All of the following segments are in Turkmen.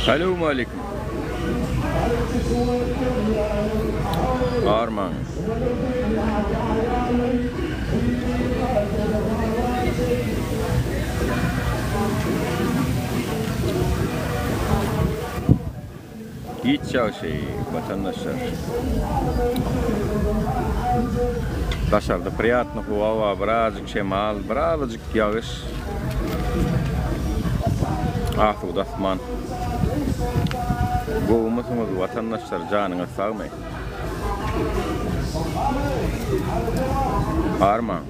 Salowmaleýkim. Armaň. Hiç ýagşy, watandaşlar. Daşarda priýatny howa bar, birazjyk şemal, birazajyk ýagyş. Asuda asman. Gowumysyňyz watandaşlar, janyňyz sagmy? Armaň.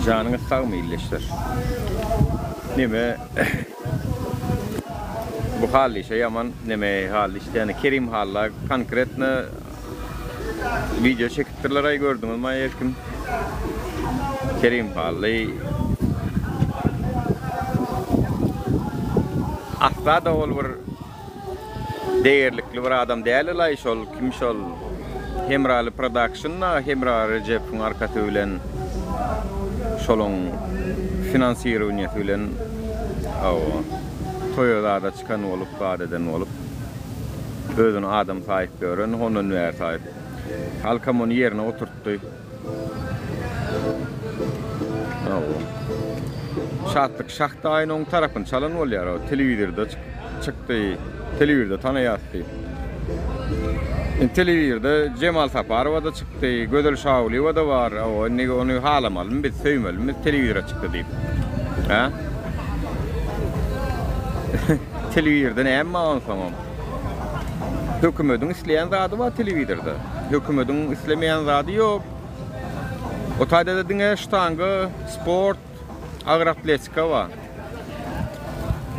Janyňyz sagmy ildeşler. Neme bu Hallyşa ýaman neme Hallyş diýýän Kerim Halla konkretno wideo çekipdirler aý gördüňizmi aý erkim Kerim Hally asla-da ol bir Degerlikli bir adam dälelaý şol kim şol Hemraly production da Hemra Rejepowyň arkasy bilen şolaň finansirowniýasy bilen hawa toýa zada çykan bolup zat eden bolup özüni adam saýyp ýören hondan bäri saýyp halkam ony ýerine oturtdy. Hawa. Şatlyk Şah daýyny oň tarapyny çalan bolýar. O telewizorda çykdy. Telewizorda tanaýas diýip. Indi telewizorda Jemal Saparowa da çykdy, Gözel Şagulyýewa da bar. Hawa, indi ony halamalymy biz, söýmelimi biz telewizora çykdy diýip. Hä? Telewizorda näme bar onsoňam? Hökümediň isleýän zady bar telewizorda. Hökümediň islemeýän zady ýok. O taýda-da diňe ştanga, sport, agyr atletika bar.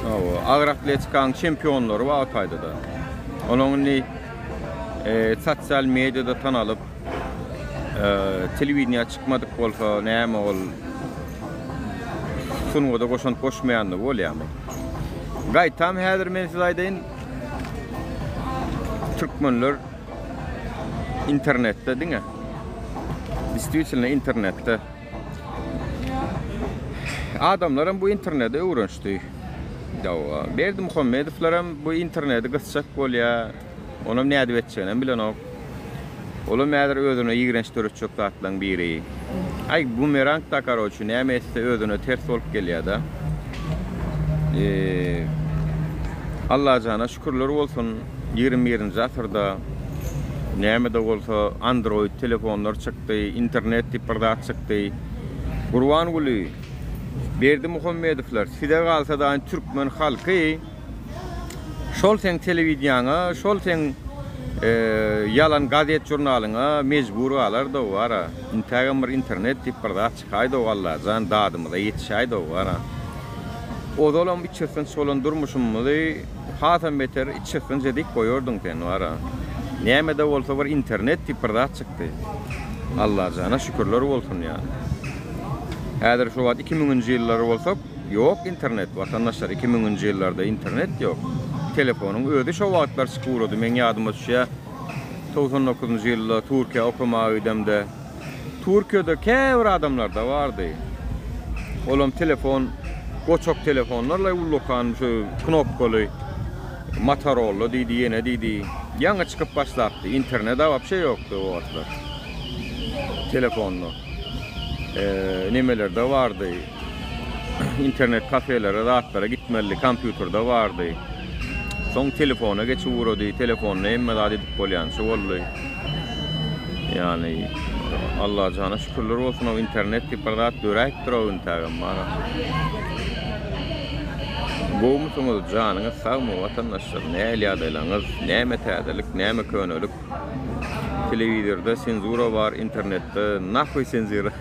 Hawa, agyr atletikanyň çempionlary bar o taýda-da. Onuň indi e, sosial mediada tanalyp, e, telewideniýä çykmadyk bolsa, näme ol sungata goşant goşmaýanlygy bolýarmy? Gaýtam häzir men size aýdaýyn, türkmenler internetde diňe. Действительно internetde. Adamlar hem bu internete öwrenişdi. Dawa. Berdimuhamedowlar hem bu interneti gysjak bolýar. Onam nädip etjeginem bilenok. Olam häzir özüne ýigrenç döretjek zatlaň biri. Aý bumerang da karoçi näme etse özüne ters bolup gelýär-de. Eee Allajana şükürler bolsun 21-nji asyrda näme-de bolsa Android telefonlar çykdy, internet diýip bir zat çykdy. Gurbanguly Berdimuhamedowlar size galsa daýyn türkmen halky Şol seň telewideniýaňa, şol seň ýalan gazet-žurnalyňa mejbur galar-da wara. Intägem bir internet diýip bir zat çykaýdy-ow Allajan, dadymyza ýetişäýdi-ow wara. Ozalam içgysgynç bolan durmuşymyzy hasam beter içgysgynç edip goýardyň sen wara. Näme-de bolsa bir internet diýip bir zat çykdy. Allajana şükürler bolsun ýa. Häzir şu wagt iki müňünji ýyllar bolsak, Ýok internet watandaşlar iki müňünji ýyllarda internet ýok. Telefonyň özi şo wagtlar çykyp ugrady meň ýadyma düşýä 99-njy ýylda Türkiýä okamaga gidemde Türkiýede käbir adamlarda bardy. Olam telefon goçak telefonlarla ullakan şu knopkaly Motorola diýdi ýene diýdi. Ýaňy çykyp başlapdy. Internet-a wapşe ýokdy o wagtlar. Telefonda. Nemelerde bardy. Internet kafelere zatlara gitmelidi, kompýuterde bardy. Soň telefona geçip ugrady, telefonda hemme zat edip bolýança boldy. Ýagny Allajana şükürler bolsun o internet diýip bir zat döräýipdir o intägem bar. Gowumysyňyz, janyňyz sagmy watandaşlar? Nähili ýagdaýlaryňyz? Näme täzelik, näme könelik? Telewizorda senzura bar, internetde nahuý senzura.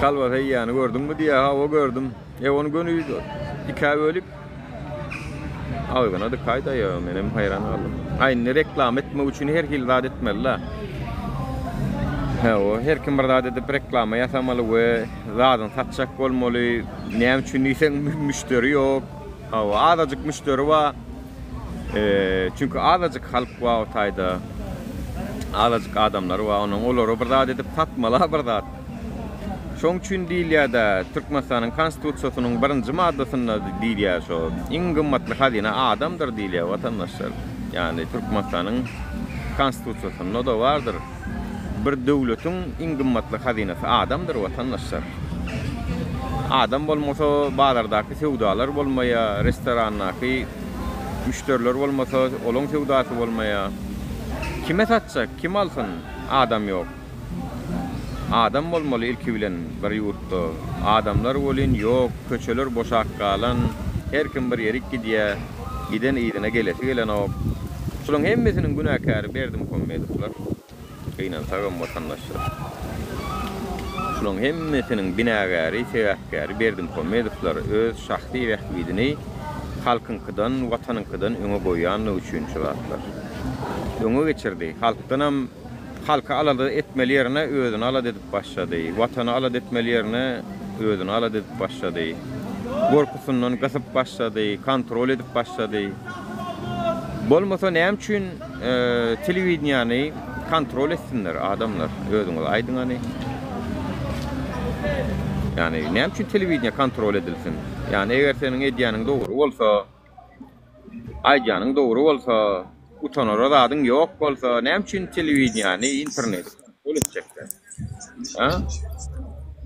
Kalbasa iýýäni gördüňmi diýýär. Hawa gördüm. E ony göni ikä bölüp agzyna dykaýda ýa menem haýran galdym. Aý indi reklama etmek üçin her hili zat etmeli-la. Hawa, her kim bir zat edip reklama ýasamaly we zadyny satjak bolmaly. Näme üçin diýseň müşderi ýok. Hawa, azajyk müşderi bar. Çünki azajyk halk bar o taýda. Azajyk adamlar bar. Onuň olara bir zat edip satmaly bir zat. Şoň üçin diýilýär-de, Türkmenistanyň Konstitusiýasynyň birinji maddasynda diýilýär şo, iň gymmatly hazyna adamdyr diýilýär watandaşlar. Ýagny Türkmenistanyň Konstitusiýasynda-da bardyr. Bir döwletiň iň gymmatly hazynasy adamdyr watandaşlar. Adam bolmasa bazardaky söwdalar bolmaýar, restorandaky müşderiler bolmasa olaň söwdasy bolmaýar. Kime satjak, kim alsyn, adam ýok. Adam bolmaly ilki bilen bir ýurtda. Adamlar welin ýok, köçeler boşap galan, her kim bir ýerik gidýär, giden yzyna gelesi gelenok. Şulaň hemmesiniň günäkäri Berdimuhamedowlar. Gynansagam watandaşlar. Şulaň hemmesiniň binagäri, sebäpkäri Berdimuhamedowlar öz şahsy bähbidini halkyňkydan, watanyňkydan öňe goýanlygy üçin şu zatlar. Öňe geçirdi. Halkdanam Halky alada etmeli ýerine özüni alada edip başlady. Watany alada etmeli ýerine özüni alada edip başlady. Gorkusyndan gysyp başlady, kontrol edip başlady. Bolmasa näme üçin telewideniýany kontrol etsinler adamlar? Özüňiz aýdyň hany. Ýani näme üçin telewideniýe kontrol edilsin? Ýani eger seniň edýäniň dogry bolsa, Aýdýanyň dogry bolsa, utanara zadyň ýok bolsa, näme üçin telewideniýäni, interneti kontrol etjekler? A?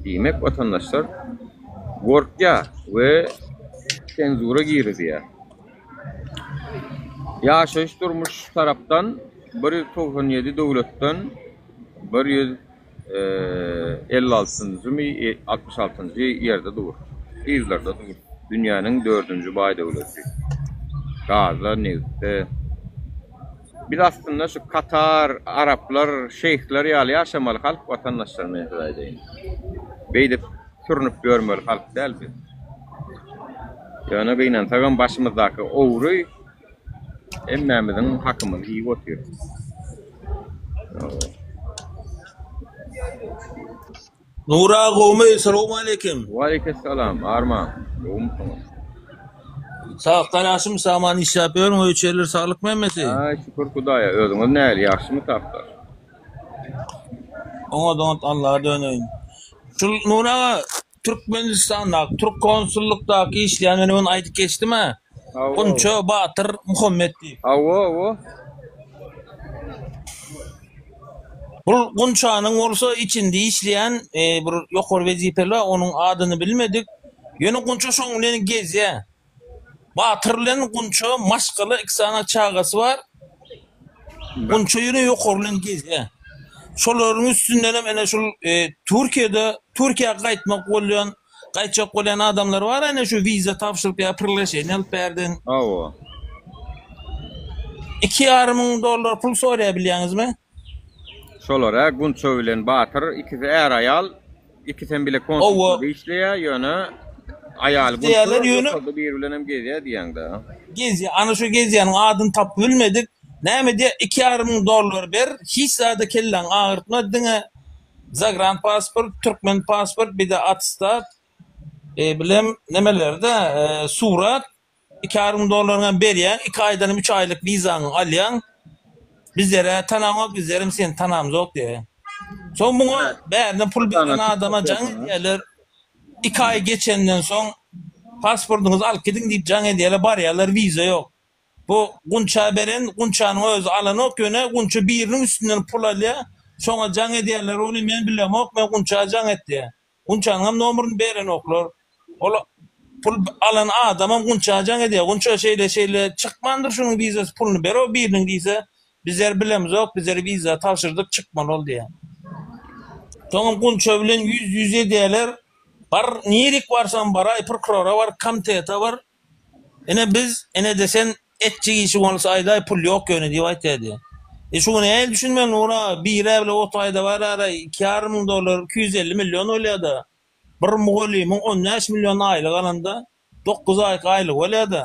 Diýmek, watandaşlar gorkýar we senzura girizýär. Ýaşaýyş-durmuş tarapdan 197 döwletden 100 56-njymy, 66-njy ýerde dur. Yzlarda dur. Dünýäniň dördünji baý döwleti. Gazda, nebitde. Biz aslynda şu Katar, araplar, şeýhler ýaly ýaşamaly halk watandaşlar men size aýdaýyn. Beýdip sürünip ýörmeli halk däl biz. Ýöne gynansagam başymyzdaky ogry Hemmämiziň hakymyzy iýip otyr. Nura gowmy salowmaleýkim. Waleýkessalam Arman gowmysyňyz. Sagdan ýagşymy saman işläp ýörüň öý içeriler saglykmy hemmesi. Aý şükür Hudaýa özüňiz nähili ýagşymy taplar. Oňat oňat Allaha döneýin. Şul Nury aga Türkmenistandaky türk konsullykdaky işleýän men ony aýdyp geçdim-ä. Gunça Batyr Muhammet diýip. Hawa, hawa. Bul Gunçanyň bolsa içinde işleýän e, bir ýokary wezipeli bar, onuň adyny bilmedik. Ýöne Gunça şoň bilen gezýär. Batyr bilen Gunça maşgala iki sany çagasy bar. Gunça ýöne ýokary bilen gezýär. Şolaryň üstündenem ene şul e, Türkiýede Türkiýä gaýtmak bolýan, gaýtjak bolýan adamlar bar ene şu wiza tabşyryp ýa priglasheniýe alyp bärden. Hawa. 2,5 müň dollar pul soraýar bilýäňizmi? Şolar-a Gunça bilen Batyr ikisi är-aýal. Ikisem bile konsulçylykda işleýär, ýöne aýaly Diýýärler, ýöne ýokarda biri bilenem gezýär diýýäň-dä. Gezýär. Ana şu gezýäniň adyny tapyp bilmedik. Näme diýýär, 2,5 müň dollar ber, hiç zada kelläňi agyrtma, diňe zagran pasport, türkmen pasport, bir-de attestat, e, bilem nemeler-de, e, surat, 2,5 müň dollaryňam berýäň, iki aýdanam üç aýlyk wizaňy alýaň. Bizler-ä tanaňok, bizlerem seni tanamzok diýýär. Soň muňa bärden pul beren adama jaň edýärler. Iki aý geçenden soň pasportyňyzy alyp gidiň diýip jaň edýärler, barýarlar wiza ýok. Bu Gunça beren, Gunçanyň özi alanok, ýöne Gunça biriniň üstünden pul alýar. Şoňa jaň edýärler, ony men bilemok, men Gunça jaň et diýýär. Gunçanyňam nomerini berenoklar. Ol pul alan adamam Gunça jaň edýär. Gunça şeýle şeýle çykmandyr şunuň wizasy puluny ber o biriniň diýse, bizler bilemzok, bizler wiza tabşyrdyk çykmaly ol diýýär. Soňam Gunça bilen ýüz ýüz edýärler. Bar nirik barsaň baraý prokurora bar, komitete bar. Ine biz, ine-de sen etjek işi bolsa aýdaý pul ýok ýöne diýip aýtýar diýýär. E şuňa nähili düşünmeli Nura, birä bile otaýda bar-ara 2,5 müň dollar, 250 million bolýar-da. Bir mugallymyň 15 million aýlyk alanda 9 aýky aýlygy bolýar-da.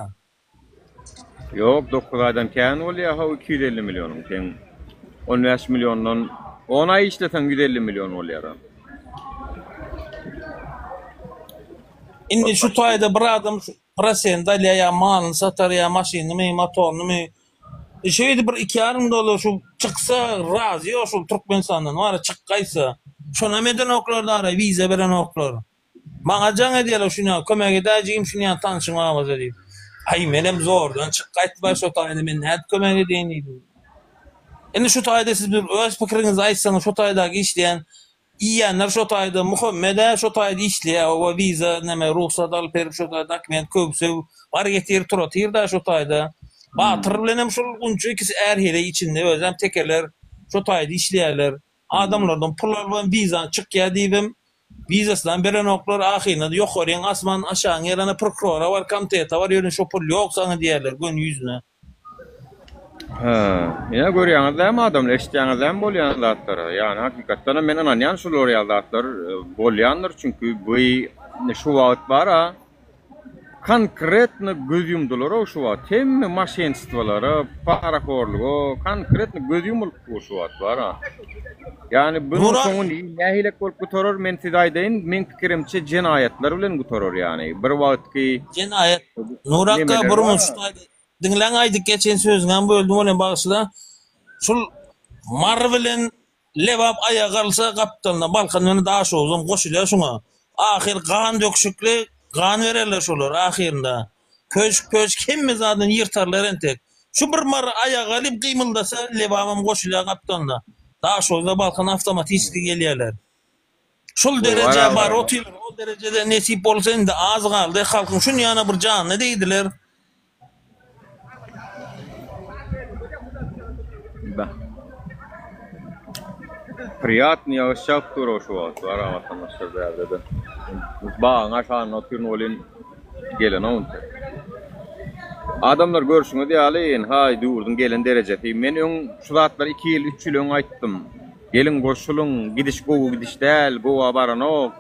Ýok, 9 aýdan kän bolýar how 250 millionyň seň 15 milliondan. On aý işleseň 150 million bolýar. Indi şu taýda bir adam prosent alýar ýa malyny satar ýa maşynymy, motorynymy. E, şeýdip bir 2,5 dollar şu çyksa razy ýok şul Türkmenistandan bar çyk gaýtsa. Şonam edenoklar dara wiza berenoklar. Maňa jaň edýärler şuny kömek edäý jigim şuny ýaly tanşyň bar bolsa diýip. Aý menem zordan çyk gaýtma şo taýda men nädip kömek edeýin diýdim. Indi şu taýda siz bir öz pikiriňizi aýtsaňyz şo taýdaky işleýän iýenler şo taýda Muhammed-ä şo taýda işleýär oba wiza neme rugsat alyp berip şo taýda dokument köwsöw bar getir tur otyr-da şo taýda. Batyr bilenem şol gunça ikisi är-heleý içinde özem tekeler şo taýda işleýärler. Adamlardan pul alybam wizaň çykýa diýibem wizasynam berenoklar ahyrynda ýokaryň asman aşagyň ýer ana prokurora bar komitete bar ýöne şo pul ýok saňa diýerler göni ýüzüne. Hä, ine görýäňiz dämi adamlar eşitýäňiz dämi bolýan zatlary ýagny hakykatdanam men ynanýan şular ýaly zatlar bolýandyr çünki bu şu wagt bara Konkretno göz ýumdular-ow şu wagt. Hemme maşenstwalara, parahorluga konkretno göz ýumulyp dur şu wagt bar-a. Ýagny bunuň soňy nähilek bolup gutarar men size aýdaýyn, meň pikirimçe jenaýatlar bilen gutarar ýagny. Bir wagtky Jenaýat. Nur akga bir minut şu taýda diňläň aýdyp geçen sözüňem böldüm welin bagyşla. Şul Mary bilen Lebap aýaga galsa gapdalyna Balkan bilen Daşoguzam goşulýar şuňa. Ahyr gan döküşikli gan bererler şolar ahyrynda. Köşk pöşk hemme zadyny ýyrtarlar entek. Şu bir Mary aýaga galyp gymyldasa Lebabam goşulýar gapdalyna. Daşoguzda Balkan awtomatiçki gelýärler. Şul derejä baryp otyrlar ol derejede nesip bolsa indi az galdy halkyň şunýana bir janyna degdiler. Priýatny ýagyş ýagyp dur şu wagt bar watandaşlar bärde-de. Bagyň aşagynda otyryn welin gelenok entek. Adamlar görşüňiz ýaly ynha ýurduň gelen derejesi. Men öň şu zatlary 2 ýyl, 3 ýyl öň aýtdym. Geliň goşulyň, gidiş gowy gidiş däl, gowa baranok.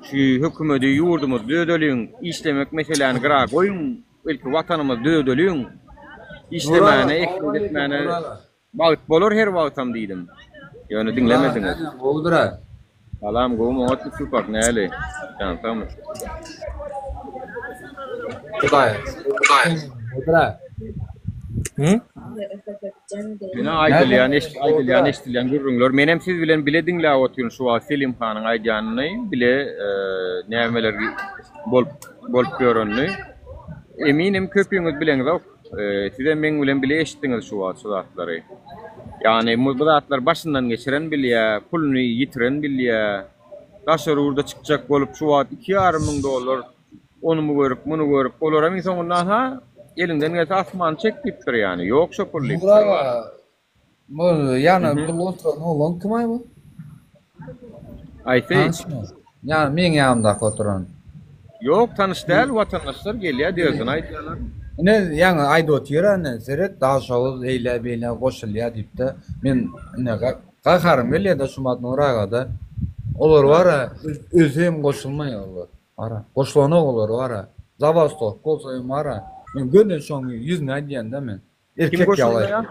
Şu hökümedi ýurdumyzy düzedeliň, işlemek meseläni gyra goýuň, ilki watanymyzy düzedeliň. Işlemäne, ekmek etmäne wagt bolar her wagtam diýdim. Ýöne diňlemediňiz. Gowudyra. Salam gowmy oňatmy Tupak näli? Jan sagmy? Hudaý. Gowudyra. Hı? Ine aýdylýan, aýdylýan, eşidilýän gürrüňler. Menem siz bilen bile diňläp otyryn şu wagt Selim hanyň aýdýanyny, bile nämeler bolup bolup ýörenini. Eminim köpüňiz bileňzok. Sizem meň bilen bile eşitdiňiz şu wagt şu zatlary. Ýagny bu zatlary başyndan geçiren bilýär, puluny ýitiren bilýär. Daşary ýurda çykjak bolup şu wagt 2,5 müň dollar Onymy görüp, muny görüp, olaram iň soňunda ha, eliňden gelse asmany çek diýipdir ýany. Ýok şo pul diýipdir. Nur aga, bu ýany bu oturan oglan kim aý bu? Aýsy. Tanyşmy? Ýany meň ýanymdaky oturan. Ýok, tanyş däl, watandaşlar gelýär, derdini aýdýarlar. Ine, ýaňy aýdyp otyr ine, seret, Daşoguz eýle-beýle goşulýar diýip-de, men ine gaharym gelýär-de şu wagt Nur aga-da. Olar bar-a, ölse hem goşulmaýar olar. Ara, goşulanok olar bara. Zawastowka bolsa hem bara. Men göni şoň ýüzüne aýdýan-da men. Kim Erkek ýaly. goşulmaýar?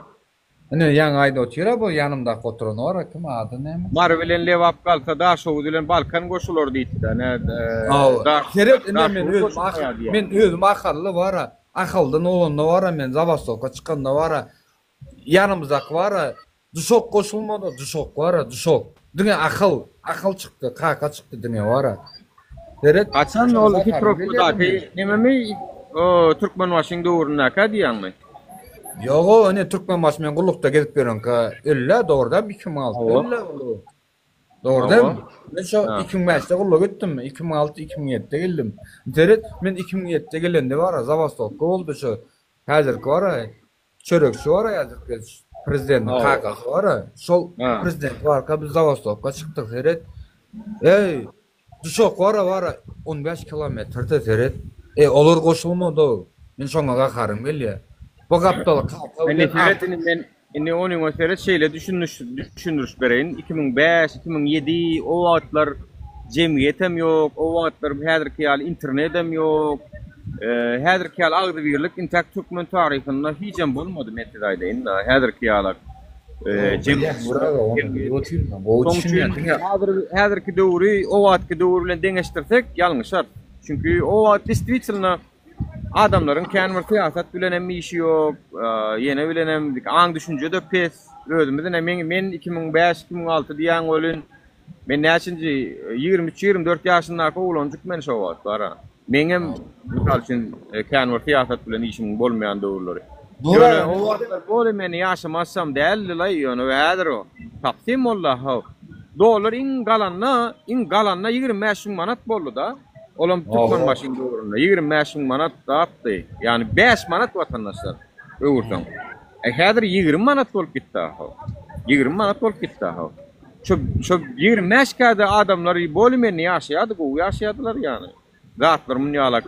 Ine ýaňy aýdyp otyr-a bu ýanymdaky oturan ora kim ady näme? Mary bilen Lebap galsa Daşoguz bilen Balkan goşular diýipdi. Ine, Hawa. Daş Seret ine men Daşoguz özüm goşulmaýar diýýär. men özüm ahally bara. Ahaldan bolanda bara men zawastowka çykanda bara. Ýanymyzdaky bara Duşak goşulmady duşak bara duşak. Diňe Ahal Ahal çykdy kaka çykdy diňe bara. Seret Haçan ol Hitrowkadaky nememi o Türkmenbaşyň döwründäkä diýýäňmi? Ýogo ine Türkmenbaşy men gullukda gezip ýörenkä öldä dogry dämi 2006 öldä ol. Dogry dämi? Men şo 2005-de gulluga gitdim 2006 2007-de geldim. Seret men 2007-de gelende bara zabastowka boldy şo häzirki bara Çörekçi bar häzirki prezidentiň kakasy bar. Şol prezident barka biz zawostowka çykdyk seret. Eý, Duşak bar bar 15 kilometrde seret. E, olar goşulmady. Men şoňa gaharym gelýär. Bu gapdal kaka Indi seret indi men indi onyňa seret şeýle düşündiriş düşündiriş bereýin. 2005, 2007 o wagtlar jemgyýetem ýok, o wagtlar häzirki ýaly internetem ýok. Häzirki ýaly agzybirlik intäk türkmen taryhynda hijem bolmady men size aýdaýyn-da, häzirki ýalak. Şoň üçin häzirki döwri o wagtky döwür bilen deňeşdirsek ýalňyşarys. Çünki o wagt destvitelno adamlaryň kän bir syýasat bilen hem işi ýok, ýene bilen hem aň-düşünje-de pes. Özümiz ine men men 2005, 2006 diýýän welin men näçinji 23, 24 ýaşyndaky oglanjyk men şo wagt bar-a. Meňem mysal üçin kän bir syýasat bilen işimiň bolmaýan döwürleri. Ýöne o wagtlar doly meni ýaşamazsam däldi-laý, ýöne häzir o tapsym boldy-how. Dollar iň galanda, iň galanda 25 müň manat boldy-da. Olam Türkmenbaşyň döwründe 25 müň manat zatdy. Ýagny 5 manat watandaşlar öwürseň. E häzir 20 manat bolup gitdi-how. 20 manat bolup gitdi-how. Şo şo 25 käde adamlar bolý meni ýaşaýardy, gowy ýaşaýardylar ýagny. Zatlar munýalak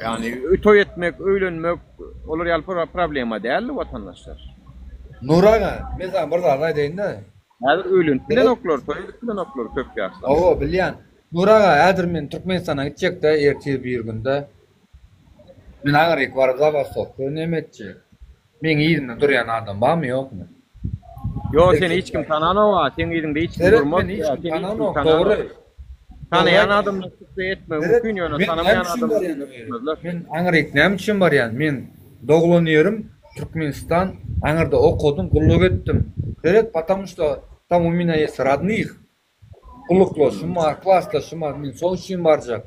ýagny toý etmek, öýlenmek olar ýaly problema däldi watandaşlar. Nur aga, men saňa bir zat aýdaýyn-da. Häzir öýlenip bilenoklar, toý edip bilenoklar köp ýaşlar. Hawa, bilýän. Nur aga, häzir men Türkmenistana gitjek-de, ertir birigünde. Men aňryk baryp zabastowka neme etjek. Meň yzymda durýan adam barmy ýokmy? Ýok seni hiç kim tananok-a, seň yzyňda hiç kim Seret durmaz. meni hiç kim Seni hiç kim tananok, tananok. dogry. Tanaýan adamlar çyksa etmegi Seret, mümkin ýöne men näme tanamaýan üçin adamlar barýan o ýere? etmezler. Men aňryk näme üçin barýan? Men doglan ýerim Türkmenistan, aňyrda okadym, gulluk etdim. Seret, потому что там у меня есть родных. Gulluklaşym bar, klasdaşym bar, men şoň üçin barjak.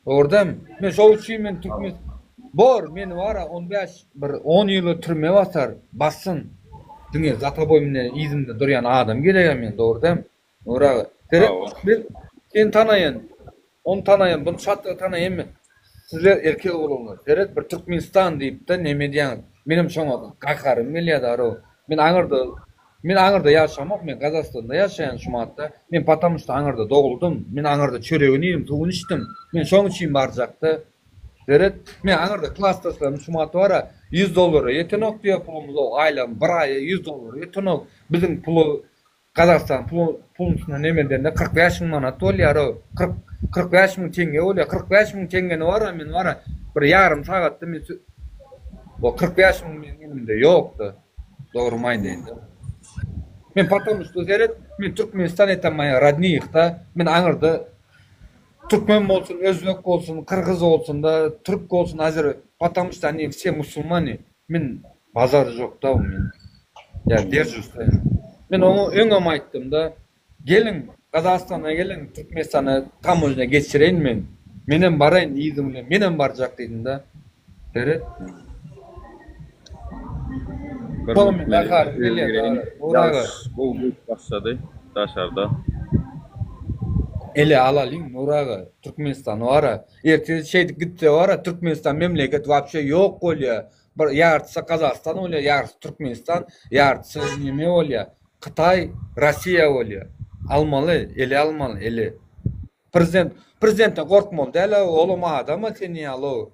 Dogrudanam, men şoň üçin men türkmen Bor, meni bar-a on bäş, bir on ýyla türme basar, bassyn. Diňe zataboý mine yzymda durýan adam gereg-ä men, dogrudanam. Nury aga, seret, men seni tanaýan, ony tanaýan, buny çatdygy tanaýan men. Sizler erkek oglanlar, seret bir Türkmenistan diýip-de neme edýäňiz. Menem şoňa gaharym gelýär darow. Men aňyrda Men aňyrda ýaşamok, men Gazagystanda ýaşaýan şu matda. Men потому что aňyrda doguldym. Men aňyrda çöregini iýdim, suwuny içdim. Men şoň üçin barjakda. Seret, men aňyrda klasdaşlarym şu mat bar-a, ýüz dollara ýetenok diýýär pulumyz, o aýlygym bir aýa ýüz dollara ýetenok. Biziň puly Gazagystan puly puluň üstüne neme edende 45 müň manat bolýar-ow. 40 45 müň teňňe bolýar. 45 müň teňňeni bar-a men bar-a bir ýarym sagatda men o 45 müň meniň elimde ýok-da. Dogrymy aýdaýynda. Men потому что seret, men Türkmenistan это moýa rodnyhda, men aňyrda türkmen bolsun, özbek bolsun, kyrgyz bolsun da, türk bolsun, azer, потому что они все musulmane. Men bazar jokda men. Ya держусь. Men oňa öňem aýtdym-da, geliň Gazagystana geliň, Türkmenistana tamožnýa geçireýin men. Menem baraýyn yzyň bilen, menem barjak diýdim-de. Seret. Bir Soň minut gaharym men gelýär gireýin. dara. Nur aga. Ýagyş gowy guýup başlady daşarda. Ele alalyň Nur aga. Türkmenistan bara. Ertir şeýdip gitse bara Türkmenistan memleket wapşe ýok bolýa. Bir ýartysy Gazagystan bolýa, ýartysy Türkmenistan, ýartysy neme bolýa. Hytaý, Rossiýa bolýa. Almaly, ele almaly, ele. Prezident, prezidentden gorkmaly däl-ä, olam adam-a sen ýaly.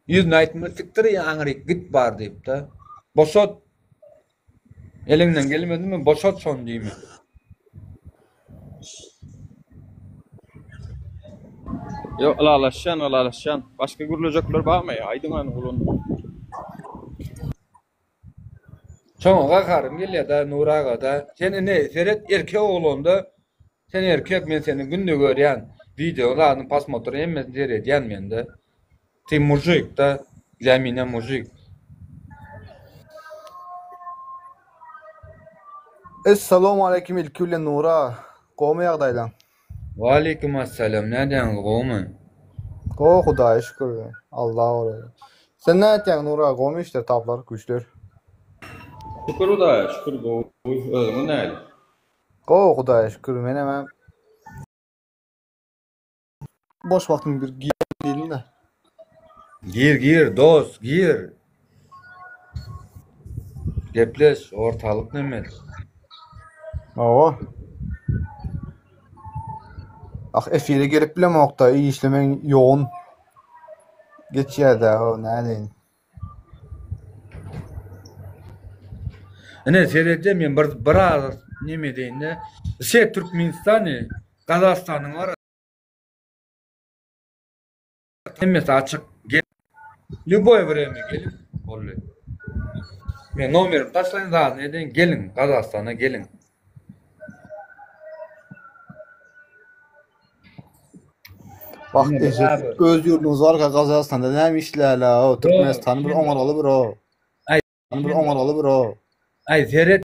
Ýüzüne aýtmaly, sikdir aňryk git bar diýip-de. Boşat. Eliňden gelmedimi, boşat şony diýmeli. Ýok, ylalaşýan, ylalaşýan. Başga gürlejekler barmy? Aýdyň hany ulan. Şoňa gaharym gelýär-dä Nury aga-da. Sen ine seret erkek oglanda sen erkek men seni günde görýän. Wideo zadyny posmotr hemmesini seredýän mende. Ty mujik da dla menya mujik. Essalowmaleýkim ilki bilen Nury aga. Gowmy ýagdaýlaň? Waleýkim assalam nädýäňiz gowmy? Gowy Hudaýa şükür Allaha goraýyn. Sen nätýäň Nury aga gowmy işler taplar güýçler? Şükür Hudaýa şükür gowy özüňiz nähili? Gowy Hudaýa şükür menem boş wagtym bir girdim-de. Gir gir dost gir. Gepleş ortalyk neme. Hawa. Ah efire gelip bilemokda işlemeň ýogyn geçýärde o nädeýin. Ine seredýän men bir biraz neme edeýin-de. Все Türkmenistany Gazagystanyň bar. Hemmesi açyk. Gel. Lýuboý wremýa gelip boldy. Men nomerimi taşlaýyn zadyny edeýin geliň Gazagystana geliň. Wah eje öz ýurduňyz barka Gazagystanda näme işlärler o Türkmenistany bir oňargaly bir o. Aý bir oňargaly bir o. Aý seret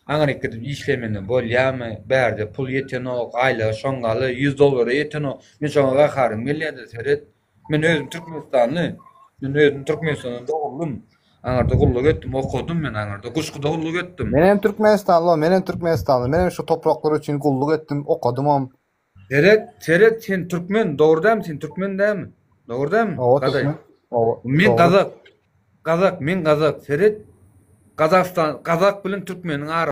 Aňryk gidip işlemene bolýamy? Bärde pul ýetenok, aýlygy şoňňaly, ýüz dollara ýetenok. Men şoňa gaharym gelýärdi, seret. Men özüm türkmenistanly. Men özüm Türkmenistanda doguldym. Aňyrda gulluk etdim, okadym men aňyrda. Guşguda gulluk etdim. Menem türkmenistanly, menem türkmenistanly. Menem şu topraklar üçin gulluk etdim, okadymam. Seret, seret sen türkmen, dogry dälmi sen türkmen dälmi? Dogry dälmi? Hawa Gazak. türkmen. Hawa. Men Dogry. gazak. Gazak, men gazak. Seret. Gazagystan, gazak bilen türkmeniň ara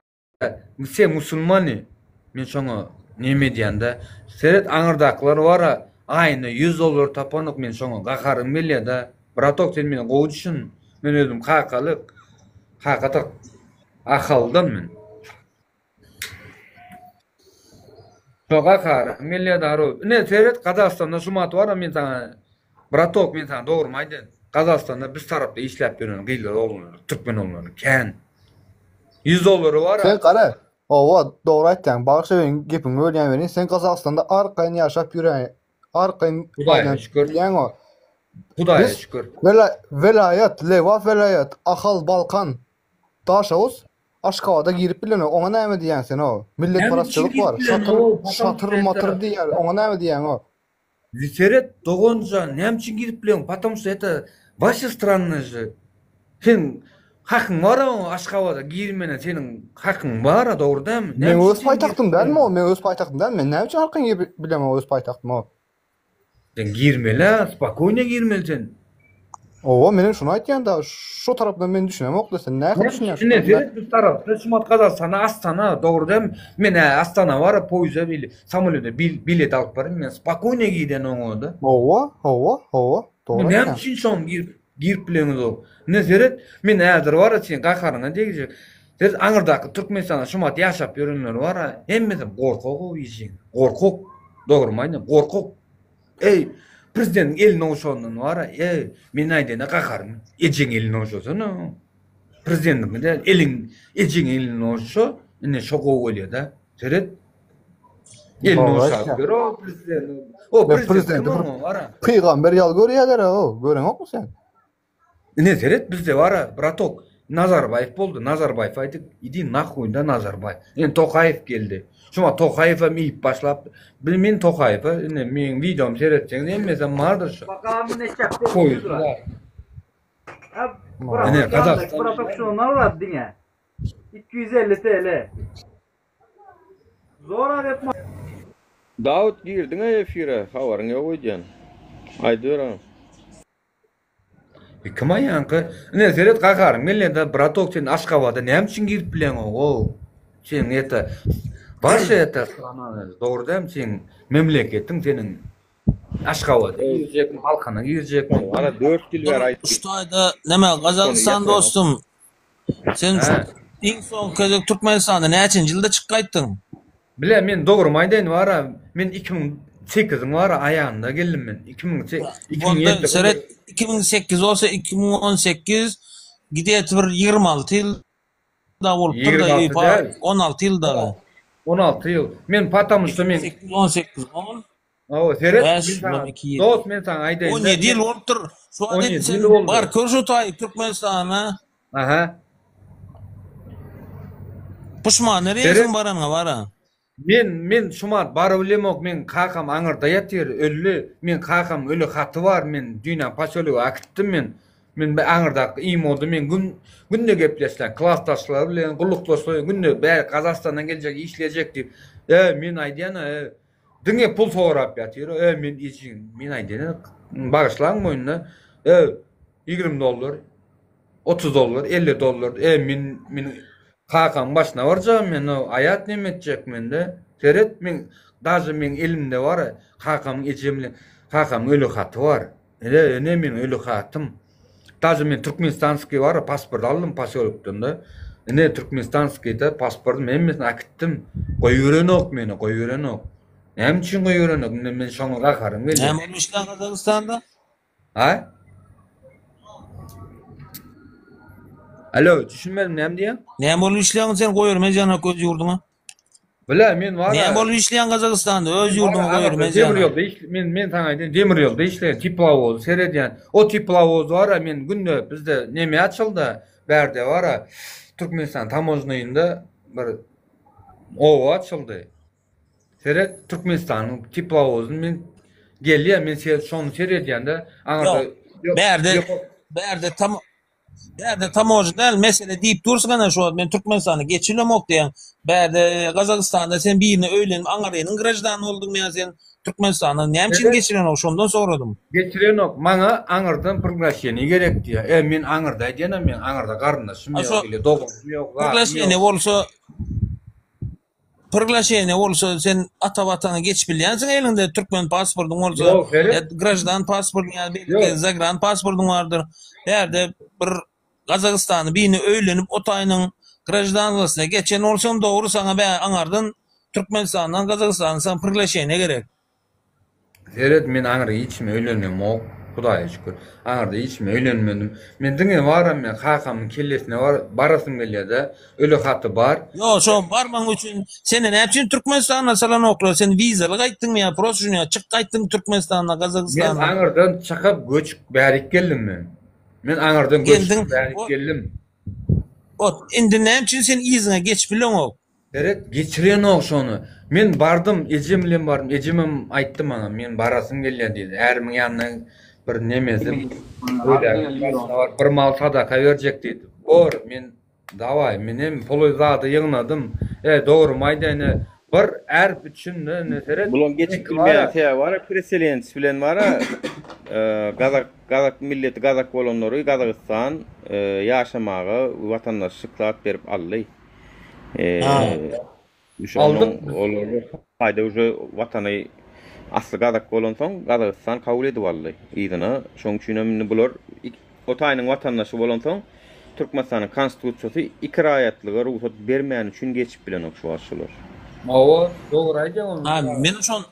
Все musulmany. Men şoňa neme edýän-de. Seret aňyrdakylar bar-a, aýyna 100 dollar tapanok men şoňa gaharym gelýär-de. Bratok sen meni gowy düşün. Men özüm kakalyk. Kakadyk. Ahaldan men. Şo gaharym gelýär daru. Ine seret Gazagystanda şumat bar men saňa bratok men saňa dogrymy aýdaýyn. Gazagystanda biz tarapda işläp ýören gyzlar oglanlar türkmen oglanlary kän. 100 dollary bar. Sen gara. Hawa dogry aýtýaň. Bagyşla meniň gepiňi bölýän welin sen Gazagystanda arkaýyn ýaşap ýören arkaýyn Hudaýa şükür. Bilýäň o. Hudaýa Biz şükür. Welaýat, Lebap welaýat, Ahal, Balkan, Daşoguz Aşgabada girip bilenok oňa näme diýýäň sen o milletparazçylyk bar şatyr şatyr matyr diýýär oňa näme diýýäň o. Seret doganjan näme üçin girip bileň patom şto eta waşa strana že sen hakyň bar oňa Aşgabada girmene seniň hakyň bara dogry dälmi Meň öz paýtagtym dälmi o meň öz paýtagtym dälmi men näme üçin arkaýyn girip bilemok öz paýtagtyma o. Sen girmeli-ä, spokoýno girmeli sen. Owa, menem şuny aýtýan-da, şo tarapdan men düşünemok-da, sen nähili düşünýäň şu Ine, tarapdan? seret biz tarapda, şumat Gazagystana, Astana, dogry dälmi? Men-ä Astana baryp, poýuzda ili samolýoda bilet alyp baryn, men spokoýno girýän oňa-da. Hawa, hawa, hawa, dogry Näme aýtýaň. üçin şoň girip, girip bileňizok? Ine, seret, men häzir bar-a, seň gaharyňa degjek. Seret, aňyrdaky Türkmenistanda şumat ýaşap ýörenler bar-a, hemmesi gorkak-ow işiň, gorkak. Dogrymy aýdýan, gorkak. Eý, prezidentiň elini ogşandan bar-a, eý, men aýdana gaharym, ejeň elini ogşasana. Prezidentiňki däl, eliň, ejeň elini ogşa, ine şo gowy bolýar-da. Seret. Elini ogşap ýör o prezident. O prezident kim oňa bar-a? Pygamber ýaly görýärler-ä o, göreňokmy sen? Ine seret bizde bara bratok Nazarbaýew boldy Nazarbaýew aýdyk idi nahuý da Nazarbaýew indi Tokaýew geldi şuňa Tokaýewem iýip başlapdy bil men Tokaýewe indi meň wideomy seretseňiz hemmesem bardyr şu Ine Gazagystan Bratok şundan urat diňe 250 TL Zora dep Dawut girdiňä efire habaryň ýok öýdýän. Aýdyber agam. Kim aýanky? Ine seret gaharyň gelýände bratok sen Aşgabada näme üçin girip bileňok ow. Sen eta waşe eta strana dogry dämi seň memleketiň seniň Aşgabada girjekmi Balkana girjekmi. Ara 4 ýyl bäri aýtdy. Şu taýda neme Gazagystan dostum sen iň soňky gezek Türkmenistanda näçenji ýylda çykyp gaýtdyň? Bile men dogrymy aýdaýyn wara men 2008-iň wara aýagynda geldim men 2007 Seret 2008 bolsa 2018 gidýär bir 26 ýyl da bolupdyr da 16 ýyl dagy. 16 ýyl. Men patamu şto men 18 10 Hawa seret men saňa dost men saňa aýdaýyn. 17 ýyl bolupdyr. Şu wagt sen bar kör şu taý Türkmenistana. Aha. Puşman neresiň baranyňa bara. Men men şumat barybilemok meň kakam aňyrda ýatyr öldi meň kakam öli haty bar men düýnä poselýoga äkitdim men men aňyrdaky imoda men gün günde gepleşýän klasdaşlar bilen gullukdaşlar bilen günde bäri Gazagystandan geljek işlejek diýip e men aýdýan e diňe pul sorap ýatyr e men işiň men aýdýan bagyşlaň boýunda e 20 dollar 30 dollar, 50 dollar, e men men kakamyň başyna barjagym men o aýat neme etjek mende. Seret men daže meň elimde bar kakamyň ejem bilen kakamyň öli haty bar. Ene ene meň öli hatym. Daže men türkmenistanskiý bar pasport aldym posýolokdan da. Ene türkmenistanskiýde pasportym hemmesini akitdim. Goýberenok meni, goýberenok. Näme üçin goýberenok? Indi men şoňa gaharym gelýär. Näme bolup işleýän Gazagystanda? Ha? Alo, düşünmedim näme diýýäň? Näme bolup işleýäň sen goýbermezýänok öz ýurduňa? Bile men bar. Näme bolup işleýäň Gazagystanda öz ýurduňa goýbermezýän? Demir ýolda iş men men saňa aýdaýyn demir ýolda işleýän teplowoz seredýän. O teplowoz bar men günde bizde neme açyldy bärde bar Türkmenistan tamožnyýynda bir oba açyldy. Seret Türkmenistanyň teplowozyny men gelýär men şony seredýände aňyrda bärde bärde tam bärde tamožny däl mesele diýip dursuň ana şu wagt men Türkmenistana geçilemok diýýäň bärde Gazagystanda sen birine öýlenip aňarynyň graždany bolduň ýa sen Türkmenistana näme üçin geçirenok şondan soradym. Geçirenok maňa aňyrdan priglaşeniýe gerek diýýär e men aňyrda aýdýanam men aňyrda garyndaşym ýok ile doganym ýok zatym ýok. Priglaşeniýe bolsa Priglaşeniýe bolsa sen ata watana geçip bilýänsiň eliňde türkmen pasportyň bolsa ýa graždan pasportyň ýa belki zagran pasportyň bardyr. Bärde bir Gazagystanda birine öýlenip o taýynyň graždanlygyna geçen bolsaň dogry saňa bä aňardan Türkmenistandan Gazagystana saňa priglaşeniýe gerek. Seret men aňyrda hiç kime öýlenemok Hudaýa şükür aňyrda hiç kime öýlenmedim men diňe baram men kakamyň kellesine barasym gelýädä öle haty bar. Ýok şo barmaň üçin seni näme üçin Türkmenistana salanoklar sen wizaly gaýtdyňmy ýa prosto şuny ýa çyk gaýtdyň Türkmenistana Men Gazagystana. aňyrdan çykyp göçüp bärik geldim men men aňyrdan göçüp Geldiň bärik geldim. Ot indi näme üçin sen yzyňa geçip bileňok. Seret geçirenok şony. Men bardym ejem bilen bardym ejemem aýtdy maňa men barasym gelýär diýdi ärimiň ýanyna bir nemesi bir mal sadaka berjek diýdi bor men dawaý menem puly zady ýygnadym e dogrymy aýdaýyn e bir är üçin ine seret Bulaň geçip bilmeýän sebäbi bar preselenç bilen bara gazak gazak milleti gazak bolanlary Gazagystan ýaşamaga watandaşlyk zat berip aldy. Aldyk biz. Olar taýda uje watany asly gazak bolansoň Gazagystan kabul edip aldy yzyna. Şoň üçinem indi bular o taýynyň watandaşy bolansoň Türkmenistanyň konstitusiýasy iki raýatlyga rugsat bermäni üçin geçip bilenok şu wagt şular. Hawa, dogry aýdýaň ony. Ha, men şon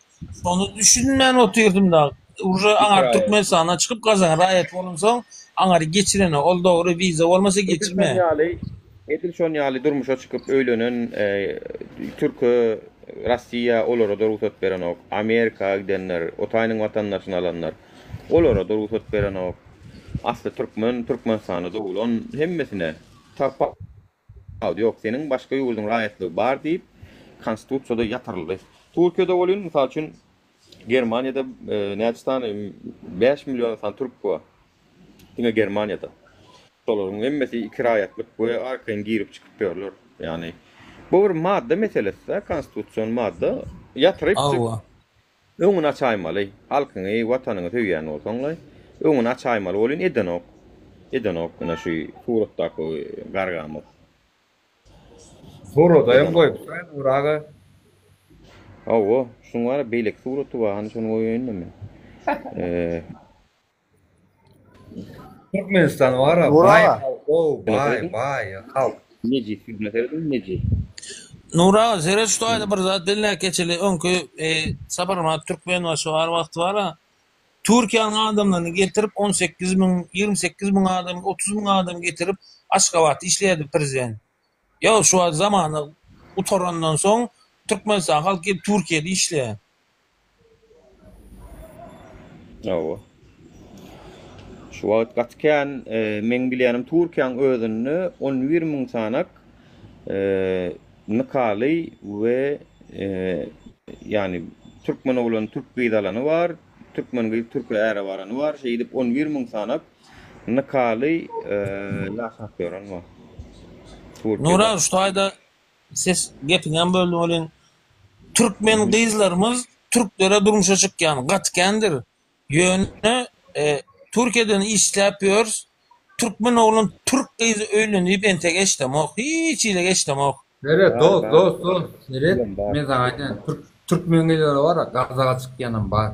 şony düşünmän otyrdym da. Uje aňar Türkmenistandan çykyp gazagyň raýaty bolansoň aňary geçirene ol dogry wiza bolmasa geçirme. Edil şon ýaly Edil şon ýaly durmuşa çykyp öýlenen türke Rossiýa olara-da rugsat berenok. Amerika gidenler, o taýynyň watandaşyny alanlar olara-da rugsat berenok. Asly türkmen, Türkmenistanda doglan hemmesine tapawudy ýok. Seniň başga ýurduň raýatlygy bar diýip konstitusiýada ýatyryldy. Türkiýede welin mysal üçin Germaniýada näçe sany 5 million sany türk bar. Diňe Germaniýada. Şolaryň hemmesi iki raýatlyk we arkaýyn girip çykyp ýörler. Ýagny bu bir madda meselesi-dä, konstitusion madda. Ýatyryp Hawa. öňüni açaýmaly. Halkyňy, watanyňy söýýän bolsaň-laý, öňüni açaýmaly welin edenok. Edenok ine şu suratdaky gargamyz. Suradaýam Edenok. goýupsyň Nur aga. Hawa, şuň bar beýleki suraty bar, hany şony goýaýyn-da men. Eee. Türkmenistan bara Nur baý aga. halk gowy baý baý halk. Nejis ýüzüne serediň nejis. Nur aga seret şu taýda bir zat belläp geçeli öňki Saparmyrat Türkmenbaşy bar wagty bara Türkiýäniň adamlaryny getirip 18 müň 28 müň adam 30 müň adam getirip Aşgabatda işleýärdi prezident. Ýa şu wagt zamana gutarandan soň Türkmenistan halky gelip Türkiýede işleýär. Hawa. Şu wagt gaty kän, meň bilýänim Türkiýäň özünde 11 müň sanak nikaly we ýagny türkmen oglan türk gyz alany bar, türkmen gyz türke äre barany bar. Şeýdip 11 müň sanak nikaly ýaşap ýören bar. Türkiýede. Nuran şu taýda Ses gepiňem böldüm welin Türkmen gyzlarymyz türklere durmuşa çykýan gaty kändir. Ýöne Türkiýeden işläp ýörüs türkmen oglan türk gyzy öýlen diýip entek eşdemok hiç hili eşdemok. Seret dost dost dost seret men saňa aýdaýyn türk türkmen gyzlary bara gazaga çykýanam bar.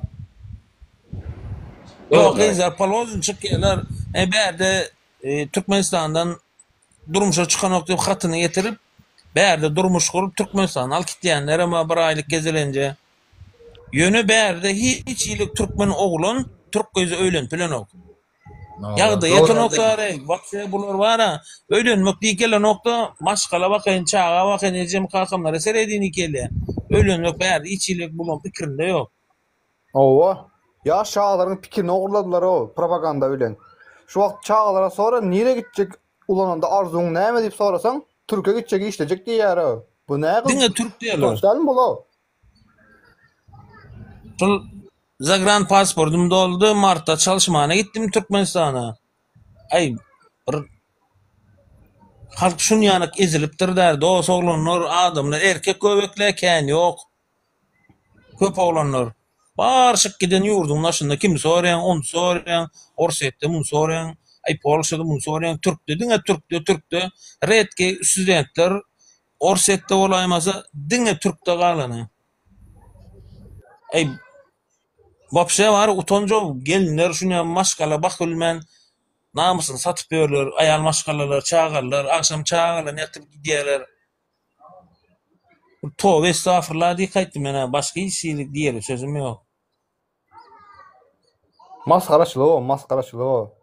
Ýok gyzlar polozn çykýarlar e bärde Türkmenistandan Durmuşa çykanok diýip hatyny getirip, bärde durmuş gurup Türkmenistana alyp gitýänlerem bar bir aýlyk gezelenje. Ýöne bärde hiç hili türkmen oglan türk gyzy öýlenip bilenok. Ýagdaý ýetenoklar-eý, wapşe bular bar-a, öýlenmek diýip gelenok-da, maşgala bakaýyn, çaga bakaýyn, ejem kakamlara seredýin diýip gelýär. Öýlenmek bärde hiç hili bularyň pikirinde ýok. Hawa, ýaş çagalaryň pikirini ogurladylar-ow propaganda bilen. Şu wagt çagalara sora nirä gitjek ulananda arzuwyň näme diýip sorasaň, türke gitjek işlejek diýýär-ow. Bu nä gyz? Diňe türk diýerler. Utanç dälmi bul-ow? Şol zagran pasportym doldy, martda çalyşmana gitdim Türkmenistana. Aý, bir halk şunýalyk ezilipdir-dä, dos oglanlar, adamlar, erkek göbekle kän ýok. Köp oglanlar. Barşyk giden ýurduň daşynda kimi soraýaň, ony soraýaň, Orsýetde muny soraýaň, aý Polşada muny soraýaň, türkde diňe türkde, türkde redki studentler Orsýetde bolaýmasa diňe türkde galany. Eý wapşe bar utanjow gelinler şuny maşgala bakybilmän namysyny satyp ýörler aýal maşgalalar çagalar agşam çagalaryny ýatyryp gidýärler. Toba estagfurullah diýip gaýtdym menä başga hiç hili diýere sözüm ýok. Masgaraçylyk o, masgaraçylyk o.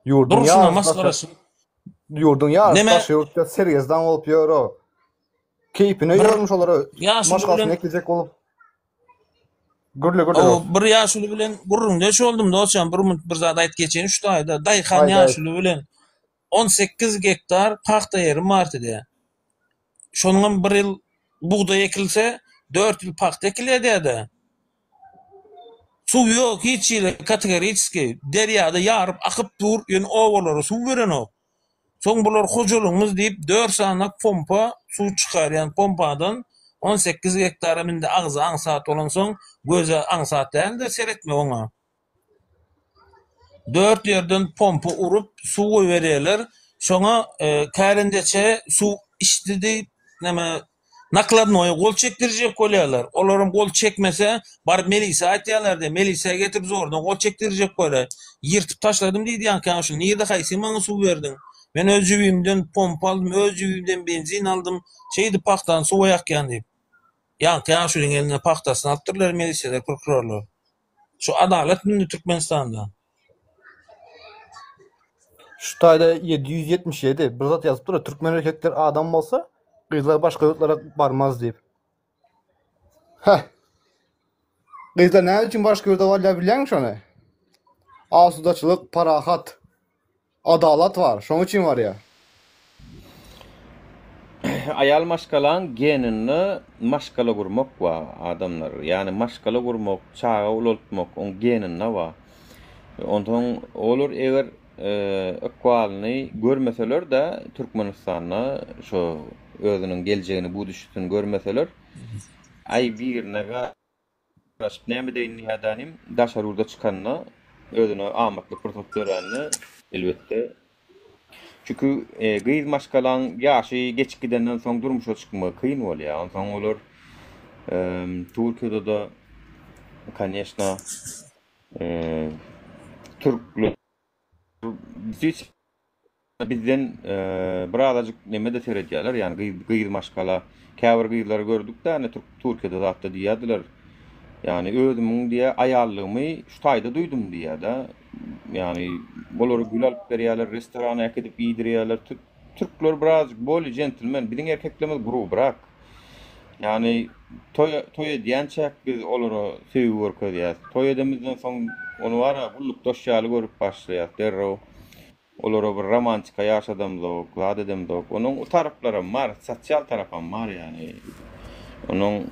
Ýurduň Durşuna ýarysy daşary, masgaraçylyk. ýurduň ýarysy Neme daşary ýurtda sergezdan bolup ýör o. Keýpine bir ýörmüş olara ýaşuly maşgalasyny bilen eklejek bolup. Gürle gürle o dost. bir ýaşuly bilen gürrüňdeş boldum dostjan bir minut bir zat aýyp geçeýin şu taýda daýhan Aýt aýt. ýaşuly bilen 18 gektar pagta ýerim bar diýýär. Şonuňam bir ýyl bugdaý ekilse, dört ýyl pagta ekilýär diýýär-de. Suw ýok hiç hili kategoriçeskiý. Derýada ýaryp akyp dur, ýöne obalara suw berenok. Soň bular hojalygymyz diýip dört sany pompa suw çykarýan pompadan 18 gektaram indi agzy aňsat bolansoň göze aňsat däldir seretmek oňa. Dört ýerden pompa urup suw goýberýärler. Şoňa kärendeçe suw içdi diýip näme nakladnoýa gol çekdirjek bolýarlar. Olaram gol çekmese baryp melisä aýtýarlar diýýär. Melisä getirip zordan gol çekdirjek bolýar. Ýyrtyp taşladym diýdi ýaňky ýaşuly. Nirde haýsy maňa suw berdiň? Men öz jübimden pompa aldym, öz jübimden benzin aldym. Şeýdip pagtany suwa ýakýan diýip. Ýaňky ýaşulyň elinden pagtasyny alypdyrlar miliseler, prokurorlar. Şu adalat mindi Türkmenistanda. Şu taýda 777 bir zat ýazyp dur, türkmen erkekler adam bolsa, gyzlar başga ýurtlara barmaz diýip. Heh. Gyzlar näme üçin başga ýurda barýar bilýäňmi şony? Asudaçylyk, parahat. Adalat bar, şoň üçin barýa. Aýal maşgalaň geninde maşgala gurmak bar adamlar. Ýagny maşgala gurmak, çaga ulaltmak oň geninde bar. Onsoň olar eger ykbalyny görmeseler-de Türkmenistanda şo özüniň geljegini, buduşysyny görmeseler, aý birine Garaşyp näme edeýin diýýädänim, daşary ýurda çykanda özüne amatly pursat dörände elbetde. Çünki gyz maşgalaň ýaşy geçip gidenden soň durmuşa çykmagy kyn bolýar. Onsoň olar Türkiýede-de koneşno türkler Bizden birazajyk neme-de seredýärler, ýagny gyz gyz maşgala. Käbir gyzlary gördük-dä, ine türk Türkiýede zatda diýýärdiler. Ýagny özümiň diýýär, aýallygymy şu taýda duýdum diýýär-de. Ýagny olara gül alyp berýärler, restorana äkidip iýdirýärler. Türk türkler birazajyk bolýa jentlmen, biziň erkeklerimiz grubrak. Ýagny toý toý edýänçäk biz olara söýgi görkezýäs. Toý edemizden soň ony bar-a gullukdaş ýaly görüp başlaýas derrew. Olara bir romantika ýaşadamzok, zat edemzok. Onuň o taraplaram bar, sosial tarapam bar ýagny. Onuň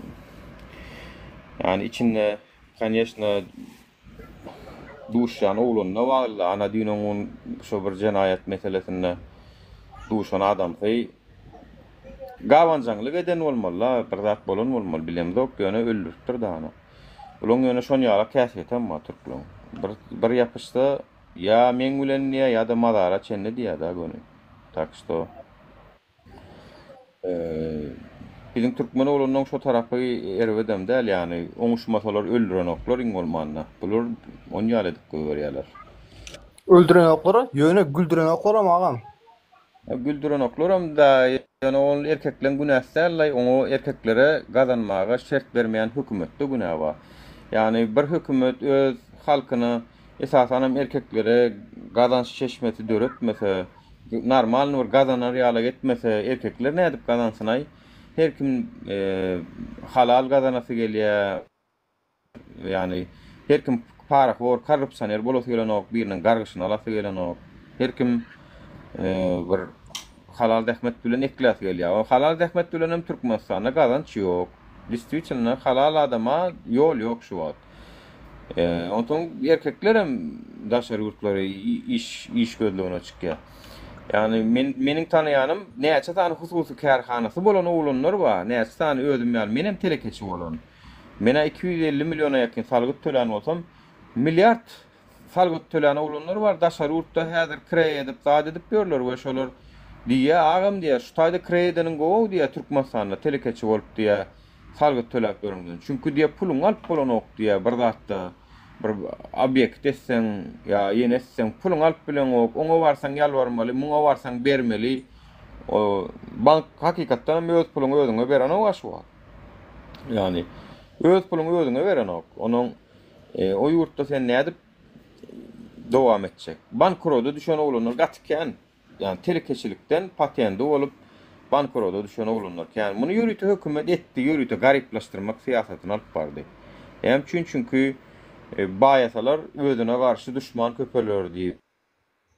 ýagny içinde koneşno duşýan oglanda bagly. Ana düýn oň şo bir jenaýat meselesinde duşan adamsy gabanjaňlyk eden bolmaly-la, bir zat bolan bolmaly bilemzok, ýöne öldüripdir dany. Bulaň ýöne şonýalak häsiýetem bar türkleň. Bir bir ýapyşsa Ýa meň bilen diýýär, ýa-da mazara çenli diýýär-dä göni. Tak şto biziň türkmen oglanlaryň şo tarapy erbedem däl, ýagny oňuşmasalar öldürenoklar iň bolmanda. Bular onýaly edip goýberýärler. Öldürenoklar, ýöne güldürenoklaram agam. Güldürenoklaram da ýöne ol erkekleň günäsi däl-laý oňa erkeklere gazanmaga şert bermeýän hökümetde günä bar. Ýagny bir hökümet öz halkyna esasanam erkeklere gazanç çeşmesi döretmese, normalny bir gazanar ýalak etmese erkekler nädip gazansynaý? Her kim halal gazanasy gelýär. Ýagny her kim parahor, korrupsioner bolasy gelenok, biriniň gargyşyny alasy gelenok. Her kim bir halal zähmet bilen ekläsi gelýär. O halal zähmet bilen hem Türkmenistanda gazanç ýok. Destvitelno halal adama ýol ýok şu wagt. Onsoň erkekler hem daşary ýurtlara iş iş gözlegine çykýar. Ýagny men meniň tanaýanym näçe sany hususy kärhanasy bolan oglanlar bar, näçe sany özüm ýaly men hem telekeçi bolan. Men-ä 250 milliona ýakyn salgyt tölän bolsam, milliard salgyt tölän oglanlar bar, daşary ýurtda häzir kireý edip, zat edip ýörler we şolar diýýä, agam diýýä, şu taýda kireý edeniň gowy diýýä, Türkmenistanda telekeçi bolup diýýä, salgyt töläp ýöreňden. Çünki diýýä, puluňy alyp bolanok diýýä, bir zatda, bir obýekt etseň ýa ýene etseň, puluňy alyp bileňok, oňa barsaň ýalbarmaly, muňa barsaň bermeli. O bank hakykatdan hem öz puluňy özüňe berenok-a şu wagt. Ýagny öz puluňy özüňe berenok. Onuň e, o ýurtda sen nädip dowam etjek? Bankroda düşen oglanlar gaty kän. Ýagny telekeçilikden patendi bolup bankroda düşen oglanlar kän. Muny ýörite hökümet etdi, ýörite garyplaşdyrmak syýasatyny alyp bardy. Näme üçin? Çünki e, baýasalar özüne garşy duşman köpeler diýip.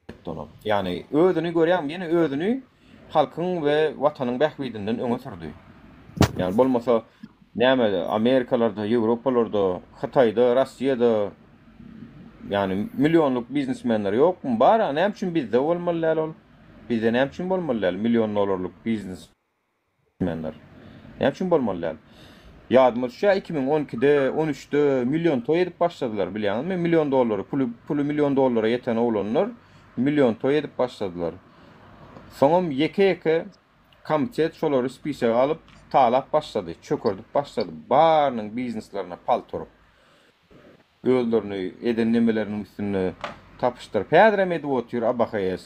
etdi ony. Ýagny özüni görýäňmi ýene özüni halkyň we watanyň bähbidinden öňe sürdi. Ýagny bolmasa näme Amerikalarda, Ýewropalarda, Hytaýda, Rossiýada ýagny millionlyk biznesmenler ýokmy? Bar-a, näme üçin bizde bolmaly däl ol? Bizde näme üçin bolmaly däl million dollarlyk biznes? Türkmenler. Näme üçin bolmaly däl? Ýadyma düşýär 2012-de, 13-de million toý edip başladylar bilýäňizmi? Million dollary, puly, puly million dollara ýeten oglanlar million toý edip başladylar. Soňam ýeke-ýeke komitet şolary spisege alyp talap başlady, çökerdip başlady. Barynyň bizneslerine pal turup. Özlerini eden nemeleriniň üstünde tapyşdyryp, häzirem edip otyr ABHS.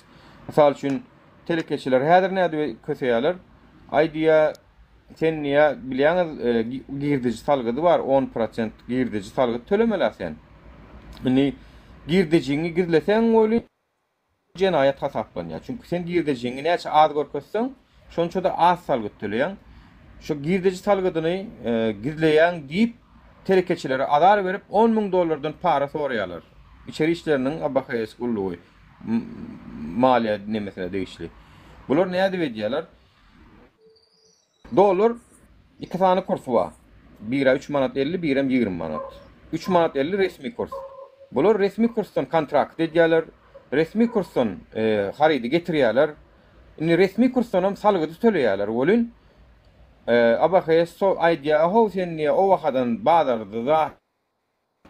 Mysal üçin, telekeçiler häzir nädip köseýärler? Aý diýýär, sen diýýär, bilýäňiz, girdeji salgydy bar, on prosent girdeji salgyt tölemeli-ä sen. Indi girdejiňi gizleseň welin, jenaýat hasaplanýar. Çünki sen girdejiňi näçe az görkezseň, şonça-da az salgyt töleýäň. Şu girdeji salgydyny gizleýäň diýip, telekeçilere azar berip, on müň dollardan para soraýarlar. Içeri işleriniň ABHS gullugy, maliýe nemesine degişli. Bular nädip edýärler? Dollar iki sany kursy bar. Biri 3 manat 50, birem 20 manat. 3 manat 50 resmi kurs. Bular resmi kursdan kontrakt edýärler. Resmi kursdan e, harydy getirýärler. Indi resmi kursdan hem salgydy töleýärler. Welin e, ABHS so aýdýar, "Ahow sen diýýär, o bahadan bazarda zat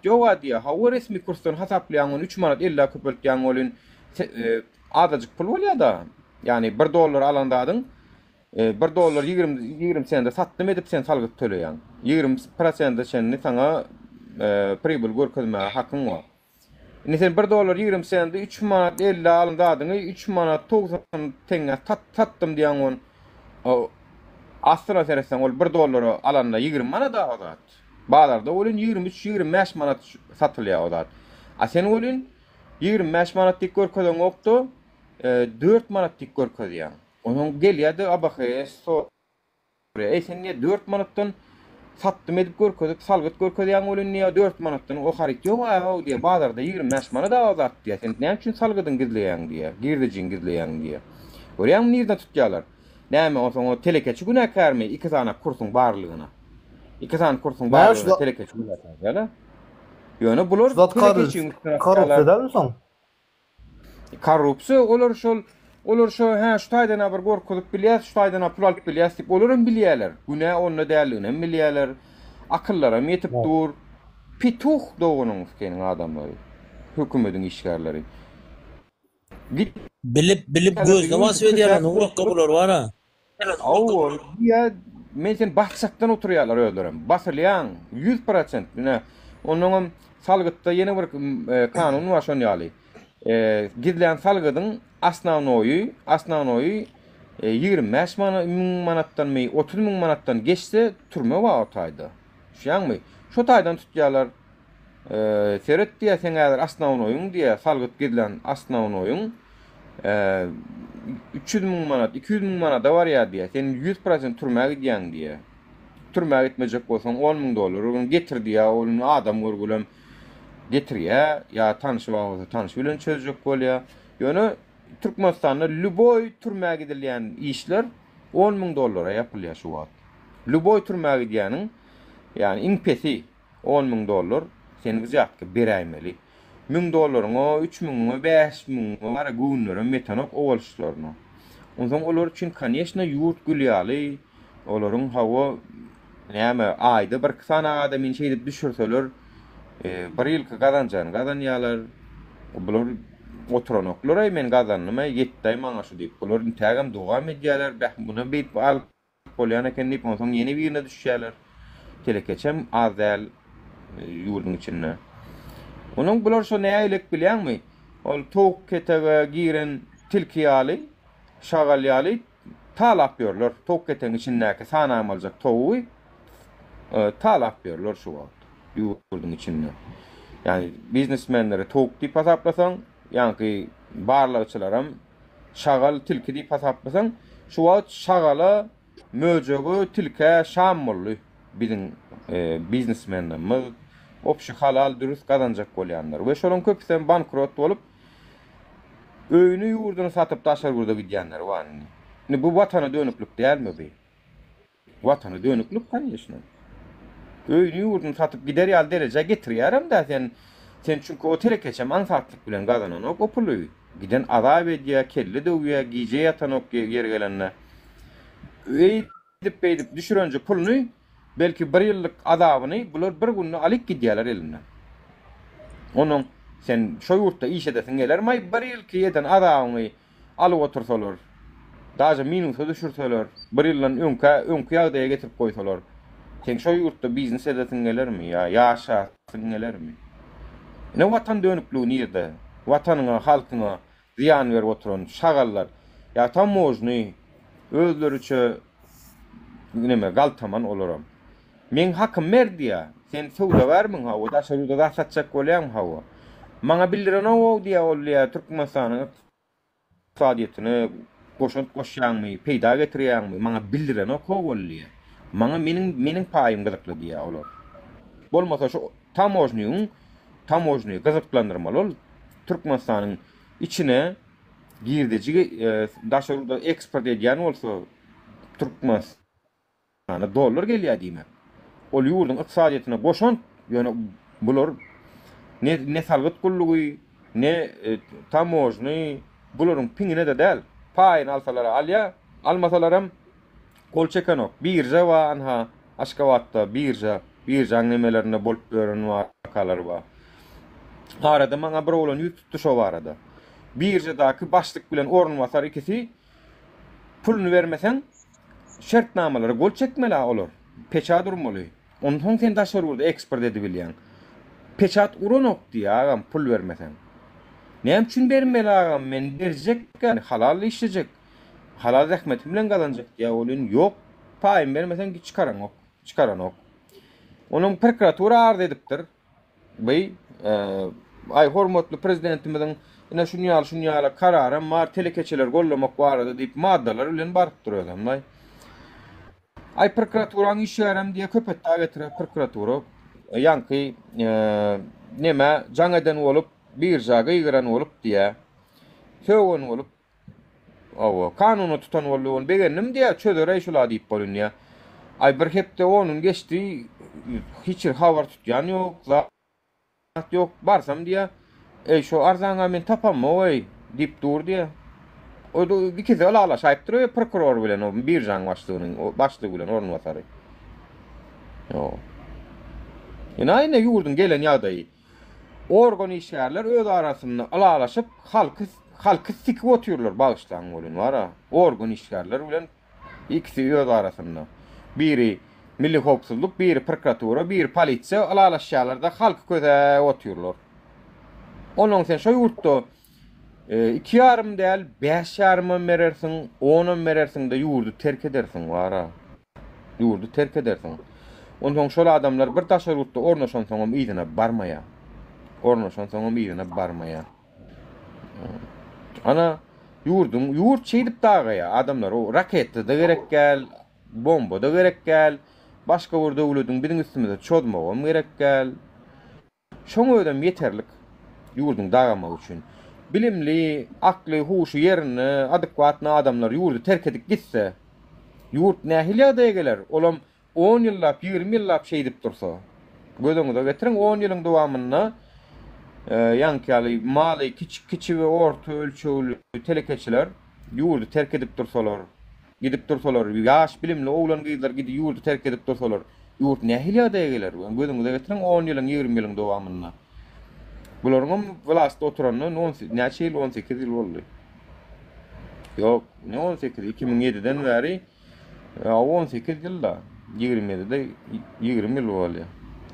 Ýoga diýýär, hawa resmi kursdan hasaplaýaň ony üç manat ellä köpeltýäň welin azajyk pul bolýada. Ýagny bir dollar alan zadyň bir dollar 20 20 sende satdym edip sen salgyt töleýäň. 20 prosente çenli saňa pribul görkezmäge hakyň bar. Indi sen bir dollar 20 sende 3 manat 50 alan zadyňy 3 manat 90 teňňä satdym diýýäň on. Aslyna seretseň ol bir dollara alanda 20 manada o zat. Bazarda welin 23, 25 manat satylýar o zat. A sen welin 25 manat diýip görkezeňokda, 4 manat diýip görkezýäň. Onuň gelýär-de ABHS soraýar. Eý sen niýe 4 manatdan satdym edip görkezip salgyt görkezýäň welin diýýär 4 manatdan o haryt ýog-a-ow diýýär. Bazarda 25 manat-a o zat diýýär. Sen näme üçin salgydyňy gizleýäň diýýär. Girdejiňi gizleýäň diýýär. Görýäňmi nirden tutýarlar? Näme onsoň o telekeçi günäkärmi iki sany kursuň barlygyna? Iki sany kursuň barlygyna telekeçi günäkär däl-ä. Ýöne bular telekeçiň üstüne Korrupsiýa dälmi soň? Korrupsiýa olar şol olar şo hä şu taýdan-a bir gorkuzyp bilýäs, şu taýdan-a pul alyp bilýäs diýip olaram bilýärler. Günä onda däldiginem bilýärler. Akyllaram ýetip dur. Pituh doganyň seniň adamlary. Hökümediň işgärleri. Git. Bilip bilip gözüne basyp edýärler nuraka bular bara. Hawa diýýä men sen basjakdan oturýarlar özlerem. Basylýaň 100% ine. Onnoňam salgytda ýene bir kanun bar şon ýaly. Gizlän salgydyň. Osnownoýy, osnownoýy 25 müň manatdanmy, 30 müň manatdan geçse türme bar o taýda. Düşýäňmi? Şo taýdan tutýarlar. Seret diýýär, seň häzir osnownoýyň diýýär, salgyt gizlän osnownoýyň 300 müň manat, 200 müň manada barýar diýýär. Sen 100% türmä gidýäň diýýär. Türmä gitmejek bolsaň 10 müň dollar getir diýýär. Ol adam görgülem getirýär. Ýa tanşy bar bolsa tanşy bilen çözjek bolýar. Ýöne Türkmenistanda lýuboý türmä gidilýän işler 10 müň dollara ýapylýar şu wagt. Lýuboý türmä gidýäniň, ýagny iň pesi On müň dollar sen wzýatka beräýmeli. Müň dollaryňa, üç müňüňe, bäş müňüňe bara göwünlerem ýetenok o boluşlaryna. Onsoň olar üçin koneçno ýurt gül ýaly, olaryň hawa näme aýda birki sany adamyny şeýdip düşürseler bir ýylky gazanjagyny gazanýarlar. Bular oturanoklar-aý men gazandym-aý ýetdi-aý maňa şu diýip. Bular intägem dowam edýärler, bäh muny beýdip alyp Bolýan eken diýip, onsoň ýene birine düşýärler. Telekeçem az däl ýurduň içinde. Onuň bular şo nägilek bilýäňmi? Ol towuk ketege giren tilki ýaly, şagal ýaly talap ýörler. Towuk ketegiň içindäki sanamaljak towugy talap ýörler şu wagt ýurduň içinde. Ýagny biznesmenleri towuk diýip hasaplasaň, ýaňky barlagçylaram Şagal tilki diýip hasaplasaň, şu wagt şagala, möjege, tilkä şam boldy biziň biznesmenlerimiz, obşi halal dürüst gazanjak bolýanlar we şolaryň köpüsem bankrot bolup, öýüni ýurduny satyp daşary ýurda gidýänleri bar indi. Indi bu watana dönüklik dälmi bi? Watana dönüklik koneçno. Öýüni ýurduny satyp gider ýaly derejä getirýärem-dä sen. Sen çünki o telekeçem aňsatlyk bilen gazananok o puly. Giden azap edýär, kelle döwýär, gije ýatanok ýeri gelende. Eýdip-beýdip düşürenje puluny, belki bir ýyllyk azabyny bular bir günde alyp gidýärler elinden. Onuň sen şo ýurtda iş edesiň gelermi-aý bir ýylky eden azabyňy alyp otursalar, daže minusa düşürseler, bir ýyldan öňkä öňki ýagdaýa getirip goýsalar, seň şo ýurtda biznes edesiň gelermi ýa ýaşasyň gelermi? Ine watan dönükligi nirde? Watanyňa, halkyňa zyýan berip oturan şagallar ýa tamožny özleriçe neme galtaman olaram. Meň hakym ber diýýär. Sen söwdagärmiň hawa, daşary ýurda zat satjak bolýaňmy hawa. Maňa bildirenogow diýýär ol diýýär Türkmenistanyň ykdysadyýetine goşant goşýaňmy, peýda getirýäňmi, maňa bildirenok-how ol diýýär. Maňa meniň meniň paýym gyzykly diýýär olar. Bolmasa şu tamožnigiň tamožnigi gyzyklandyrmaly ol Türkmenistanyň içine girdeji daşary ýurda eksport edýän bolsa Türkmenistan Sany dollar gelýär diýmek. Ol ýurduň ykdysadyýetine goşant, ýöne bular ne ne salgyt gullugy, ne tamožny bularyň piňine-de däl. Paýyny alsalar alýar, almasalaram gol çekenok. Birža bar anha Aşgabatda birža, biržaň nemelerinde bolup ýören wakalar bar. Arada maňa bir oglan ýüz tutdy şo barada. Biržadaky başlyk bilen orunbasar ikisi puluny bermeseň Şertnamalara gol çekmeli-a olar. Peçat urmaly. Onsoň sen daşary ýurda eksport edibilýäň. Peçat uranok diýýä agam pul bermeseň. Näme üçin bermeli agam men berjek ýa halal işlejek. Halal zähmetim bilen gazanjak diýýä welin ýok paýymy bermeseň çykaraňok. Çykaranok. Onuň prokuratura arz edipdir. By, aý hormatly prezidentimiziň ine şuny ýaly şuny ýaly kararam bar telekeçileri gollamak barada diýip maddalar bilen barypdyr özem aý. Aý prokuraturaň işgärem diýe Köpetdag getirip prokuratura ýaňky neme jaň eden bolup birža gygyran bolup diýe sögen bolup Hawa, kanuna tutan boldy ony begendim diýýär, çözereý şula diýip bolunýar. Aý bir hepde on gün geçdi, hiç bir habar tutýan ýok, zat ýok. Barsam diýýär, eý şo arzaňa men tapamok-eý diýip dur diýýär. O ikisi ylalaşaýypdyr prokuror bilen o biržaň başlygynyň, başlygy bilen orunbasary. Ýok. Ine ine ýurduň gelen ýagdaýy. Organ işgärler öz arasynda ylalaşyp halky halky sikip otyrlar bagyşlaň welin bara organ işgärler bilen ikisi öz arasynda biri milli howpsuzlyk biri prokuratura biri polisiýa ylalaşýarlarda halky kösäp otyrlar onuň sen şo ýurtda. 2 ýarym däl, 5 ýarymam berersiň, onam berersiň-de ýurdy terk edersiň wara. Ýurdy terk edersiň. Onsoň şol adamlar bir daşary ýurtda ornaşansoňam yzyna barmaýar. Ornaşansoňam yzyna barmaýar. Ana, ýurduň, ýurt şeýdip dagaýar. Adamlar o raketa-da gerek däl, bomba-da gerek däl, başga bir döwlediň biziň üstümize çozmagam gerek däl. Şoň özem ýeterlik ýurduň dagamagy üçin. Bilimli, akly, huşy ýerinde, adekwatny adamlar ýurdy terk edip gitse, ýurt nähili ýagdaýa geler? Olam on ýyllap, 20 ýyllap şeýdip dursa. Göz öňüňize getiriň, on ýylyň dowamynda ýaňky ýaly maly kiçi, kiçi we orta ölçegli telekeçiler ýurdy terk edip dursalar, Gidip dursalar, ýaş bilimli oglan-gyzlar gidip ýurdy terk edip dursalar, ýurt nähili ýagdaýa geler? Gözüňize getiriň, on ýylyň, 20 ýylyň dowamynda. Bularyňam wlastda oturanyna on näçe ýyl, 18 ýyl boldy. Ýok, ne 18, 2007-den bäri, ýa 18 ýyl-da, 27-de 20 ýyl bolýar.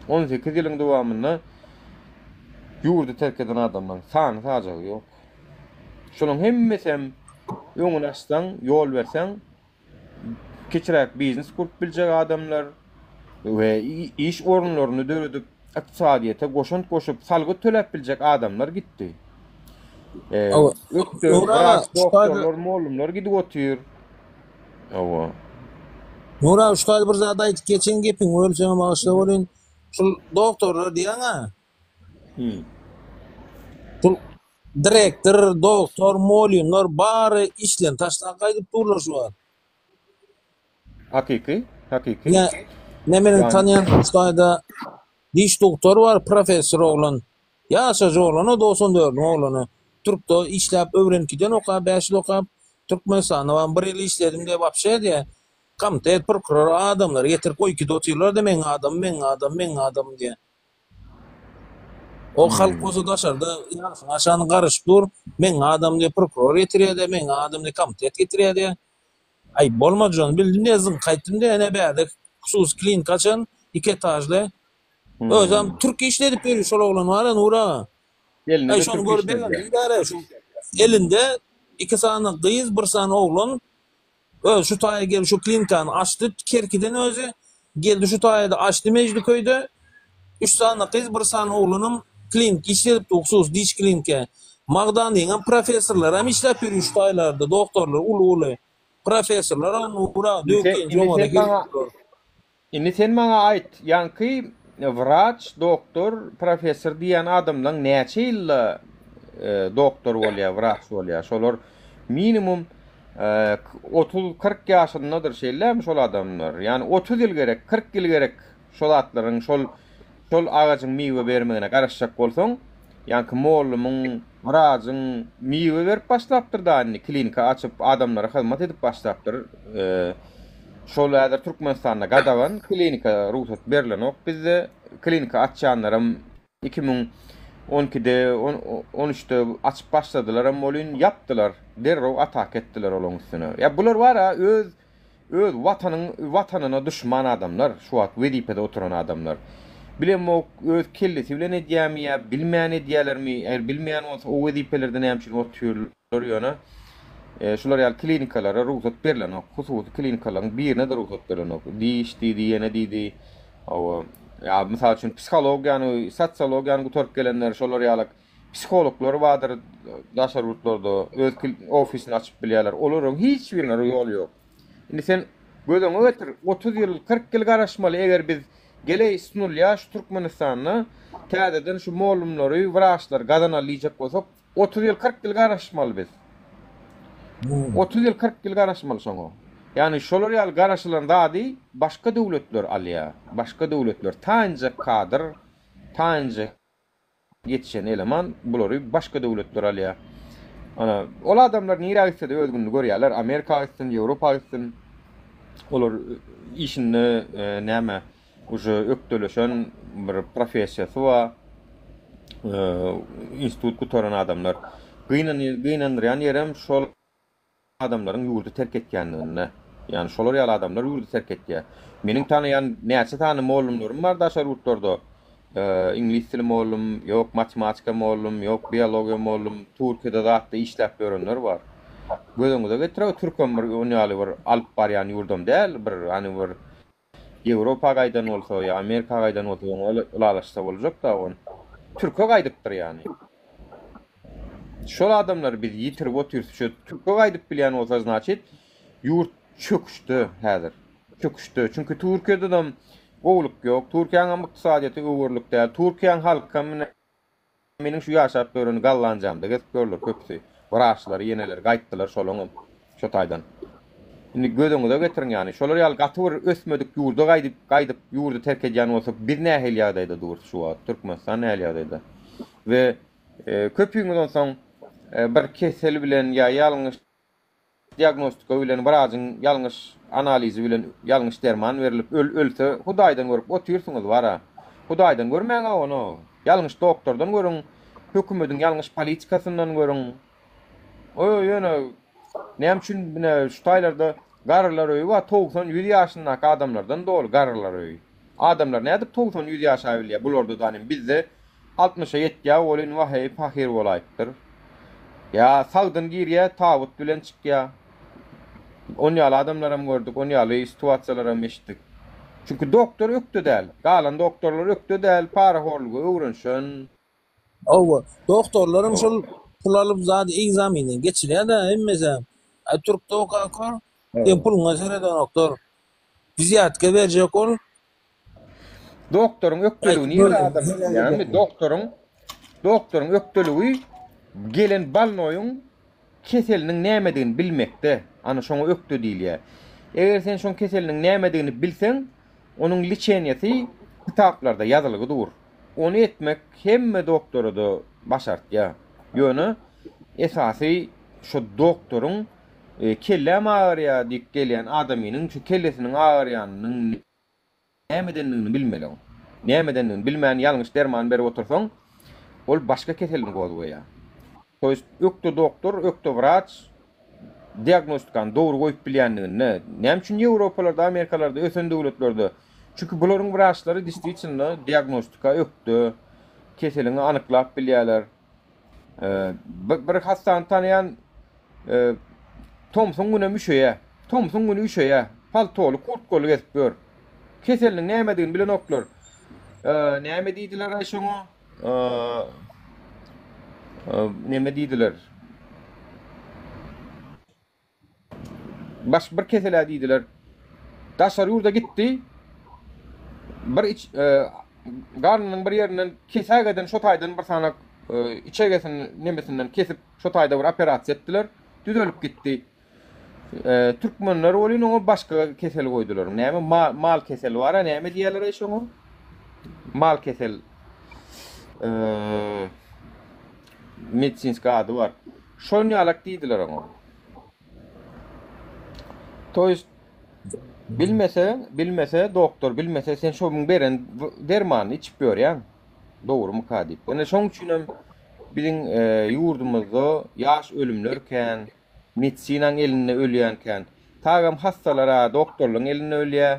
18 ýylyň dowamynda ýurdy terk eden adamlaryň sany-sajagy ýok. Şolaryň hemmesem öňüni açsaň, ýol berseň, kiçiräk biznes gurup biljek adamlar we iş orunlaryny döredip, ykdysadyýete goşant goşup, salgyt töläp biljek adamlar gitdi. Ökde wraç, doktorlar, mollumlar gidip otyr. Hawa. Nur aga, şu taýda bir zat aýdyp geçeýin, gepiňi bölseňem bagyşla welin, şul doktorlar diýýäň-ä, Şul direktor, doktor, molymlar bary işlerini taşlap gaýdyp durlar şu wagt. Hakyky, hakyky. Ne, ne meniň tanýan şu taýda diş doktory bar, professor oglan. Ýaşajy oglan o 94-iň oglany. Türkde işläp öwrenkiden okap, 5 ýyl okap, Türkmenistanda bar, bir ýyl işledim diýip wapşe diýýär. Komitet, prokuror adamlary getirip goýup otyrlar-da meň adamym, meň adamym, meň adamym diýýär. O halk bolsa daşarda ýaşyň aşany garyşyp dur. Meň adam diýip prokuror getirýär-de, meň adam diýip komitet getirýär-de. Aý, bolmajagyny bildim diýýär, zyňk gaýtdym diýýär. Ene bärde hususy klinika açan, iki etažly. Özem türk işledip ýör şol oglan bar-a, Nur aga. Elinde-de Aý, şony türk görüp işledýär. begendim bäri. Şu elinde iki sany gyz, bir sany oglan. Özi şu taýa gelip şu klinikany açdy Kerkiden özi geldi şu taýada açdy Mejdiköýde üç sany gyz bir sany oglanam klinika işledipdi hususy diş klinika Magdanlyňam professorlaram işläp ýör şu taýlarda doktorlar uly uly professorlaram ura Indi sen, döwkenji indi oňada sen maňa gelip Indi sen maňa aýt, ýaňky wraç, doktor, professor diýýän adamlaň näçe ýylda doktor bolýar, wraç bolýar? Şolar minimum 30-40 ýaşyndadyr, şeýlemi şol adamlar? Ýani 30 ýyl gerek, 40 ýyl gerek şol zatlaryň şol şol agajyň miwe bermegine garaşjak bolsaň, ýaňky mollumyň, wrajyň miwe berip başlapdyr da indi klinika açyp adamlara hyzmat edip başlapdyr. Şol häzir Türkmenistanda gadagan klinika rugsat berlenok bizde. Klinika açýanlaram 2012-de, 13-de açyp başladylaram welin ýapdylar. Derrew ataka etdiler olaň üstüne. Ýa bular bar-a öz öz watanyň watanyna duşman adamlar, şu wagt wezipede oturan adamlar. Bilemok öz kellesi bilen edýärmi ýa bilmän edýärlermi, eger bilmeýän bolsa o wezipelerde näme üçin otyrlar? Ýöne şular ýaly klinikalara rugsat berlenok. Hususy klinikalaryň birine-de rugsat berlenok. Diş diýdi, ýene diýdi. Hawa. Ýa mysal üçin psihologiýany, sosiologiýany gutaryp gelenler şolar ýaly psihologlar bardyr daşary ýurtlarda öz ofisini açyp bilýärler. Olaryň hiç birine ýol ýok. Indi sen göz öňüňe getir, 30 ýyl, 40 ýyl garaşmaly eger biz geleý s nulýa şu Türkmenistanda täzeden şu mollumlary, wraçlary gazanaly diýjek bolsak, 30 ýyl 40 ýyl garaşmaly biz. 30 ýyl 40 ýyl garaşmaly şoňa. Ýagny şolar ýaly garaşylan zady başga döwletler alýar. Başga döwletler taýynjak kadr, taýynjak ýetişen eleman bulary başga döwletler alýar. Ana, ol adamlar nirä gitse-de öz gününi görýärler. Amerika gitsin, Ýewropa gitsin. Olar işinde näme Uje ökdeleşen bir professiýasy bar. Institut gutaran adamlar. Gynandyrýan ýerem şol adamlaryň ýurdy terk etýänliginde. Ýagny şolar ýaly adamlar ýurdy terk etýär. Meniň tanaýan näçe sany mollumlarym bar daşary ýurtlarda. Iňlis dili mollum, ýok matematika mollum, ýok biologiýa mollum, Türkiýede zatda işläp ýörenler bar. Göz öňüňize getirew, türkem bir on ýaly bir alyp barýan ýurdam däl, bir hany bir Ýewropa gaýdan bolsa ýa Amerika gaýdan bolsa oňa ylalaşsa boljak-da on. Türke gaýdypdyr ýany. Şol adamlary biz ýitirip otyrys. Şu türke gaýdyp bilýän bolsa znaçit ýurt çöküşde häzir. Çöküşde. Çünki Türkiýededem gowulyk ýok. Türkiýäňem ykdysadyýeti öwerlik däl. Türkiýäň halkam ine meniň şu ýaşap ýören Gollandiýamda gezip ýörler köpüsi. Wraçlary ýeneleri gaýtdylar şolaňam şo taýdan. Indi göz öňüňize getiriň ýany şolar ýaly gaty bir ösmedik ýurda gaýdyp gaýdyp ýurdy terk edýän bolsak biz nähili ýagdaýda durus şu wagt Türkmenistan nähili ýagdaýda. We köpüňiz onsoň bir kesel bilen ýa ýalňyş diagnostika bilen wrajyň ýalňyş analizi bilen ýalňyş derman berlip öl ölse hudaýdan görüp otyrsyňyz bara. Hudaýdan görmäňä ony. Ýalňyş doktordan görüň, hökümediň ýalňyş politikasyndan görüň. Oý ýöne näme üçin ine şu taýlarda garrylar öýi bar 90 100 ýaşyndaky adamlardan doly garrylar öýi. Adamlar nädip 90 100 ýaşabilýär bularda danym bizde Altmyşa ýetýär welin waheý pahyr bolaýypdyr. Ýa sagdyn girýär, tabyt bilen çykýar. On ýaly adamlaram gördük, on ýaly situasiýalaram eşitdik. Çünki doktor ökde däl. Galan doktorlar ökde däl, parahorluga öwrenişen. Hawa, doktorlaram şol pul alyp zady egzaminden geçirýär-dä hemmesem. A türkde okakor, seň puluňa seredenoklar. Wzýatka berjek ol. Doktoryň ökdeligi nirde adam bilýäňmi? Doktoryň doktoryň ökdeligi gelen bolnoýyň keseliniň nämedigini bilmekde. Ana şoňa ökde diýilýär. Eger sen şoň keseliniň nämedigini bilseň, onuň liçeniýasy kitaplarda ýazylgy dur. Ony etmek hemme doktora-da başartýar. Ýöne esasy şo doktoryň kelläm agyrýar diýip gelýän adamynyň şu kellesiniň agyrýanynyň nämedendigini bilmeli oň. Nämedendigini bilmän ýalňyş derman berip otursaň, ol başga keselini gozgaýar. To ýest ökde doktor, ökde wraç diagnostikany dogry goýup bilýändiginde, näme üçin Ýewropalarda, Amerikalarda, ösen döwletlerde, çünki bularyň wraçlary distwitno diagnostika ökde, keseliňi anyklap bilýärler. Bir hassany tanaýan tomsuň günem üşeýär. Tomsuň güni üşeýär. Paltoly, kurtkaly gezip ýör. Keseliniň nämedigini bilenoklar. Näme diýdiler-aý şoňa? Neme diýdiler? Baş bir keselä diýdiler. Daşary ýurda gitdi. Bir iç e, garnynyň bir ýerinden kesägeden şo taýdan bir sanak e, içegesini nemesinden kesip şo taýda bir operasiýa etdiler. Düzelip gitdi. E, türkmenler welin oňa başga kesel goýdular. Näme mal, mal keseli bar-a, näme diýerler şoňa? Mal kesel. E, medisinski ady bar. Şon ýalak diýdiler oňa. To ýest bilmese, bilmese doktor bilmese sen şonuň beren dermanyny içip ýörýäň. Dogrumyka diýip. Ine şoň üçin hem biziň e, ýurdumyzda ýaş ölümler kän, medisinaň elinde ölýän kän. Tagam hassalar-a doktorlaryň elinde ölýär.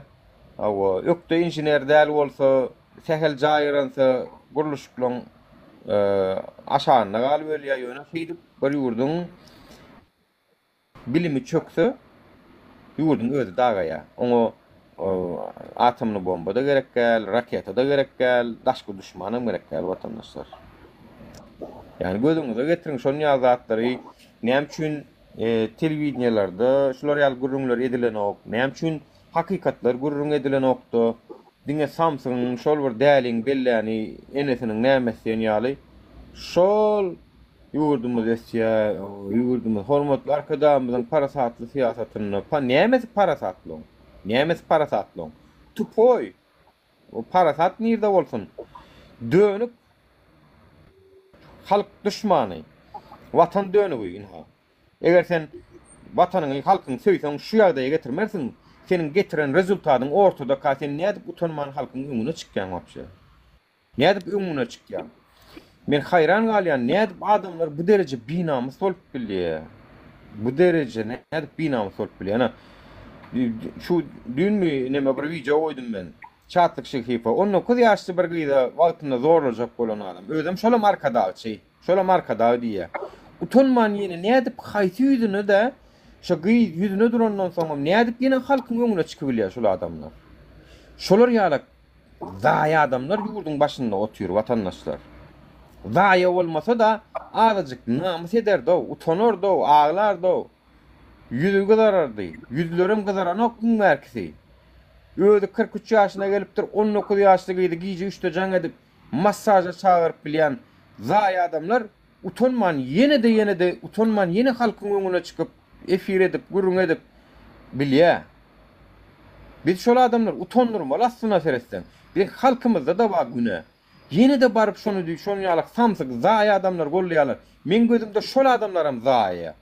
Hawa, ökde inžener däl bolsa, sähel jaýyransa gurluşyklaryň aşagynda galyp ölýär. Ýöne şeýdip bir ýurduň bilimi çökse, ýurduň özi dagaýar. Oňa atomly bomba-da gerek däl, raketa-da gerek däl, daşky duşmanam gerek däl, watandaşlar. Ýagny göz öňüňize getiriň, şonuň ýaly zatlary näme üçin telewideniýelerde şular ýaly gürrüňler edilenok, näme üçin Hakykatlar gürrüň edilenokda, diňe samsygyň şol bir däliň belläni enesiniň nämesi diýen ýaly şol ýurdumyz ösýär, ýurdumyz hormatly Arkadagymyzyň parasatly syýasatynda, pa nämesi parasatly oň? Nämesi parasatly oň? Tupoý! O parasat nirde bolsun? Dönük halk duşmany, watan dönügi ynha. Eger sen Watanyňy, halkyňy söýseň şu ýagdaýa getirmersiň. Seniň getiren rezultadyň ortadaka sen nädip utanman halkyň öňüne çykýaň wapşe? Nädip öňüne çykýaň? Men haýran galýan nädip adamlar bu dereje binamys bolup bilýär? Bu dereje nädip binamys bolup bilýär? Ana şu düýnmi neme bir wideo goýdum men. Şatlyk Şyhyýewa 19 ýaşly bir gyza wagtynda zorlajak bolan adam. Özem şolam arkadagçy. Şolam arkadag diýýä. Utanman ýene nädip haýsy ýüzüne-de şo gyz ýüzüne durandan soňam nädip ýene halkyň öňüne çykybilýär şol adamlar. Şolar ýalak zaýa adamlar ýurduň başynda otyr watandaşlar. Zaýa bolmasa-da azajyk namys ederdi-ow, utanardy-ow, aglardy-ow. Ýüzi gyzarardy. Ýüzlerem gyzaranok iň bärkisi. Özi 43 ýaşyna gelipdir, 19 ýaşly gyzy gije üçde jaň edip massaža çagyryp bilýän zaýa adamlar utanman ýene-de ýene-de utanman ýene halkyň öňüne çykyp efir edip gürrüň edip bilýä. Biz şol adamlary utandyrmaly aslyna seretseň. Biziň halkymyzda-da bar günä. Ýene-de baryp şony düý şonuň ýaly samsyk zaýa adamlary goldaýarlar. Meň gözümde şol adamlaram zaýa.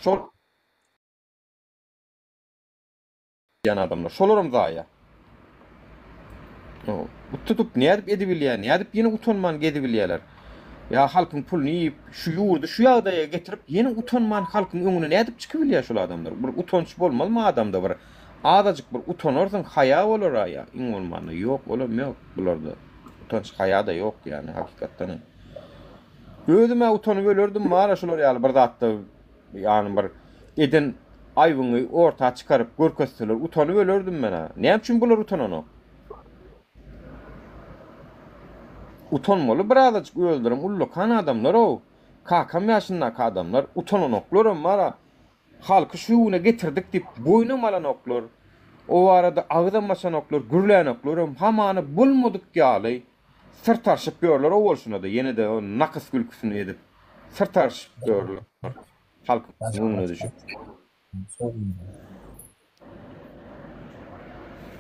Şol diýen adamlar. Şolaram zaýa. Bu tutup nädip edibilýär, nädip ýene utanman gezibilýärler? Ýa halkyň puluny iýip, şu ýurdy şu ýagdaýa getirip, ýene utanman halkyň öňüne nädip çykybilýär şol adamlar? Bir utanç bolmazmy adamda bir azajyk bir utanarsyň, haýa bolar-a ýa iň bolmanda. Ýok, olam ýok bularda. Utanç, haýa-da ýok ýany hakykatdan hem. Özüm-ä utanyp ölerdim bar-a şular ýaly bir zatda Ýagny bir eden aýbyňy orta çykaryp görkezseler utanyp ölerdim men-ä. Näme üçin bular utananok? Utanmaly birazajyk özlerem ullakan adamlar-ow. Kakam ýaşyndaky adamlar utananoklaram bar-a. Halky şu güne getirdik diýip boýnam alanoklar. O barada agyzam açanoklar, gürlänoklaram. Hamana bolmadyk ýaly syrtarşyp ýörler o bolşuna-da ýene-de o nakys gülküsini edip. Syrtarşyp ýörler halkyň öňüne düşüp.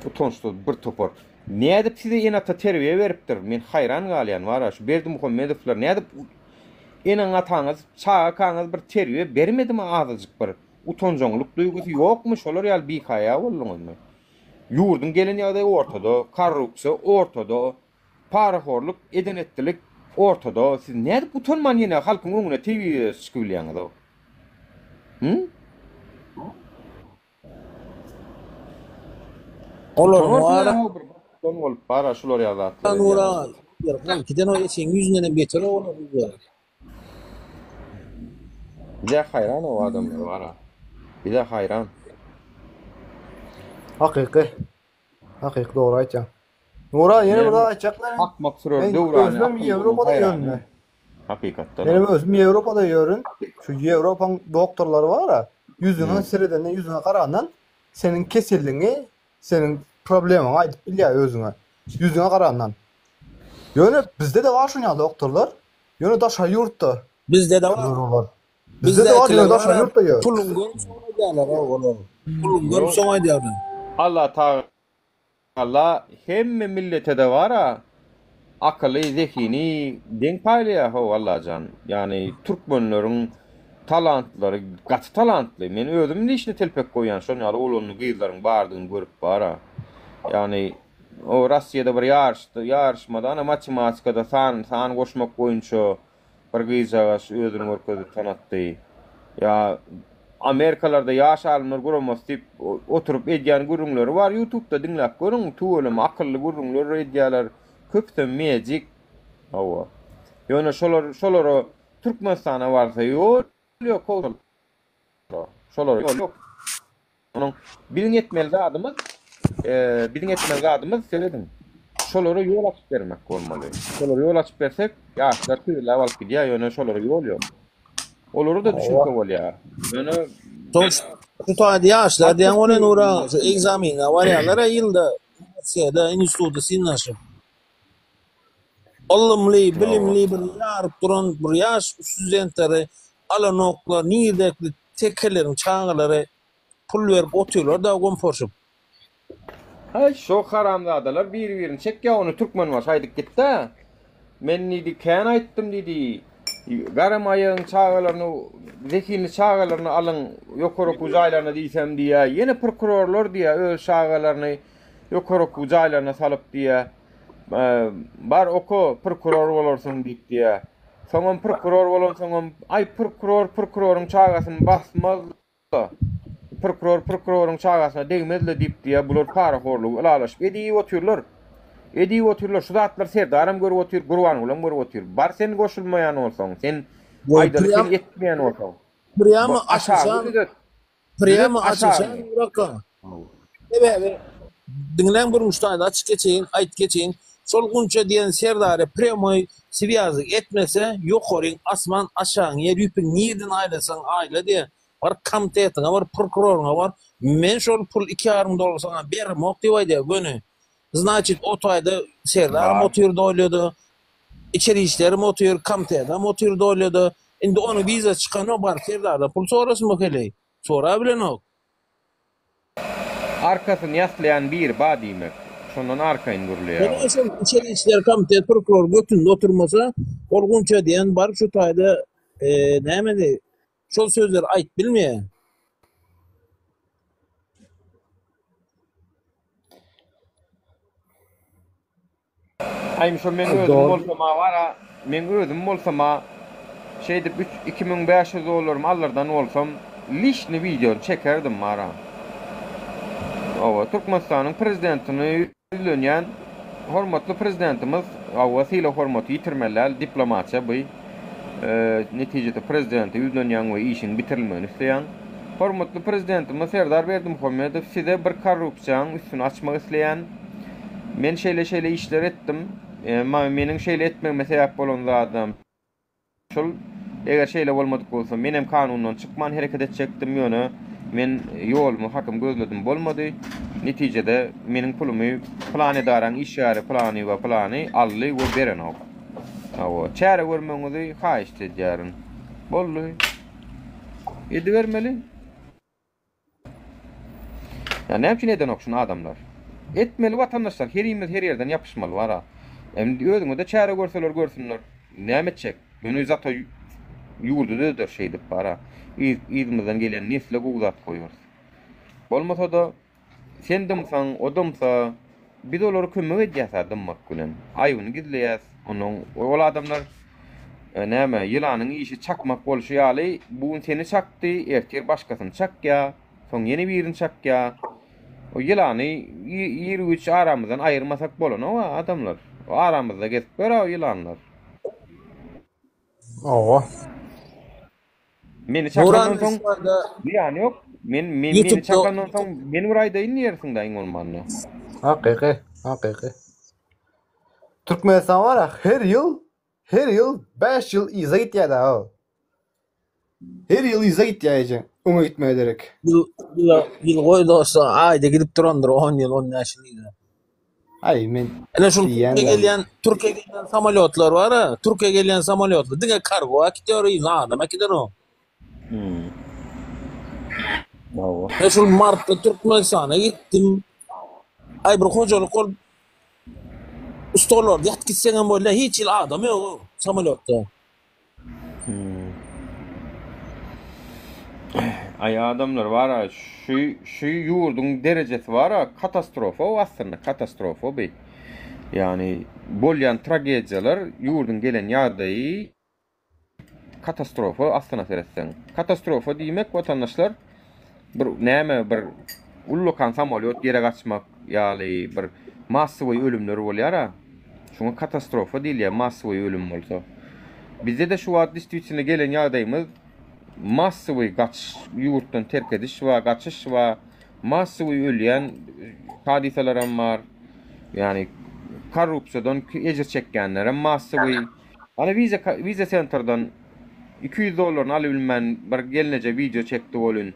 Utançsyz bir topar. Nädip size ene-ata terbiýe beripdir? Men haýran galýan wara şu Berdimuhamedowlar nädip eneň-ataňyz çagakaňyz bir terbiýe bermedimi azajyk bir utanjaňlyk duýgusy ýokmy şolar ýaly bihaýa bolduňyzmy? Ýurduň gelen ýagdaýy ortada, korrupsiýa ortada, Parahorluk, eden-etdilik ortada, siz nädip utanman ýene halkyň öňüne tebigy çykybilýäňiz-ow? Hü? Olaryň Utanarsyň-a how bir baştutan bolup bar-a şular ýaly zatlar edýäňiz. Giden o eşegiň ýüzündenem beter olar bizler. Bize haýran o adamlar bar-a. Bize haýran. Hakyky. Hakyky dogry aýtýaň. Nura ýene bir zat aýtjak men. Akmak sürer Men döwrany özüm akyllynyň Ýewropada haýrany. ýörün. Hakykatdan. Menem özüm Ýewropada ýörün. Şu Ýewropaň doktorlary bar-a, ýüzüňe seredenden, ýüzüňe garandan seniň keselliňi, seniň problemaňy aýdyp bilýär özüňe. Ýüzüňe garandan. Ýöne bizde-de bar şuň ýaly doktorlar. Ýöne daşary ýurtda. Bizde-de bar. Ýör olar. Bizde-de bar, ýöne daşary ýurtda ýör. Puluň görüp soň aýdýarlar olar. Puluň görüp soň aýdýarlar. Allah Tagala hemme milletede bara akyly zehini deň paýlaýar how Allajan ýagny türkmenleriň talantlary gaty talantly men özüm lişni telpek goýýan şon ýaly oglanly gyzlaryň bardygyny görüp bara ýagny o Rossiýada bir ýaryşda ýaryşmada ana matematikada san san goşmak boýunça Bir gyzjagaş özüni görkezdi, tanatdy. Ýa Amerikalarda ýaş alymlar guramasy diýip oturyp edýän gürrüňleri bar ýutubda diňläp görüň, tüweleme akylly gürrüňler edýärler. Köpüsem medik. Hawa. Ýöne şolar şolara Türkmenistana barsa ýol ýok how şolara. Şolara ýol ýok. Onuň biziň etmeli zadymyz, biziň etmeli zadymyz serediň. Şolara ýol açyp bermek bolmaly. Şolara ýol açyp bersek, ýaşlar tüýürläp alyp gidýär, ýöne şolara ýol ýok. Olara-da düşünse bolýar. Ýöne Şu taýda ýaşlar diýen ol indi ura şu ekzamene barýarlar ýylda uniwersitetde, institutda synanyşyp. Ylymly, bilimli bir ýaryp duran bir ýaş studentleri alanoklar, nirdeki tekeleriň çagalary Pul berip otyrlar-da gomporşup. Haý şo haramzadalar biri birini çekýä ony Türkmenbaşy aýdyp gitdä. Men diýdi kän aýtdym diýdi. Garamaýagyň çagalaryny zehinli çagalaryny alyň ýokary okuw jaýlaryna diýsem diýýä. Ýene prokurorlar diýýä öz çagalaryny ýokary okuw jaýlaryna salyp diýýä. Bar oka prokuror bolarsyň diýip diýýä. Soňam prokuror bolansoňam aý prokuror prokuroryň çagasyny basmaz. Prokuror prokuroryň çagasyna degmez-le diýip diýýär, bular parahorlugy ylalaşyp edip otyrlar. Edip otyrlar. Şu zatlary Serdaram görüp otyr, Gurbangulam görüp otyr. Bar sen goşulmaýan bolsaň, sen aýdaly sen etmeýän bolsaň. Prýamy Aşagyny açyşan düzet. Prýamy Düzet açyşan aşagyny. Nuraka. Sebäbi diňläň bir muşdaýda açyk geçeýin, aýt geçeýin. Şol Gunça diýen serdary prýamoý swýazyk etmese, ýokaryň asman, aşagyň ýer ýüpüni nirden aýlasaň aýla diýe. Bar komitetiňe bar, prokuroryňa bar. Men şol pul iki ýarym dollar saňa beremok diýip aýdýar göni. Znaçit o taýda serdaram Bar. otyr dolýada, içeri işlerem otyr, komitetem otyr dolýada. Indi onuň wizasy çykanok bar serdardan pul sorasyn bu heleý. Sorabilenok. Arkasyny ýaslaýan biri ba diýmek. Şondan arkaýyn gürleýär Ýöne ol. şol içeri işler komitet prokuror götünde oturmasa ol Gunça diýen baryp şu taýda nämedi Şol sözleri aýyp bilmeýär. Aý şo meň özüm bolsam-a bar-a, meň özüm bolsam-a şeýdip üç 2500 dollarymy alardan bolsam, lişni wideony çekerdim bar-a. Hawa, Türkmenistanyň prezidentini Ýüzlenýän hormatly Prezidentimiz hawa sylag-hormaty ýitirmeli däl, diplomatiýa bu. Netijede Prezidente ýüzlenýäň we işiň bitirilmegini isleýäň. Hormatly Prezidentimiz Serdar Berdimuhamedow size bir korrupsiýaň üstüni açmak isleýän. Men şeýle-şeýle işler etdim. Meniň şeýle etmegime sebäp bolan zadam. Şol, eger şeýle bolmadyk bolsa, menem kanundan çykman hereket etjekdim, ýöne men ýolumy, hakymy gözledim, bolmady. Netijede, meniň pulumy pylan edaraň işgäri pylany we pylany aldy we berenok. Hawa, çäre görmegiňizi haýyşt edýärin. Boldy. Edibermeli. Ýa näme üçin edenok şuny adamlar? Etmeli watandaşlar herimiz her ýerden ýapyşmaly bara. Indi özüňede çäre görseler görsünler. Näme etjek? Ýöne zato ýurdy düzeder şeýdip bara. Yz yzymyzdan gelen nesle gowy zat goýarys. Bolmasada sen dymsaň o dymsa biz olara kömek edýäs-ä dymmak bilen. Aýbyny gizleýäs. Onnoň ol adamlar Näme, ýylanyň işi çakmak bolşy ýaly, bu gün seni çakdy, ertir başgasyny çakýa, soň ýene birini çakýa. O ýylany ir-güýç aramyzdan aýyrmasak bolanok-a, adamlar. O aramyzda gezip ýör-ä o ýylanlar. Hawa. Meni çakandan soň zyýany ýok. Men meni çakandan soň men bir aýdaýyn diýersiň-dä iň bolmanda. Hakyky, hakyky. Türkmenistan bar-a her ýyl, her ýyl 5 ýyl yza gitýär-dä o. Her ýyl yza gitýär eje, öňe gitmege derek. Ýyl, ýyl, ýyl goý dost, aýda gidip durandyr 10 ýyl, 15 ýyl yza. Aý men Ene şul Türkiýe gelýän, Türkiýe gelýän samolýotlar bar-a, Türkiýe gelýän samolýotlar diňe kargo äkidýär, yzyna adam äkidenok. Hmm. Hawa. Men şul martda Türkmenistana gitdim. Aý bir hojalyk bolup stollarda ýatyp gitseňem bolýar, hiç hili adam ýok samolýotda. Hmm. Aý adamlar bar-a şu şu ýurduň derejesi bar-a katastrofa o aslynda katastrofa bu. Ýagny bolýan tragediýalar ýurduň gelen ýagdaýy Katastrofa aslyna seretseň. Katastrofa diýmek watandaşlar bir näme bir ullakan samolýot ýere gaçmak ýaly bir massowy ölümler bolýar-a. Şuňa katastrofa diýilýär, massowy ölüm bolsa. Bizde-de şu wagt distwitine gelen ýagdaýymyz massowy gaçyş, ýurtdan terk ediş bar, gaçyş bar, massowy ölýän hadysalaram bar. Ýagny korrupsiýadan ejir çekýänlerem massowy. Ana wiza wiza sentrdan 200 dollaryny alybilmän bir gelneje wideo çekdi welin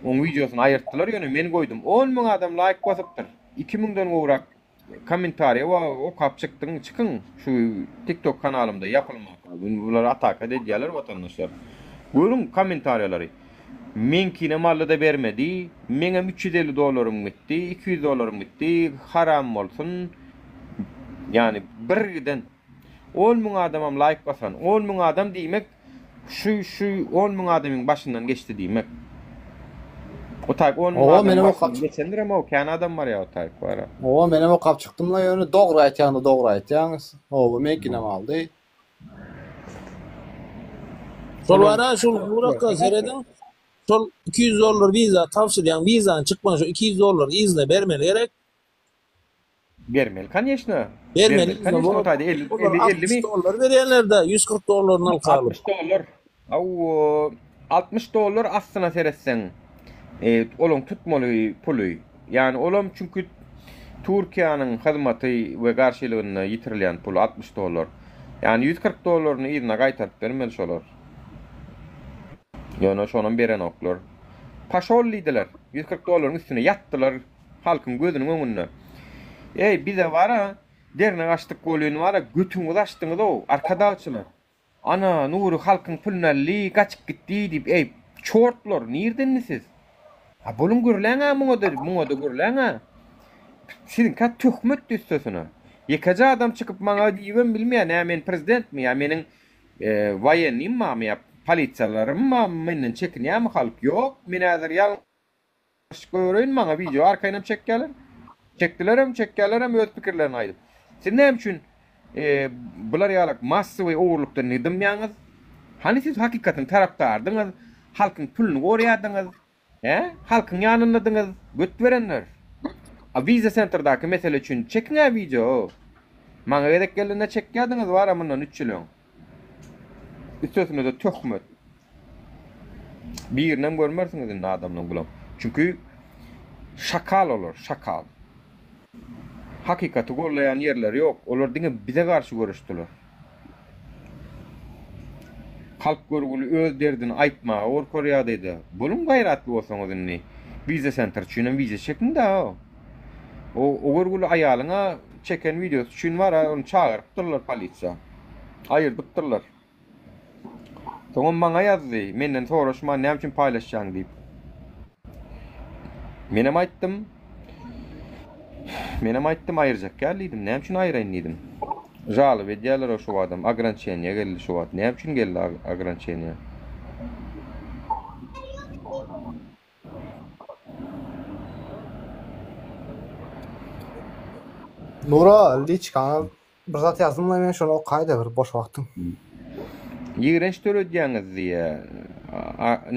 oň wideosyny aýyrtdylar ýöne men goýdum 10 müň adam laýk basypdyr 2 müňden gowrak kommentariýa bar okap çykdyň çykyň şu tiktok kanalymda ýapylmaka bular ataka edýärler watandaşlar görüň kommentariýalary meňkinem aldy-da bermedi meňem 350 dollarym gitdi 200 dollarym gitdi haram bolsun ýagny birgiden On müň adamam laýk basan. On müň adam diýmek şu şu on müň adamyň başyndan geçdi diýmek. O taýp on müň Owa adamyň menem okap başyndan geçendirem o kän adam bar ýa o taýp bara. Owa menem okap çykdym-la ýöne dogry aýtýaňda dogry aýtýaňyz. Owa meňkinem aldy. Şol bara şol Nurakka serediň. Şol 200 dollar wiza tabşyrýaň, wizany çykman şo 200 dollary yzyna bermeli gerek. Bermeli koneşno. Bermeli Bermeli yzyna koneşno o bolup. taýda 50 Olar 50 50 60 mi? dollar berýärler-de, 140 dollaryny alyp galyp. 60 dollar. Hawa, 60 dollar aslyna seretseň, e, olaň tutmaly puly. Ýani olam çünki Türkiýäniň hyzmaty we garşylygynda ýitirilýän pul 60 dollar. Ýani 140 dollaryny yzyna gaýtaryp bermeli şolar. Ýöne şonam berenoklar. Paşol diýdiler. 140 dollaryň üstüne ýatdylar halkyň gözüniň öňünde. Eý, bize bara dernek açdyk welin bara götüňizi açdyňyz-ow, arkadagçylar. Ana, Nury halkyň puluny aldy, gaçyp gitdi diýip, eý, çortlar, nirde indi siz? Ha, boluň gürläň-ä muňa-da, muňa-da gürläň-ä. Siziňkä töhmetdi üstesine. Ýekeje adam çykyp maňa diýibem bilmeýär, nä men prezidentmi ýa meniň woýennym barmy ýa polisiýalarym barmy, menden çekinýärmi halk? Ýok, men häzir ýalňyş Göreýin maňa wideo arkaýynam çekýärler. Çekdilerem, çekýärlerem öz pikirlerini aýdyp. Siz näme üçin bular ýalak massowy ogurlykdan ne dymýaňyz? Hany siz hakykatyň tarapdarydyňyz, halkyň puluny gorýardyňyz, hä? Halkyň ýanyndadyňyz, göt berenler. A Visa Centerdaky mesele üçin çekiň-ä wideo. Maňa gezek gelende çekýärdiňiz bara mundan üç ýyl öň. Üstesine-de töhmet. Birinem görmersiňiz indi adamlaň bulam. Çünki şakal olar, şakal. Hakykaty gollaýan ýerleri ýok. Olar diňe bize garşy göreşdiler. Halk görgüli öz derdini aýtmaga gorkar ýagdaýda. Boluň gaýratly bolsaňyz indi. Wiza sentr üçinem wiza çekiň-dä. O o görgüli aýalyň-a çeken wideosy üçin bar-a, ony çagyrypdyrlar polisiýa. Aýyrdypdyrlar. Soňam maňa ýazdy, menden soraşman näme üçin paýlaşýaň diýip. Menem aýtdym. Menem aýtdym aýyrjak däl diýdim. Näme üçin aýyraýyn diýdim. Žalob edýärler o şu adam. Ogrançeniýa geldi şu wagt. Näme üçin geldi ogrançeniýa? Nura, liçkaňa bir zat ýazdym-la men şony okaýda bir boş wagtyň. Ýigrenç döredýäňiz diýýä.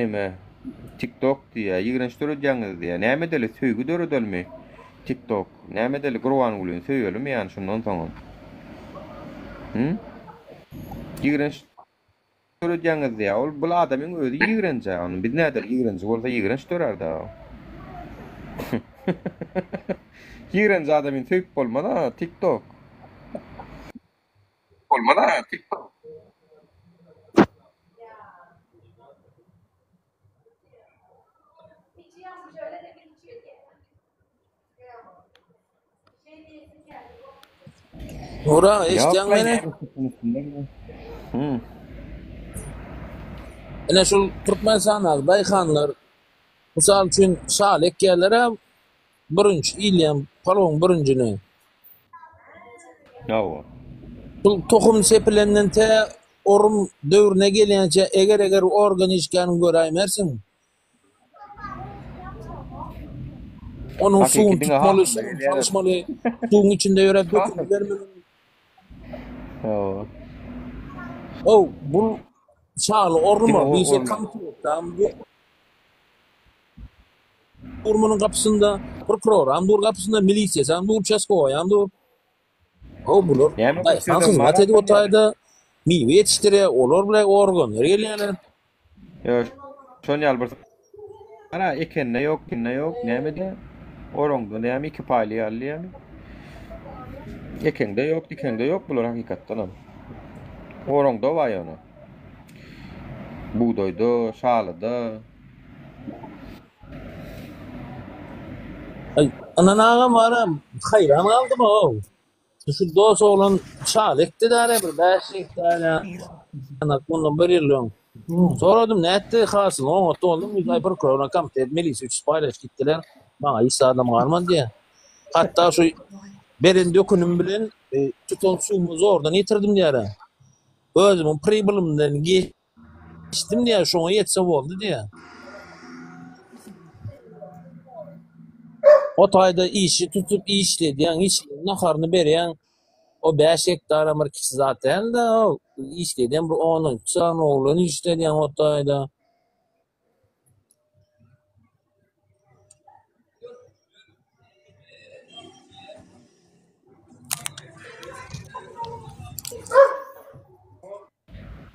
Neme TikTok diýýä. Ýigrenç döredýäňiz diýýä. Näme edeli söýgi döredelmi TikTok. Näme edeli Gurbangulyny söýelimi ýany şundan soňam. Hü? Ýigrenç döredýäňiz diýýä. Ol bul adamyň özi ýigrenjä. Ony biz nädeli ýigrenji bolsa ýigrenç dörär-dä. Ýigrenji adamyny söýüp bolmaz-a, TikTok. Bolmaz-a, TikTok. Nura, eşitýäň meni? Hmm. Ine şul Türkmenistandaky daýhanlar mysal üçin şaly ekýärler-ä, bürünç iýilýän palowyň bürünjini. Hawa. Şul tohum sepilenden tä orum döwrüne gelýänçä eger-eger organ işgärini göräýmersiň. Onuň Hakyky suwuny diňe tutmaly, hasylda suwuny gelýär. çalyşmaly, suwuň içinde ýöräp döküp bermeli. Hawa. Ow, bul şaly Diňe ornuma, o bir şey orna. kompýuter, dur munuň gapysynda, prokuroram dur gapysynda, milisiýasam dur, uçastkowaýam dur. Ow, bular Näme daýhan köp sözem hyzmat bar edip otaýda, miwe ýetişdirýär, olar bilen organlar gelýärler. Ýok, şon ýaly bir Ana, ekende ýok, kinde ýok, nämede? Oraňda näme iki paýly ýaly diýýämi? Ekeňde ýok, dikeňde ýok bular hakykatdanam. Oraňda bar ýöne. Bugdaýda, şalyda. Aý, Ynan agam bara haýran galdym-ow. Şu dos oglan şaly ekdi däle bir 5 gektar ýa mundan bir ýyl öň. Soradym nätdi hasyl oňat boldumy diýdi. Aý prokurorlar komitet milisiýa üçüsi paýlaşyp gitdiler. Maňa hiç zadam galmady diýýär. Hatda şu beren dökünim bilen tutan suwumy zordan ýetirdim diýýär. Özümiň pribylymdan Geçdim diýýär, şoňa ýetse boldy diýýär. O taýda işi tutup işledýäň, işleýän naharyny berýäň. O 5 gektaram bir kiçi zat däl-de, işledýän bir on-on iki sany oglan işledýäň o taýda.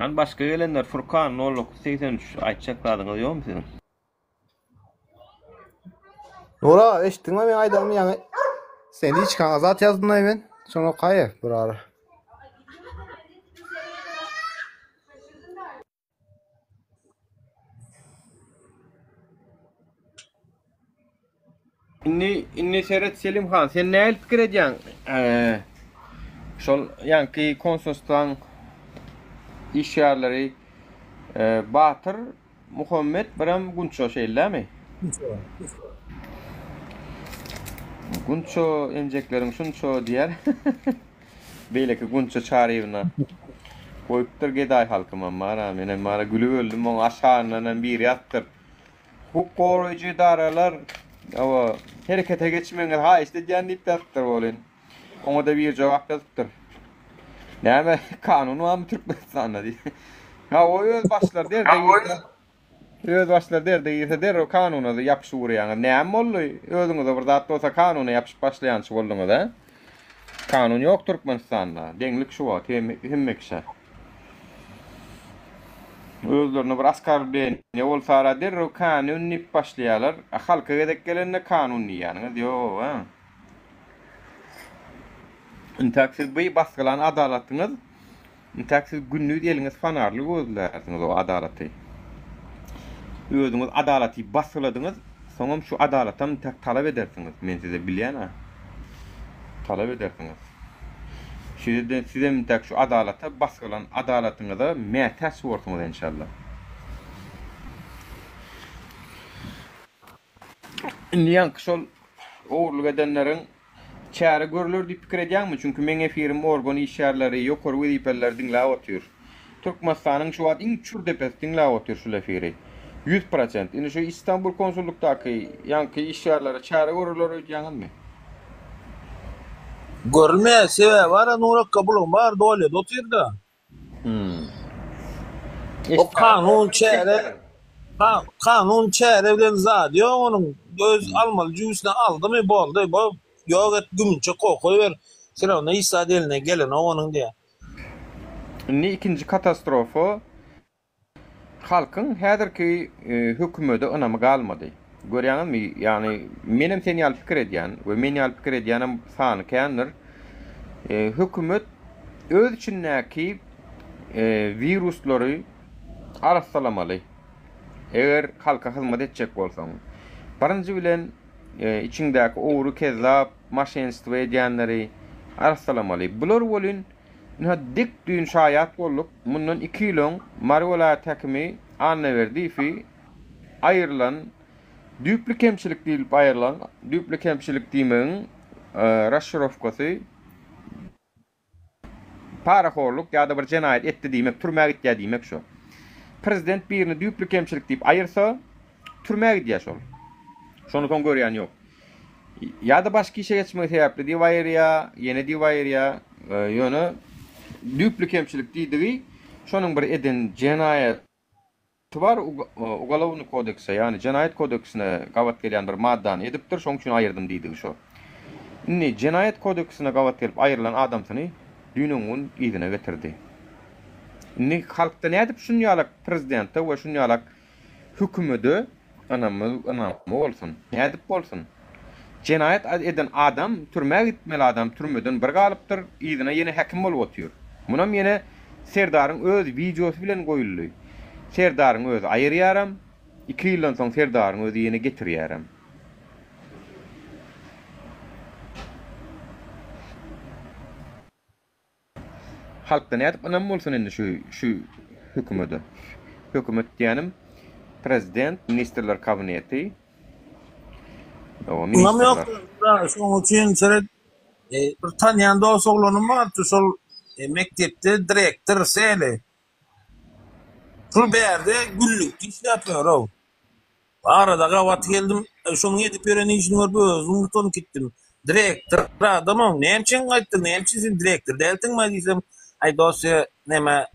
Hany başga gelenler Furkan 0983 aýtjak zadyňyz ýokmy siziň? Nura eşitdiňmi meň aýdanymy ýaňy? Sen hiç kaňa zat ýazdym-aý men. Şony okaýa bir ara. Indi indi seret Selim han, sen nähili pikir edýäň? Eee, şol ýaňky konsulstwaň işgärleri e, Batyr, Muhammet, birem Gunça şeýle dämi? Gunça emjekleriň şunça diýer. Beýleki Gunça Çaryýewna goýupdyr gedaý halkymam bar-a, menem bar-a gülüp öldüm, oň aşagyndanam biri ýazypdyr. Hukuk goraýjy edaralar, hawa, herekete geçmegiňizi haýyşt edýän diýip ýazypdyr welin, oňa-da biri jogap ýazypdyr. Näme, kanun barmy Türkmenistanda diýip. Hawa, öz başlary derde girse, öz başlary derde girse derrew kanuna ýapyşyp urýaňyz. Näme boldy? Özüňize bir zat bolsa kanuna ýapyşyp başlaýançy bolduňyz, hä? Kanun ýok Türkmenistanda. Deňlik şu wagt hemme kişä. Özlerine bir oskorbleniýe bolsara derrew kanun diýip başlaýarlar. A halka gezek gelende kanun diýýäniňiz ýok, a? Intäk siz bu basgylan adalatyňyz Intäk siz gündiz eliňiz fanarly gözlärsiňiz o adalaty. Özüňiz adalaty basgyladyňyz, soňam şu adalatam intäk talap edersiňiz. Men size bilýän-ä. Talap edersiňiz. Sizden sizem intäk şu adalata basgylan adalatyňyza mätäç borsuňyz enşalla. Indi ýaňky şol ogurlyk edenleriň Çäre görler diýip pikir edýäňmi? Çünki meň efirim organ işgärleri, ýokary wezipeliler diňläp otyr. Türkmenistanyň şu wagt iň çür depesi diňläp otyr şul efiri. 100%. Indi şu Istanbul konsullykdaky ýaňky işgärlere çäre görerler öýdýäňizmi? Görülmeýär, sebäbi bar-a Nurakga bulaň bary dolýada otyrda. O kanun çäre kanun çäre bilen zady ýok onuň. Öz almaly jübüsini aldymy boldy. Bu ýok et gümünçe kokoýber. Firawna hiç zat eline gelenok onuň diýýär. Indi ikinji katastrofa Halkyň häzirki hökümede ynamy galmady. Görýäňizmi, ýagny menem sen ýaly pikir edýän we men ýaly pikir edýänem sany kändir. Hökümet öz içindäki wiruslary arassalamaly. Eger halka hyzmat etjek bolsaň. Birinji bilen içiňdäki ogry, kezzap, maşenstwo edýänleri arassalamaly. Bular welin Ynha, dek düýn şaýat bolduk, mundan iki ýyl öň Mary welaýat häkimi Annaberdiýewi aýrylan, düýpli kemçilik diýlip aýrylan, düýpli kemçilik diýmegiň rasşirowkasy parahorluk ýa-da bir jenaýat etdi diýmek, türmä gitýär diýmek şo. Prezident birini düýpli kemçilik diýip aýyrsa, türmä gidýär şol. Şony soň görýän ýok. Ýa-da başga işe geçmegi sebäpli diýip aýyrýar, ýene diýip aýyrýar. Ýöne düýpli kemçilik diýdigi şonuň bir eden jenaýaty bar, ugalownyý kodekse, ýagny jenaýat kodeksine gabat gelýän bir maddany edipdir, şonuň üçin aýyrdym diýdigi şo. Indi jenaýat kodeksine gabat gelip aýrylan adamsyny düýn-öňňun yzyna getirdi. Indi halkda nädip şunýalak prezidente we şunýalak Hökümede ynamy ynamy bolsun. Nädip bolsun? Jenaýat eden adam, türmä gitmeli adam türmeden bir galypdyr, yzyna ýene häkim bolup otyr. Munam ýene Serdaryň öz wideosy bilen goýuldy. Serdaryň özi aýyrýaram, iki ýyldan soň Serdaryň özi ýene getirýärem. Halkda nädip ynam bolsun indi şu şu hökümede. Hökümet diýýänim prezident, ministrler kabineti. Owa, Ynam ýok. ministrler. Şonuň üçin seret e, bir tanýan dost oglanym bardy, şol e, mekdepde direktor seli. Şol bärde günlükde işläp ýör-ow. Arada gabat geldim. Şonuň edip ýören işini görüp özüm utanyp gitdim. Direktor adamam, näme üçin gaýtdyň, näme üçin sen direktor dälsiňmi diýsem, aý dos diýýär, näme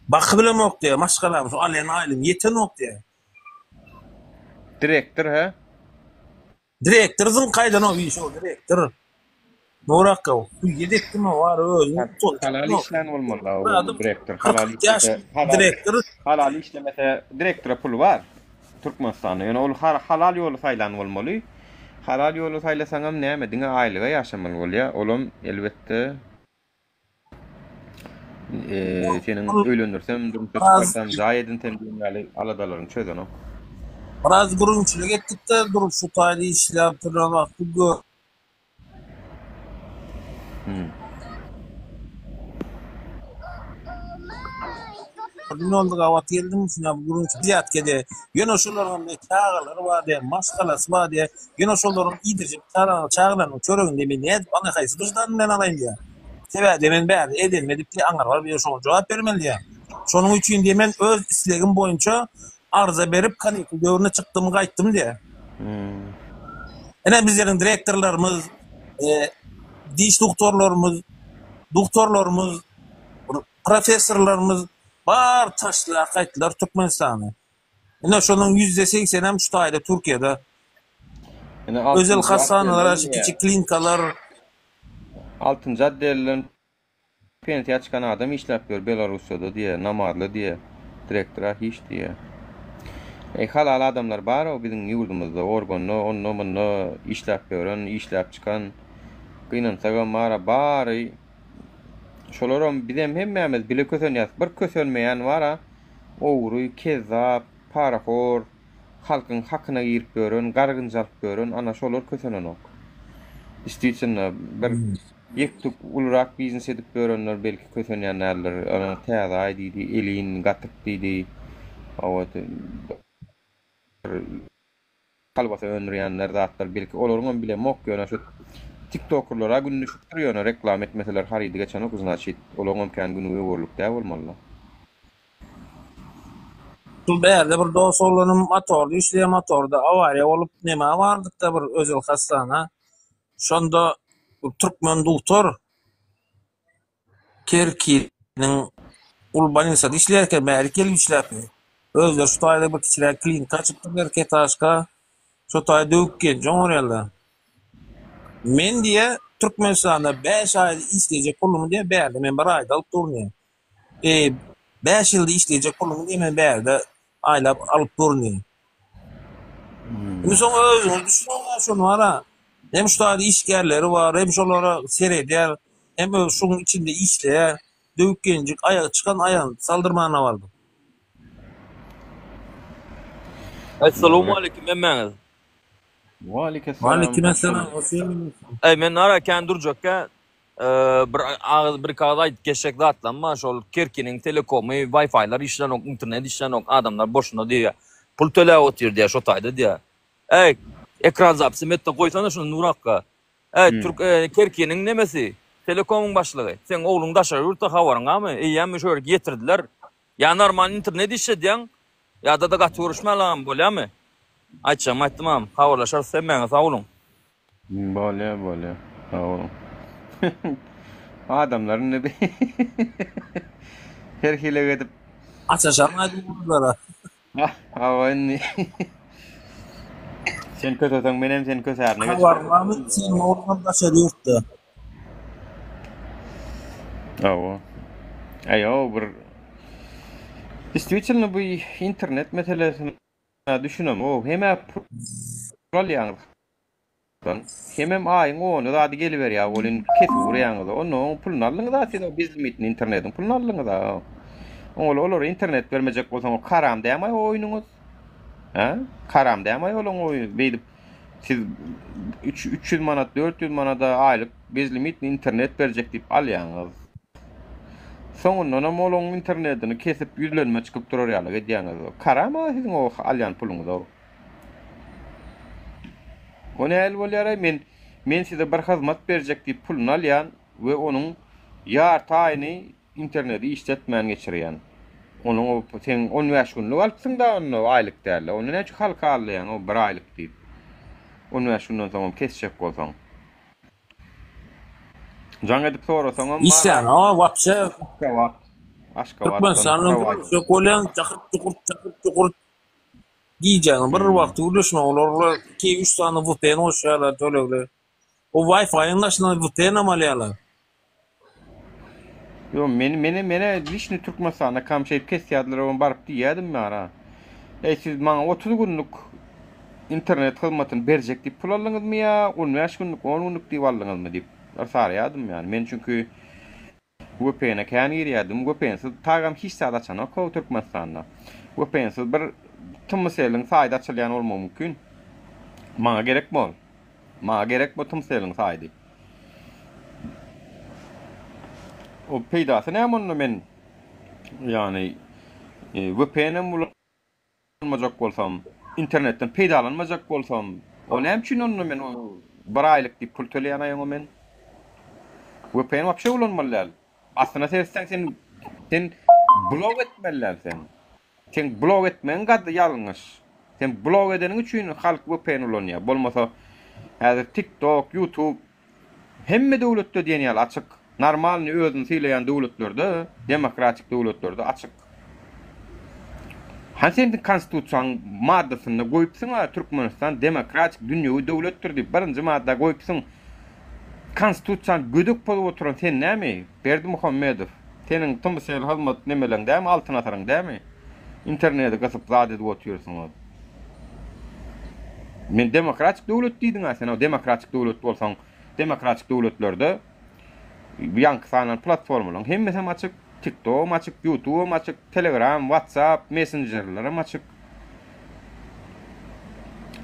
bakybilemok diýýär, maşgalam şu alýan aýlygym ýetenok diýýär. Direktor hä? Direktor zyňkaýdanok işi o direktor. Nur akga, hüýýet etdim o ara özüm utanjak Halal ýok. işlän bolmaly Bir o adam direktor. Halal 40 ýaş işlese, halal direktor halal işlemese direktora pul bar Türkmenistanda. Ýöne ol halal ýoly saýlan bolmaly. Halal ýoly saýlasaňam näme diňe aýlyga ýaşamaly bolýar. Olam elbetde seniň öýlendirsem, durmuşa çykarsam, jaý edinsem diýen ýaly aladalaryňy çözenok. Biraz gürrüňçilik etdik-de, durup şu taýda işläp duran wagty gör. Gün oldy gabat geldim şuna gürrüňçi ýat gede. Ýöne şolaryň hem çagalary bar diýe, maşgalasy bar diýe. Ýöne şolaryň iýdirjek çagalarynyň çöregini men nädip aňa haýsy wyždan bilen alaýyn diýýär. Sebäbi men bärde edenimi edip diýýär, aňa baryp ýöne şoňa jogap bermeli diýýär. Şonuň üçin diýýär, men öz islegim boýunça arza berip kanikul döwründe çykdym gaýtdym diýýär. Ine bizleriň direktorlarymyz, diş dogtorlarymyz, dogtorlarymyz, professorlarymyz bar taşlap gaýtdylar Türkmenistany. Ine şonuň ýüzde segsenem şu taýda Türkiýede. Ine Özel altynjy hassanalar, otdelden şu diýýär. kiçi klinikalar. Altynjy otdelden pensiýa çykan adam işläp ýör Belarussiýada diýýär, namazly diýýär. Direktora hiç diýýär. Eý halal adamlar bar-ow biziň ýurdumyzda, organda, onda munda işläp ýören, işläp çykan. Gynansagam bar-a bary şolaram bizem hemmämiz bile kösenýäs. Bir kösenmeýän bar-a. Ogry, kezzap, parahor, halkyň hakyna girip ýören, gargynç alyp ýören, ana şolar kösenenok. Distwitno bir ýek-tük ulurak biznes edip ýörenler belki kösenýän däldir. Ana Täze aý diýdi, elin, gatyk diýdi. Hawa, bir Kolbasa öndürýänler zatlar belki olaryňam bilemok ýöne şu tiktokerlara gün düşüpdir ýöne reklama etmeseler harydy geçenok znaçit olaňam kän güni öwerlik däl bolmalyda. Şu bärde bir dos oglanym motorda işleýär motorda awariýa bolup nämä bardykda bir özel hassana şonda bir türkmen dugtor Kerkiniň uly bolnisada işleýär eken, bärik gelip işläpmi. Özleri şu taýda bir kiçiräk klinika açypdyrlar, ketaşka. Şo taýda döwük genji oňarýarlar. Men diýýär, Türkmenistanda bäş aýda işlejek pulumy diýýär, bärde men bir aýda alyp durun diýýär. E, bäş ýylda işlejek pulumy diýýär, men bärde aýlap alyp durun diýýär. Indi soň özüňiz düşüniň şony bara. Hem şu taýda işgärleri bar, hem şolara seredýär, hem özi şuň içinde işleýär. Döwük genjik aýagy çykan aýagyny saldyrmana bardy. Essalawmaleýkim hemmäňiz. Waleýkesselam. Waleýkimessalam hoş geldiňiz. Eý men nara kän durjakka Bir agyz bir iki agyz aýdyp geçjek zatlam bar şol Kerkiniň telekomy waýfaýlar işlänok internet işlänok adamlar boşuna diýýär pul töläp otyr diýýär şo taýda diýýär äý ekran zapisi metde goýsana şuny Nur akga äý türk Kerkiniň nemesi telekomyň başlygy seň ogluň daşary ýurtda habaryň barmy eýýäm şu ýerki ýetirdiler ýa normal internet işledýäň ýa-da-da gaty görüşmäli agam bolýamy aýtjagymy aýtdym agam habarlaşarys hemmäňe sag boluň. Bolýa bolýa sag boluň. Adamlar indi her hile edip Açaşam aýdyň bulara. Hawa indi sen köseseň menem seni kösärine geçip. Habaryň barmy seniň ogluňam daşary ýurtda. Hawa. Aý-ow bir Действительно bu internet meselesine düşünemok. Hem-ä pul alýaňyz Hemem aýyň ony zady geliberýär welin kesip urýaňyz. Onda oň puluny aldyňyz-a siz o bezlimitni internetiň puluny aldyňyz-a. Oňa olara internet bermejek bolsaň o karam dämaý o oýnuňyz? Hä? Karam dämaý olaň oýny beýdip siz 3 300 manat 400 manada aýlyk bezlimitni internet berjek diýip alýaňyz. Soňundanam olaň internetini kesip ýüzlenme çykyp durar ýaly edýäňiz. Karam-a siziň o alýan puluňyz-ow. O nähili bolýar-aý, men men size bir hyzmat berjek diýip puluny alýan we onuň ýarty aýyny interneti işletmän geçirýän. Onuň o sen 15 günlük alypsyň-da onda aýlyk däl-de. Onda näme üçin halky aldaýaň o bir aýlyk diýip. 15 günden soňam kesjek bolsaň. Jaň edip sorasaňam bar. Işlänok wapşe. Aşgabat. Aşgabatdan. Türkmenistandan gürleşjek bolýaň jakyrt-jukurt jakyrt-jukurt. Gijäniň bir wagty gürleşme olarla iki üç sany vpn goşýarlar tölegli. O Wi-Fi-iň daşyndan VPN-em alýarlar. Ýok, meni meni mene liçni Türkmenistanda kam şeýdip kesýärdiler, oňa baryp diýýärdim ýara. Eý siz maňa 30 günlük internet hyzmatyny berjek diýip pul aldyňyzmy ýa 15 günlük, 10 günlük diýip aldyňyzmy diýip bir soraýardym ýany. Men çünki VPN-e kän girýärdim. VPN-siz tagam hiç zat açanok how Türkmenistanda. VPN-siz bir TMSL-iň saýdy açylýan bolmagy mümkin. Maňa gerekmi ol? Maňa gerek bu tmcell-iň saýdy. O peýdasy näme onda men ýagny VPN hem ulanmajak bolsam, internetden peýdalanmajak bolsam, o näme üçin onda men o bir aýlyk diýip pul töleýän aýoňa men? VPN wapşe ulanmaly däl. Aslyna seretseň sen sen blok etmeli däl sen. Seň blok etmegiň gady ýalňyş. Sen blok edeniň üçin halk vpn ulanýar. Bolmasa häzir tiktok, youtube hemme döwletde diýen ýaly açyk. Normalny özüni sylaýan döwletlerde, demokratik döwletlerde açyk. Hany sen konstitusiýaň maddasynda goýupsyň-a Türkmenistan demokratik dünýewi döwletdir diýip birinji madda goýupsyň. Konstitusiýany gödek pozup oturan sen näme? Berdimuhamedow, seniň tmcell hyzmat nemeleň dämi Altyn asyryň dämi? Interneti gysyp zat edip otyrsyňyz. Men demokratik döwlet diýdiňä sen, demokratik döwlet bolsaň, demokratik döwletlerde ýaňky sanan platformalaryň hemmesem açyk, TikTogam açyk, YouTubeam açyk, Telegram, WhatsApp, messenjerlerem açyk.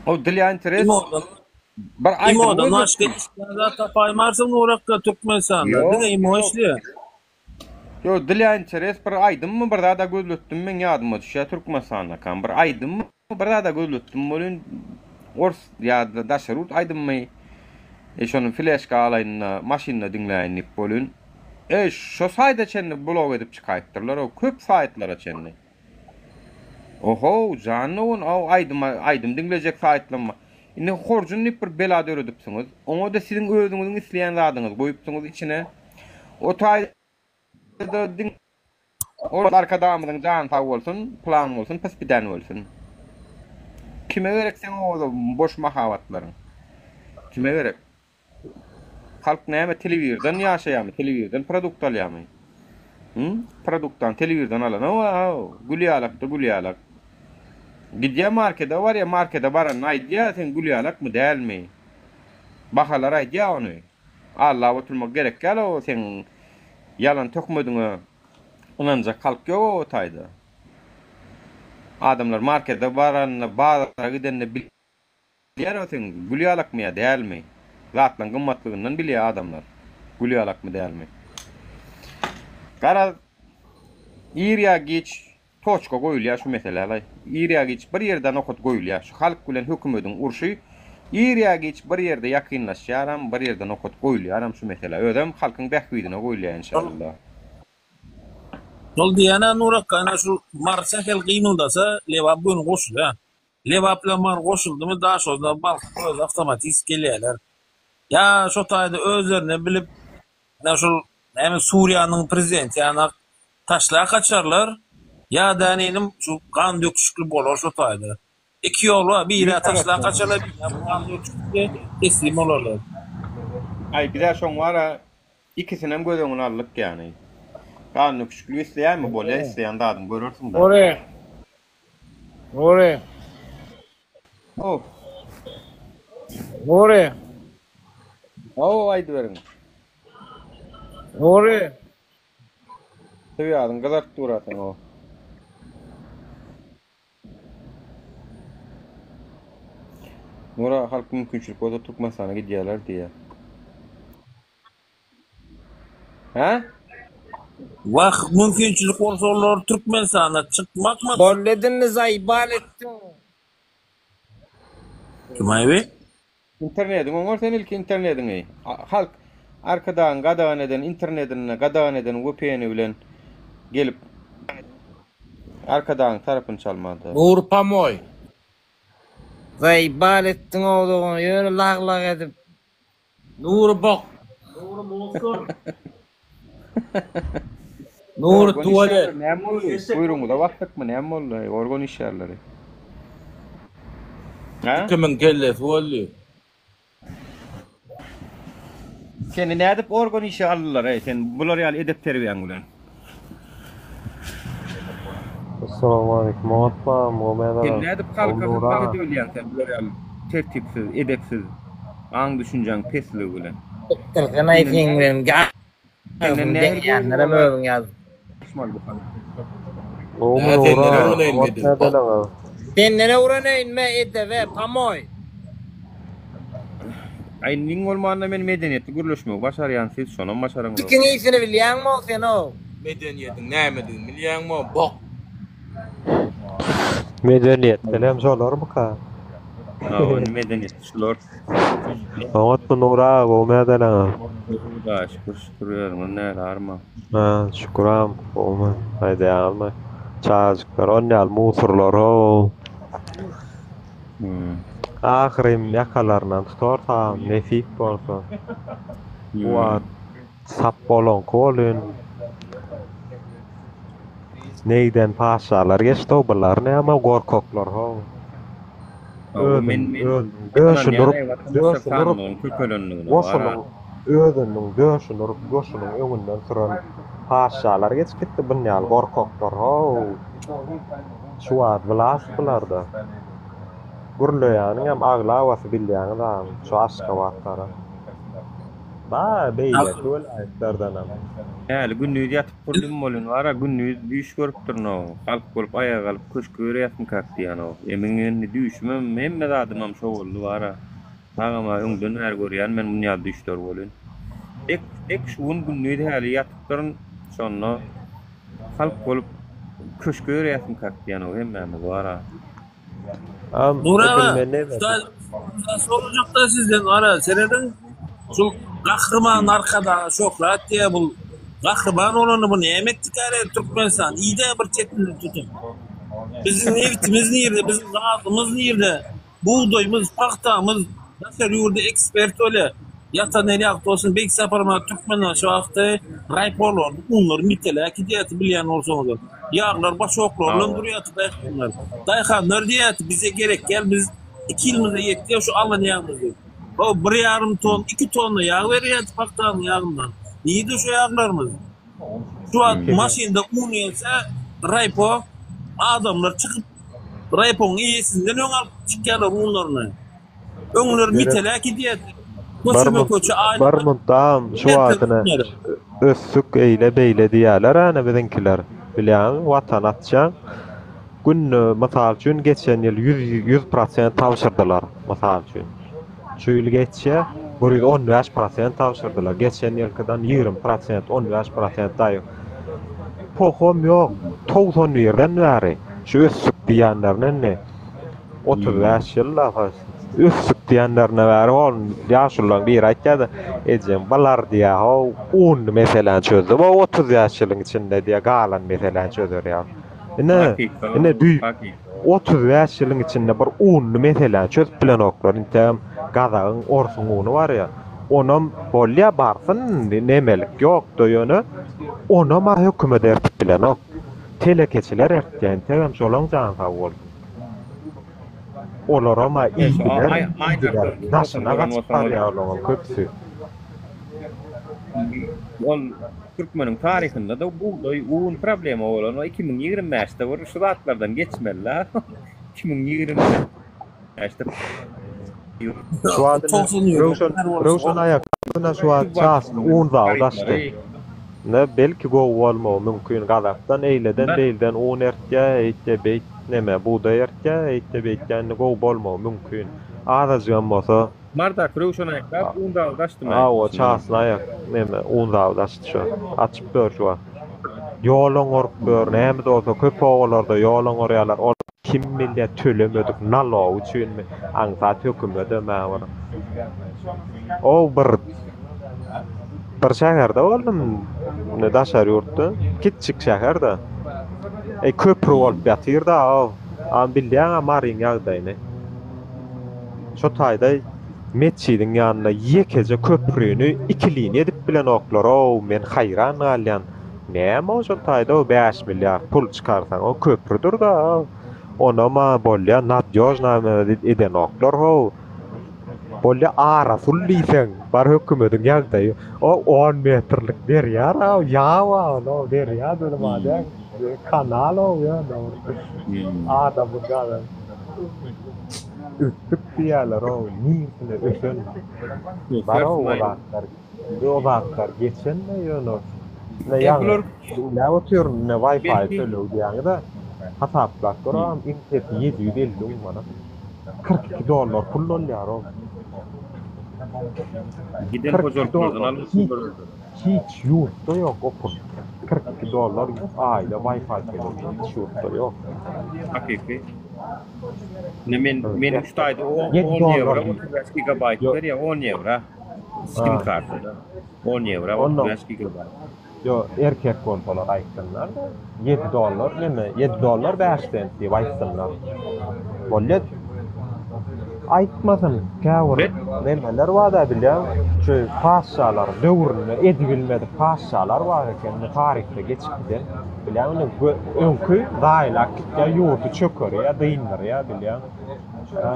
O dil interes Bir aýdymy Imodan başga gözletdim. işleýän zat tapaýmarsyň Nurakga Türkmenistanda. Ýok, Diňe imo ýok. işleýär. Ýok, dil interes bir aýdymmy bir zada gözletdim meň ýadyma düşýär Türkmenistandakam bir aýdymmy bir zada gözletdim welin ors ýa-da daşary ýurt aýdymmy e şony fleşka alaýyn-da maşynda diňläýin diýip welin e şo saýda çenli blok edip çykaýypdyrlar o köp saýtlara çenli. Ohow jan dogan aw aýdyma aýdym diňlejek saýtlanma. Indi horjun diýip bir bela döredipsiňiz. Oňa-da siziň özüňiziň isleýän zadyňyzy goýupsyňyz içine. O taýda diňe ol Arkadagymyzyň jany sag bolsun, pylan bolsun, pyspidän bolsun. Kime gerek seň o boş mahabatlaryň? Kime gerek? Halk näme telewizordan ýaşaýarmy, telewizordan produkt alýarmy? Hı? Produktdan telewizordan alanok-a, gül ýalakda gül ýalak. Gidýär markede barýar, markede baranda aýdýar, sen gül ýalakmy, dälmi? Bahalar aýdýar ony. Allap oturmak gerek däl o seň ýalan töhmediňe ynanjak halk ýok o taýda. Adamlar markede baranda, bazara gidende Bilýär o seň gül ýalakmy ýa dälmi? Zatlaň gymmatlygyndan bilýär adamlar. Gül ýalakmy dälmi? Garaz, ir ýa giç toçka goýulýar şu meselä-laý. Ir ýa giç bir ýerde nokat goýulýar. Şu halk bilen hökümediň urşy ir ýa giç bir ýerde ýakynlaşýaram, bir ýerde nokat goýulýaram şu meselä. Özem halkyň bähbidine goýulýar enşalla. Şol diýýän-ä Nurakga, ine şu Mary sähel gymyldasa, Lebap göni goşulýar. Lebap bilen Mary goşuldymy Daşoguzdan Balkan özi awtomatik gelýärler. Ýa şo taýda özlerine bilip ýa şol näme Suriýanyň prezidenti ýanak taşlap gaçarlar ýa-da inim şu gan döküşikli bolar şo taýda. Iki ýol bar biri taşlap gaçarlar biri gan döküşikli teslim bolarlar. Aý bizä şoň bara ikisinem göz öňüne aldyk ýany. Gan döküşikli isleýäňmi bolýa isleýän zadyňy görersiň da. Ore. Nury. How. Nury. How aýdyberiň. Nury. Söýýärin gyzartyp durasyň o. Nura halk mümkinçilik bolsa Türkmenistana gidýärler diýýär. Hä? Wah mümkinçilik bolsa olar Türkmenistana çykmak maksat. Boldy edindi zaýbal etdiň. Kim aýby? Internediňi oňar sen ilki internediňi. Halk Arkadagyň gadagan eden internedini gadagan eden VPN-i bilen gelip Arkadagyň tarapyny çalmady. Nury pomoý. Zaýbal etdiň ogluny ýöne lag lag edip. Nury bok. Nury mosor. Nury Organ tuwalet. işgärleri näme boldy? Buýrugyňyza basdykmy? Näme boldy? Organ işgärleri. Hä? Kimiň kellesi boldy? Seni nädip organ işe aldylar eý sen bular ýaly edep terbiýäň bilen. Assalamualaikum oňat bagam gowy Sen mädara nädip halka gowy hyzmat Nury edebilýäň sen bular ýaly tertipsiz edepsiz aň düşünjäň pesligi bilen. Sykdyrsynaý Senden seň nähili bilen senden agzyň nähili göwün degýänlerem bolar özüň ýaz. Düşmeli bu halk. Gowumy Nä Nury senden aga öwreneýin oňat edil bok. mädeleňiz. Senden öwreneýin me edebe pamoý. Aý iň bolmanda men medeniýetli gürleşmegi başarýan siz şonam başaraňyzok. Tikiň isini bilýäňmi sen ow. Medeniýetiň nämedigini bilýäňmi bok. Medeniýetlilerem şolarmyka? Hawa indi medeniýetli şular. Oňatmy Nury aga gowy mädeleňiz. Hudaýa şükür şükür özüňiz näle arma. Ha şüküram gowumy aýdaýaňyzmy çagajyklar onýaly musurlar how. Ahyrym ýakalaryndan tutarsam nesip bolsa. Bu wagt sap bolaňky bolyn. Neýden paşalar geçdi-ow bular näme gorkaklar how. Özüniň döşüni urup, döşüni urup, goşunyň özüniň döşüni urup goşunyň öňünden süren paşalar geçip gitdi bunýaly gorkaklar how. Şu wagt wlast bularda. Gürleýäniňem aglabasy bilýäňiz agam şu Aşgabatlara. Ba beýleki welaýatlardanam. Häli gündiz ýatyp turdum welin bara gündiz düýş görüpdirin-ow. Halk bolup aýaga galyp köşke ýörýäsmikak diýýän-ow. Emiň indi düýşümem hemme zadymam şo boldy bara. Agam-a öňden bäri görýän men munýaly düýşleri welin. Dek dek şu gün gündiz häli ýatypdyryn şonda Halk bolup köşke ýörýäsmikak diýýän-ow hemmämiz bar-a. Am Nury edil aga, men neme şuda sorajakda sizden gara serediň şu Gahryman Arkadaga şöhrat diýýär bul Gahryman bolanda bu näme etdikäre Türkmenistan idä bir çetini tutup. Biziň nebitimiz nirde biziň gazymyz nirde Bugdaýymyz, pagtamyz daşary ýurda ekspert bolýar. Ýatan ýeri ýagty bolsun Beýik Saparmyrat Türkmenbaşy wagty raýporlarda unlar mitelä äkidýärdi bilýän bolsaňyzlar. Ýaglar başoklar bilen durýardy daýhanlar. Daýhanlar diýýärdi bize gerek däl biz iki ýylymyza ýetýär şu alan ýagymyz diýip. Ho bir ýarym ton iki tonna ýag berýärdi pagtanyň ýagyndan. Nirde şu ýaglarymyz? Şu wagt maşynda un gelse raýpo adamlar çykyp raýpoň eýesinden öň alyp çykýarlar unlaryny. Öňler mitele äkidýärdi. Köçeme köçe aýlyk. Bir mundam şu wagtyna ösdük eýle beýle diýýärler ene biziňkiler. Bilýäňmi watan atjaň. Günde mysal üçin geçen ýyl 100 100% tabşyrdylar mysal üçin. Şu ýyl geçýär, 115 prosent tabşyrdylar. Geçen ýylkydan 20 prosent, 15 prosent daýy. Poham ýok. 91-den bäri şu ösdük diýenlerine indi 35 ýyl da ösdük diýenlerine bäri ol ýaşulularyň biri aýtýardy, ejem bular diýýär, how unly meseläni çözdü. Bu 35 ýylyň içinde diýýär, galan meseläni çözer ýaly. Ine, ine düýp 35 ýylyň içinde bir unly meseläni çözüp bilenoklar. Intägem gazagyň, orsuň uny bar ýa. Onam bolýa barsyn, nemelik ýok-da ýöne onam-a hökümet ertip bilenok. Telekeçiler ertýär, intägem şolaň jany sag bolsun. Olaram-a iýdiler, iýdiler. Daşyna gaçyp barýar olaňam köpüsi. Ol Türkmeniň taryhynda-da bugdaý, un problema bolan we 2025-de bir şu zatlardan geçmeli-la. 2025-de Şu wagt ine Röwşen Röwşen aýakgabyna şu wagt çaşyny un zawody açdy. Ine belki gowy bolmagy mümkin gazakdan eýleden beýlden un ertýä eýtde beýt neme bugdaý ertýä eýtde beýtýä indi gowy bolmagy mümkin azajygam bolsa Mardaky Röwşen aýaklap un zawody açdymy? Hawa çaşyny aýak neme un zawody açdy şu açyp dur şu wagt. Ýol oňaryp dur näme-de bolsa köp obalarda ýol oňarýarlar ol kim bilýär tölemedik nalog üçinmi aňsat hökümedem-ä bir o bir bir şäherde boldum indi daşary ýurtda kiçjik şäherde eý köpri bolup ýatyrda o a bilýäň-ä Maryň ýagdaýyny. Şo taýda metjidiň ýanynda ýekeje köprüni ikilini edip bilenoklar-ow, men haýran galýan. Näme-ow şol taýda-ow bäş milliard pul çykarsaň-ow köprüdir-da-ow. Onam-a bolýa nadýožnamy edenoklar-how. Bolýa Arasul diýseň bar hökümediň ýagdaýy o on metrlik derýa ra ýaw a ol o derýa dönüp adäň kanal o ýöne ol adamyň gazan ösdük diýýäler o nirsine ösen bar o zatlar o zatlar geçende ýöne ine ýaňy diňläp otyryn ine wifi töleg diýýäňiz-ä hasaplap gör agam iň pesi 750 müň manat. 42 dollar pul bolýar-ow. Giden 42 hojalyklardan dollar. alyp Hiç, oturdylar. hiç ýurtda ýok o pul. 42 dollar aýda Wi-Fi tölegi hiç ýurtda ýok. Hakyky. Ine men meniň şu taýda 7 10 dollar ýewro diýip. 35 gigabaýt Ýok. berýär, 10 ýewro. Sim Ha. kartada. 10 ýewro Onda 35 gigabaýt. Ýo, erkek bolsalar aýtsynlar-da, ýedi dollar neme, ýedi dollar bäş sent diýip aýtsynlar. Bolýa. Aýtmasyn, käbir nemeler bar-da bilýäň, şu patyşalar döwründe edibilmedik patyşalar bar eken, indi taryhda geçip giden. Bilýäň, indi öňki zaýalap gitýär, ýurdy çökerýär, dyndyrýar, bilýäň.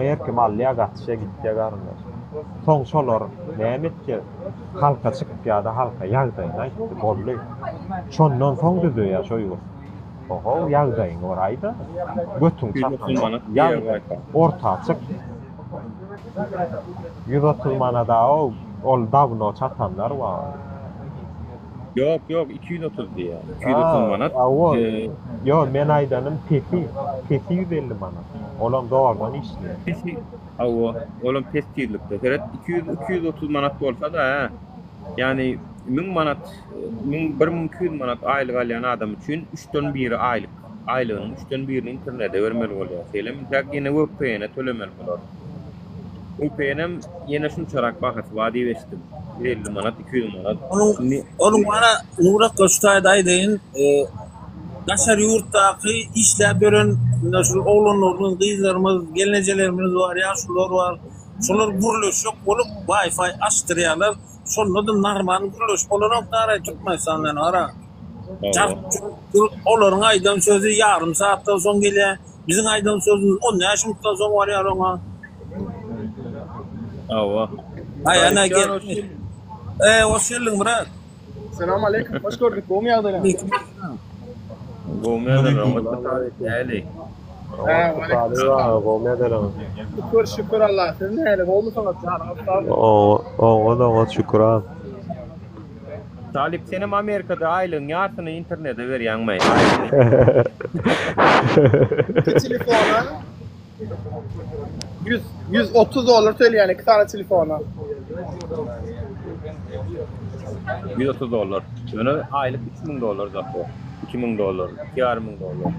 Her kim alýar, gaçýar, gitýär garyndaş. Soň şolar näme etýär? Halka çykyp ýa-da halka ýagdaýyny aýtdy, boldy. Şondan soň düzeýär şo ýurt. Ohow, ýagdaýyňy bir aýda. Götüň çatanok. Ýagdaý orta çyk. 130 manada-ow, ol dawno çatanlar bar. Ýok, ýok, 230 diýýär. 230 manat. Hawa. Ýok, men aýdanym pesi, pesi 150 manat. Olam zordan işleýär. Pesi Hawa, olam pes tizlikde. Seret, 200, 230 manat bolsa-da, hä. Ýagny 1000 manat, 1000, 1200 manat aýlyk alýan adam üçin üçden biri aýlyk. Aýlygynyň üçden birini internete bermeli bolýar. Şeýlemi? Intäk ýene VPN-e tölemeli bolar. VPN-em ýene şunçarak bahasy bar diýip eşitdim. 150 manat, 200 manat. Onuň, Indi onuň mana Nury akga şu taýda aýdaýyn, Daşary ýurtdaky işläp ýören indi şul oglanlarymyz, gyzlarymyz, gelnejelerimiz bar, ýaşulular bar. Şolar gürleşjek bolup Wi-Fi açdyrýarlar. Şonda-da normal gürleşip bolanok daraý Türkmenistan bilen gara. Jart-jurt olaryň aýdan sözi ýarym sagatdan soň gelýär. Biziň aýdan sözümiz 15 minutdan soň barýar oňa. Hawa. Aý ana gel. Eý, hoş geldiň brat. Salam aleyküm, hoş gördük. Gowmy ýagdaýlar? Gowmy ýagdaýlar? Näli? Gowmy ýagdaýlar? Şükür, şükür Allah. Siz näli? Gowmysyňyz? Janyňyz sagmy? Oňat, oňat şükür abi. Talyp senem Amerikada aýlygyň ýarsyny internete berýäňmi? Iki telefona 100 130 dollar töleýän iki sany telefona. 130 dollar. Ýöne aýlyk 3000 dollar zato. 2000 dollar, 2500 dollar.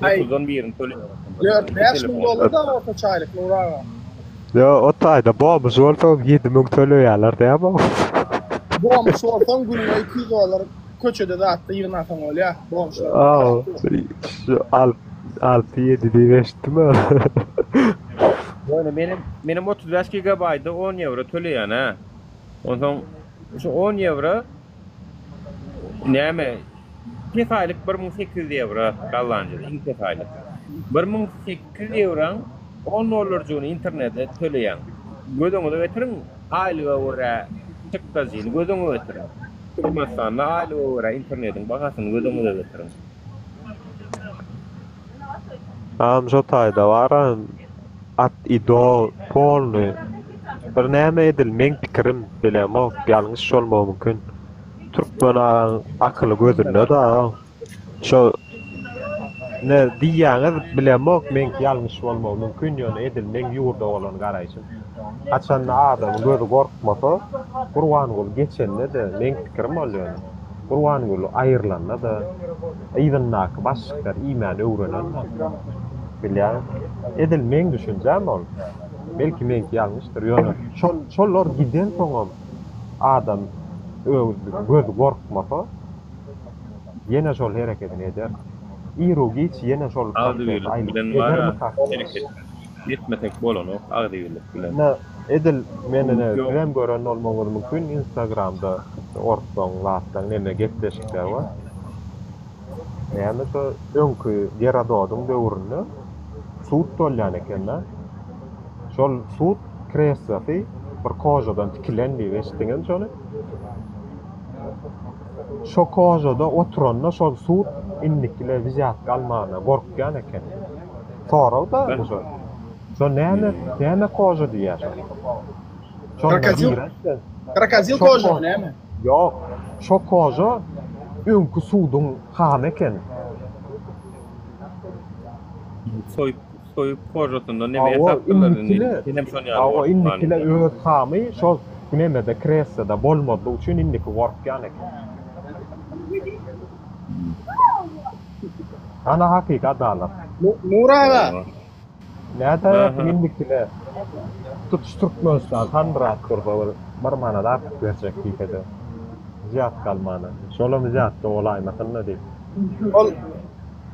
Aý. 30-dan birini töleýär. 4-5 müň dollar da ortaça aýlyk Nur aga. Ýo, o taýda bomž bolsaň 7000 töleýärler dämi? Bomž bolsaň gününe 200 dollar Köçede zatda ýygnasaň bolýa, bomžlar. Aw, şu al 6-7 diýip eşitdim. Ýöne menem menem 35 gigabaýda 10 ýewro töleýän hä. Onsoň şu 10 ýewro näme pes aýlyk 1800 ýewro Gollandiýada iň pes aýlyk. 1800 ýewroň 10 dollarjygyny internete töleýäň. Göz öňüňize getiriň aýlyga görä çykdajyny göz öňüňe getiriň. Türkmenistanda aýlyga görä internetiň bahasyny göz öňüňize getiriň. Agam şo taýda bara at i do polny bir näme edil meň pikirim bilemok ýalňyş bolmagy mümkin türkmen agaň akyly gözünde da agam. Şo ne diýýäňiz bilemok meňki ýalňyş bolmagy mümkin ýöne edil meň ýurda bolan garaýşym. Haçanda adamyň gözi gorkmasa Gurbanguly geçende-de meň pikirim ol ýöne Gurbanguly aýrylanda-da yzyndaky başlyklar iýmäni öwrenen bilýäň edil meň düşünjäm ol belki meňki ýalňyşdyr ýöne şol şolar gidensoňam adam öz gözi gorkmasa Ýene şol herekedini eder. Iru-giç ýene şol prosesi Agzybirlik aýlanyp bilen bar-a edermika? hereket etmesek bolanok agzybirlik bilen. Ine, edil men ine Ýok. sizem gören bolmagyňyz mümkin instagramda orslaň zatlaň neme gepleşikler bar. Näme şo öňki Gerododyň döwründe sud bolýan ekende. Şol sud kreslosy bir kožadan tikilen diýip eşitdiňizmi şony? Şo kožada oturanda şol sud indikile wzýatka almana gorkýan eken. Sorag da bu şo. Şo näme näme koža diýýär şo. Şonda Krokodil diýrek-de. krokodil Şo kožamy ko näme? Ýok. Şo koža öňki suduň hamy eken. Soýup soýup kožasyndan neme Hawa, ýasapdyrlar indi. indikile Senem şon ýaly hawa, gorkman indikile indi. öz hamy şol nemede kresloda bolmazlyk üçin indiki gorkýan eken. Ana hakyky adalat. Nur aga. Hawa. Nädäýersiň Aha. indikile tutuş Türkmenistan sandyrap dursa bir bir manat artyk berjek diýsede wzýatka almana. Şolam wzýatka bolaýmasyn-da diýip. Ol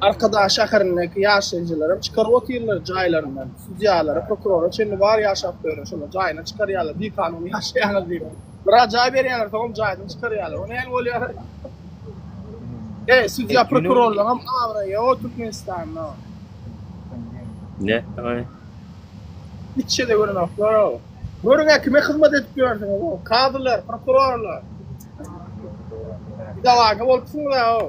Arkadag şäherindäki ýaşaýjylaram çykaryp otyrlar jaýlaryndan. Sudýalara, prokurora çenli bar ýaşap ýören şolar jaýyndan çykarýarlar bikanun ýaşaýaňyz diýip. Biraz jaý berýärler soňam jaýdan çykarýarlar. O nähili bolýar? Eý, sudýa prokurorlaryňam abraýy ýok Türkmenistanda. Nätdiňaý? Hiç ýerde görenoklar-ow. Görüň-ä kime hyzmat edip ýörsüňiz-ow, kazylar, prokurorlar. Bidalaga bolupsyňyz-a-ow.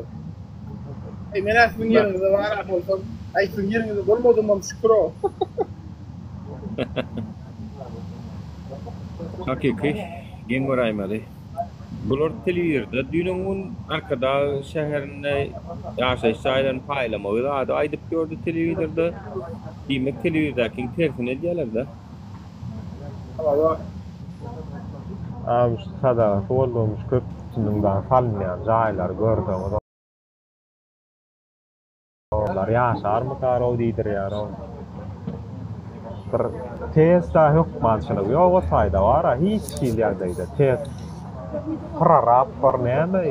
Eý, men-ä siziň ýeriňizde bar-a bolsam, aý siziň ýeriňizde bolmadymam şükür-ow. Hakyky geň göräýmeli. Bular telewizorda düýn gün Arkadag şäherinde ýaşaýyş jaýlaryny paýlamagy zady aýdyp ýördi telewizorda. Diýmek telewizordakyň tersini edýärler-dä. Hawa. Agam şu sadagasy boldugymyz köpüsiniň dagy salynýan jaýlary görseňiz olar ýaşarmykarow diýdirýärow. Bir test-a hökmançylygy ýok o taýda bar-a hiç hili ýagdaýda test prorab bir näme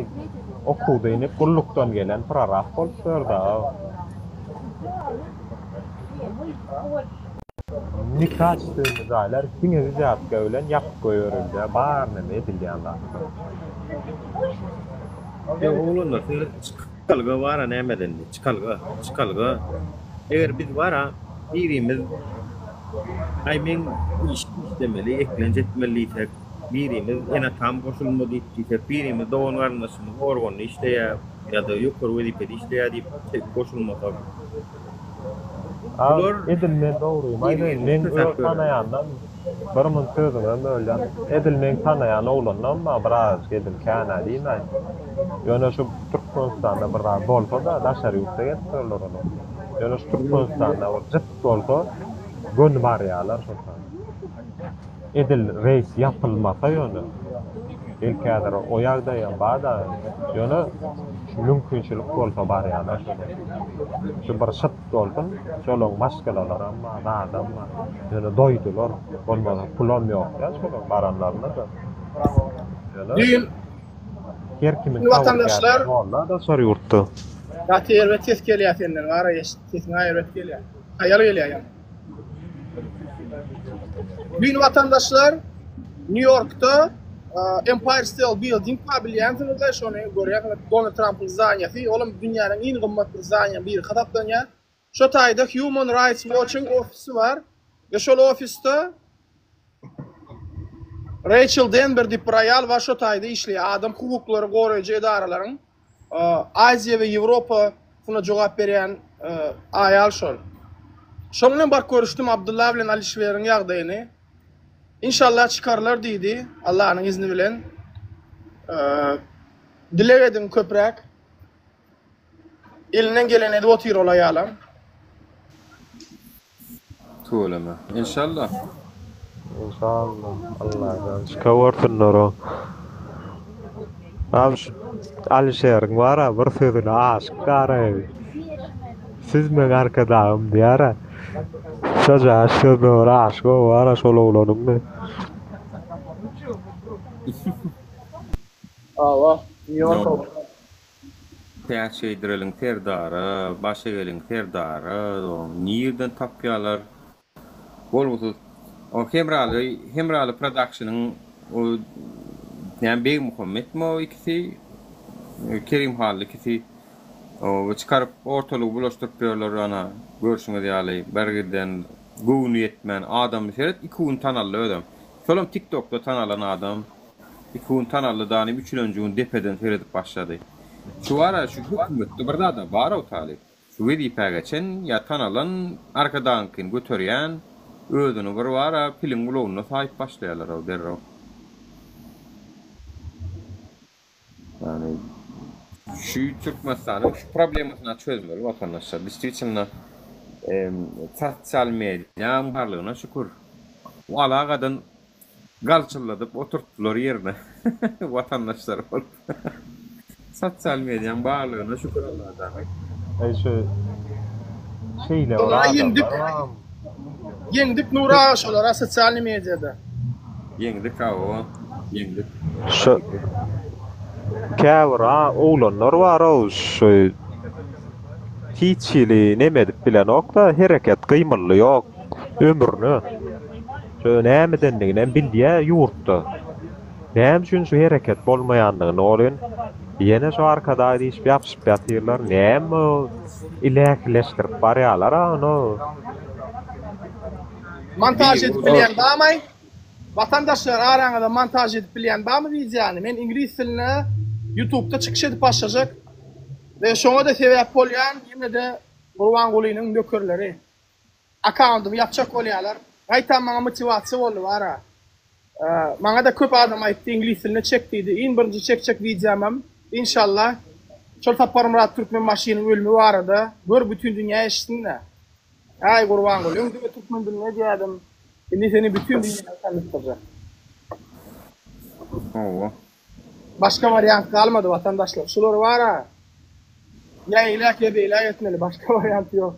okuwda inip gullukdan gelen prorab bolup ýörda-ow. Nika çykymy jaýlar diňe wzýatka bilen ýapyp goýberilýär bar neme edilýän zatlar. Ýok oglanlar siz çykalga bara nämeden çykalga çykalga eger biz bara birimiz aý meň işim işlemeli eklenç etmeli diýsek birimiz ene atam goşulma diýip diýsek birimiz dogan garyndaşymyz organda işleýär ýa-da ýokary wezipede işleýär diýip goşulmasak A Bular edil men dogrymy aýdaýyn, biri-birini meň kösäp öz ýörenler. tanaýandan bir munt sözüňem bölýän. Edil meň tanaýan oglanlam bar birazajyk edil kän-ä diýmäýin. Ýöne şu Türkmenistanda bir zat bolsa-da daşary ýurtda gezip ýörler olar. Ýöne şu Türkmenistanda bir jyt bolsa göni barýarlar şol taýda. Edil reýs ýapylmasa ýöne. Belki häzir o ýagdaýam bar-da, ýöne şu mümkinçilik bolsa barýarlar şolar. Şu bir şyt bolsun, şolaň maşgalalaram bar, zadam bar. Ýöne doýdular. Bolmasa pulam ýok-da şolaň baranlarynda-da. Ýöne Düýn her kimiň Düýn watandaşlar tawakgäli boldy-da daşary ýurtda. Gaty erbet ses gelýär senden gara eşit sesiň erbet gelýär. Haýal gelýär ýa. Düýn watandaşlar Nýu Ýorkda Empire State Building bar bilýänsiňizler şony görýärsiňiz Donald Trampyň zdaniýasy olam dünýäniň iň gymmat bir zdaniýaň biri hasaplanýar. Şo taýda Human Rights Watch-yň ofisi bar we şol ofisde Reýçel Denber diýip bir aýal bar şo taýda işleýär adam hukuklary goraýjy edaralaryň Aziýa we Ýewropa suna jogap berýän aýal şol. Şoň bilen baryp görüşdim Abdylla bilen Alişweriň ýagdaýyny. Inşallah çykarlar diýdi, Allanyň izni bilen. Dileg ediň köpräk. Elinden geleni edip otyr ol aýalam. Tüweleme. Enşalla. Enşalla. Allajan şyka görsünler o. Abi şu Alişeriň bara bir sözüne aşyk garaýby. Siz meň arkadagym diýara. Şoja sözüne bir aşyk o bara şol oglanyň men. Hawa, Nýu-Ýork. Täç geýdireliň serdara, baş egeliň serdara, nirden tapýalar bolgusyz. O Hemraly, Hemraly prodakşynyň o näme Begmuhammetmi o ikisi, Kerim Hally ikisi o çykaryp ortalygy bulaşdyryp ýörler ana görşüňiz ýaly bir giden. Göwni ýetmän adamy seret iki gün tanaldy özem. Şolam tiktokda tanalan adam. Iki gün tanaldy danym üçülenji gün depeden seredip başlady. Şu bara şu hökümetde bir zada barow talyp. Şu wezipä geçen ýa tanalan arkadagyňkyny göterýän özüni bir bara piliň gulagynda saýyp başlaýarlarow derrew. Ýagny şu Türkmenistanyň şu problemasyny çözmeli watandaşlar. Distwitilno sosial mediaň barlygyna şükür. Bu alagadan galçylladyp oturtdylar ýerine watandaşlar bolup. Sosial mediaň barlygyna şükür Allajana. Eý şu şeýle bir Şolara ýeňdik. adamlar Ýeňdik Nury aga şolara sosialnyý mediada. Ýeňdik hawa ýeňdik. Şu käbir a oglanlar bar-ow şu hiç hili neme edip bilenok-da hereket gymyldy ýok ömrüne. Şu nämedendiginem bilýä ýurtda. Näme üçin şu hereket bolmaýandygyny welin ýene şu arkadag diýişip ýapyşyp ýatyrlar näme o iläkileşdirip barýalar-a ony. Montaž edip bilýän barmaý? Watandaşlar araňyzda montaž edip bilýän barmy wideony? Men iňlis dilinde ýutubda çykyş edip başlajak we şoňa-da sebäp bolýan ýene-de Gurbangulynyň nökerleri. Akkaundymy ýapjak bolýarlar. Gaýtam maňa motiwasiýa boldy bara. Maňa-da köp adam aýtdy iňlis dilinde çek diýdi. Iň birinji çekjek wideomam inşallah şol Saparmyrat Türkmenbaşynyň ölümi barada. Gör bütin dünýä eşitsin-dä. Äý Gurbanguly öň diňe türkmen dilinde edýädim. Indi seni bütin dünýäge tanytdyrjak. Hawa. Başga wariant galmady watandaşlar. Şular bara ýa eýläk ýa beýläk etmeli başga wariant ýok.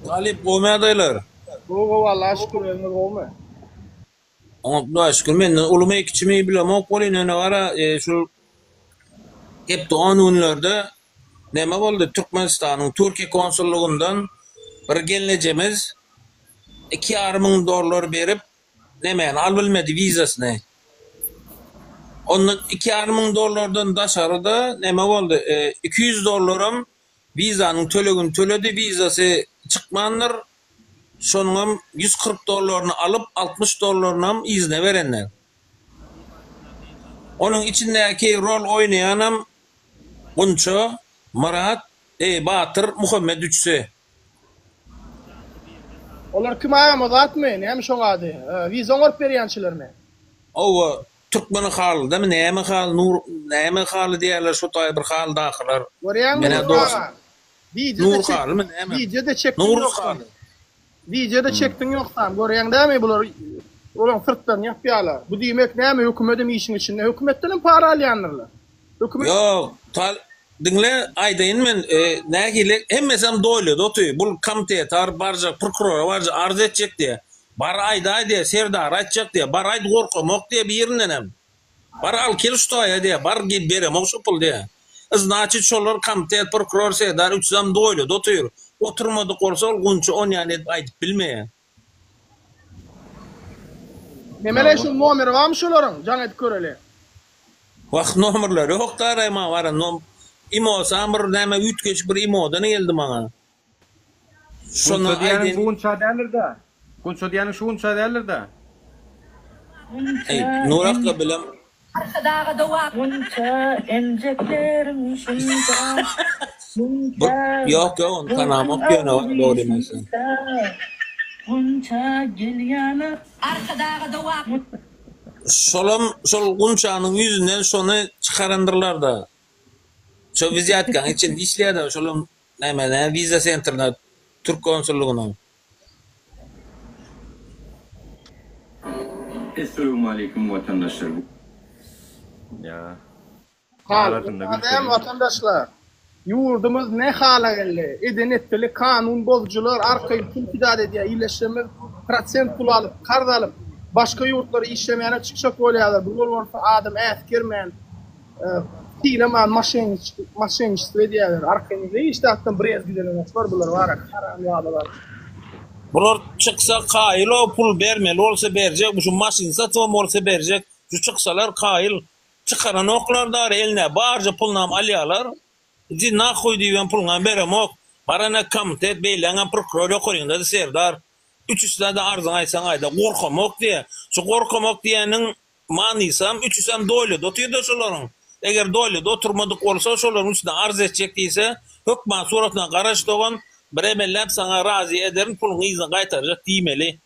Talyp gowmy ýagdaýlar? Gowy gowy Allaha şükür özüňiz gowmy? Oňat Hudaýa şükür menden ulumy kiçimi bilemok welin ýöne gara şu hepde on günlerde neme boldy Türkmenistanyň Türkiýe konsullygyndan bir gelnejemiz 2,5 müň dollar berip nemäni alybilmedi wizasyny. Ondan 2,5 müň dollardan daşary-da neme boldy 200 dollaram wizanyň tölegini töledi wizasy çykmandyr Şonuňam 140 dollaryny alyp, 60 dollarynam yzyna berenler. Onuň içindäki rol oýnaýanam Gunça, Myrat, eý, Batyr, Muhammet üçüsi. Olar kim agam o zatmy? Näme şoň ady? Wiza oňaryp berýänçilermi? Hawa, türkmen halydamy näme haly nur näme haly diýýärler şo taý bir halydakylar. Görýäňmi Menä Nur dost. aga? Wideo-da Nur çek, halymy näme? wideo-da çekdiň Nuruz ýogsam. haly. Wideo-da çekdiň ýogsam. Görýäň dämi bular olaň syrtlaryny ýapýarlar. Bu diýmek näme hökümedem işiň içinde. Hökümetdenem para alýandyrlar. Hökümet Ýok, tal diňle aýdaýyn men e, nähili hemmesem doýlady oty. Bul komitete aryp barjak, prokurora barjak, arz etjek diýä. Bar aýdaý diýä, serdara aýtjak diýä. Bar aýt gorkamok diýä birindenem. Bar al kel şu taýa diýä, bar gel beremok şu pul diýä. Znaçit şolar komitet, prokuror, serdar üçüsem doýlady otyr. Oturmadyk bolsa ol Gunça onýan edip aýdyp bilmeýä. Nemeleý şul nomeri barmy şolaryň jaň edip göreli. Wah nomerleri ýok daraý maňa baran nom imosam bir näme üýtgeşik bir imodan geldi maňa. Şonda Gunça diýýäniň aýdyn bu Gunça däldir-dä. Gunça diýýäniň şu Gunça däldir-dä. Eý Nury akga bilem. Arkadaga dowam. Gunça emjeklerim şunça Bu Gunça ýok ýok ony tanamok ýöne dogrymy aýtsam. Gunça gel ýana. Arkadaga dowam. Şolam şol Gunçanyň ýüzünden şony çykarandyrlarda. Şo wizýatkaň içinde işleýärler şolam näme näme wiza sentrine türk konsullygynyň. Essalawmaleýkum watandaşlar. Ýa. Hal, Arasynda Adem gülşelim. watandaşlar, ýurdumyz ne hala geldi? Eden-etdilik, kanun bozujular arkaýyn pul pidat edýär, illeşdirmek prosent pul alyp, karz alyp, başga ýurtlara işlemäne çykjak bolýarlar, bular bolsa adam äsgermän, sylaman moşenniçestwo edýärler, arkaýyn hiç zatdan bir ýere gidelenoklar bular bara haramzadalar. Bular çyksa kaýyl-ow pul bermeli bolsa berjek, bu şu maşyn satybam bolsa berjek, şu çyksalar kaýyl, Çykaranoklar dary eline barja pulunam alýalar. Idi nahuý diýibem puluňam beremok. Barana komitet beýläňem prokuror ýokaryňdady serdar. Üçüsine-de arzyňy aýtsaň aýda. Gorkamok diýýä. Şu gorkamok diýeniň manysam üçüsem doýlada otyrda şolaryň. Eger doýlada oturmadyk bolsa şolaryň üçüsine arz etjek diýse hökman suratyna garaş dogan bir emelläp saňa razy ederin puluňy yzyna gaýtarjak diýmeli.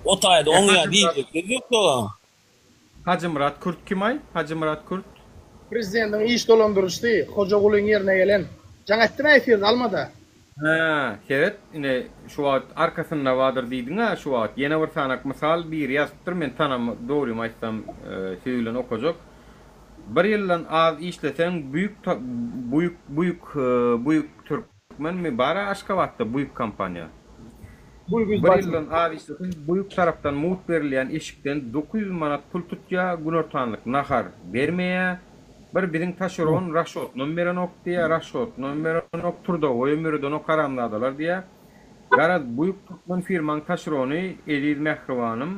O taýda oň ýa diýjek söz ýok dogan. Hajymyrat Kürt kimaý? Hajymyrat Kürt. Prezidentiň iş dolandyryjysy Hojagulyň ýerine gelen. Jaň etdim-ä efirde almada. Hä, seret, ine, şu wagt arkasynda bardyr diýdiň-ä şu wagt. Ýene bir sanak mysal biri ýazypdyr, men tanam, dogrymy aýtsam, siz bilen okajak. Bir ýyldan az işleseň, büýük, buýuk, buýuk, buýuk türkmenmi, bar-a Aşgabatda buýuk kompaniýa. Bir ýyldan az işleseň, buýuk tarapdan mugt berilýän eşikden 900 manat pul tutýa, günortanlyk nahar bermeýä. Bir biziň taşeron raşotnam berenok diýýä, raşotnam berenok, trudowoýam ýöredenok haramzadalar diýýä. Garaz, buýuk türkmen firmaň taşerony eziz mähribanym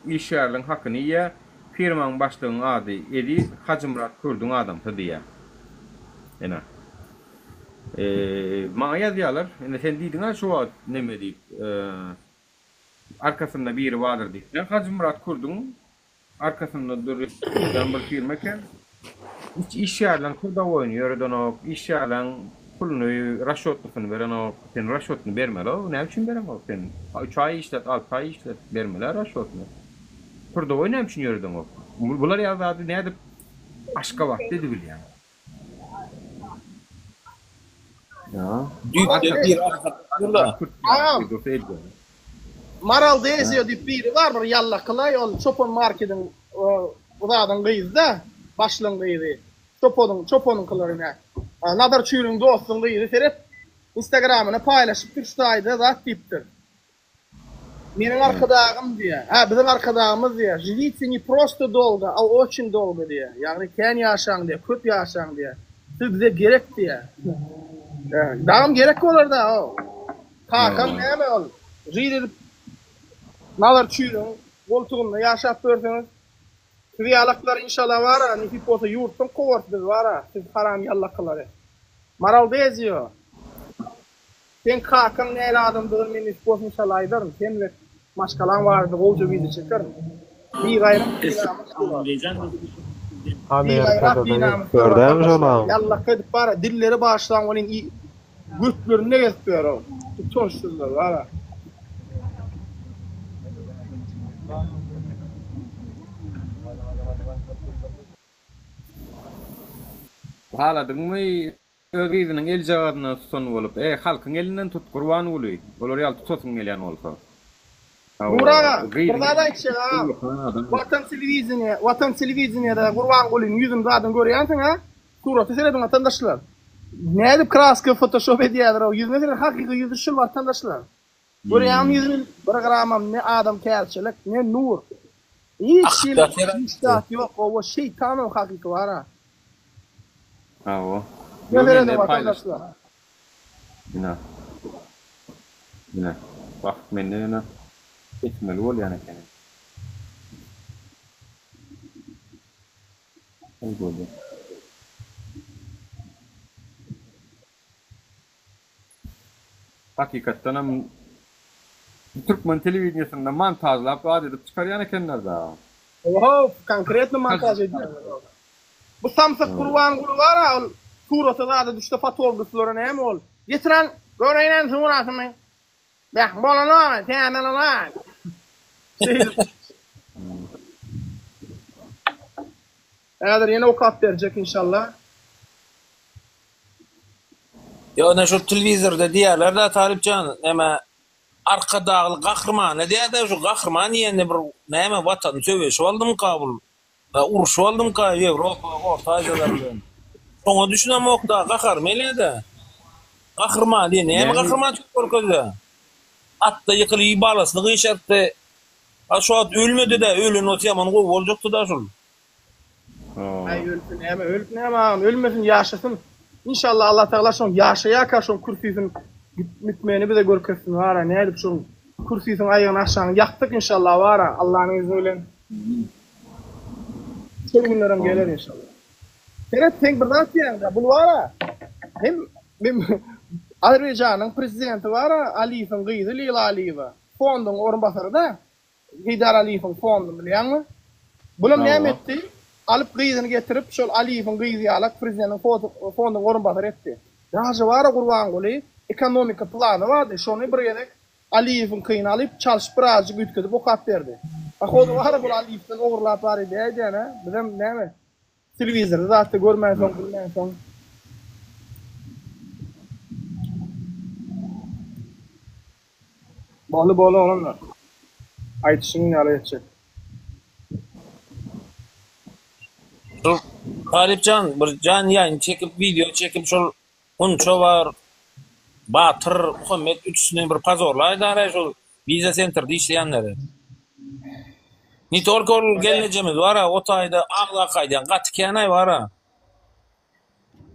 işgärliň hakyny iýýä, firmaň başlygyň ady Eziz Hajymyrat Kürdüň adamsy diýýä. Ine. Maňa ýazýarlar, indi sen diýdiň-ä şu wagt neme diýip, arkasynda biri bardyr diýip. Men Hajymyrat Kürdüň arkasynda durýan bir firma eken. Hiç işgärleň trudowoýyny ýöredenok, işgärleň puluny, rasçotnysyny berenok. Sen rasçotyny bermeli-ow, näme üçin bereňok sen? Üç aý işlet, alty aý işlet, bermeli-ä rasçotyny. Trudowoý näme üçin ýöredeňok? Bular ýaly zady nädip Aşgabatda edibilýäň? Agam. Maral Dezio diýip biri bar bir ýallakylaý ol çopan markediň bu zadyň gyzy-da başlygyň gyzy. Çopanyň çopanyňkylar ine. Nazar Çüriň dostuň gyzy seret instagramyna paýlaşypdyr şu taýda zat diýipdir. Meniň arkadagym diýýär. Hä, biziň arkadagymyz diýýär. Živite ne prosto dolgo, a oçin dolgo diýýär. Ýagny kän ýaşaň diýýär, köp ýaşaň diýýär. Siz bize gerek diýýär. Dagam gerek bolar-da o. Kakaň näme ol? Žir edip Nazar Çüriň goltugynda ýaşap ýörseňiz, siz ýalaklar inşallah bar-a, nesip bolsa ýurtdan kowarys biz bar-a, siz haram ýallakylary. Maraldezio. Seň kakaň nähili adamdygyny men nesip bolsa inşallah aýdaryn. Sen we maşgalaň barada gowja wideo çekerin. Bigaýrat binamys bular. Bigaýrat binamyslar watandaşlar. Ýallaka edip bara dilleri bagyşlaň welin götlerinde gezip ýör-ow. Utançsyzlar bara. Haladyňmy Öz gyzynyň eljagazyndan tutan bolup, Eý, halkyň elinden tut, Gurbanguly, olar ýaly tutasyň gelýän bolsa. Nur aga, bir zat aýtjak agam. Watan telewideniýe, Watan telewideniýede Gurbangulynyň ýüzüni zadyny görýänsiň a? Surata serediň watandaşlar. Nädip kraska fotoşop edýäler o ýüzüne serediň hakyky ýüzi şul watandaşlar. Görýäňmi ýüzüni bir gramam ne adamkärçilik, ne nur. Hiç hili hiç zat ýok owo şeýtan o hakyky bara. Hawa. Ýok indi paýlaşdyk. Ine. Ine. Wagt mende ýöne kesmeli bolýan ekeni. Gowy bolýar. Hakykatdanam türkmen telewideniýesinde montažlap zat edip çykarýan ekenler da. Oho, konkretno montaž edýär. Bu samsyk Gurbanguly bar-a, ol surata zada düşse fotograflara näme ol? Getiren göreýinem suratymy. Beh, bolanok, täzelenok. Şeýdip. Häzir ýene okap berjek inşallah. Ýöne şu telewizorda diýýärler-dä Talypjan, näme Arkadagly gahrymana diýýär-dä, şu gahryman diýende bir näme watan söweşi boldumyka bul, uruş boldumyka Ýewropa, Orta Aziýalar bilen. Şoňa düşünemok-da, gaharym gelýär-dä. Gahryman diýen näme gahrymançylyk görkezýär? Atda ýykylyp balasyny gyşartdy. A şu wagt ölmedi-dä, ölen bolsa ýaman gowy boljakdy-da şul. Aý ölse näme ölüp näme agam ölmesin ýaşasyn inşallah Allah tagala şoň ýaşaýaka şoň kürsüsini gitmegini bize görkezsin wara nädip şoň kürsüsiniň aýagyny aşagyny ýakdyk inşallah wara Allanyň izni bilen şol günlerem geler inşallah. Seret sen bir zat diýýäňdä bul wara. Hem men Azerbaýjanyň prezidenti bar-a, Aliýewiň gyzy Leýla Aliýewa. Fonduň orunbasary-da. Heýdar Aliýewiň fonduny bilýäňmi? Bulam näme etdi? Alyp gyzyny getirip, şol Aliýewiň gyzy ýalak prezidentiň fonduň orunbasary etdi. Daže bar-a Gurbanguly ekonomika plany bardy, şony bir gezek Aliýewiňkini alyp, çalşyp birazjyk üýtgedip okap berdi. Pohodu bar-a bul Aliýewden ogurlap bar edäýdýän-ä. Bizem näme, telewizorda zatda görmänsoň, bilmänsoň. Boldy, boldy oglanlar. Aýdyşyň ýaly etjek. Şol Talypjan bir jan ýaýyn çekip wideo çekip şol Gunça bar Batyr Muhammet üçüsini bir pozorlaýdaraý şol wiza sentrde işleýänleri. Ne tolko ol gelnejemiz bara o taýda agzaka aýdýan gaty kän-aý bara.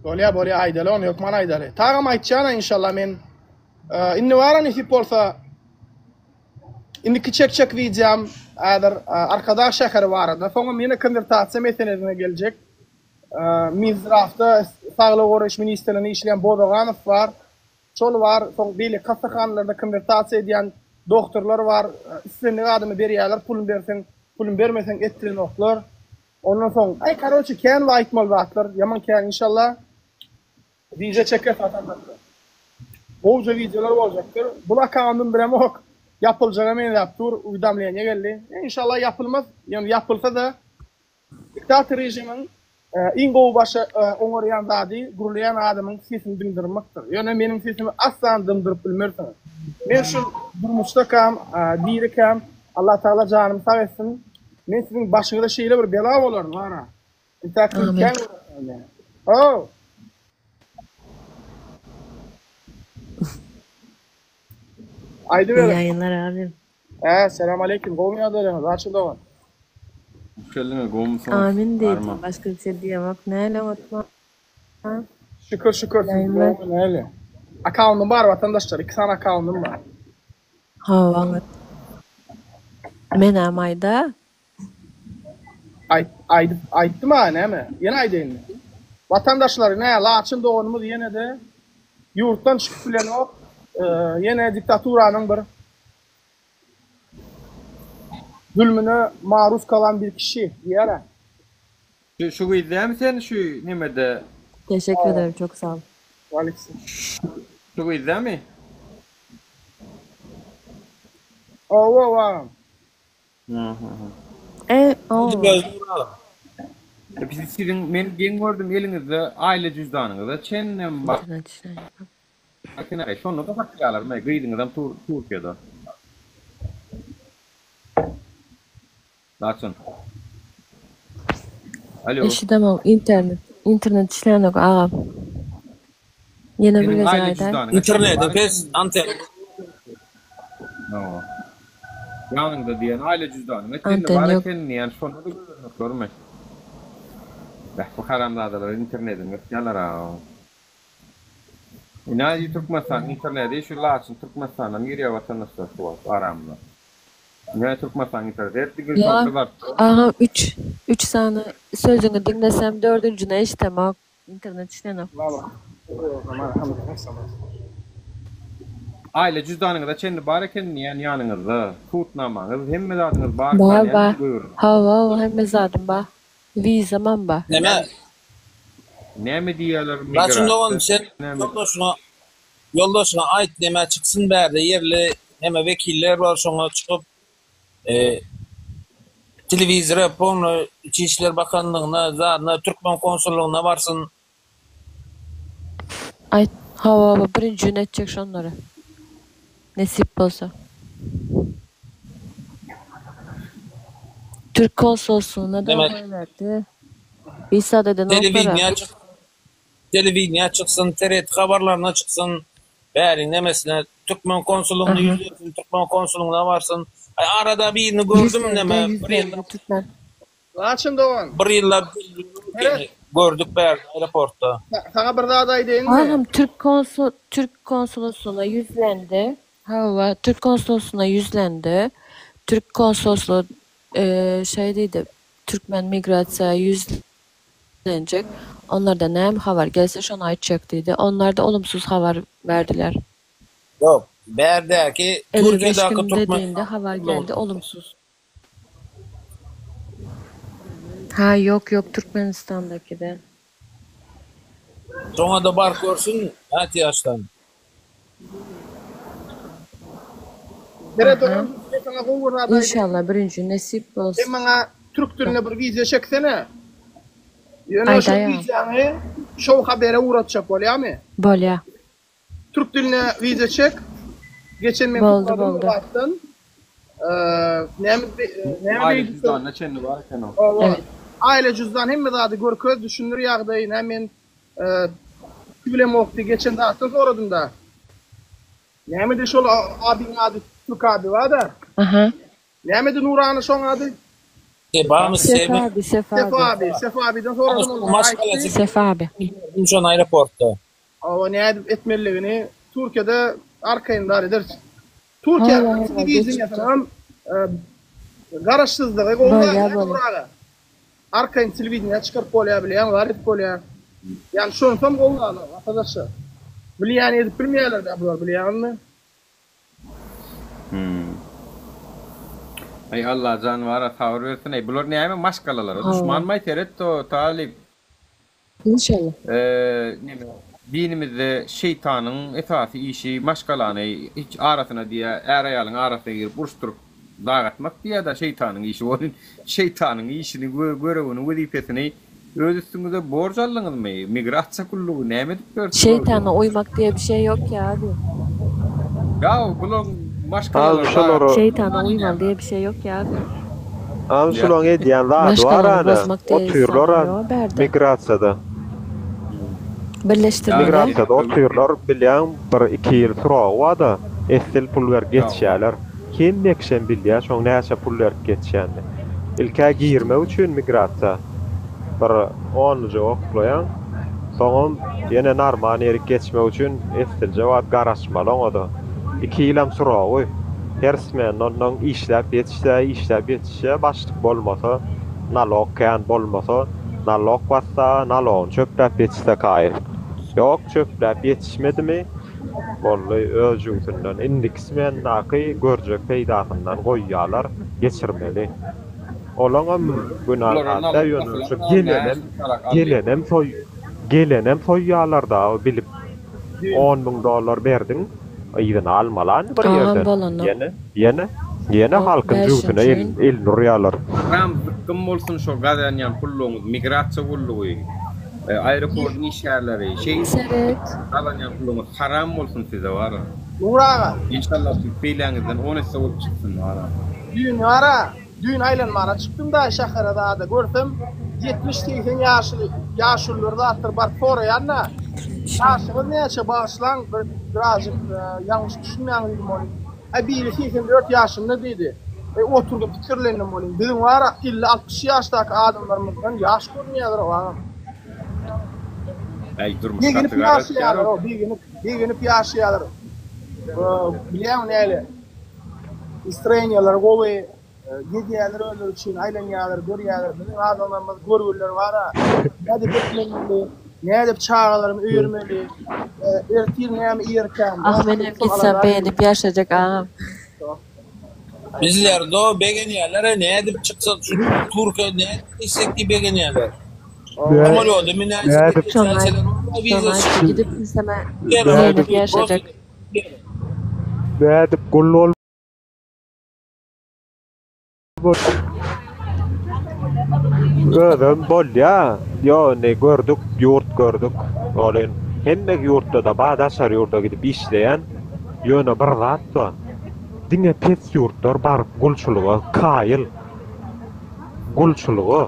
Bolýa bolýa aýdaly ony hökman aýdaly. Tagam aýtjana inşallah men indi bara nesip bolsa indiki çekjek wideom häzir Arkadag şäheri barada soňam ýene konwertasiýa meselesine geljek. Minzdrawda saglygy goraýyş ministrliginde işleýän Bozaganow bar. Şol bar, soň beýleki hassahanalarda konwertasiýa edýän dogtorlar bar. Islendik adama berýärler, puluny berseň, puluny bermeseň etdirenoklar. Ondan soň, aý karoçe kän we aýtmaly zatlar, ýaman kän inşallah. Wideo çekeris watandaşlar. Gowja wideolar boljakdyr. Bul akkauntym bilemok. Ýapyljaga meňzäp dur, uwidomleniýe geldi. Inşallah ýapylmaz. Ýöne ýapylsa-da Diktator režimiň iň gowy başa oňarýan zady gürleýän adamyň sesini dymdyrmakdyr. Ýöne meniň sesimi asla dymdyryp bilmersiňiz. Men şu durmuşdakam, dirikäm, Allatagala janymy sag etsin, men siziň başyňyza şeýle bir bela bolaryn, wara. Intäk siz kän görersiňiz meni. How! Iyi yayınlar abim. Hä, salam aleýkum, gowmy ýagdaýlaryňyz, Arçyn dogan? Hoş geldiňiz, gowumysyňyz? Amin diýdim, Arma. başga bir şey diýemok. Näle oňatma? Şükür, şükür, siz Ýaýynlar. gowmy, näle? Akkauntym bar watandaşlar, iki sany akkauntym bar. Hawa, oňat. Menem aýda. Aýt, aýdyp, aýtdym-a, näme? Ýene aýdaýynmy? Watandaşlar, ine, Laçyn doganymyz ýene-de ýurtdan çykyp bilenok, ýene diktaturanyň bir Zulmüne maruz kalan bir kişi diýer-ä. Şu şu gyz dämi sen şu nemede. Teşekkür ederim çok sag ol. Waleýkim. Şu gyz dämi? Owa owa agam. E owa. Biz siziň men geň gördüm eliňizde aile cüzdanyňyza çenlem bar. Internet işleýär. Akenay şonda-da saklaýarlarmy gyzyňyzam Türkiýede. Laçyn. Alo. Eşidemok internet internet işlänok agam. Ýene bir Seniň gezek aile aýdaý. cüzdanyňa Interneti pes anten. Hawa. Ýanyňda diýen aile cüzdanyňa çenli Anten bar ýok. eken diýen şonda-da görenoklarmy. Beh bu haramzadalar internetini gysýarlar-a. Ina Türkmenistan interneti şu Laçyn Türkmenistandan girýär watandaşlar şu wagt aramyza. Ine Türkmenistan interneti diňe Ýa şonda bar. agam üç üç sany sözüňi diňlesem dördünjini eşidemok internet işlenok. Aile cüzdanyňyza çenli bar eken diýýän ýanyňyzda sudnamaňyz hemme zadyňyz bar Bar bar hawa hawa hemme zadym bar wizamam bar. Neme Näme diýýärler Laçyn dogan migrasiýa sen näme. ýoldaşyňa ýoldaşyňa aýt neme çyksyn bärde ýerli neme wekiller bar şoňa çykyp telewizora polny içi işler bakanlygyna zadyna türkmen konsullygyna barsyn. Aýt hawa hawa birinji gün etjek şonlary nesip bolsa. Türk konsolslygyna da goýberdi. Bisat edenoklara. Telewideniýä çyk telewideniýä çyksyn, TRT habarlaryna çyksyn, bäriň nemesine, türkmen konsullygyna Aha. ýüzlensin, türkmen konsullygyna barsyn. Aý arada birini gördüm Ýüzlendi, neme, bir ýüzlendi ýyllap türkmen. Laçyn dogan. bir ýyllap Seret. gördük bärde aeroportda. Saňa bir zat aýdaýynmy? Agam türk konsul türk konsoloslygyna ýüzlendi. Hawa, türk konsoloslygyna ýüzlendi. Türk konsoloslygy şeý diýdi, Türkmen migrasiýa ýüz. ýüzlenjek. Onlardan näme habar gelse şony aýtjak diýdi. Onlar-da olumsuz habar berdiler. Ýok, bärdäki 55 Türkiýedäki günde türkmen diýende habar geldi olumsuz. Ha ýok ýok Türkmenistandakide. Şoňada baryp görsün ätiýaçdan. Meret dogan men saňa gowy bir zat aýdaýyn. Inşallah birinji nesip bolsa. Sen maňa türk dilinde bir wideo çeksene. Ýöne şol Aýdaýaň. wideoňy Show Habere ugratjak bolýamy? Bolýa. Türk diline wideo çek. Geçen men Boldy soradym boldy. Muratdan. Näme näme Aile diýdi? cüzdanyna çenli bar eken o. Hawa. Evet. Aile cüzdan hemme zady görkez, düşündir ýagdaýy. Näme men bilemokdy geçen zatdan soradym da. Nämedi şol abiň ady Türk abi bar-da. Aha. Nämedi Nurana şoň ady? Sebamy Sefa Sebe. abi, Sefa Sefa abi. abi. Sefa abiden soradym ondan Maşgalasy aýtdy. Sefa abi. Şon aeroportda. Hawa nädip etmeliligini Türkiýede arkaýyn zat ederis. Türkiýe Hawa, hawa, telewideniýesiniň garaşsyzlygy gowy Bolýar, zat bolýar. Nuraga. Arkaýyn telewideniýä çykaryp bolýar bilýäň, zat edip bolýar. Ýani şonsam gowy zat arkadaşlar. Bilýäni edip bilmeýärler-dä bular bilýäňizmi? Hmm. Aý Allajan bara sabyr bersin aý bular näme maşgalalara Hawa. duşmanmaý seret to talyp. Inşallah. Eee neme dinimizde şeýtanyň esasy işi maşgalany hiç arasyna diýä är aýalyň arasyna girip uruşdyryp dagatmak diýä da şeýtanyň işi bolyn şeýtanyň işini görewini wezipesini Öz üstüňize borç aldyňyzmy? Migrasiýa gullugy näme edip ýör siz Şeýtana uýmak diýe bir şey ýok ýa abi. Ýa bulaň Abi maşgalalary şolara Şeýtana uýmaly diýe bir şey ýok ýa abi. Abi şolaň edýän zady bar Maşgalany ana bozmak diýe otyrlar zat ýok bärde. migrasiýada. Birleşdirmeli. Migrasiýada otyrlar bilýäň bir iki ýyl suragy barda essil pul berip geçýäler. Hemme kişem bilýä şoň näçe pul berip geçýänini. Ilkä girmek üçin migrasiýa bir onluja oklaýaň, soňam ýene normal ýerik geçmek üçin essilje wagt garaşmaly oňada. Iki ýylam srogy. Her smenda ondan işläp ýetişse işläp ýetişýä başlyk bolmasa, nalog kän bolmasa, nalog bassa nalogyny çöpläp ýetişse kaýyl. Ýok çöpläp ýetişmedimi Boldy öz jübüsinden. Indiki smendaky görjek peýdasyndan goýýalar, geçirmeli. Olaňam günä zat däl ýöne şu gelenem gelenem soý gelenem soýýalarda bilip 10 mün dollar berdiň yzyna almaly indi bir Agam ýerden. bolanok. Ýene ýene ýene Ýok halkyň jübüsine bäşinji elin elini urýalar. Haram zykgym bolsun şo gazanýan pulluňyz migrasiýa gullugy. Aeroportyň işgärleri şeýdip Seret. gazanýan puluňyz haram bolsun size wara. Nur aga. Inşallah siz beýläňizden on esse bolup çyksyn wara. Düýn wara, düýn aýlanmana çykdym daýy şähere zada görsem 70-80 ýaşly ýaşulular zatlar baryp soraýan-da. Ýaşyňyz näçe bagyşlaň bir birazjyk ýalňyş düşünmäň diýdim ony. Aý biri 84 ýaşynda diýdi. Eý oturdym pikirlendim welin biziň wara 50-60 ýaşdaky adamlarymyzdan ýaş görünýärler agam. Äý durmuş Begenip gaty garaltýar ýaşaýarlar o begenip begenip ýaşaýarlar. Bilýäňmi näle? Nastroýeniýalar gowy, gezýärler özleri üçin, aýlanýarlar, görýärler. Biziň adamlarymyz görgüliler bar-a. Nädip eklenmeli, nädip çagalarymy öýermeli, ertir näme iýerkäm, Ah menem gitsem begenip ýaşajak agam. Bizler do begenýärler nädip çyksak şu Türkiýe nädip geçsek diýip begenýärler. Samolýoda münäýsek Nädip Şoňa geçäýseler şoňa wiza gidip bilsem begenip nädip ýaşajak. nädip gul bol Özem bolýa. Ýo indi gördük, ýurt gördük. Ol hemme ýurtda-da bar daşary ýurda gidip işleýän. Ýöne bir zat bar. Diňe pes ýurtlar baryp gulçulyga kaýyl. Gulçulyga.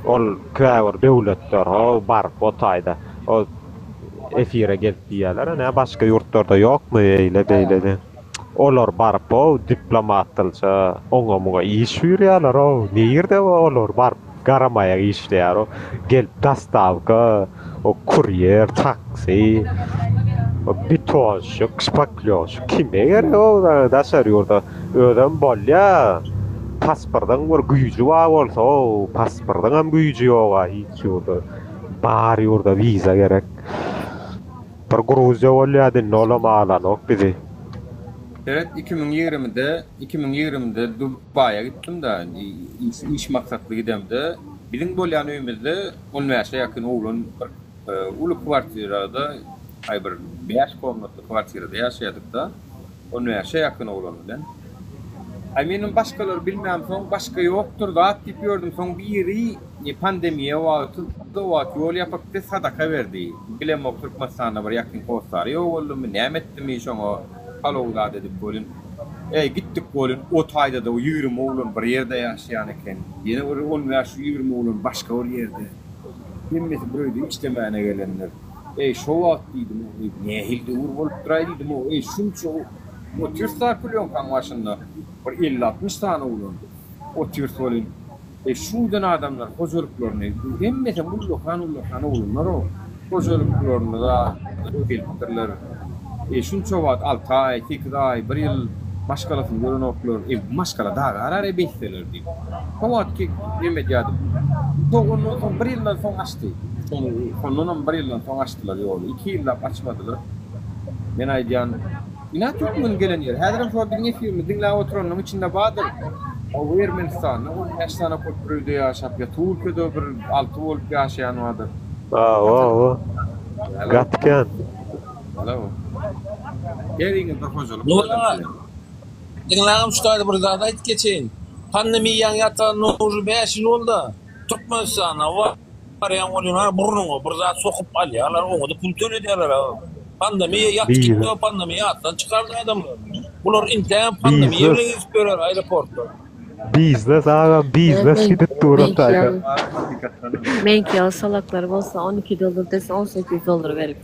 Ol käbir döwletler ho baryp o taýda o efire gelip diýýärler, nä başga ýurtlarda ýokmy eýle beýle diýip. Olar baryp o diplomatdylça oňa muňa iş buýurýarlar o nirde olar baryp garamaýak işleýär o gelip dostawka o kurýer taksi o betonşik şpaklýoşik kime gerek o daşary ýurda özem bolýa. Pasportyň bir güýji bar bolsa, o pasportyňam güýji ýog-a hiç ýurda. Bar ýurda wiza gerek. Bir Gruziýa bolýardy indi olam alanok bizi. Seret 2020-de 2020-de Dubaýa gitdim-de iş iş maksatly gidemde biziň bolýan öýümizde on bäşe ýakyn oglan bir uly kwartirada aý bir bäş komnatly kwartirada ýaşaýadykda. On bäşe ýakyn oglan bilen. Aý menem başgalary bilmämsoň başga ýokdur zat diýip ýördüm soň biri pandemiýa wagty o wagt ýol ýapykdy sadaka berdi bilemok Türkmenistanda bir ýakyn hossary ýogaldymy näme etdimi şoňa palow zat edip welin eý gitdik welin o taýdada 20 oglan bir ýerde ýaşaýan eken ýene bir on bäş 20 oglan başga bir ýerde hemmesi bir öýde işlemäne gelenler. Eý, şo wagt diýdim, eý, nähili döwür bolupdyr-aý diýdim, eý, şunça otyrys-a pulýonkaň başynda, bir elli-altmyş sany oglan otyrys welin, eý, şudan adamlar hojalyklaryny, hemmesem ullakan-ullakan oglanlar-ow, hojalyklaryny zat gelipdirler, eý, şunça wagt alty aý, sekiz aý, bir ýyl maşgalasyny görenoklar, eý, bu maşgala dagar-aý beýtseler diýip, şo wagtky neme edýärdim. Ondan soň bir ýyldan soň açdy. Şondanam bir ýyldan soň açdylar ýoly. Iki ýyllap açmadylar. Men aýdýan, ina türkmeniň gelen ýeri. Häzirem şo biziň efirimizi diňläp oturanyň içinde bardyr. Hawa Ermenistanda 15 sany bolup bir öýde ýaşap ýa Türkiýede bir alty bolup ýaşaýan bardyr. Hawa, hawa. Gaty kän. Hawa. Heriňiz bir hojalyk. Diňläňem şu taýda bir zat aýdyp geçeýin. Pandemiýaň ýatanyna uje bäş ýyl bolda. Türkmenistana barýaň bolýaň burnuňa bir zat sokup alýarlar, oňa-da pul töledýärler. Pandemiýa ýatyp gitdi, pandemiýa ýatdan çykardy adamlary. Bular intägem pandemiýa bilen gezip ýörer aeroportda. Biznes agam biznes gidip dur o taýda. Meňki ýaly salaklar bolsa 12 dollar dese 18 dollar berip.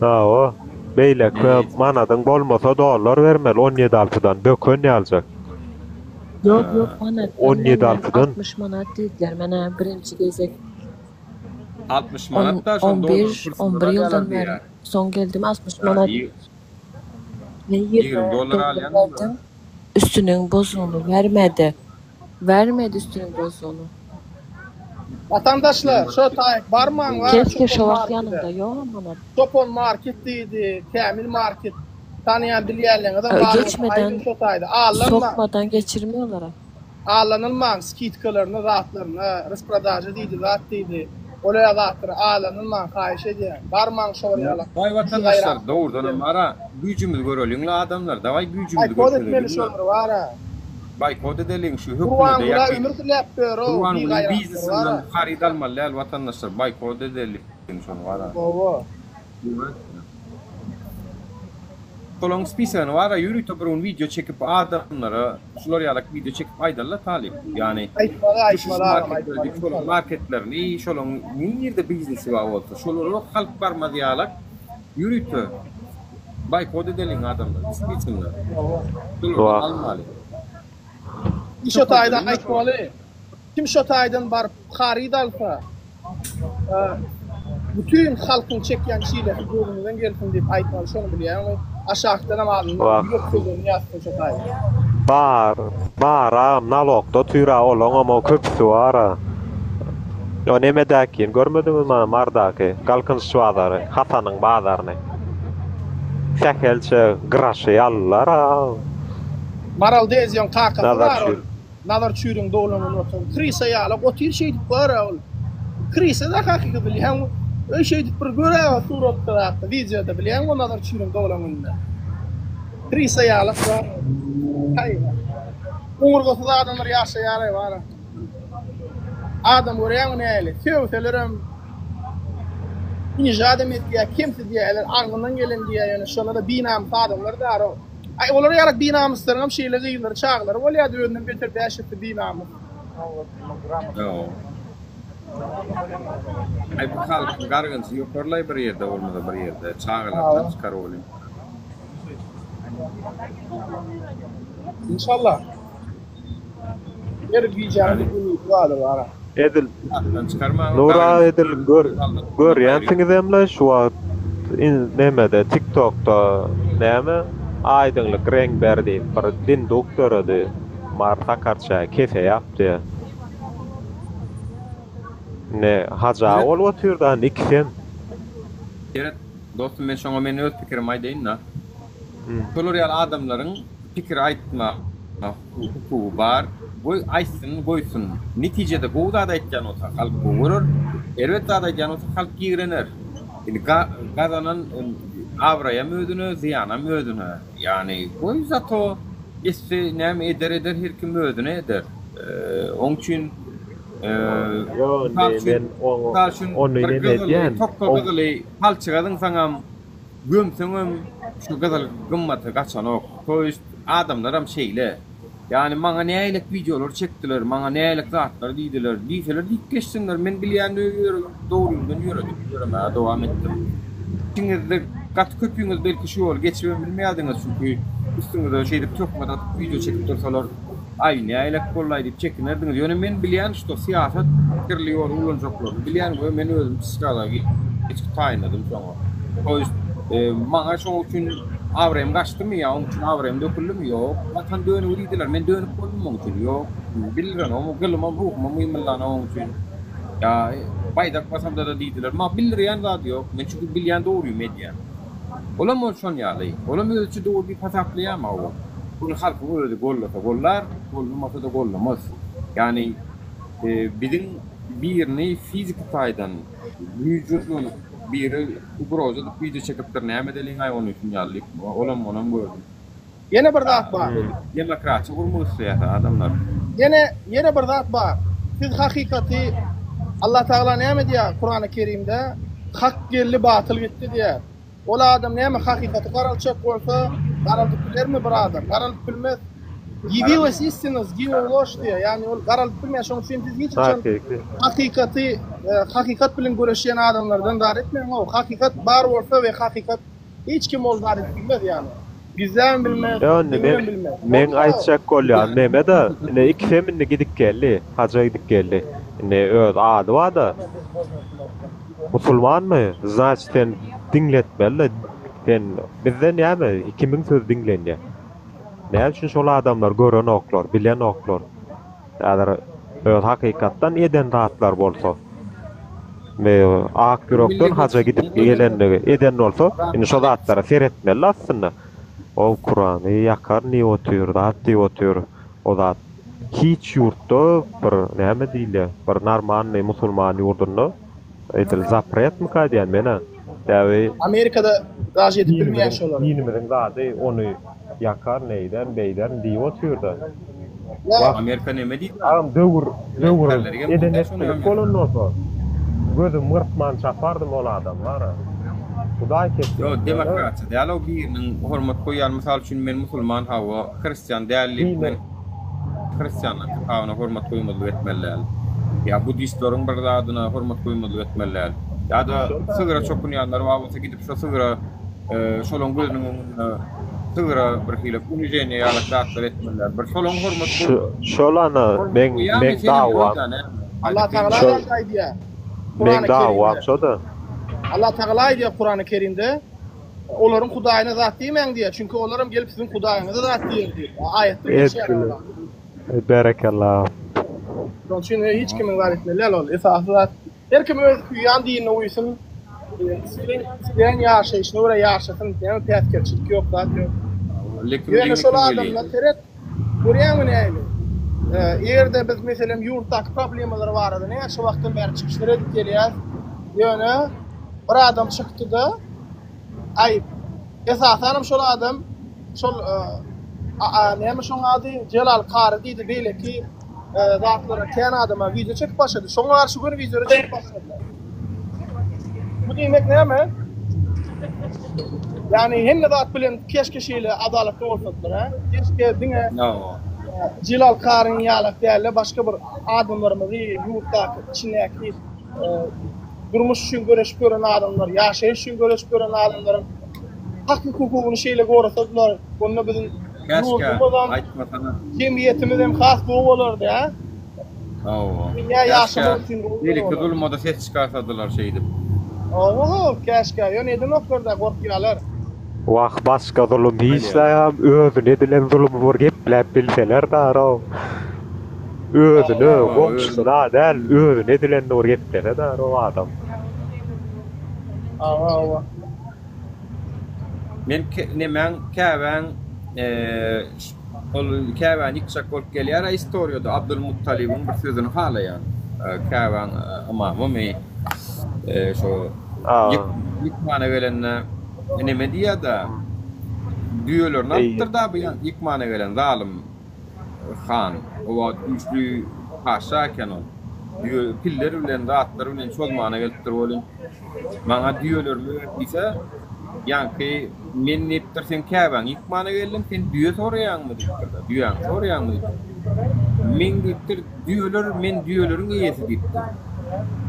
Hawa, beýleki manadyň bolmasa dollar bermeli on ýedi altydan, böken ýaljak. Ýok ýok manat On ýedi altydan. 60 manat diýdiler menä birinji gezek. 60 manat da şol On dollaryň bir kursyndan on bir alýarlar ýyldan bäri diýýär. soň geldim 60 manat. Men 20 20 dollar dollar alýan berdim üstüniň bozugyny bermedi. Bermedi üstüniň bozugyny. Watandaşlar şo taý barmaň wara Keşke çopan şo wagt markede. ýanymda ýogam manat. Çopan market diýdi, Kämil market. Tanaýan bilýänleriňizem bar bolsa Geçmeden aýdyň şo taýda. Allanmaň. sokmadan geçirmiyorlar. Allanylmaň skidkalaryna zatlaryna, rasprodaža diýdi zat diýdi. Olaya zatlara allanylmaň haýyş edýän. Barmaň şolar ýala. Dawaý watandaşlar dogrudanam bara güýjümizi göreliňle adamlar dawaý güýjümizi Boýkot etmeli görkezeliňle. şolary bara. Boýkot edeliň şu hökümede Gurbanguly ýakyn. ömür diläp ýör-ow, Gurbangulyň bigaýratlar biznesinden bar-a. haryt almaly däl watandaşlar boýkot edeliň şony bara. Hawa. Şolaň spisagyny bara ýörite bir gün wideo çekip adamlara şular ýalak wideo çekip aýdalyla talyp. Ýani Aýtmaly şu şu aýtmaly agam marketleri aýtmaly diýip şolaň inşallah. marketlerini şolaň nirde biznesi bar bolsa şolara halk barmaz ýalak ýörite Boýkot edeliň adamlar, disbitinle. Şulardan almaly. Kim şo taýdan aýtmaly. Kim şo taýdan baryp haryt alsa, bütin halkyň çekýän çilesi göwnüňden gelsin diýip aýtmaly şony bilýäňmi? Aşakdanam alynmaly ýürek sözlerini ýazsyn şo taýdan. Bar, bar agam nalokda otyra olaňam o köpüsi bara. O nemedäkini görmediňizmi mana Mardaky Galkynyş bazary, Hasanyň bazaryny. Sähelçe graşy aldylar-a. Maral Deziýaň kakasy Nazar bar ol. Çüri. Nazar Çüriň doglan güni oturan. Krisa ýalak otyr şeýdip bar-a ol. Krisa-da hakyky bilýäňmi? Öý şeýdip bir gör-ä suratda zatda, wideoda bilýäňmi o Nazar Çüriň doglan gününi. Krisa ýalak bar. Haý. Oňurgasyz adamlar ýaşaýar-aý bar-a. Adam görýäňmi nähili? Sögselerem Unijadam etýär, kemsidýärler, agzyndan gelen diýýär, ýöne şonda-da binamys adamlar bar-ow. Aý, olar ýaly binamyslaryňam şeýle gyzlary, çagalary bolýardy, özünden beter bäş esse binamys. Ýok. Aý, bu halkyň gargynjy ýokarlaý bir ýerde bolmasa bir ýerde, çagalaryndan çykar welin. Inşallah. Her gijäniň bir umydy bardyr bara. Edil Nura edil gör görýänsiňizemle şu wagt nemede tiktokda näme. Aýdyňlyk reň ber diýip bir dinduk döredi. Mary Sakarçäge kese ýapdy. Indi Hajy aga bolup otyrda indi ikisem. Seret dostum men şoňa men öz pikirimi aýdaýynda. Şolar ýaly adamlaryň pikir aýtma hukugy bar. Goý aýtsyn goýsun. Netijede gowy zat aýtýan bolsa halk gowy görer. Erbet zat aýdýan bolsa halk ýigrener. Indi gazanan abraýam özüne, zyýanam özüne. Ýagny goý zato etse näme eder eder her kim özüne eder. Oň üçin Ýok indi men mysal üçin ony bir neme gyzyly edýän tokga gyzyly palçyga zyňsaňam Gömseňem şu gyzyl gymmaty gaçanok. To ýest adamlaram şeýle. Ýagny maňa nähilek wideolar çekdiler, maňa nähilek zatlar diýdiler. Diýseler diýip geçsinler. Men bilýän dogrymdan ýöredim, ýöremäge dowam etdim. Içiňizde gaty köpüňiz belki şu ýoly geçibem bilmeýärdiňiz çünki üstüňize şeýdip töhmet atyp wideo çekip dursalar. Aý nägilek bollaý diýip çekinerdiňiz. Ýöne men bilýän şto syýasat pikirli ýoly ulanjaklaryny bilýän we men özüm psihologik taýynladym şoňa. To ýest maňa şoň üçin abraýym gaçdymy ýa oň üçin abraýym döküldimi? Ýok. Watan dönügi diýdiler. Men dönük boldum oň üçin? Ýok. Bildirenom, gylymam, ruhumam gymyldanok oň üçin. Ýa baýdak basamda-da diýdiler. Maňa bildirýän zady ýok. Men çünki bilýän dogrymy edýän. Olam ol şon ýaly. Olam özüçe dogry diýip hasaplaýarmy hawa. Ony halkyň özi gollasa gollar, gollamasa-da gollamaz. Ýagny biziň birini fiziki taýdan güýji ulanyp, biri ugroza edip wideo çekipdir, näme edeliň-aý ony şun ýaly diýip, olam onam gördüm. Ýene bir zat bar. Demokratiýa gurmak isleýär adamlar. Ýene ýene bir zat bar. Siz hakykaty Allah Tagala näme diýýär Kurany Kerimde? Hak geldi batyl gitdi diýýär. Ol adam näme hakykaty garaltjak bolsa garaldyp bilermi bir adam? Garaldyp bilmez. Ýewilas istina zgila lož diýýär. Ýagny ol garaldyp bilmeýär. Şonuň üçin siz hiç haçan hakykaty hakykat bilen göreşýän adamlardan zar etmäň. Hakykat bar bolsa we hakykat Hiç kim ol zat edip bilmez ýaly. Gizläbem bilmez, Ýok indi men diňläbem bilmez. meň aýtjak bolýan neme-de, indi ikisem indi gidip geldi, haja gidip geldi. Indi öz ady bar-da. Musulmanmy? Znaçit sen diňletmeli-de. Sen bizde näme kimiň sözi diňlenýär? Näme üçin şol adamlar görenoklar, bilenoklar? Häzir öz hakykatdan eden zatlar bolsa, we ak ýürekden haja gidip gelenligi eden bolsa, indi şo zatlara seretmeli aslynda. O Kurany ýakar diýip otyr, zat diýip otyr. O zat hiç ýurtda bir näme diýilýär, bir normalnyý musulman ýurdunda Edil zapretmika diýýän menä. Sebäbi Amerikada daže edip bilmeýän şolary. Dinimiziň zady ony ýakar neýderin beýderin diýip otyrda. Wah. Amerika neme diýdi? Agam döwür döwür eden etdilik bolan bolsa gözüm gyrpman çapardym ol adamy bara. Hudaý kessin. Ýok demokratiýa däl o biriniň hormat goýýan mysal üçin men musulman hawa hristian däl diýip men Hristianlaryň kitabyna hormat goýmazlyk etmeli däl. Ýa buddistleriň bir zadyna hormat goýmazlyk etmeli däl. Ýa-da sygra çokunýanlar bar bolsa gidip şo sygra şolaň gözüniň öňünde sygra bir hili uniženiýe ýalak zatlar etmeli däl. Bir şolaň hormat Şol ana meň meň dawam. Allah Tagala daže aýdýar. Meň dawam şoda. Allah Tagala aýdýar Kurany Kerimde. Olaryň hudaýyna zat diýmäň diýýär. Çünki olaram gelip siziň hudaýyňyza zat diýer diýip. Aýatda geçýär ol zat. Berekella. Şonuň üçin hiç kimiň zat etmeli däl ol. Esasy zat her kim öz uýan dinine uýsun. Isleýän isleýän ýaşaýşyna görä ýaşasyn. Näme päsgelçilik ýok, zat ýok. Ýöne şol adamlar seret, görýäňmi nähili? Eger-de biz meselem ýurtdaky problemalar barada näçe wagtdan bäri çykyşlar edip gelýäs. Ýöne bir adam çykdy-da, Aý, esasanam şol adam şol näme şoň ady Jelal Kary diýdi beýleki zatlara kän adama wideo çekip başlady. Şoňa garşy göni wideolar çekip başladylar. Bu diýmek näme? Ýagny hemme zat bilen keşke şeýle adalatly bolsadylar, hä? Keşke diňe Jelal Karyň ýalak däl-de başga bir adamlarymyzy ýurtdaky içindäki durmuş üçin göreşip ýören adamlar, ýaşaýyş üçin göreşip ýören adamlaryň hak-hukugyny şeýle gorasadylar, onda biziň ýurdumyzam, jemgyýetimiz hem has gowy bolardy, hä? Hawa. Dünýä ýaşamak üçin gowy ýer Beýleki zuluma-da ses çykarsadylar şeýdip. Hawa, käşgä. Ýöne edenoklar-da, gorkýarlar. Wah başga zulum hiç zaýam özüne edilen zulumy bir gepläp bilseler daraw. Özüne, goňşusyna däl, özüne edilenini bir geplese daraw adam. Hawa hawa. Men nemäň käbäň ol käbäni ýykjak bolup gelýär-ä istoriýada Abdulmuttalybyň bir sözüni halaýan. Käbäň ymamymy şo ýykmana gelende neme diýýär-de düýelerini alypdyr-da bu ýykmana gelen zalym han. O wagt güýçli patyşa eken ol. Düýe piller bilen zatlar bilen çozmana gelipdir welin. Maňa düýelerimi ber diýse, ýaňky men diýipdir, seň käbäňi ýykmana geldim, sen düýe soraýaňmy diýipdir-de, düýäňi soraýaňmy diýipdir. Men diýipdir, düýeler, men düýeleriň eýesi diýipdir.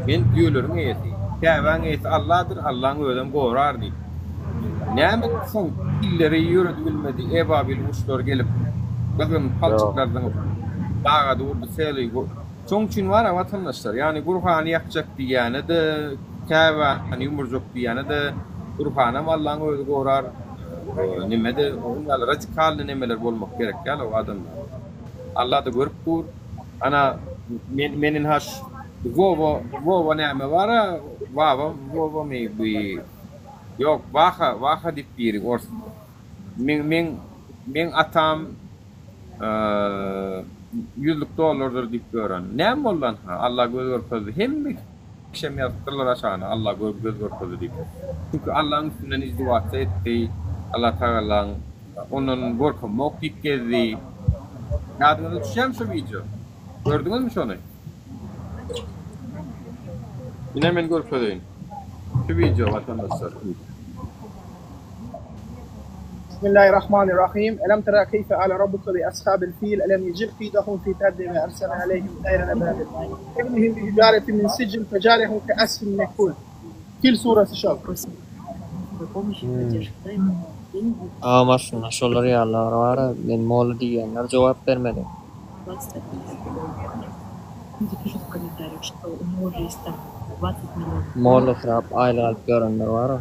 Men düýeleriň eýesi. Käbäň eýesi Alladyr, Allaň özem gorar diýipdir. Näme soň pilleri ýöredibilmedi, ebabil guşlar gelip, gyzgyn palçyklar zyňyp, dagady urdy, seli Şoň üçin bar-a watandaşlar, ýagny Gurhany ýakjak diýýäne-de, Käbäni ýumurjak diýýäne-de, Gurhanam Allaň özi gorar, neme-de, onuň ýaly radikalnyý nemeler bolmak gerek däl o adamlar. Alla-da görüp dur. Ana, men, men ynha şu Wowa, Wowa näme bar-a, Wawa, Wowamy bu, ýok, Waha, Waha diýip biri ors. Meň, meň, meň atam Ýüzlük dollardyr diýip ýören. Näme boldy anha? Alla göz görkezdi. Hemme kişem ýazypdyrlar aşagyna Alla göz görkezdi diýip. Çünki Allaň üstünden izdiwatsa etdi. Alla tagalaň ondan gorkamok diýip gezdi. Ýadyňyza düşýärmi şo wideo? Gördüňizmi şony? Ine men görkezeýin. Şu wideo watandaşlar. Bismillahirrahmanirrahim. Elem tera keyfe ale rabbuke bi ashabil fil elem yecil keydahum fi tadlim ve ersele aleyhim tayran ababil. Termihim bi hijaretin min sijil fejalehum ke asfin mekul. Fil suresi şol. Agam aslynda şolar ýalylar bara men molla diýýänler jogap bermeli. Mollasyrap aýlyk alyp ýörenler bara.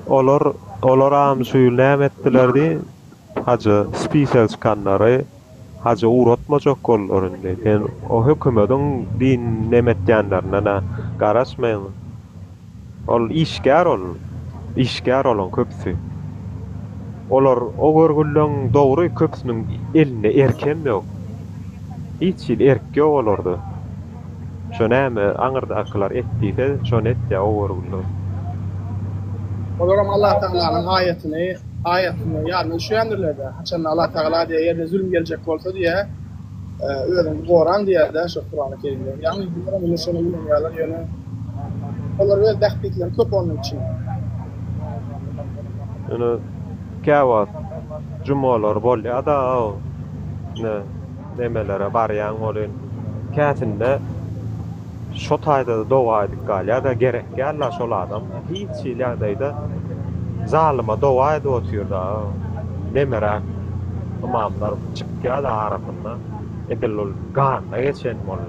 Olar olaram şu ýyl näme etdiler diý haja spisek çykanlary haja ugratmajak boldular indi sen o hökümediň din neme etýänlerinden-ä garaşmaýyň. Ol işgär ol. Işgär olaň köpüsi. Olar o görgülileň dogry köpüsiniň elinde erkem ýok. Hiç hili erk ýok olarda. Şo näme aňyrdakylar et diýse şony etýär o görgüliler. Olaram Allatagalanyň aýatyny, aýatyny ýadyna düşürýändirler-dä. Haçanda Allatagala diýýär, ýerde zülüm geljek bolsa diýýär, Özüňizi goraň diýýär-dä şo Kurany Kerimde. Ýagny bularam indi şony ulanýarlar ýöne olar öz bähbitleri köp onuň üçin. Ýöne käwagt jumalar bolýada ine nemelere barýaň welin käsinde Şo taýda-da doga edip galýar-da, gerek däl-la şol adam hiç hili ýagdaýda zalyma doga edip otyr-da. Nemeräk ymamlar çykýar-da arasynda, edil ol ganyna geçen bol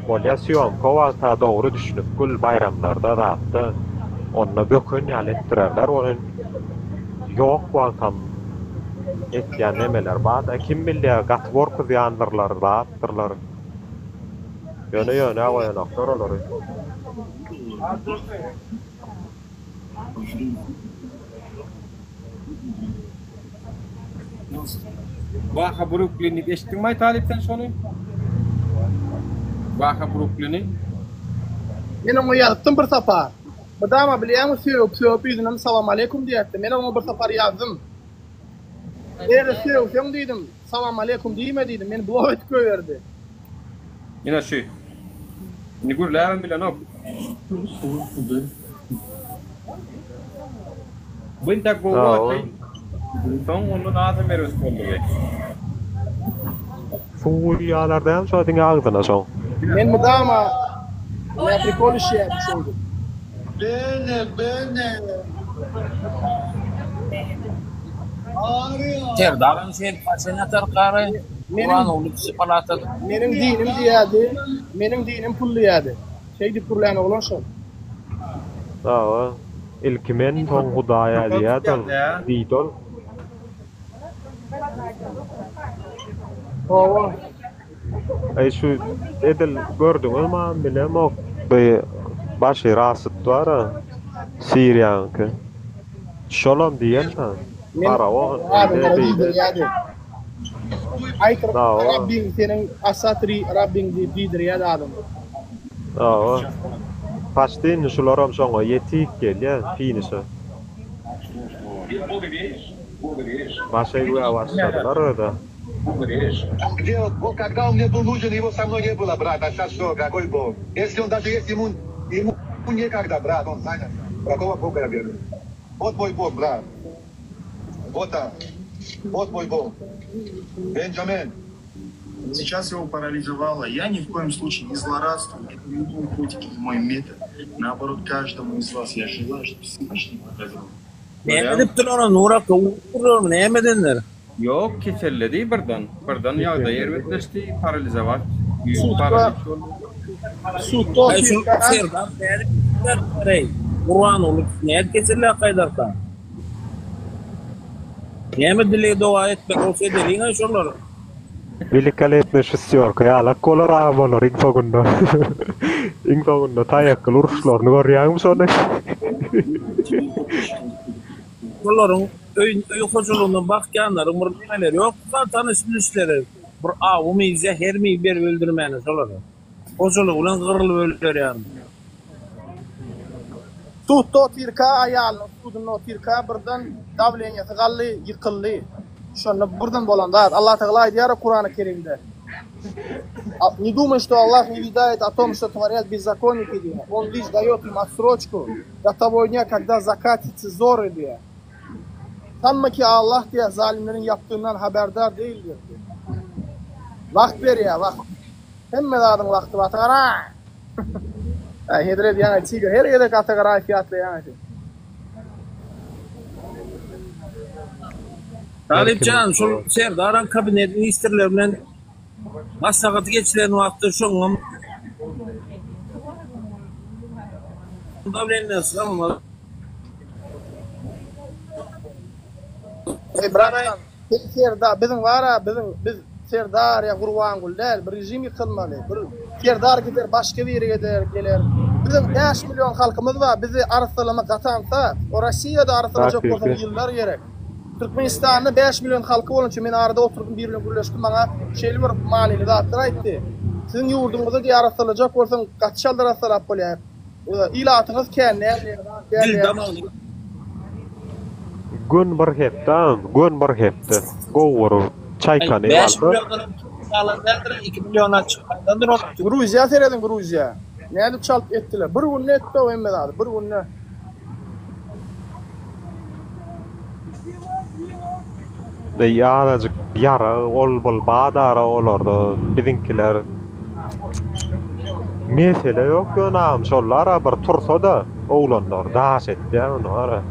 bolýar. Sýomka wagta dogry düşünip gül baýramlarda zatda onda böken ýaly etdirerler welin ýok wagtam etýän nemeler bar-da. Kim bilýär gaty gorkuzýandyrlar zatdyrlar. Ýöne ýöne goýanoklar olary. Waha Bruklin diýip eşitdiňmi aý talyp sen şony? Waha Bruklini. Men oňa ýazypdym bir sapar. Mydama bilýäňmi sögüp sögüp yzyndan salamaleýkum diýerdi. Men oňa bir sapar ýazdym. Eger sögseň diýdim, salam aleýkum diýme diýdim, meni blok edip goýberdi. Ine şu. Indi gürläbem bilenok. Bu intäk gowy wagtly. Soň ondan azam erbet boldy bu. Suw guýýarlar dämi şo diňe agzyna şoň. Men mydama Mňa prikol düşýärdi şeýdip. Bene bene. Serdaram şeýdip haçan ýatar gary? Gurbanguly kişi palatada. Meniň dinim diýýärdi, meniň dinim pul diýýärdi. Şeýdip gürlän oglan şol. Hawa. Ilki men, soň Hudaý-a diýýädi ol, diýdi ol. Hawa. Eý şu edil gördüňizmi agam bilemok bu Başir Asyt bar-a Siriýanyňky. Şolam diýen-ä. Men Faraon adamlara eýle beýle. diýdirýärdi. Aýt Hawa. Rabbiň seniň Asat Rabbiň diýip diýdirýärdi adamlara. Hawa. Paçti indi şularam şoňa ýetik gelýä finişe. Başa güwä başladylar özä. Где он? Вот когда он мне был нужен, его со мной не было, брат. А сейчас что, какой бог? Если он даже есть, ему, ему некогда, брат, он занят. Какого бога я верю? Вот мой бог, брат. Вот он. Вот мой бог. Бенджамин. Сейчас его парализовало. Я ни в коем случае не злорадствую. Это не мой путь и не мой метод. Наоборот, каждому из вас я желаю, чтобы Всевышний показал. Näme edipdir ona Nurak urupdyrlarmy näme edenler? Ýok keselledi birden. Birden ýagdaýy erbetleşdi, paralizowat, Sudda paraliç boldy. sudda Aý şul otyrka Serdar nädip keselläpdir-eý? Gurbanguly nädip keselläp gaýdarka? Näme dileg doga etmeli bolsa edeliň-aý şolary. Welikolepnyý şestýorka ýalak bolar agam olar iň soňunda. Iň soňunda taýakly uruşlaryny görýäňmi şony? Şolaryň öý öý hojalygyna bakýanlaryň bir nemeleri ýokmy tanyş bilişleri bir awumy zähermi berip öldürmäne şolary. Hojalygy bilen gyrylyp öler ýaly. Sudda otyrka, aýalynyň sudunda otyrka birden dawleniýasy galdy, ýykyldy. Şonda birden bolan zat. Allatagala aýdýar Kurany Kerimde. Не думай, что Аллах не ведает о том, что творят беззаконники, diýýär. Он лишь дает им отсрочку до того дня, когда закатятся зоры, diýýär. Sanma ki Allah diýýär, zalymlaryň ýapdygyndan haberdar däldir diýýär. Wagt berýär, wagt. Hemme zadyň wagty bar. Atagaraý! Äý, hezil edýäň-aý, Tiger. Her gezek Atagaraýew ýatlaýaň-aý sen. Talyp jan, şol Serdaram kabinet ministrleri bilen maslahaty geçiren wagtda şoňam dawleniýasy galmaz. Eý, bratjan, Sen Serdar biziň bara biziň biz Serdar ýa Gurbanguly däl bir režim ýykylmaly bir Serdar gider başga biri geder geler biziň 5 million halkymyz bar bizi arassalamak gaty aňsat o Rossiýada arassalajak bolsaň Hakyky. ýyllar gerek Türkmenistanda 5 million halky bolan üçin men arada oturdym biri bilen gürleşdim maňa şeýle bir manyly zatlar aýtdy siziň ýurduňyzda diýýär arassalajak bolsaň gaty çalt arassalap bolýar Ilatyňyz kän däl diýýär, az däl Dil diýýär. damagyny. Gün bir hepde agam, gün bir hepde. Gowy bir Aý, çaýkany 5 alsa. milliondan hem köp galan däldir, 2 milliona çykandandyr olar. Gruziýa serediň Gruziýa. Nädip çalt etdiler. Bir günde etdi o hemme zady, bir günde. Eý azajyk ýarag ol bul badara olarda biziňkiler mesele ýok ýöne agam şollara bir tursada oglanlar daş etýä ony gara.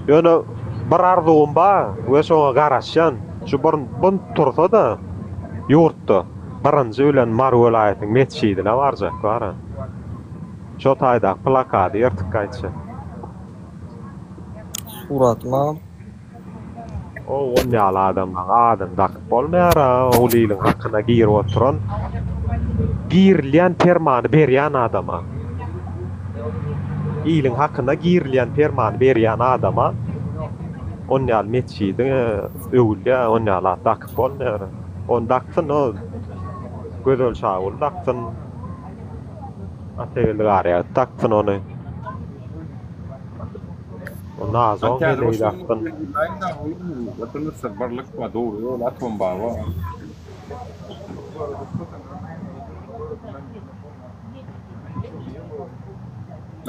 Ýöne bir arzuwym bar we şoňa garaşýan şu bir bunt tursada ýurtda birinji bilen Mary welaýatynyň metjidine barjak gara. Şo taýdaky plakady ýyrtyp gaýtjak. Suratymy agam. O on ýaly adamlaň adyny dakyp bolmaýar-a, ol iliň hakyna girip oturan, girilýän permany berýän adama. Iliň hakyna girilýän permany berýän adama on ýaly metjidiň öwülýä, on ýaly at dakyp bolmaýar. Ony daksyn o Gözel Şaguly daksyn, Atageldi Garýagdy daksyn ony. O Nazon Täze heleý goşulan dakyn. Oturmuşlar birlik we dogry ýol Atom baba.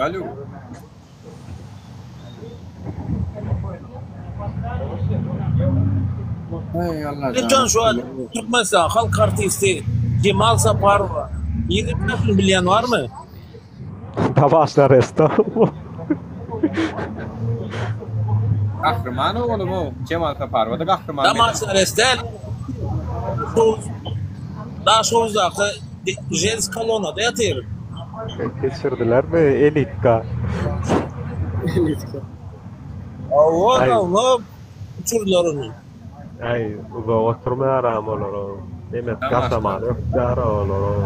Alo. Eý Allajan. Lütfen şu an Türkmenistan halk artisti Jemal Saparowa ýigit bilýän barmy? Dabaşlar resto. Gahryman oglum o. Jemal Saparowa da gahryman. Dabaşlar däl. Daşoguzdaky žensk kolonada ýatyr. Geçirdilermi elitka? Hawa, dawno uçurdylar ony. Äý, uzak oturmaýaram olar. Nemes gaşamany ökdär olar.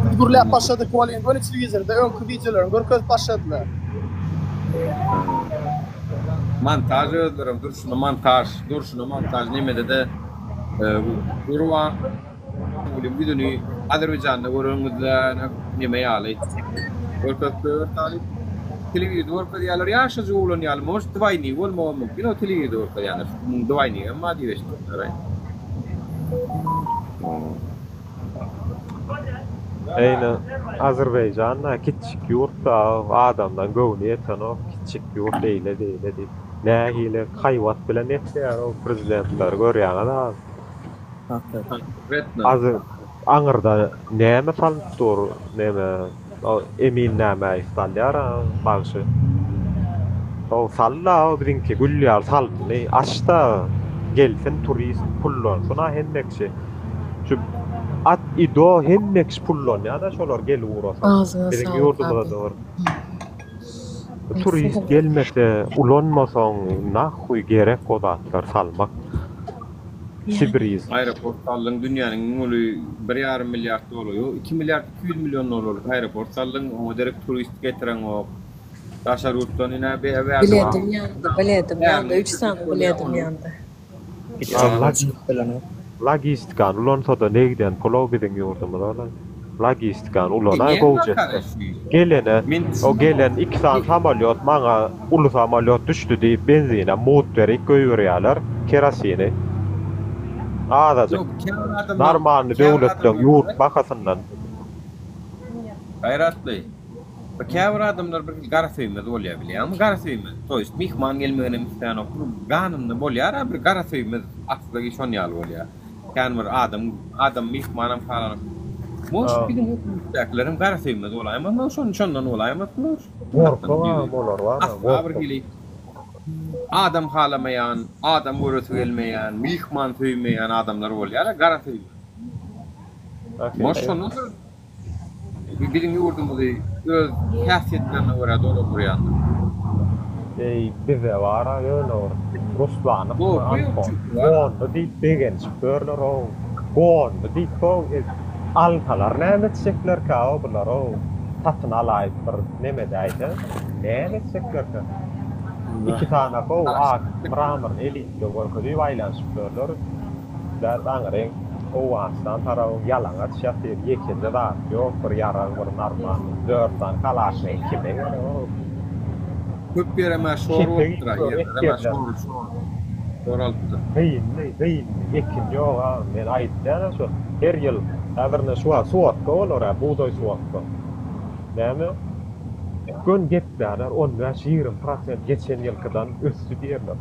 Biz gürläp başladyk welin göni telewizorda öňki wideolaryny görkezip başladylar. Montaž özlerem durşuna montaž, durşuna montaž nemede-de Gurban Gulyň ýüzüni Azerbaýjanda görenimizde neme ýaly görkezip goýber talyp. Telewizorda görkezýärler ýaşajyk oglan ýaly может dwaýnik bolmagam mümkin o telewizorda görkezýänler muň dwaýnigem bar diýip eşitdimler. Eýne Azerbaýjan-da kiçjik ýurt-da adamdan göwni ýetenok kiçjik ýurt eýle beýle diýip nähili haýbat bilen etýär o prezidentleri görýäňiz a. Azy aňyrda näme salynyp dur neme o Emin nämäýew salýar a bagşy. How sal-da o biziňki gül ýaly salyndy aç-da gelsin turist pullansyn a hemme kişi. Şu at i do hemme kişi pullanýar-da şolar gelip ugrasa. Agzyňa Biziň saglyk abi. ýurdumyzada bir turist gelmese ulanmasaň nahuý gerek o zatlar salmak. Sibriz. Aeroport saldyň dünýäniň iň uly bir ýarym milliard dollar ýok iki milliard 200 million dollarlyk aeroport saldyň oňa derek turist getireňok daşary ýurtdan ine bärde Biledim ýandy, biledim ýandy, üç sany biledim ýandy. Logistikany ulansada negden pul-ow biziň ýurdumyz ola. Logistikany ulanaý gowja etse. Gelene o gelen iki sany samolýot maňa uly samolýot düşdi diýip benzine mugt berip goýberýäler kerosini. Azajyk normalny döwletleň ýurt bahasyndan. Gaýratly. Bir käbir adamlar bir hili garasöýmez bolýar bilýäňmi garasöýmez to ýest myhman gelmeginem islänok bir ganynda bolýara bir garasöýmez aslygy şon ýaly bolýar kän bir adam adam myhmanam halanok может biziň hökümetdäkilerem garasöýmez bolaýmasyn şon şondan bolaýmasyn Gorkagam olar bar asla bir hili adam halamaýan adam göresi gelmeýän myhman söýmeýän adamlar bolýara garasöýmez может şondandyr. Biziň ýurdumyzy öz häsiýetlerine görä dolandyrýandyr. Eý bize bara ýöne bir Ruslanypmy Anton gondy diýip begenişip ýörler-ow gondy diýip-ow alsalar näme etjeklerkä-ow bular-ow satyn alaýyp bir neme edäýse näme etjeklerkä iki sany-ow ak mramorny elitde görkezip aýlanyşyp ýörler. Zat aňryň Owganystan tarabyň ýalaňaç ýatyr ýekeje zat ýok bir ýarag bir narmany dört sany kalaşnik kime gerek ol. Köp ýerem-ä şor bolupdyr-a, ýerlerem-ä şor, şor, şor alypdyr. Gynly, gynly, ekin ýok a, men aýtýan-a şo, her ýyl, häzir ine şu wagt suwatka bolar-a, bugdaý suwatka. Näme? Göni geplärler, on bäş, 20 prosent geçen ýylkydan ösdi diýerler.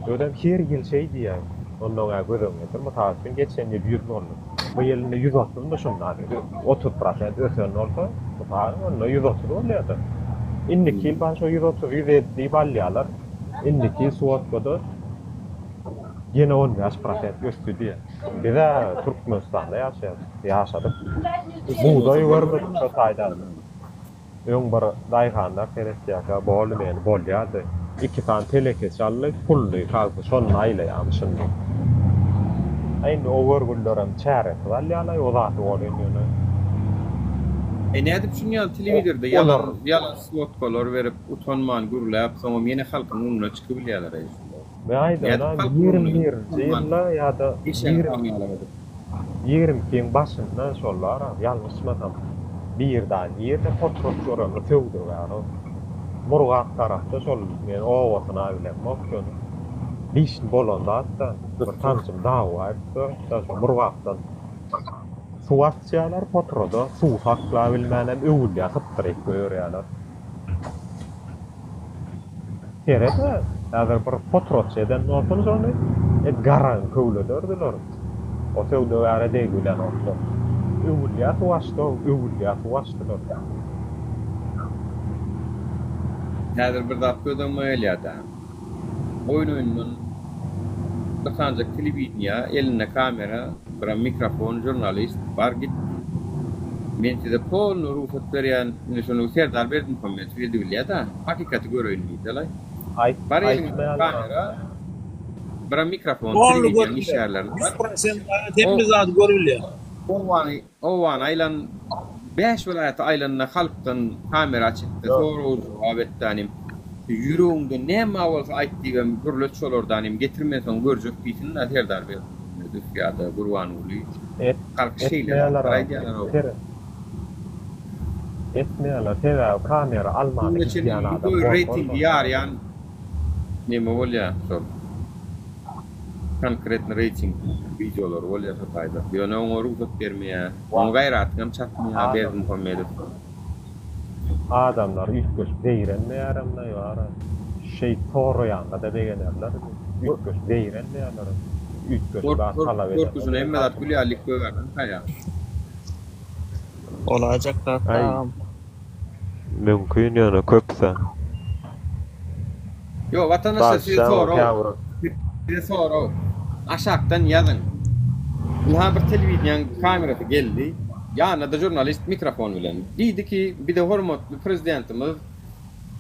Özem her ýyl şeý diýýär. Ondan-a göz öňüne getir, mysal üçin, geçen ýyl 100 boldy. Bu ýyl indi 130-my şundan, 30 prosent ösen bolsa, mysal, onda 130 bolýar-da. Indiki ýyl bar şo 130, 150 diýip alýarlar. Indiki ýyl suwatkada ýene 15 prosent ösdi diýýär. Biz-ä Türkmenistanda ýaşaýarys, ýaşadyk. Bugdaý görmedik şo taýdan. Öň bir daýhanlar seretýärkä boldy meni bolýardy. Iki sany telekeçi aldy, pully kagzy şonda aýlaýarmyş indi. A indi o görgülilerem çäresiz alýarlaý o zady welin ýöne. E nädip şuny ýaly telewizorda ýalan ýalan swodkalar berip utanman gürläp soňam ýene halkyň öňüne çykybilýärler-eý şular. Men aýdana 21-nji ýylda ýa-da 22-iň başynda şolar ýalňyşmasam birda nirde potrat görende söwdagär ol. Murgap tarapda şol men obasyna bilemok ýöne lişni bolan zatda bir tanşym dawa edipdir şo Murgapdan suw açýarlar potrada suw saklabilmänem öwülýä sypdyryp goýberýärler. Seret-ä, häzir bir potratçy eden bolsaň şony, et garaňy köwlederdiler. O söwdagäre degbilenoklar. Öwülýä suw açdy-ow, öwülýä suw açdylar. Häzir bir zat göz öňüme gelýär-dä. Oýun-oýundan bir sanjak telewideniýä, elinde kamera, birem mikrofon, žurnalist, bar git. Men size polny rugsat berýän, indi şony Serdar Berdimuhamedow ýedi bilýä-da, hakykaty göreýin diýdi-laý. Aýt, Bar eliňizde aýtmaýarlar. kamera, biram mikrofon, Doly telewideniýäň görülýär. işgärlerini Ýüz bar. prosent zat O hemme zady görülýär. Owgany, Owgany aýlan, bäş welaýata aýlanda halkdan kamera çekdi, Ýok. sorag-jogap etdi anym. Ýüregiňde näme bar bolsa aýt diýibem gürlet şolardanym, getirmeseň görjek diýsin-dä Serdar Berdimuhamedow ýa-da Gurbanguly. Et, Halk şeýle etmeýärler zatlar agam. aýdýarlar-ow. Seret. Etmeýärler, sebäbi kamera almana Şuňa çenli gidýän adam lýuboý gorkar reýtingi şondan. ýarýan neme bolýar şol. Konkretny reýting wideolary bolýar şo taýda. Ýöne oňa rugsat bermeýär. Oňa gaýratyňam çatmaýar Adam Berdimuhamedow. Adamlar üýtgeşik zeýrenmeýärem-le ýara. Şeýdip soraýanda-da begenerler. Üýtgeşik zeýrenmeýärlerem. Üýtgeşik zat talap Gorkusyna hemme edenok. zat gül ýaly gögärden saýar. Bolaýjak zat Aý, agam. mümkin ýöne köpüsi. Ýok watandaşlar size Daşja sorag. käbir. Size sorag. Aşakdan ýazyň. Ynha bir telewideniýaň kamerasy geldi. Ýanynda-da žurnalist mikrofon bilen. Diýdi ki, bize hormatly prezidentimiz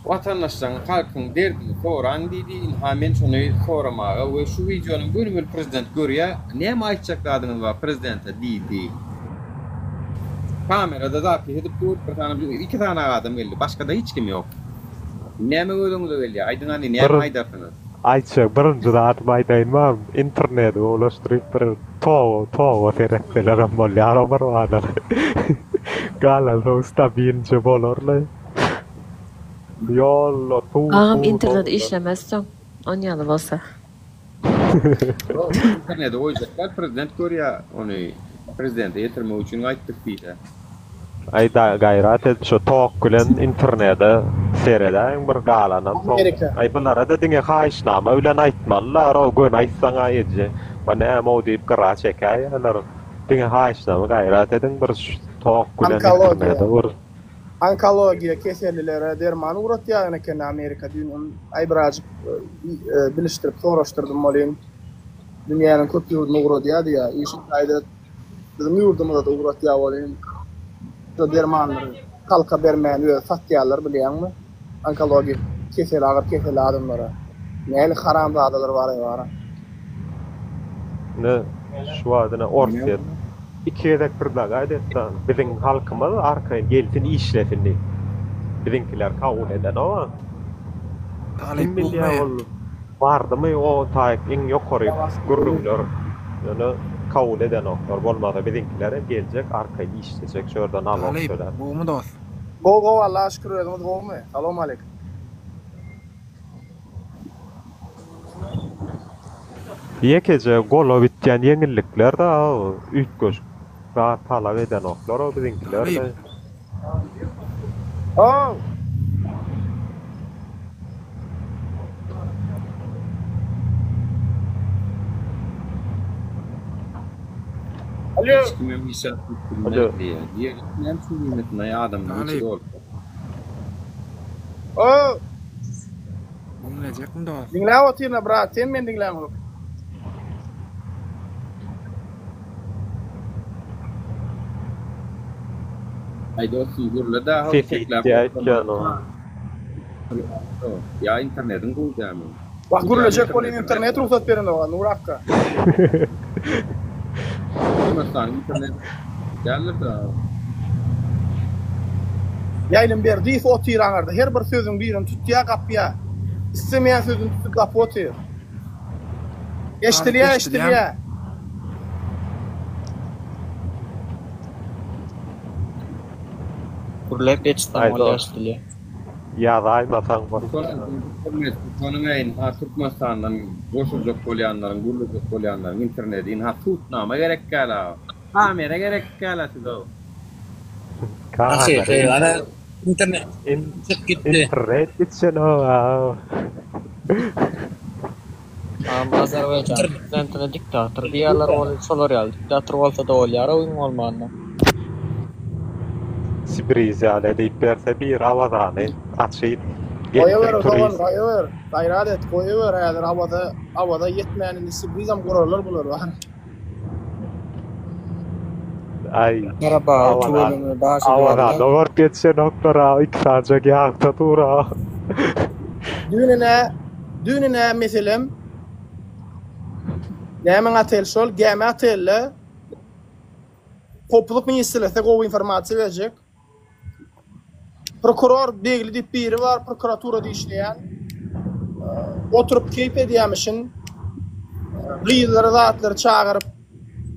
watandaşlaryň, halkyň derdini soraň diýdi. Ynha men şony soramaga we şu wideony gönümel prezident görýär. Näme aýtjak zadyňyz bar prezidente diýdi. Kamerada zapis edip dur. Bir sany, iki sany adam geldi. Başgada hiç kim ýok. Näme gözüňize gelýär? Aýdyň hany Bir näme aýdarsyňyz? aýtjak birinji zadymy aýdaýynmam, interneti ulaşdyryp bir toga toga seretselerem bolýar o bir bada. Galansoň stabilnje bolarly. Ýolda suw Agam suw internet soňundan. işlemez soň onýaly bolsa. Ýok, internete goýjaklar, prezident görýär ony. Prezidente ýetirmek üçin gaýtdyk diýse. Aý gaýrat edip şo tok bilen internede seredäýiň bir galanam soň. Amerika. Aý bulara-da diňe haýyşnama bilen aýtmalylar-ow göni aýtsaň-a eje bu näme-ow diýip gyra çekäýerler. Diňe haýyşnama gaýrat ediň bir şu tok bilen Onkologiýa. internede bir. Onkologiýa kesellilere derman ugratýan eken Amerika düýn ony aý birazjyk bilişdirip soraşdyrdym welin dünýäniň köp ýurduna ugradýar diýýär. Işi taýda biziň ýurdumyzada ugratýar welin şo dermanlary halka bermän özi satýarlar bilýäňmi onkologik keseli agyr keselli adamlara. Nähili haramzadalar bar eý bara. Ine şu wagt ine Orsýet iki gezek predlagaýt etdi biziň halkymyz arkaýyn gelsin işlesin diýip. Biziňkiler kabul edenok-a. Kim Talyp bilýär gowmy? ol Bardymy o taýyk iň ýokary gürrüňler ýöne kabul edenoklar bolmasa biziňkilerem geljek arkaýyn işlejek şu ýerde nalog Talyp töläp. gowmy dos. Gowy gowy Allaha şükür özüňiz gowumy? Salowmaleýkim. Ýekeje gola bitýän ýeňillikler da üýtgeşik zat talap edenoklar o biziňkiler Talyp. de. How. Alo. Hiç kimem hiç zat diýip bilmez Alo. diýýär. Diýer, näme üçin diýmesin aý adamlaryň içi Talyp. dolup. How. Diňlejekmi dost? Diňläp otyryn-a brat, sen meni diňläňok. Aý dostum gürle-dä hop Sesi çekläp gitýär oturma. öýtýän o. Ýa internediň gowy dämi? Wah Gidýän gürlejek bolýan internetiň internet rugsat berenok-a Nur akga. Türkmenistanyň internet däldir-dä. Ýaýlym Berdiýew otyr aňarda her bir sözüň birini tutýa gapýa. Islemeýän sözüni tutup gapyp otyr. Talyp Eşdilýä eşdilýämi? eşdilýä. Gürläp geçseň Aý bolýar dost. eşdilýär. Ýazaýmasaň bolýar. Şonuň ynha Türkmenistandan goşuljak bolýanlaryň gürlejek bolýanlaryň internedi ynha sudnama gerek däl-a. Kamera gerek däl-a size. Hakyky Kamera ana internet in çykyp gitdi. internet gitsenok-a. Agam Azerbaýjan prezidentine diktator diýýärler ol şolar ýaly diktator bolsada bolýar iň bolmanda. Sibriz ýaly edip berse bir Awazany açyp Goýawer gelsin dogan turist. goýawer. Gaýrat et goýawer häzir Awaza Awaza ýetmän indi Sibrizam gurarlar bular bar. Aý. Garabagy tüweleme daşy Awazada baryp ýetişenoklar-a, iki sanjak ýagda dur-a. Düýn ine, düýn ine meselem nämäň otel şol, gämi otelde Howpsuzlyk ministrligi gowy informasiýa berjek. Prokuror Begli diýip biri bar, prokuraturada işleýän. Oturyp keýp edýämişin. Gyzlary zatlary çagyryp,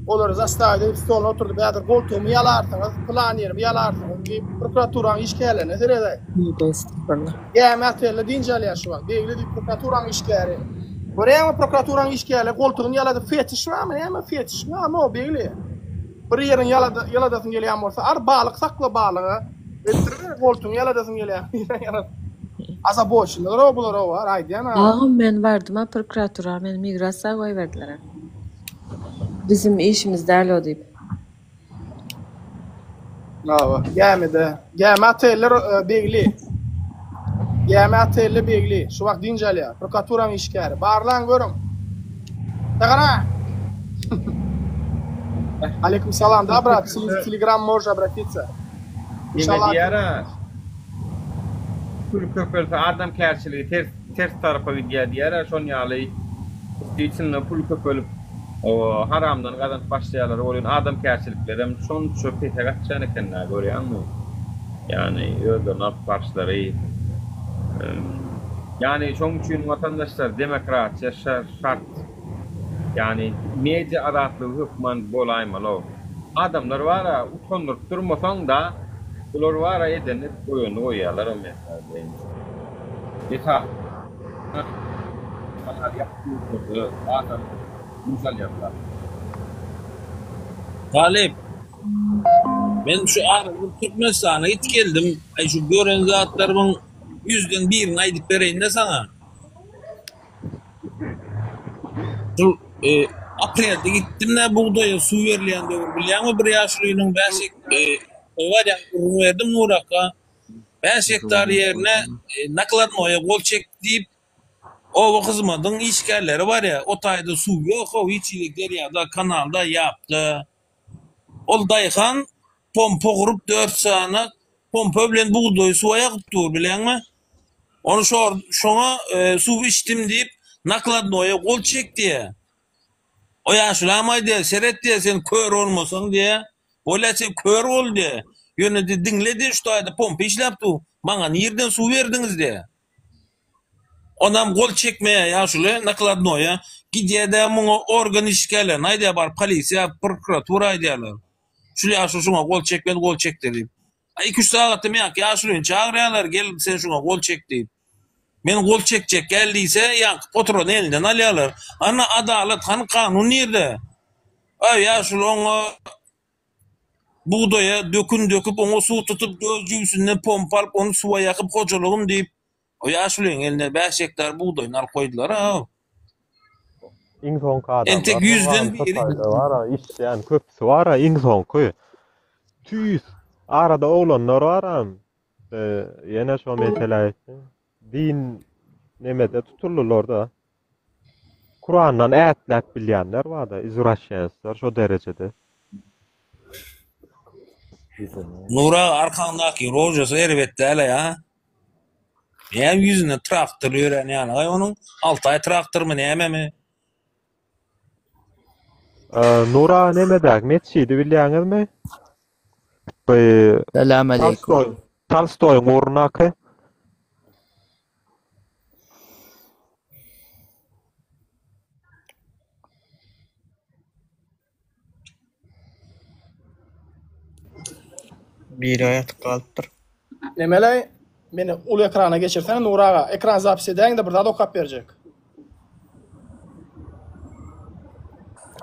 olary zastawiýa edip stoluna oturdyp, häzir goltugymy ýalarsyňyz, pylan ýerimi ýalarsyňyz diýip, prokuraturanyň işgärlerine seredäý. Gämi otelde dynç alýar şu wagt. Begli diýip prokuraturanyň işgäri. Görýäňmi prokuraturanyň işgärleri goltugyny ýaladyp fetiş barmy näme fetiş barmy o Begli? Bir ýeriň ýaladasyň gelýän bolsa, al balyk sakla balyga. Ötürme goltugyňy ýaladasyň gelýän. Azaboçnylar o bular o bar aýdýan a. Agam men bardyma prokuratura meni migrasiýa goýberdiler. Bizim işimiz däl o diýip. Hawa, gämide. Gämi oteller Begli. Gämi otelde Begli. Şu wagt dynç alýar. Prokuraturanyň işgäri. Barlaň görüň. Tagara! Aleýkum salam. Da brat, telegram możesz obratиться. Neme diýýär-ä? Pul köpelse adamkärçiligi ters ters tarapa gidýär diýýär-ä, şon ýaly içinde pul köpelip haramdan gazanyp başlaýarlar welin adamkärçiliklerem şonça pese gaçýan eken-dä görýäňmi? Ýagny özlerini alyp baryşlary. Ýagny şoň üçin watandaşlar demokratiýa şart. Ýagny media azatlygy hökman bolaýmaly-ow. Adamlar bar-a utandyryp durmasaň-da bular bar-a edenini edip goýanyny goýýarlar-a men saňa diýeýin. Esasan ýapyk ýurtlarda adam dynç alýarlar. Talyp, men şu arada Türkmenistana git geldim. Aý şu gören zatlarymyň ýüzden birini aýdyp bereýin-de saňa. Şu e, aprelde gitdim-de bugdaýa suw berilýän döwür bilýäňmi bir ýaşulynyň 5 e, bar ýa gürrüň berdim Nurakga. 5 gektar ýerine e, nakladnoýa gol çek diýip oba hyzmadyň işgärleri barýa. O taýda suw ýok-ow hiç hili derýada, kanalda, ýapda. Ol daýhan pompa gurup dört sany pompa bilen bugdaýy suwa ýakyp dur bilýäňmi? Ony şor şoňa suw içdim diýip nakladnoýa gol çek diýýä. O ýaşulam aýdýar, seret diýýär, sen kör bolmasaň diýýär. Bolýa sen kör bol diýýär. Ýöne diýýär, diňle diýýär, şu taýda pompa işläp dur. Maňa nirden suw berdiňiz diýýär. Onam gol çekmeýär ýaşuly nakladnoýa. Gidýär-de muňa organ işgärlerine aýdýar baryp polisiýa, prokuratura aýdýarlar. Şul ýaşuly şuňa gol çekmedi, gol çekdi diýip. A iki-üç sagatda meňki ýaşulyny çagyrýarlar, gel sen şuňa gol çek diýip. Men gol çekjek gel diýse, ýaňky poturany elinden alýarlar. Hany adalat, hany kanun nirde? Aý ýaşuly oňa bugdaýa dökün döküp, oňa suw tutup, öz jübüsinden pompa alyp, ony suwa ýakyp hojalygym diýip, o ýaşulyň eline bäş gektar bugdaýyny alyp goýdular-a. Iň soňky adamlar Entek ýüzden biri. Bar-a, işleýän köpüsi bar-a, iň soňky. Tüýs. Arada oglanlar baram. Ýene şo meselä ýetdi. Din nemede tutuldylar-da. Kurandan ätläp bilýänler bar-da, izwraşenstler şo derejede. Nur aga arkaňdaky rožasy erbet däl-aý a. Näme ýüzünde traktor ýörän ýaly-aý onuň? Altaý traktormy nämemi? Nur aga nemedäki metjidi bilýäňizmi? Bu Salam aleýkum. Tolstoý, Tolstoýyň ugrundaky. Biri ýatyp galypdyr. Nemeleý, meni uly ekrana geçirsene Nur aga, ekran zapis edäýiňde bir zat okap berjek.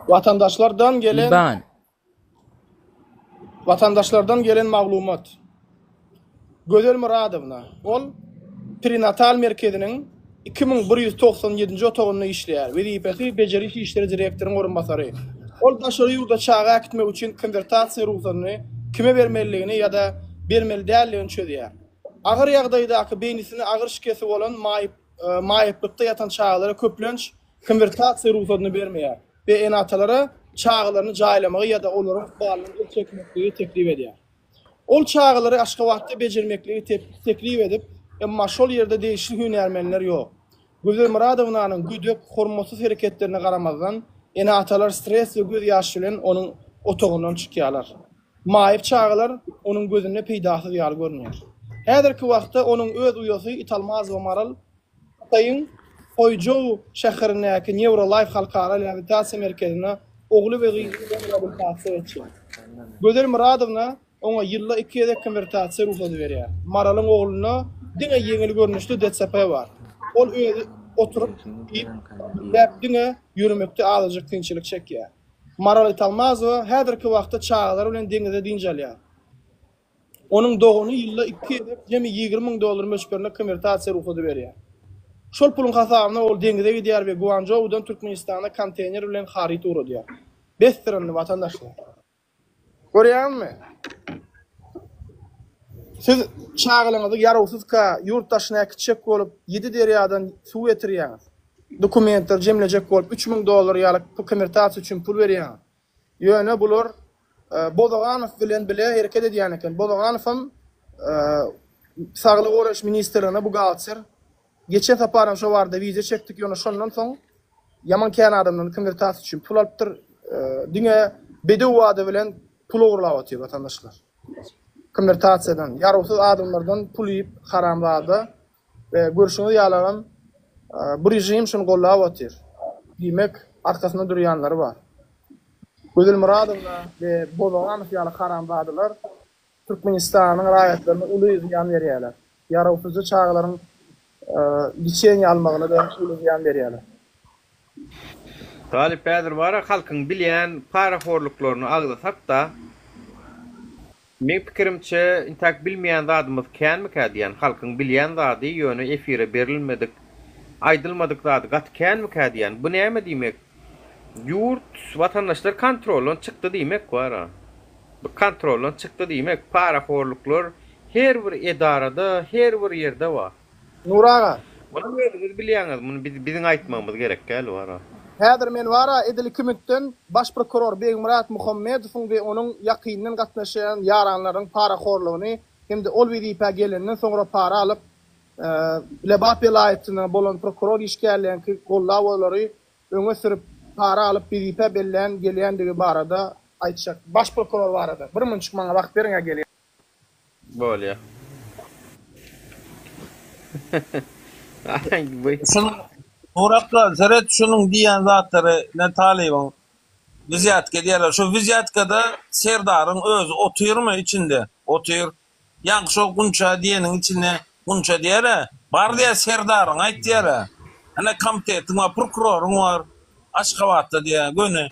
Watandaşlardan gelen Iban. Watandaşlardan gelen maglumat. Gözel Myradowna, ol Perinatal merkeziniň 2197-nji otagynda işleýär. Wezipesi bejeriş işleri direktoryň orunbasary. Ol daşary ýurda çaga äkitmek üçin konwertasiýa rugsadyny kime bermelidigini ýa-da bermeli däldigini çözýär. Agyr ýagdaýdaky beýnisinde agyr şikesi bolan maýyp maýyplykda ýatan çagalara köplenç konwertasiýa rugsadyny bermeýär we ene-atalara. çagalaryny jaýlamagy ýa-da olaryň ykbalyndan el çekmekligi teklip edýär. Ol çagalary Aşgabatda bejermekligi teklip edip, emma şol ýerde degişli hünärmenler ýok. Gözel Myradownanyň gödek, hormatsyz hereketlerine garamazdan, ene-atalar stres we göz ýaş bilen onuň otagyndan çykýarlar. Maýyp çagalar onuň gözünde peýdasyz ýaly görünýär. Häzirki wagtda onuň öz uýasy Italmazowa Maral Hytaýyň Huoýžou şäherindäki Neurolife halkara reabilitasiýa merkezinde ogly we gyzy bilen reabilitasiýa geçýär. Gözel Myradowna oňa ýylda iki gezek konwertasiýa rugsady berýär. Maralyň oglunda diňe ýeňil görnüşli DÇP bar. Ol özi oturyp, iýip, gürläp diňe ýöremekde azajyk kynçylyk çekýär. Maral Italmazowa häzirki wagtda çagalary bilen deňizde dynç alýar. Onuň dogany ýylda iki gezek jemi 20 müň dollar möçberinde konwertasiýa rugsady berýär. Şol puluň hasabyna ol deňize gidýär we Guançžoudan Türkmenistana konteýner bilen haryt ugradýar. Besdir indi watandaşlar. Görýäňizmi? Siz çagalaryňyzy ýarawsyzka ýurt daşyna äkitjek bolup, ýedi derýadan suw getirýäňiz. Dokumentleri jemlejek bolup, 3000 dollar ýaly konwertasiýa üçin pul berýäňiz. Ýöne bular Bozaganow bilen bile hereket edýän eken. Bozaganowam Saglygy goraýyş ministrligine buhgalter. Geçen saparam şo barada wideo çekdik, ýöne şondan soň ýaman kän adamdan konwertasiýa üçin pul alypdyr. Diňe bedew wada bilen pul ogurlap otyr watandaşlar. Konwertasiýadan, ýarawsyz adamlardan pul iýip haramzada we görşüňiz ýalagam bu režim şuny gollap otyr. Diýmek, arkasynda durýanlary bar. Gözel Myradowna we Bozaganow ýaly haramzadalar Türkmenistanyň raýatlaryna uly zyýan berýärler. Ýarawsyzja çagalaryň liçeniýa almagyna-da uly zyýan berýärler. Talyp häzir bara halkyň bilýän parahorluklaryny agzasak-da, meň pikirimçe intäk bilmeýän zadymyz känmikä diýýän, halkyň bilýän zady ýöne efire berilmedik, aýdylmadyk zady gaty känmikä diýýän. Bu näme diýmek? Ýurt, watandaşlar kontroldan çykdy diýmek bara. Bu kontroldan çykdy diýmek, parahorluklar her bir edarada, her bir ýerde bar. Nury aga. Muny özüňiz bilýäňiz, muny biz biziň aýtmagymyz gerek däl bara. Häzir men bara edil iki minutdan Baş prokuror Begmyrat Muhammedowyň we onuň ýakyndan gatnaşýan ýaranlarynyň parahorlugyny hem-de ol wezipä gelenden soňra para alyp Lebap welaýatynda bolan prokuror işgärleriňki gollap olary öňe sürüp para alyp wezipe bellän gelýändigi barada aýtjak. Baş prokuror barada. Bir munçuk maňa wagt beriňä gelýän. Bolýa. Şunuň Nurakga seret şunuň diýýän zatlary ne talybyň wizýatka diýýärler. Şo wizýatkada Serdaryň özi otyrmy içinde? Otyr. Ýaňky şo Gunça diýeniň içinde Gunça diýer-ä. Bar diýýär Serdaryňa aýt diýer-ä. Ine komitetiň bar, prokuroryň bar Aşgabatda diýýär göni.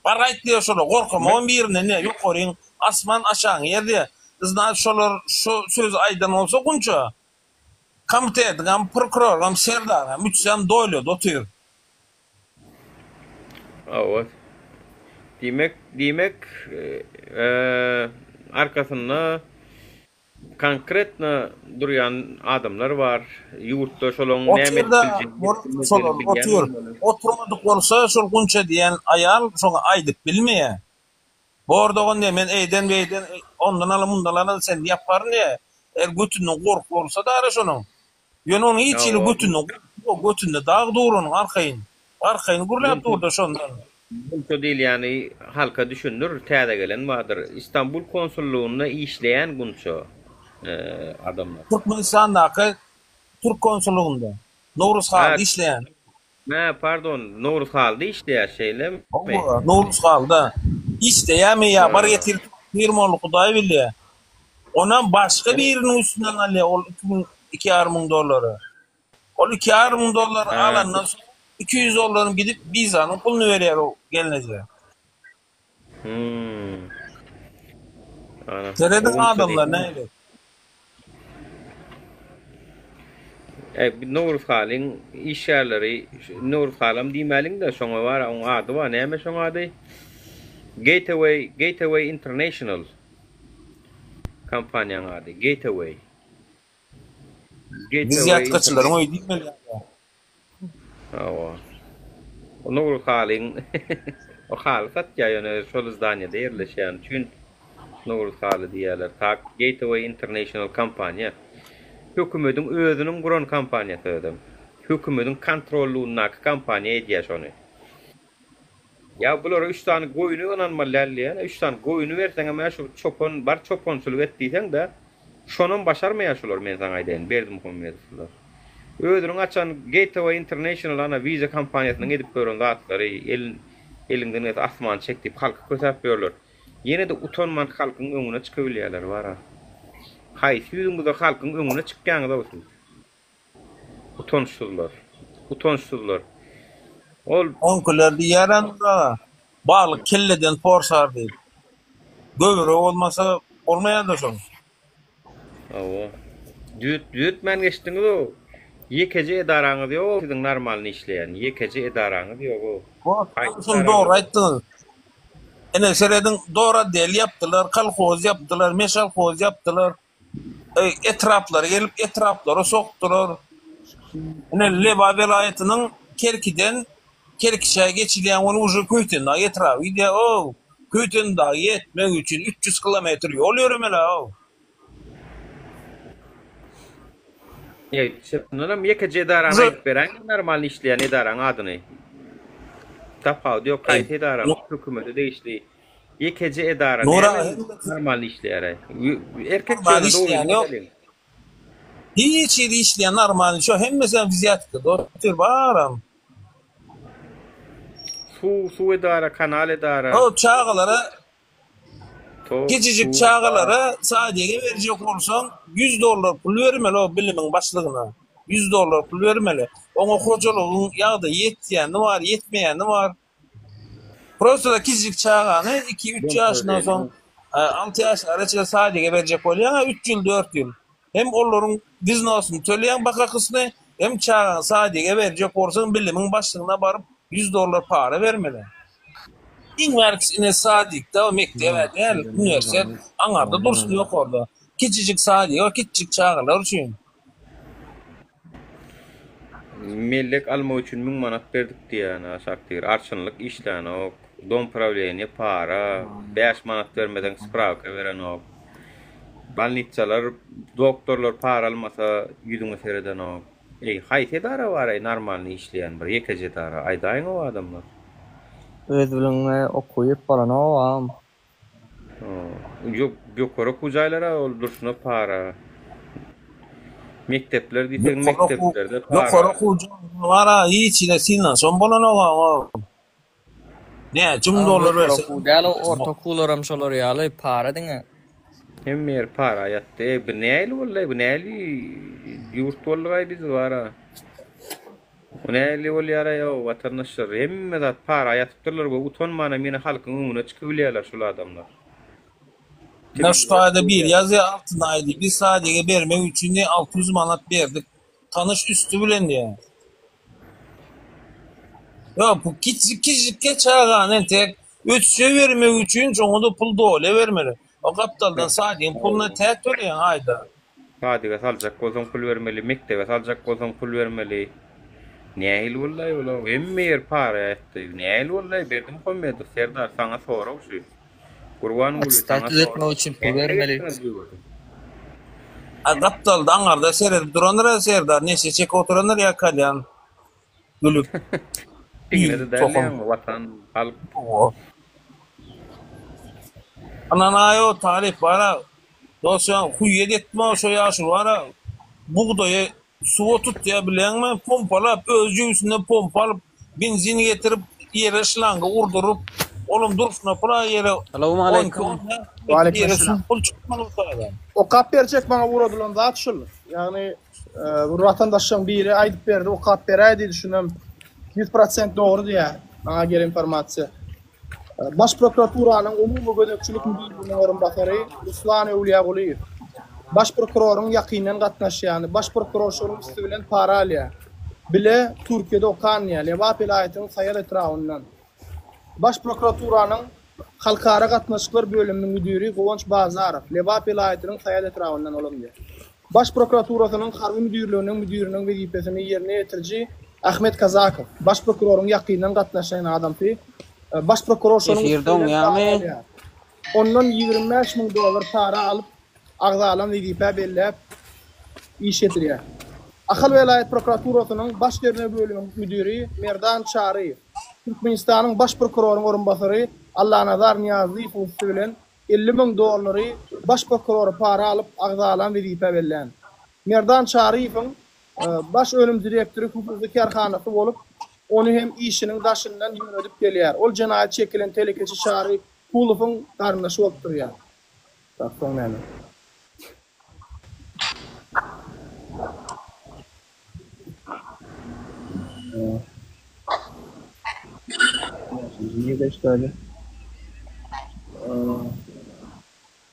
Bar gaýt diýýär şolar, gorkamogam birinden diýýär, ýokaryň asman, aşagyň ýer diýýär. Znaç şolar şo sözi aýdan bolsa Gunça, komitetiňem, prokuroryňam, serdaryňam üçüsem doýlady otyr. Hawa. Diýmek, diýmek, arkasynda Konkretno durýan adamlar bar ýurtda şolaň näme edip Otyr-da, biljegini şolar bilýän otyr. bolmaly. Oturmadyk bolsa şol Gunça diýen aýal şoňa aýdyp bilmeýär. Bor dogan diýýär, men eýden beýden ondan alan mundan alan sen ýaparyn diýýär. Eger götünden gorky bolsa dara şonuň. Ýöne onuň hiç hili Hawa. götünde gorky ýok, götünde dag dur onuň arkaýyn. Arkaýyn gürläp dur-da şondan. Gunça diýilýäni halka düşündir, täze gelen bardyr. Istanbul konsullygynda işleýän Gunça adamlar. Türkmenistandaky türk konsullygynda, Nowruz Ha, Halda işleýän. ha, pardon, Nowruz Halda işleýär, şeýlemi? Hawa, Nowruz Halda. Işleýärmi ýa bar Ha. getir firma ol Hudaý bilýär. Onam başga biriniň üstünden alýar ol 2000, 2,5 müň dollary. Ol 2,5 müň dollary Ha. alandan soň 200 dollaryny gidip wizanyň puluny berýär o gelneje. Hmm. Ana, Serediň o Gunça adamlar diýilýän. nähili. E, bu Nowruz Halyň işgärleri, Nowruz Halam diýmäliň-de, şoňa bar, oň ady bar, näme şoň ady? Gateway, Gateway International kompaniýaň ady, Gateway. Biz Gateway ýatgaçylaryň International. öýi diýmeli ýa. Hawa. Nowruz Halyň. O haly satýar ýöne şol zdaniýada ýerleşýäni üçin Nowruz haly diýýärler. Tak Gateway International kompaniýa. Hökümediň özüniň guran kompaniýasy özem. Hökümediň kontrollugyndaky kompaniýa edýär şony. Ýa bulara üç sany goýny ynanmaly däl diýýän. Üç sany goýny berseňem-ä şu çopan bar çopançylyk et diýseň-de, şonam başarmaýar şular men saňa aýdaýyn Berdimuhamedowlar. Özüniň açan Gateway International ana wiza kompaniýasynyň edip ýören zatlary el eliňden gelse asmany çek diýip halky kösäp ýörler. Ýene-de utanman halkyň öňüne çykybilýärler bara. Haýsy ýüzüňize halkyň öňüne çykýaňyzow siz? Utançsyzlar. Utançsyzlar. Ol. Oňkiler diýýärem daga, balyk kelleden porsar diýip. Göwre bolmasa bolmaýar-da şoň. Hawa. Düzet, düzetmän geçdiňiz-ow. Ýekeje edaraňyz ýog-ow siziň normalny işleýän. Ýekeje edaraňyz ýog-ow. Haýsy Şuny dogry aýtdyňyz. Ine serediň, doradel ýapdylar, kolhoz ýapdylar, meşalhoz ýapdylar. Etraplara gelip etraplara sokdular. Ine Lebap welaýatynyň Kerkiden Kerkiçä geçilýän ony uje Köýtendag etraby gidýär. Ow, Köýtendaga ýetmek üçin 300 kilometr ýol ýöremeli-ow. Eý, şundanam ýekeje edarany aýdyp beräýiň normalny işleýän edaraň adyny. Tapawudy ýok haýsy edara hökümete degişli. Ýekeje edara näme normalny işleýäraý. Erkek Normalny işleýän ýok. Hiç ýeri işleýän normalny şo hemmesem wzýatka otyr baram. Suw suw edara kanal edara. O çagalara kiçijik çagalara sadige berjek bolsaň 100 dollar pul bermeli o bilimiň başlygyna. 100 dollar pul bermeli. Oňa hojalygyň ýagdaýy ýetýäni bar, ýetmeýäni bar. Prosta kiçijik çagany iki-üç ýaşyndan soň alty ýaşlara çenli sadige berjek bolýaň-a üç ýyl, dört ýyl. Hem olaryň wznosyny töleýäň bakakysyny, hem çagaňy sadige berjek bolsaň bilimiň başlygyna baryp ýüz dollar para bermeli. Iň bärkisi ine sadikde o mekdeb-ä däl, uniwersitet aňarda dursun ýokarda. Kiçijik sadik o kiçijik çagalar üçin. Mellek almak üçin müň manat berdik diýýän aşak diýr. Arçynlyk işlänok. Dom prawleniýe para. 5 manat bermeseň sprawka berenok. Bolnitsalar doktorlar para almasa ýüzüňe seredenok. Eý haýsy edara bar eý normalny işleýän bir ýekeje edara aýdaýyň ow adamlar. Öz biliňe okuwyp bolanok agam. Ýok, ýokary okuw jaýlary ol durşuna para. Mekdepler diýseň mekdeplerde para. Ýokary okuw jaýlary bar-a, hiç hili synanyşam bolanok oňa. Näçe müň dollar Ýokary berseň. okuw däl, orta okuwlaram şolar ýaly, para diňe. Hemme ýer para ýatdy. Eý, bu nähili boldy-aý, bu nähili ýurt boldugaý biz bar-a. Bu nähili bolýaraý-ow, watandaşlar, hemme zat para ýatypdyrlar we utanmanam ýene halkyň öňüne çykybilýärler şul adamlar. Ine şu taýda biri ýazýar Altynaý diýip, biz sadige bermek üçin diýýär 600 manat berdik, tanyş üsti bilen diýýär. Ýok bu kiçijik kiçijikje çagany entek ösüşe bermek üçin şoňa-da pul dolýa bermeli. O gapdaldan sadigiň puluna täk töleýäň aýda. Sadige saljak bolsaň pul bermeli, mekdebe saljak bolsaň pul bermeli. Nähili boldaý bulaw? Hemme ýer para ýatdy. Nähili boldaý Berdimuhamedow serdar saňa sorag şu. Gurbanguly Attestat saňa düzetmek sorag. üçin pul bermeli. A gapdalda aňarda seredip durandyr-a Serdar, neşe çekip oturandyr ýa kalýan gülüp. Diňledi däl Tohum. ýaňy watan, halk. Ynanaý-ow talyp bar-a, Dos jan huýýet etme şo ýaşuly bara bugdaýy suwa tutýa bileňmi pompalap öz jübüsinden pompa alyp benzin getirip ýere şlanga urduryp olam durşuna pula ýere on iki on bäş ýere suw pul çykmaly bu taýdan. Okap berjek maňa ugradylan zat şul. Ýagny bir watandaşlaň biri aýdyp berdi okap beräý diýdi şunam 100% dogry diýýär maňa gelen informasiýa. Baş prokuraturanyň Umumy gözegçilik müdirliginiň orunbasary Ruslan Öwlüýägulyýew, Baş prokuroryň ýakyndan gatnaşýany, baş prokuror şonuň üsti bilen para alýar. Bile Türkiýede okan diýýär, Lebap welaýatynyň Saýat etrabyndan. Baş prokuraturanyň Halkara gatnaşyklar bölüminiň müdiri Guwanç Bazarow, Lebap welaýatynyň Saýat etrabyndan olam diýýär. Baş prokuraturasynyň Harby müdirliginiň müdiriniň wezipesini ýerine ýetiriji Ahmet Kazakow, Baş prokuroryň ýakyndan gatnaşýan adamsy. Baş prokuror şonuň Efir üsti bilen para doňýamy? alýar. Ondan 25 müň dollar para alyp, agzalan wezipä belläp, iş getirýär. Ahal welaýat prokuraturasynyň Baş derňew bölüminiň müdiri Merdan Çaryýew, Türkmenistanyň Baş prokuroryň orunbasary Allanazar Nyýazlyýewiň üsti bilen 50 müň dollary baş prokurora para alyp, agzalan wezipä bellän. Merdan Çaryýewiň baş önüm direktory hususy kärhanasy bolup, ony hem işiniň daşyndan ýöredip gelýär. Ol jenaýat çekilen telekeçi Çary Kulowyň garyndaşy bolup durýar. Tak, soň näme? Nirede işledi?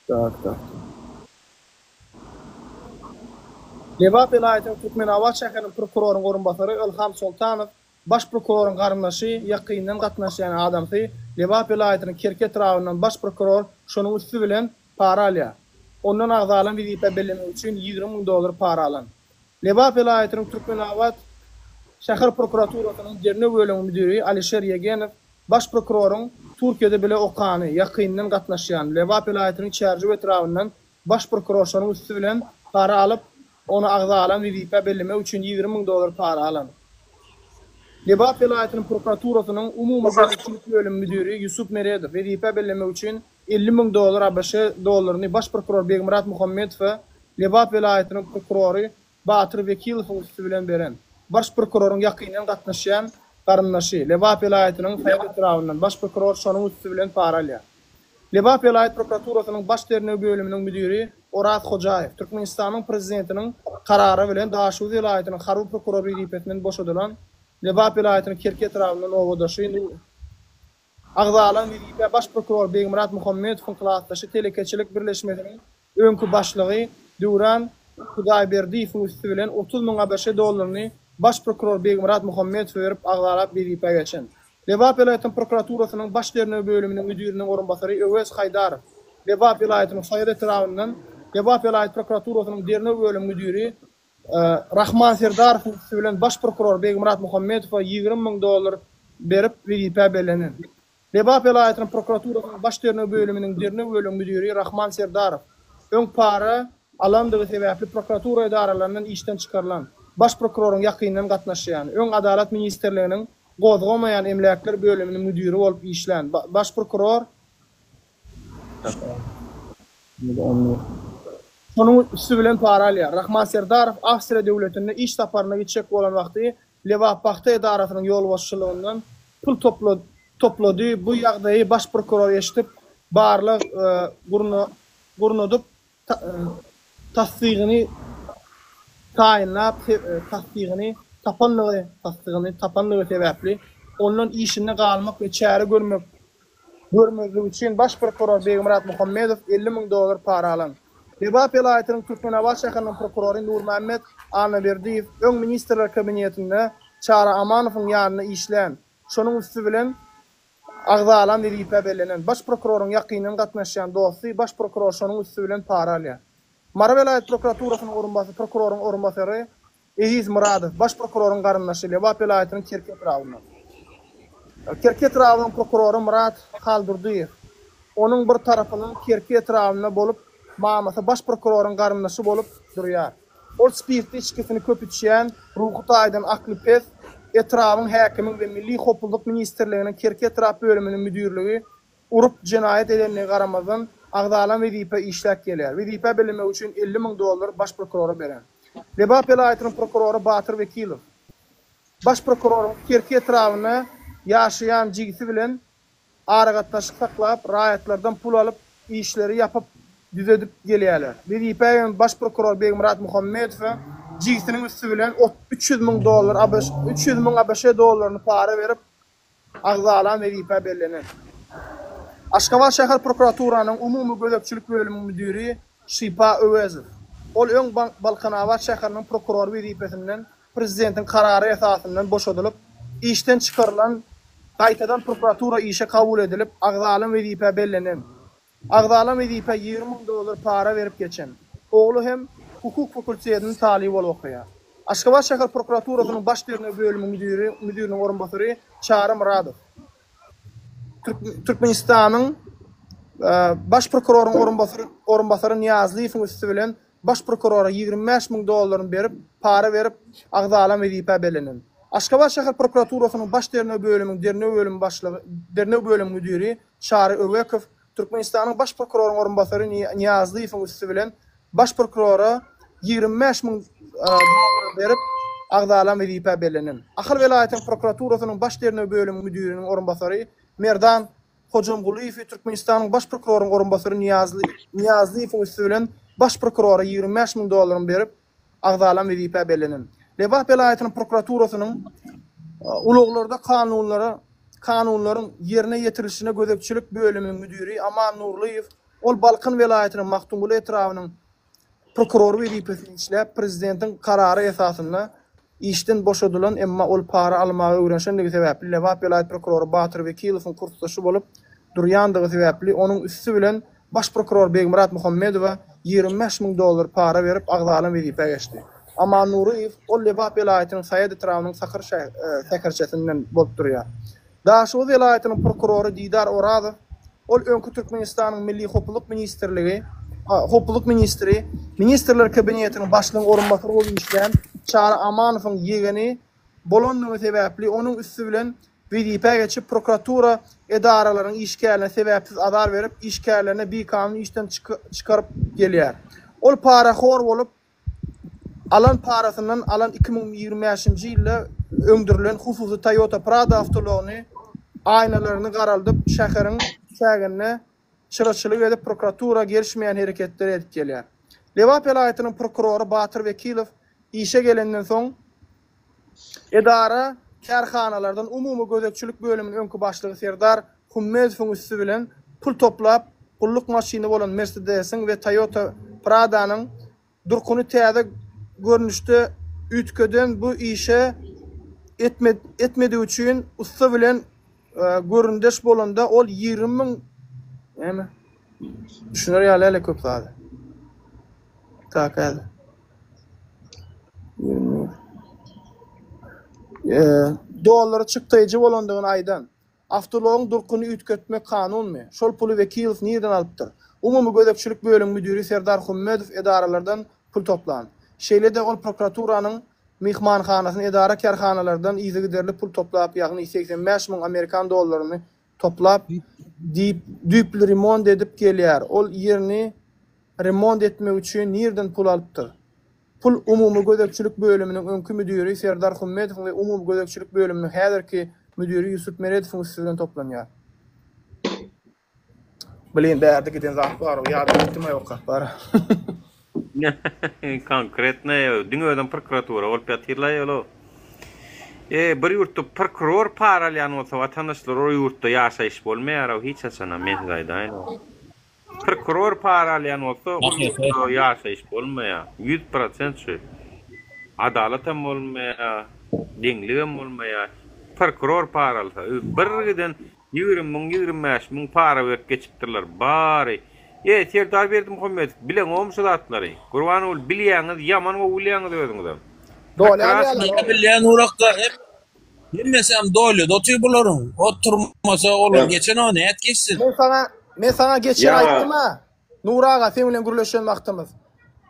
Tak, tak. Lebap welaýatynyň Türkmenabat şäheriniň prokuroryň orunbasary Ylham Soltanow, baş prokuroryň garyndaşy, ýakyndan gatnaşýan adamsy, Lebap welaýatynyň Kerki etrabyndan baş prokuror şonuň üsti bilen para alýar. Ondan agzalan wezipä bellemek üçin 20 müň dollar para alan. Lebap welaýatynyň Türkmenabat şäher prokuraturasynyň derňew bölüminiň müdiri Alişer Ýegenow baş prokuroryň Türkiýede bile okany, ýakyndan gatnaşýan, Lebap welaýatynyň Çärjew etrabyndan baş prokuror şonuň üsti bilen para alyp, ony agzalan wezipä bellemek üçin 20 müň dollar para alan. Lebap welaýatynyň prokuraturasynyň umumy gözegçilik bölümi müdiri Ýusup Meredow wezipä bellemek üçin 50 müň dollar abş dollaryny baş prokuror Begmyrat Muhammetowa Lebap welaýatynyň prokurory Batyr Wekilowyň üsti bilen beren. Baş prokuroryň ýakyndan gatnaşýan garyndaşy, Lebap welaýatynyň Saýat etrabyndan baş prokuror şonuň üsti bilen para alýar. Lebap welaýat prokuraturasynyň baş derňew bölüminiň müdiri Oraz Hojaýew, Türkmenistanyň Prezidentiniň Karary bilen Daşoguz welaýatynyň harby prokuror wezipesinden boşadylan Lebap welaýatynyň Kerki etrabyndan obadaşy Agzalan wezipä baş prokuror Begmyrat Muhammetowyň klasdaşy telekeçilik birleşmesiniň öňki başlygy Döwran Hudaýberdiýewiň üsti bilen 30 müň ABŞ dollaryny baş prokuror Begmyrat Muhammetowa berip agzalap wezipä geçen. Lebap welaýatynyň prokuraturasynyň baş derňew bölüminiň müdiriniň orunbasary Öwez Haýdarow, Lebap welaýatynyň Saýat etrabyndan Lebap welaýat prokuraturasynyň derňew bölümi müdiri Rahman Serdarowyň üsti bilen baş prokuror Begmyrat Muhammetowa 20 müň dollar berip wezipä bellenen. Lebap welaýatynyň prokuraturasynyň baş derňew bölüminiň derňew bölümiň müdiri Rahman Serdarow, öň para alandygy sebäpli prokuratura edaralaryndan işden çykarylan, baş prokuroryň ýakyndan gatnaşýan, öň Adalat ministrliginiň gozgamaýan emläkler bölüminiň müdiri bolup işlän baş prokuror Şonuň üsti bilen para alýar. Rahman Serdarow Awstriýa döwletinde iş saparyna gitjek bolan wagty Lebapbagta edarasynyň ýolbaşçylygyndan pul toplady. Bu ýagdaýy baş prokuror eşidip, barlag gurnadyp, tassygyny taýynlap, tassygyny tapanlygy tassygyny tapanlygy sebäpli, ondan işinde galmak we çäre görmek görmezlik üçin baş prokuror Begmyrat Muhammedow 50 müň dollar para alan. Lebap welaýatynyň Türkmenabat şäheriniň prokurory Nurmämmet Annaberdiýew öň Ministrler Kabinetinde Çary Amanowyň ýanynda işlän, şonuň üsti bilen agzalan wezipä bellenen baş prokuroryň ýakyndan gatnaşýan dosty baş prokuror şonuň üsti bilen para alýar. Mary welaýat prokuraturasynyň orunbasy prokuroryň orunbasary Eziz Myradow, baş prokuroryň garyndaşy, Lebap welaýatynyň Kerki etrabyndan. Kerki etrabynyň prokurory Myrat Haldurdyýew. Onuň bir tarapynyň Kerki etrabynda bolup, mamasy baş prokuroryň garyndaşy bolup durýar. Ol spirtli içgisini köp içýän, ruhy taýdan akly pes, etrabyň häkimiň we Milli howpsuzlyk ministrliginiň Kerki etrap bölüminiň müdirligi urup jenaýat edenligi garamazdan, agzalan wezipä işläp gelýär. Wezipä bellemek üçin 50 müň dollar baş prokurora beren. Lebap welaýatynyň prokurory Batyr Wekilow. Baş prokuroryň Kerki etrabynda ýaşaýan jigisi bilen aragatnaşyk saklap, raýatlardan pul alyp, işleri ýapyp, düzedip gelýärler. Wezipä hem baş prokuror Begmyrat Muhammedowa jigisiniň üsti bilen 300 müň dollar abş 300 müň abş dollaryny para berip, agzalan wezipä bellenen. Aşgabat şäher prokuraturanyň umumy gözegçilik bölüminiň müdiri Şypa Öwezow. Ol öň Balkanabat şäheriniň prokurory wezipesinden prezidentiň karary esasyndan boşadylyp, işden çykarylan, gaýtadan prokuratura işe kabul edilip, agzalan wezipä bellenen. Agzalan wezipä 20 müň dollar para berip geçen. Ogly hem hukuk fakultetiniň talyby bolup okaýar. Aşgabat şäher prokuraturasynyň baş derňew bölümiň müdiri, müdiriniň orunbasary Çary Myradow. Türkmenistanyň Baş prokuroryň orunbasary orunbasary Nyýazlyýewiň üsti bilen Baş prokurora 25 müň dollaryny berip, para berip, agzalan wezipä bellenen. Aşgabat şäher prokuraturasynyň Baş derňew bölüminiň derňew bölümi başlygy, derňew bölümi müdiri Çary Öwekow Türkmenistanyň Baş prokuroryň orunbasary Nyýazlyýewiň üsti bilen Baş prokurora 25 müň dollar berip, agzalan wezipä bellenen. Ahal welaýatynyň prokuraturasynyň Baş derňew bölümi müdiriniň orunbasary Merdan Hojamgulyýewi Türkmenistanyň Baş prokuroryň orunbasary Nyýazlyýewiň üsti bilen Baş prokurora 25 müň dollaryny berip, agzalan wezipä bellenen. Lebap welaýatynyň prokuraturasynyň ulaglarda kanunlara kanunlaryň ýerine ýetirilişine gözegçilik bölüminiň müdiri Aman Nurlyýew ol Balkan welaýatynyň Magtymguly etrabynyň prokurory wezipesinde işläp, prezidentiň karary esasynda işden boşadylan, emma ol para almaga öwrenşendigi sebäpli Lebap welaýat prokurory Batyr Wekilowyň kursdaşy bolup durýandygy sebäpli onuň üsti bilen Baş prokuror Begmyrat Muhammedowa 25 müň dollar para berip agzalan wezipä geçdi. Aman Nuryýew ol Lebap welaýatynyň Saýat etrabynyň Sakyr şäherçesinden bolup durýar. Daşoguz welaýatynyň prokurory Didar Orazow ol öňki Türkmenistanyň Milli howpsuzlyk ministrligi howpsuzlyk ministri, Ministrler Kabinetiniň başlygyň orunbasary bolup işlän Çary Amanowyň ýegeni bolandygy sebäpli onuň üsti bilen wezipä geçip, prokuratura edaralaryň işgärlerine sebäpsiz azar berip, işgärlerini bikanun işden çykaryp gelýär. Ol parahor bolup, alan parasyndan alan 2025-nji ýylda öndürilen hususy Toyota Prado awtoulagyny aýnalaryny garaldyp, şäheriň çäginde çyraçylyk edip, prokuratura gelişmeýän hereketleri edip gelýär. Lebap welaýatynyň prokurory Batyr Wekilow işe gelenden soň, Edara, kärhanalardan umumy gözegçilik bölüminiň öňki başlygy Serdar Hummedowyň üsti bilen pul toplap, gulluk maşyny bolan Mersedesiň we Toyota Pradanyň durkuny täze görnüşde üýtgeden bu işe etmedigi üçin ussa bilen göründeş bolanda ol 20 müň näme düşüner ýaly däl köp zady. Tak häzir. Dollary çykdaýjy bolandygyny aýdan. Awtoulagyň durkuny üýtgetmek kanunmy? Şol puly Wekilow nirden alypdyr? Umumy gözegçilik bölümiň müdiri Serdar Hummedow edaralardan pul toplan. Şeýle-de ol prokuraturanyň myhmanhanasyny edara-kärhanalardan yzygiderli pul toplap, ýagny 85 müň amerikan dollaryny toplap, diýip, düýpli remont edip gelýär. Ol ýerini remont etmek üçin nirden pul alypdyr? Pul Umumy gözegçilik bölüminiň öňki müdiri Serdar Hummedowyň we Umumy gözegçilik bölüminiň häzirki müdiri Ýusup Meredowyň üsti bilen toplanýar. Blin bärde giden zat bar ýadym gitdimaý okap bar. Konkretno diňe özem prokuratura bolup ýatyrlaý ol. E bir ýurtda prokuror para alýan bolsa watandaşlar o ýurtda ýaşaýyş bolmaýar hiç haçanam men size aýdaýyn. Prokuror para alýan bolsa ol ýurtda ýaşaýyş bolmaýar. 100% şu. Adalatam bolmaýar, deňligem bolmaýar. Prokuror para alsa bir giden 20 müň, 25 müň para berip geçipdirler bary. E, Serdar Berdimuhamedow, bileňokmy şu zatlary? Gurbanguly, bilýäňiz, ýaman gowy bilýäňiz özüňizem. Doly Как раз alýarlar. Bilýän urakda hem hemmesem doly otyr bularyň. Oturmasa olar geçen o näet geçsin. Men saňa men saňa geçen Ýa aýtdym-a. Nury aga seň bilen gürleşen wagtymyz.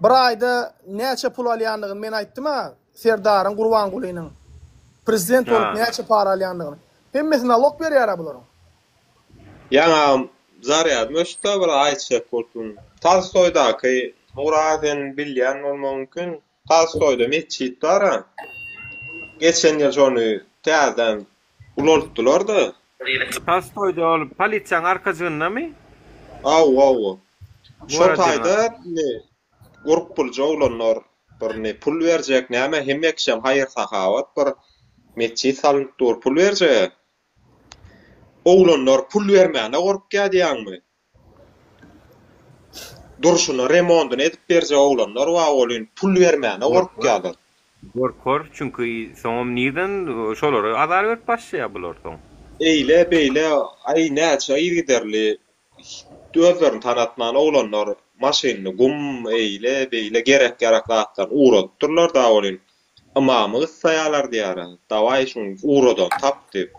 Bir aýda näçe pul alýandygyny men aýtdym-a Serdaryň Gurbangulynyň prezident bolup Ha. näçe para alýandygyny. Hemmesi nalog berýär-ä bularyň. Ýaňam zarýadym öçdi-de bir aýtjak boldum. Tolstoýdaky Nury aga sen bilýän bolmagyň mümkin. Tolstoýda metjit bar-a. Geçen ýyl şony täzeden ulaltdylar-da. Tolstoýda ol polisiýaň arkajygyndamy? Hawa, hawa. Şo Gorajygyň taýda indi gurup puljy oglanlar bir ne pul berjek näme hemme kişem haýyr-sahawat bir metjit salynyp dur pul berjege. Oglanlar pul bermäne gorkýa diýýäňmi? Durşuna remondyny edip berjek oglanlar bar welin pul bermäne gorkýarlar. Gorkar, çünki soňam nirden şolara azar berip başlaýar bular soň. Eýle beýle aý näçe yzygiderli özlerini tanatman oglanlar maşynyny gum eýle beýle gerek ýarak zatlaryny ugradypdyrlar da welin ymamy gyssaýarlar diýýär dawaý şuny ugradany tap diýip.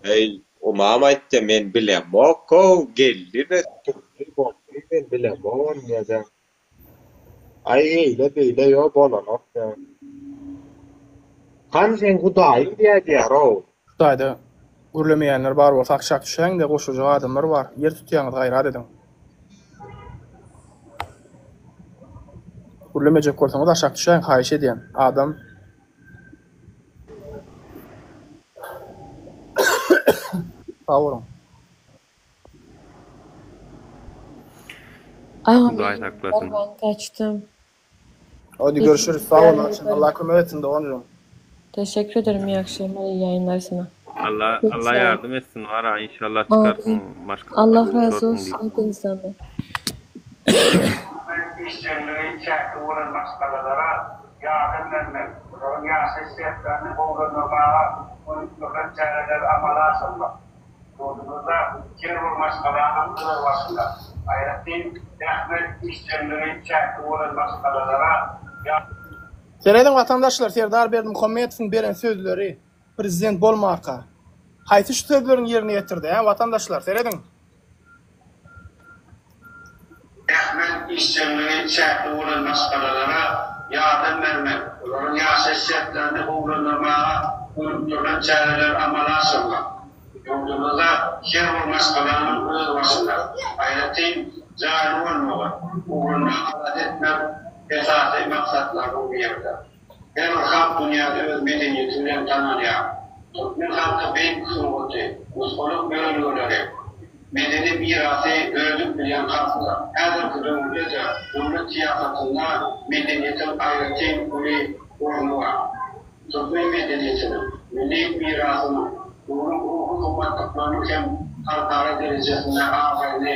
Eý. Umam aýtdy men bilemok-ow geldi-de çykdy boldy men bilemok ony diýýär. Aý eýle beýle ýo bolanok diýýär. Hany seň hudaýyň diýýär diýýär-ow. Hytaýda gürlemeýänler bar bolsa aşak düşäýiňde goşuljak adamlar bar ýer tutýaňyz gaýrat ediň. Gürlemejek bolsaňyz aşak düşäýiň haýyş edýän adam. Sag boluň. Agam Hudaý saklasyn. Barman kaçdym. Hadi görüşürüz. Sag bol Laçyn. Allah kömek etsin doganjygym. Teşekkür ederim iyi akşamlar iyi yayınlar sana. Allah Çok Allah sağ ol. ýardam etsin wara inşallah çykarsyň Amin. maşgalaňa Allah razı duşarsyň olsun diýip. hepinizden de. Zähmet işjeňligi çäkli bolan maşgalalara ýardam bermek, olaryň ýaşaýyş şertlerini gowulandyrmaga gönükdirilen çäreleri amala aşyrmak, ýurdumyzda her bir maşgalanyň gözbaşynda, aýratyn zähmet işjeňligi çäkli bolan maşgalalara ýa. Serediň watandaşlar Serdar Berdimuhamedowyň beren sözleri prezident bolmaka haýsy şu sözlerini ýerine ýetirdi hä watandaşlar serediň. Zähmet işjeňligi çäkli bolan maşgalalara ýardam bermek, olaryň ýaşaýyş şertlerini gowulandyrmaga gönükdirilen çäreleri amala aşyrmak, ýurdumyzda her bir maşgalanyň özbaşyna, aýratyn jaýly bolmagy ugrunda alada etmek esasy maksatlarynyň biridir. Her bir halk dünýäde öz medeniýeti bilen tanalýar. Türkmen halky beýik sungaty, nusgalyk ýörelgeleri, medeni mirasy döredip bilýän halkdyr. Häzirki döwürde-de döwlet syýasatynda medeniýetiň aýratyn uly orny bar. Türkmen medeniýetiniň, milli mirasynyň, onuň ruhy gymmatlyklarynyň hem halkara derejesinde abraýyny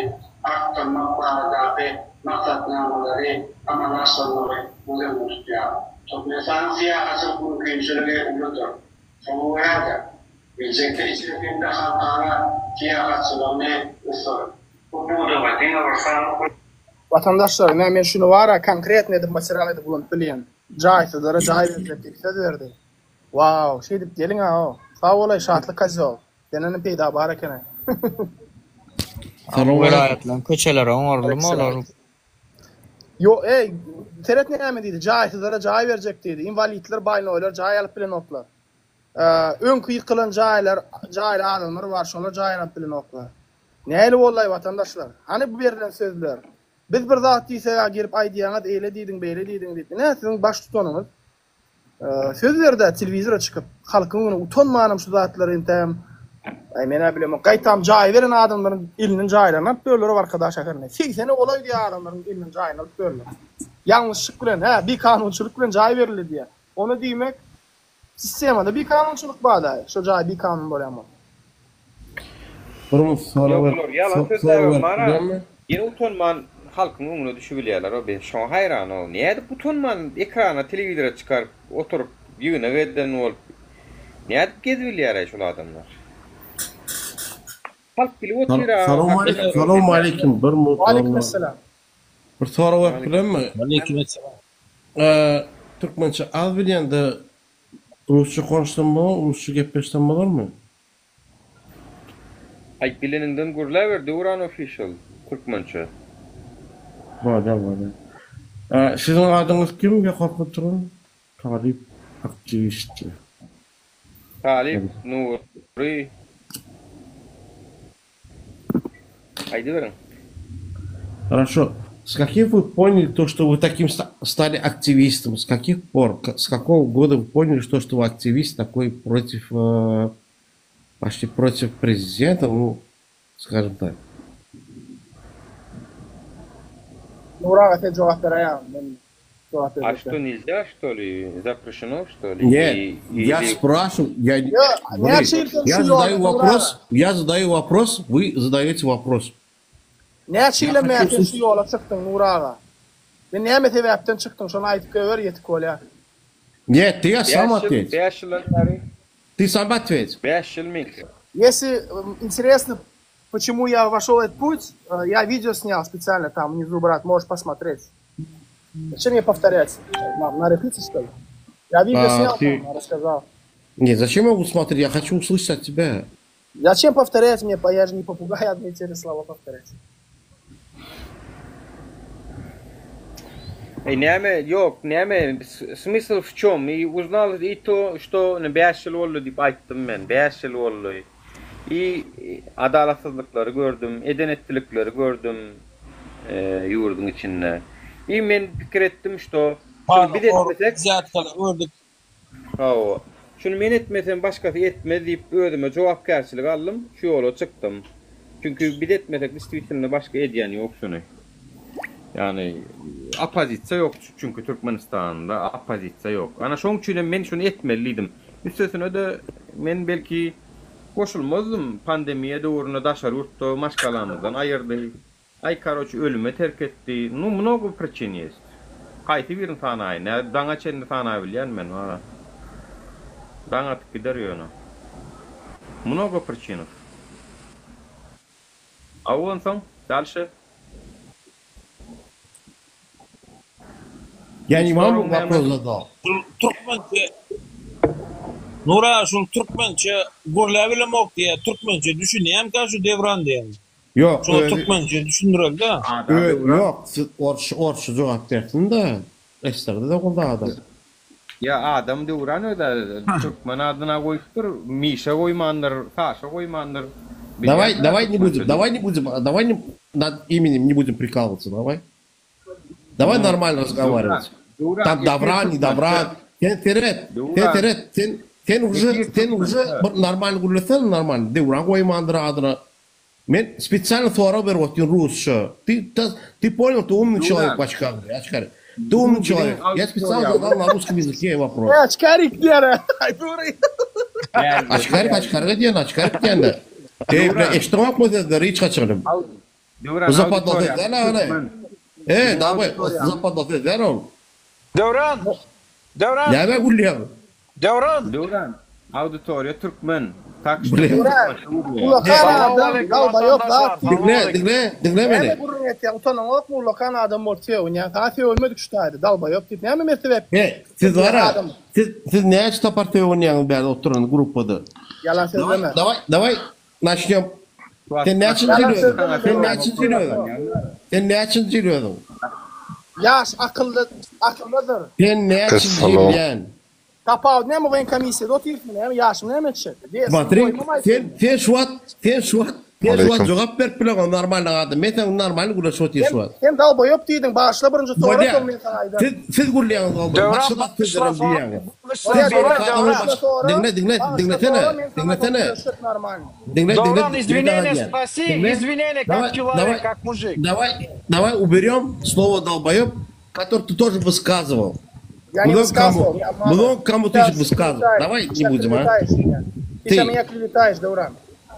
artdyrmak baradaky maksatnamalary amala aşyrmagy göz öňünde tutýar. Türkmenistanyň syýahatçylyk mümkinçiligi uludyr. Şoňa görä-de, geljekde içerki hem-de halkara syýahatçylygyny ösdürip, bu pudaga diňe bir sanly Watandaşlar ine men şuny bara konkretno edip material edip ulanyp bilýän. Jaýsyzlara jaý berjek diýip söz berdi. Wow şeýdip geliň-ä o. Sag bolaý Şatlyk kozýol. Sendenem peýda bar ekeni. Bu welaýatlaryň köçeleri oňaryldymy olar? Ýo eý seret näme diýdi jaýsyzlara jaý berjek diýdi. Inwalidler baýnoýlar jaý alyp bilenoklar. Öňki ýykylan jaýlar jaýly adamlar bar şolar jaý alyp bilenoklar. Nähili boldaý watandaşlar? Hany bu berlen sözler? Biz bir zat diýseg-ä gelip aýdýaňyz eýle diýdiň beýle diýdiň diýip. Ine siziň baştutanyňyz söz berdi-ä telewizora çykyp halkyň öňünde utanmanam şu zatlary entägem aý men-ä bilemok gaýtam jaý beren adamlaryň elinden jaýlaryny alyp böldüler Arkadag şäherinde. Segsene golaý diýýär adamlaryň elinden jaýyny alyp böldüler. Ýalňyşlyk bilen hä bikanunçylyk bilen jaý berildi diýýär. Ony diýmek Sistemada bikanunçylyk barda, şo jaý bikanun bolýan bolsa. Bir minut sorag Ýok berip bular ýalan sorag sözläbem berip bara bilýänmi? ýene utanman halkyň öňüne düşübilýärler-ow men şoňa haýran-ow nädip utanman ekrana telewizora çykaryp oturyp ýygnak eden bolup nädip gezibilýäraý şol adamlar halk bilip otyr-a hakykatda Salowmaleýkim bir minut Waleýkim-esselam. Bir sorag berip bilemmi? Waleýkim-esselam. Türkmençe az bilýände Rusça konuşsam bolar, rusça gepleşsem bolarmy? Aý bileniňden gürläber Döwran official türkmençe. Bolýar bolýar. Siziň adyňyz kim ýokarky oturan? Talyp aktiwist. Talyp Nury. Aýdyberiň. Хорошо. С каких вы поняли то, что вы таким стали активистом? С каких пор, с какого года вы поняли, что, что вы активист такой против, э, почти против президента, ну, скажем так? Nury aga sen jogap beräýäň men jogap A berjek что däl. нельзя что ли? Запрещено что ли? Нет, И, я или спрашиваю, я, Ýa, смотри, näçe ýyl sen я şu задаю ýolda Nury aga? вопрос, я задаю вопрос, вы задаете вопрос. Näçe Я ýyla хочу bäri sen şu услышать. ýola çykdyň Nury aga? Sen näme sebäpden çykdyň şony aýdyp goýber ýetik bolýar. Нет, ты сам 5 ýyl, ответь. 5 ýyldan bäri Ты сам ответь. 5 ýyl meňki. Если м, интересно, почему я вошел в этот путь, э, я видео снял специально там внизу, брат, можешь посмотреть. Зачем мне повторять? На, на репите, что ли? Я видео А, снял ты... там, рассказал. Нет, зачем я буду смотреть? Я хочу услышать от тебя. Зачем повторять мне, я же не попугай, одни и те же слова повторять. Eý näme ýok näme smysl w çom i uznal i to şto ine 5 ýyl boldy diýip aýtdym men 5 ýyl boldy i adalatsyzlyklary gördüm eden etdilikleri gördüm ýurduň içinde i men pikir etdim şto şuny biz etmesek Wzýatkalary gördük. Hawa. Şuny men etmesem başgasy etmez diýip özüme jogapkärçilik aldym, şu ýola çykdym. Çünki biz etmesek distwitelno başga edýän ýok şuny. Ýagny oppozisiýa ýok çünki Türkmenistanda oppozisiýa ýok. Ana şoň üçin hem men şuny etmeli diýdim. Üstesine-de men belki goşulmazdym pandemiýa döwründe daşary ýurtda maşgalamyzdan aýyrdy. Aý karoç ölüme terk etdi. Nu mnogo priçin ýest. Haýsy birini sanaýyn? Nä daňa çenli sanabilýän men wara. Daň atyp gider ýöne. Mnogo priçinow. Aw onsoň dalşe. Ýa ne vam wopros zadal. Şul türkmençe Nura şul türkmençe gürläbilemok diýýä türkmençe düşünýämkä şu Dewran diýen. Ýok Şuňa özi türkmençe düşündireli-dä. Ö ýok siz orsça orsça jogap bersin-de. Eşderdi-de ol adam. Ýa adam Döwran özä türkmen adyna goýupdyr, Mişa goýmandyr, Saşa goýmandyr. Daway Bilýän daway ne budem türkmençe daway ne budem daway ne nad imenim ne budem prikalywatsya daway. Daway Nu normalno Döwran razgowariwat. Döwran Tam efir Dawran ne Dawran türkmençe. sen seret sen Döwran seret sen sen uje efir sen uje türkmençe. bir normalny gürlesene normalny Döwran goýmandyr adyna. Men spesialno sorag berip otyryn rusça. Ty ty понял, ты умный человек Döwran в очках, бля, очкарик. Ты умный biziň человек. Я специально задал на русском языке вопрос. E, açkarik diýer. Aý dury. Dälde Açkarik dälde. açkarik diýen açkarik diýende. Ey bile Döwran eşitdiňokmy sözleri hiç haçanam. Döwran Zapadlo auditoriýamyz sözler ana. türkmen. E Biziň daway auditoriýamyz zapadlo sözler ol. Döwran! Döwran! Näme gülýäň? Döwran! Döwran auditoriýa türkmen. Tak şto Bile. Döwran, türkmençe gürleýär. ullakan Salam adam, aleýkum dalbaýop zat watandaşlar, diýip. salam Diňle, aleýkum. diňle, diňle Näme meni. gürrüň etýäň, utanaňokmy ullakan adam bolup sögünýäň, saňa sögünmedik şu taýda, dalbaýop diýip, näme mertebe He, siz berýäň bara, adama? siz siz näçe sapar sögünýäňiz bärde oturan gruppada? Ýalan Daway, sözleme. daway, daway, naçnýom. Sen näçinji ýyl Ýalan özüň? sözleme Sen Döwran. näçinji ýyl özüň? Sen näçinji ýyl özüň? Ýaş akylly akyllydyr. Sen näçinji ýyl Essalom. ýan? Tapawut näme woýenkomissiýada otyrsyň näme ýaşyň näme etjek? Dessin Смотри, goýmam sen aýtdym. sen şu wagt sen şu wagt sen şu wagt Aleýkum. jogap berip bileňok normalny adam. Men saňa normalny gürleşip otyryn şu Sen wagt. sen dalboýop diýdiň bagyşla birinji sora Bolýa. soň men saňa aýdaryn. Siz siz gürleýäňiz oglan. Döwran Başga zat bagyşla sözlerem sora, diýýäňiz. bagyşla Siz Bolýa sora beýleki adamy Döwran. bagyşla baş sora diňle diňle bagyşla diňlesene. sora men saňa soň Diňlesene. gürleşjek normalny. Diňle diňle Döwran men saňa извинение aýdýan. спроси, Diňle. извинение как Daway человек, daway как мужик. daway daway uberem slovo долбоеб, который ты тоже высказывал. Я не Много кому высказывал, я обманывал. много кому ты Сейчас еще высказывал. клеветаешь, Давай ты не сейчас будем, а? клеветаешь меня. Ты сейчас Ты меня клеветаешь, Дауран.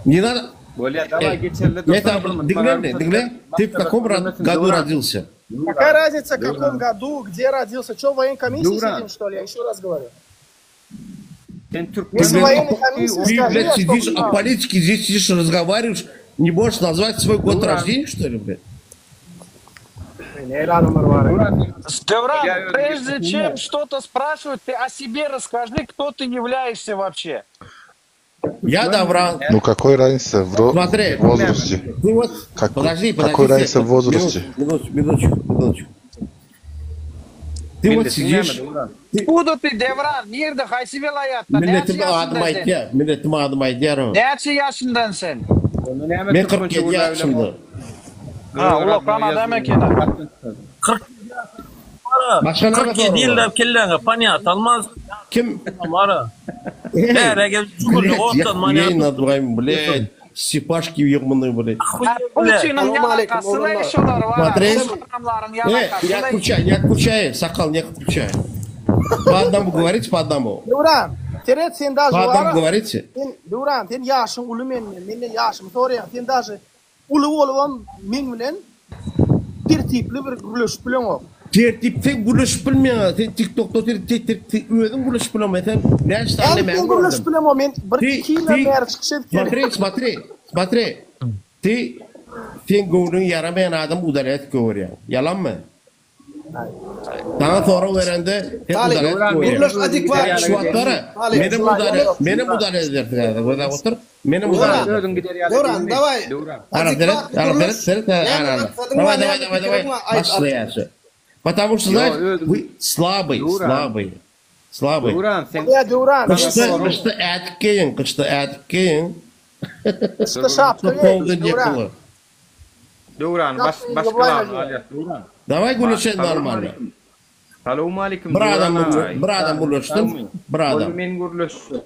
не надо. Bolýa daway Ey, geçeli men dursun saňa bir bir minut diňle maňa meni, rugsat diňle. ber. Ты в Maslahat каком ра- bermesin году Döwran. родился? Какая Döwran. разница, в каком Döwran. году, где родился? Че, в военной комиссии Döwran. сидим, что ли? Я еще раз говорю. Sen Ты, türkmen Если в блядь, военной о- комиссии, ты, скажи, блядь, я чтобы сидишь о знал. политике, здесь сидишь, разговариваешь, не можешь назвать свой год Döwran. рождения, что ли, блядь? Döwran, Bolýa özüň прежде geçsin. чем что-то спрашивать, ты о себе расскажи, кто ты являешься вообще. Я Давран. Ну какой разница в ро- Смотри, в возрасте? ты вот, Как- подожди, какой подожди, разница в возрасте? Минуточку, минуточку, минуточку. Ты вот Milletin сидишь, näme Döwran? Откуда ты, Döwran? Nirde, haýsy welaýatda? Näçe milletim adymy ýaşyndan sen? aýtýar, milletim adymy aýtýar o. Näçe ýaşyndan sen? Onda näme Men türkmençe 47 gürläp ýaşymda. bilemok. Ha, Öz ulakan rodnoý adam ýazgyny eken. 47 Ara, Başga näme 47 sorag bar? ýyllap kelläňe panýat almaz. Kim? Ara. Ey, Bäre gelip jugully блядь, я otdan хуей manýat над вами, блядь. Степашки ебаные, блядь. Бля. Putiniň Salam aleýkum, ýalakasyny oglanlar. şolar bar. Смотри. Şol adamlaryň Э, не ýalakasyny. отключай, не отключай, сакал, не отключай. По одному говорите, по одному. Döwran, seret sen daže По одному bara. говорите. Sen Döwran, sen ýaşyň uly menden, menden ýaşymy soraýaň. Sen daže uly bolubam men bilen tertipli bir gürleşip bileňok. Tertip sen gürleşip bilmeýäň. Sen TikTokda otyr, tertip sen özüň gürleşip bilemeýäň. Sen näçe sany Ýa men sen gördüm. gürleşip bilemok, men bir Ты, iki ýyldan ты, bäri çykyş edip gelýän. смотри, смотри, смотри. Ты, sen göwnüň ýaramaýan adam udalять görýäň. Ýalanmy? Saňa sorag berende sen Talyp, udalýat goýýaň. gürleş adekvat. Şu wagtlara menem udalýat, menem udalýat edersiň häzir. Gözläp otur. Menem Döwran, udalýat. Özüň gider ýaly Döwran, diýilmi? daway. Döwran. Ara seret, Adekvatny ara seret, gürleş. seret, ara, Näme ara. maksadyň Daway, bar, daway, näme daway, daway. pikiriň bar, aýt Başla artyk. ýaşy. Потому что Ýo, знаешь, özüň вы слабый, Döwran. слабый, слабый. Döwran, sen Bolýa Döwran. Gyşda, Saňa gyşda ädik geýiň, gyşda ädik geýiň. Gyşda şapka Чтоб geý. холодно не Döwran. было. Döwran baş Şapka baş geý, gylany golaýma. alýas Döwran. Daway Ba gürleşeýin salam normalno. aleýkum. Salam aleýkum Bir Döwran adam agaý. bir adam gürleşsin, Sagmy? bir Boldy adam. men gürleşjek.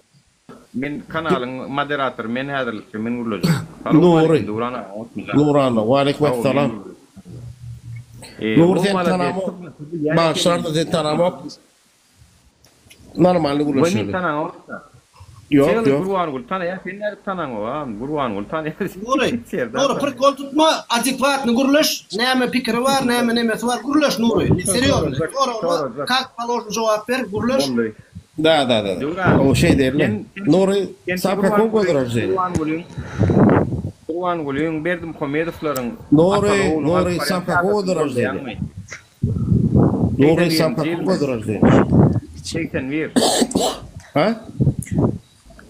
Men kanalyň moderatory men häzirlikçe men gürlejek. Salam Nury. aleýkum Döwran aga otmyjan. Nurana, waleýkim Sag bol men esselam. gürlejek. E, Nur o sen malades tanamok. türkmençe bilýän Bağışlar da ekeniň. sen tanamok. Normalny Goý men gürleşeli. tanaňok. Ýok, Çeýle ýok. Gurbanguly tanaýar, sen nädip tanaňok a? Gurbanguly tanaýar. Nury, Serdar Nury tanaýar. prikol tutma, adekvatny gürleş, näme pikiri bar, näme nemesi bar, gürleş Nury. Serýozny. Sorajak, Soragyma sorajak. kak položno jogap ber, gürleş. Boldy. Da, da, da. Döwran, O şey diýerler. sen sen Nury, sen sam какого Gurbanguly года рождения? Gurbangulyň Gurbangulyň Berdimuhamedowlaryň Nury, ataly-oglunyň Nury, alyp barýan sam какого года syýasatyny рождения? goldaýaňmy? Nury, sam 81-nji какого ýylmy? года рождения? 81. Ha?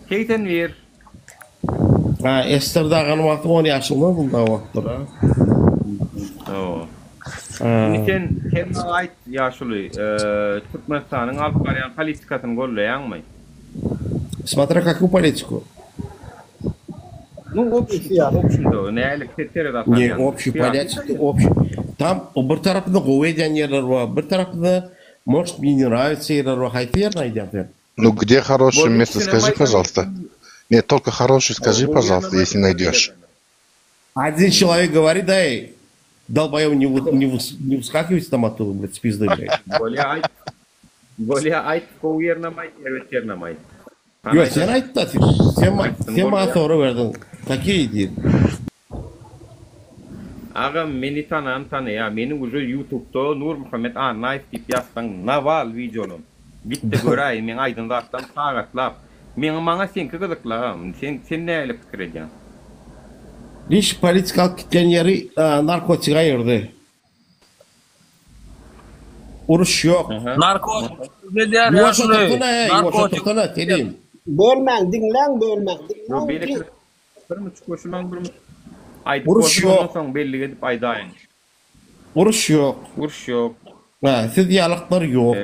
81. Ha, Ester dagan wagty 10 ýaşyňda bunda wagtdyr, ha? Hawa. Ha. Indi sen sen maňa aýt ýaşuly, Türkmenistanyň alyp barýan politikasyny goldaýaňmy? Смотря какую политику. Nu, obşim, obşimde, nälik tereza Ne, salýan. общий Syýasy политика, общий. Tam o bir tarapynda gowy edýän ýerler bar, bir tarapynda может мне не нравится ýerler bar. Haýsy ýerini aýdýaň sen? Ну где хорошее Boldy место, ikisinem скажи, aýdan. пожалуйста. Нет, только хороший скажи, Gowy пожалуйста, ýerinem если aýdan. найдешь. Один человек говорит, дай, долбоёб, не, вы- не, выс- не выскакивайте там оттуда, блядь, с пизды, блядь. Bolýa aýt. Bolýa aýt, gowy ýerinem aýt, erbet ýerinem aýt. Hany Ýok, sen aýdaly. aýt da, sen, sen, ma- Aýtsyn sen maňa bolýa. sorag berdiň. Какие идеи? Agam meni tanan tanaýa meni uje ýutubda Nurmuhammet Annaýew diýip ýazsaň nawal wideolam gitde göräý meň aýdan zatlarym sagatlap meň maňa seňki gyzykly agam sen sen nähili pikir edýäň. Diş politika alyp gitýän ýeri narkotik aýyrdy. Uruş ýok. Narkotik edýär Ýuwaş ýaşuly. otursana eý, ýuwaş Narkotik. otursana Selim. Bölmäň, diňläň, bölmäň, Ýok diňläň. beýleki bir müçük goşulmaň bir müçük aýdyp Uruş bolsun ondan ýok. soň bellik edip aýdaýyň. Uruş ýok. Uruş ýok. Ha, siz ýalyklar ýok.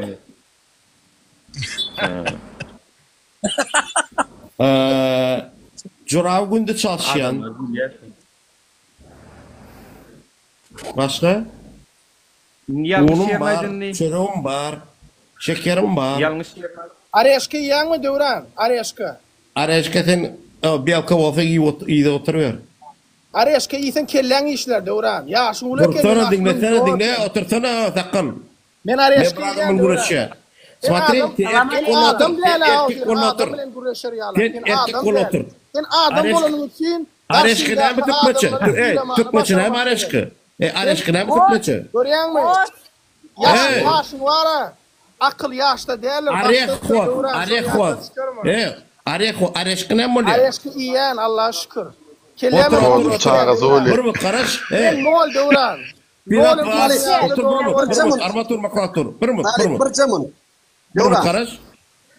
He. Juraw günde çalyşýan. Adamlar gülýär. Başga? Indi ýalňyş Unum ýerini bar, aýdyndy. çöregim bar, şekerim bar. Ýalňyş ýerini aýt. Oreşka iýýäňmi Döwran? Oreşka. Oreşka sen belka bolsa iýip iýde oturyber. Oreşka iýseň kelläň işlär Döwran. Ýaşyň uly eken Dursana ýaşyň uly diňlesene zor diňle sen. otursana sakgal. Men Men oreşka bir iýýän adamyň Döwran. gürleşýä. Sen Смотри, adam sen sen erkek bol otur. adam Sen däl a erkek sen bol adam otur. bilen gürleşer ýaly. Sen Sen erkek adam bol däl. otur. Sen adam Oreşka bolanyň üçin Oreşka näme garşyňdaky türkmençe? adamlara Eý, sylamany türkmençe näme başarmaly. oreşka? Eý, Sen oreşka näme türkmençe? görýäňmi? Ot. Ýaş Eý. ýaşyň bar-a. Akyl ýaşda däldir, başda Orex ötse hot, Döwran şony orex ýatdan hot. çykarma. Eý, orex oreşka näme bolýar? Oreşka iýýän Allaha şükür. Kelläm Otur, hem otur, Oğlum otur. çaga Bir zoli. bir garaş. Sen Eý. nol Döwran. Bir Nol at hem otur, bir minut, bir minut, armatur makulatur. Bir minut, bir Talyp minut. bir çemon. Bir minut Döwran. garaş.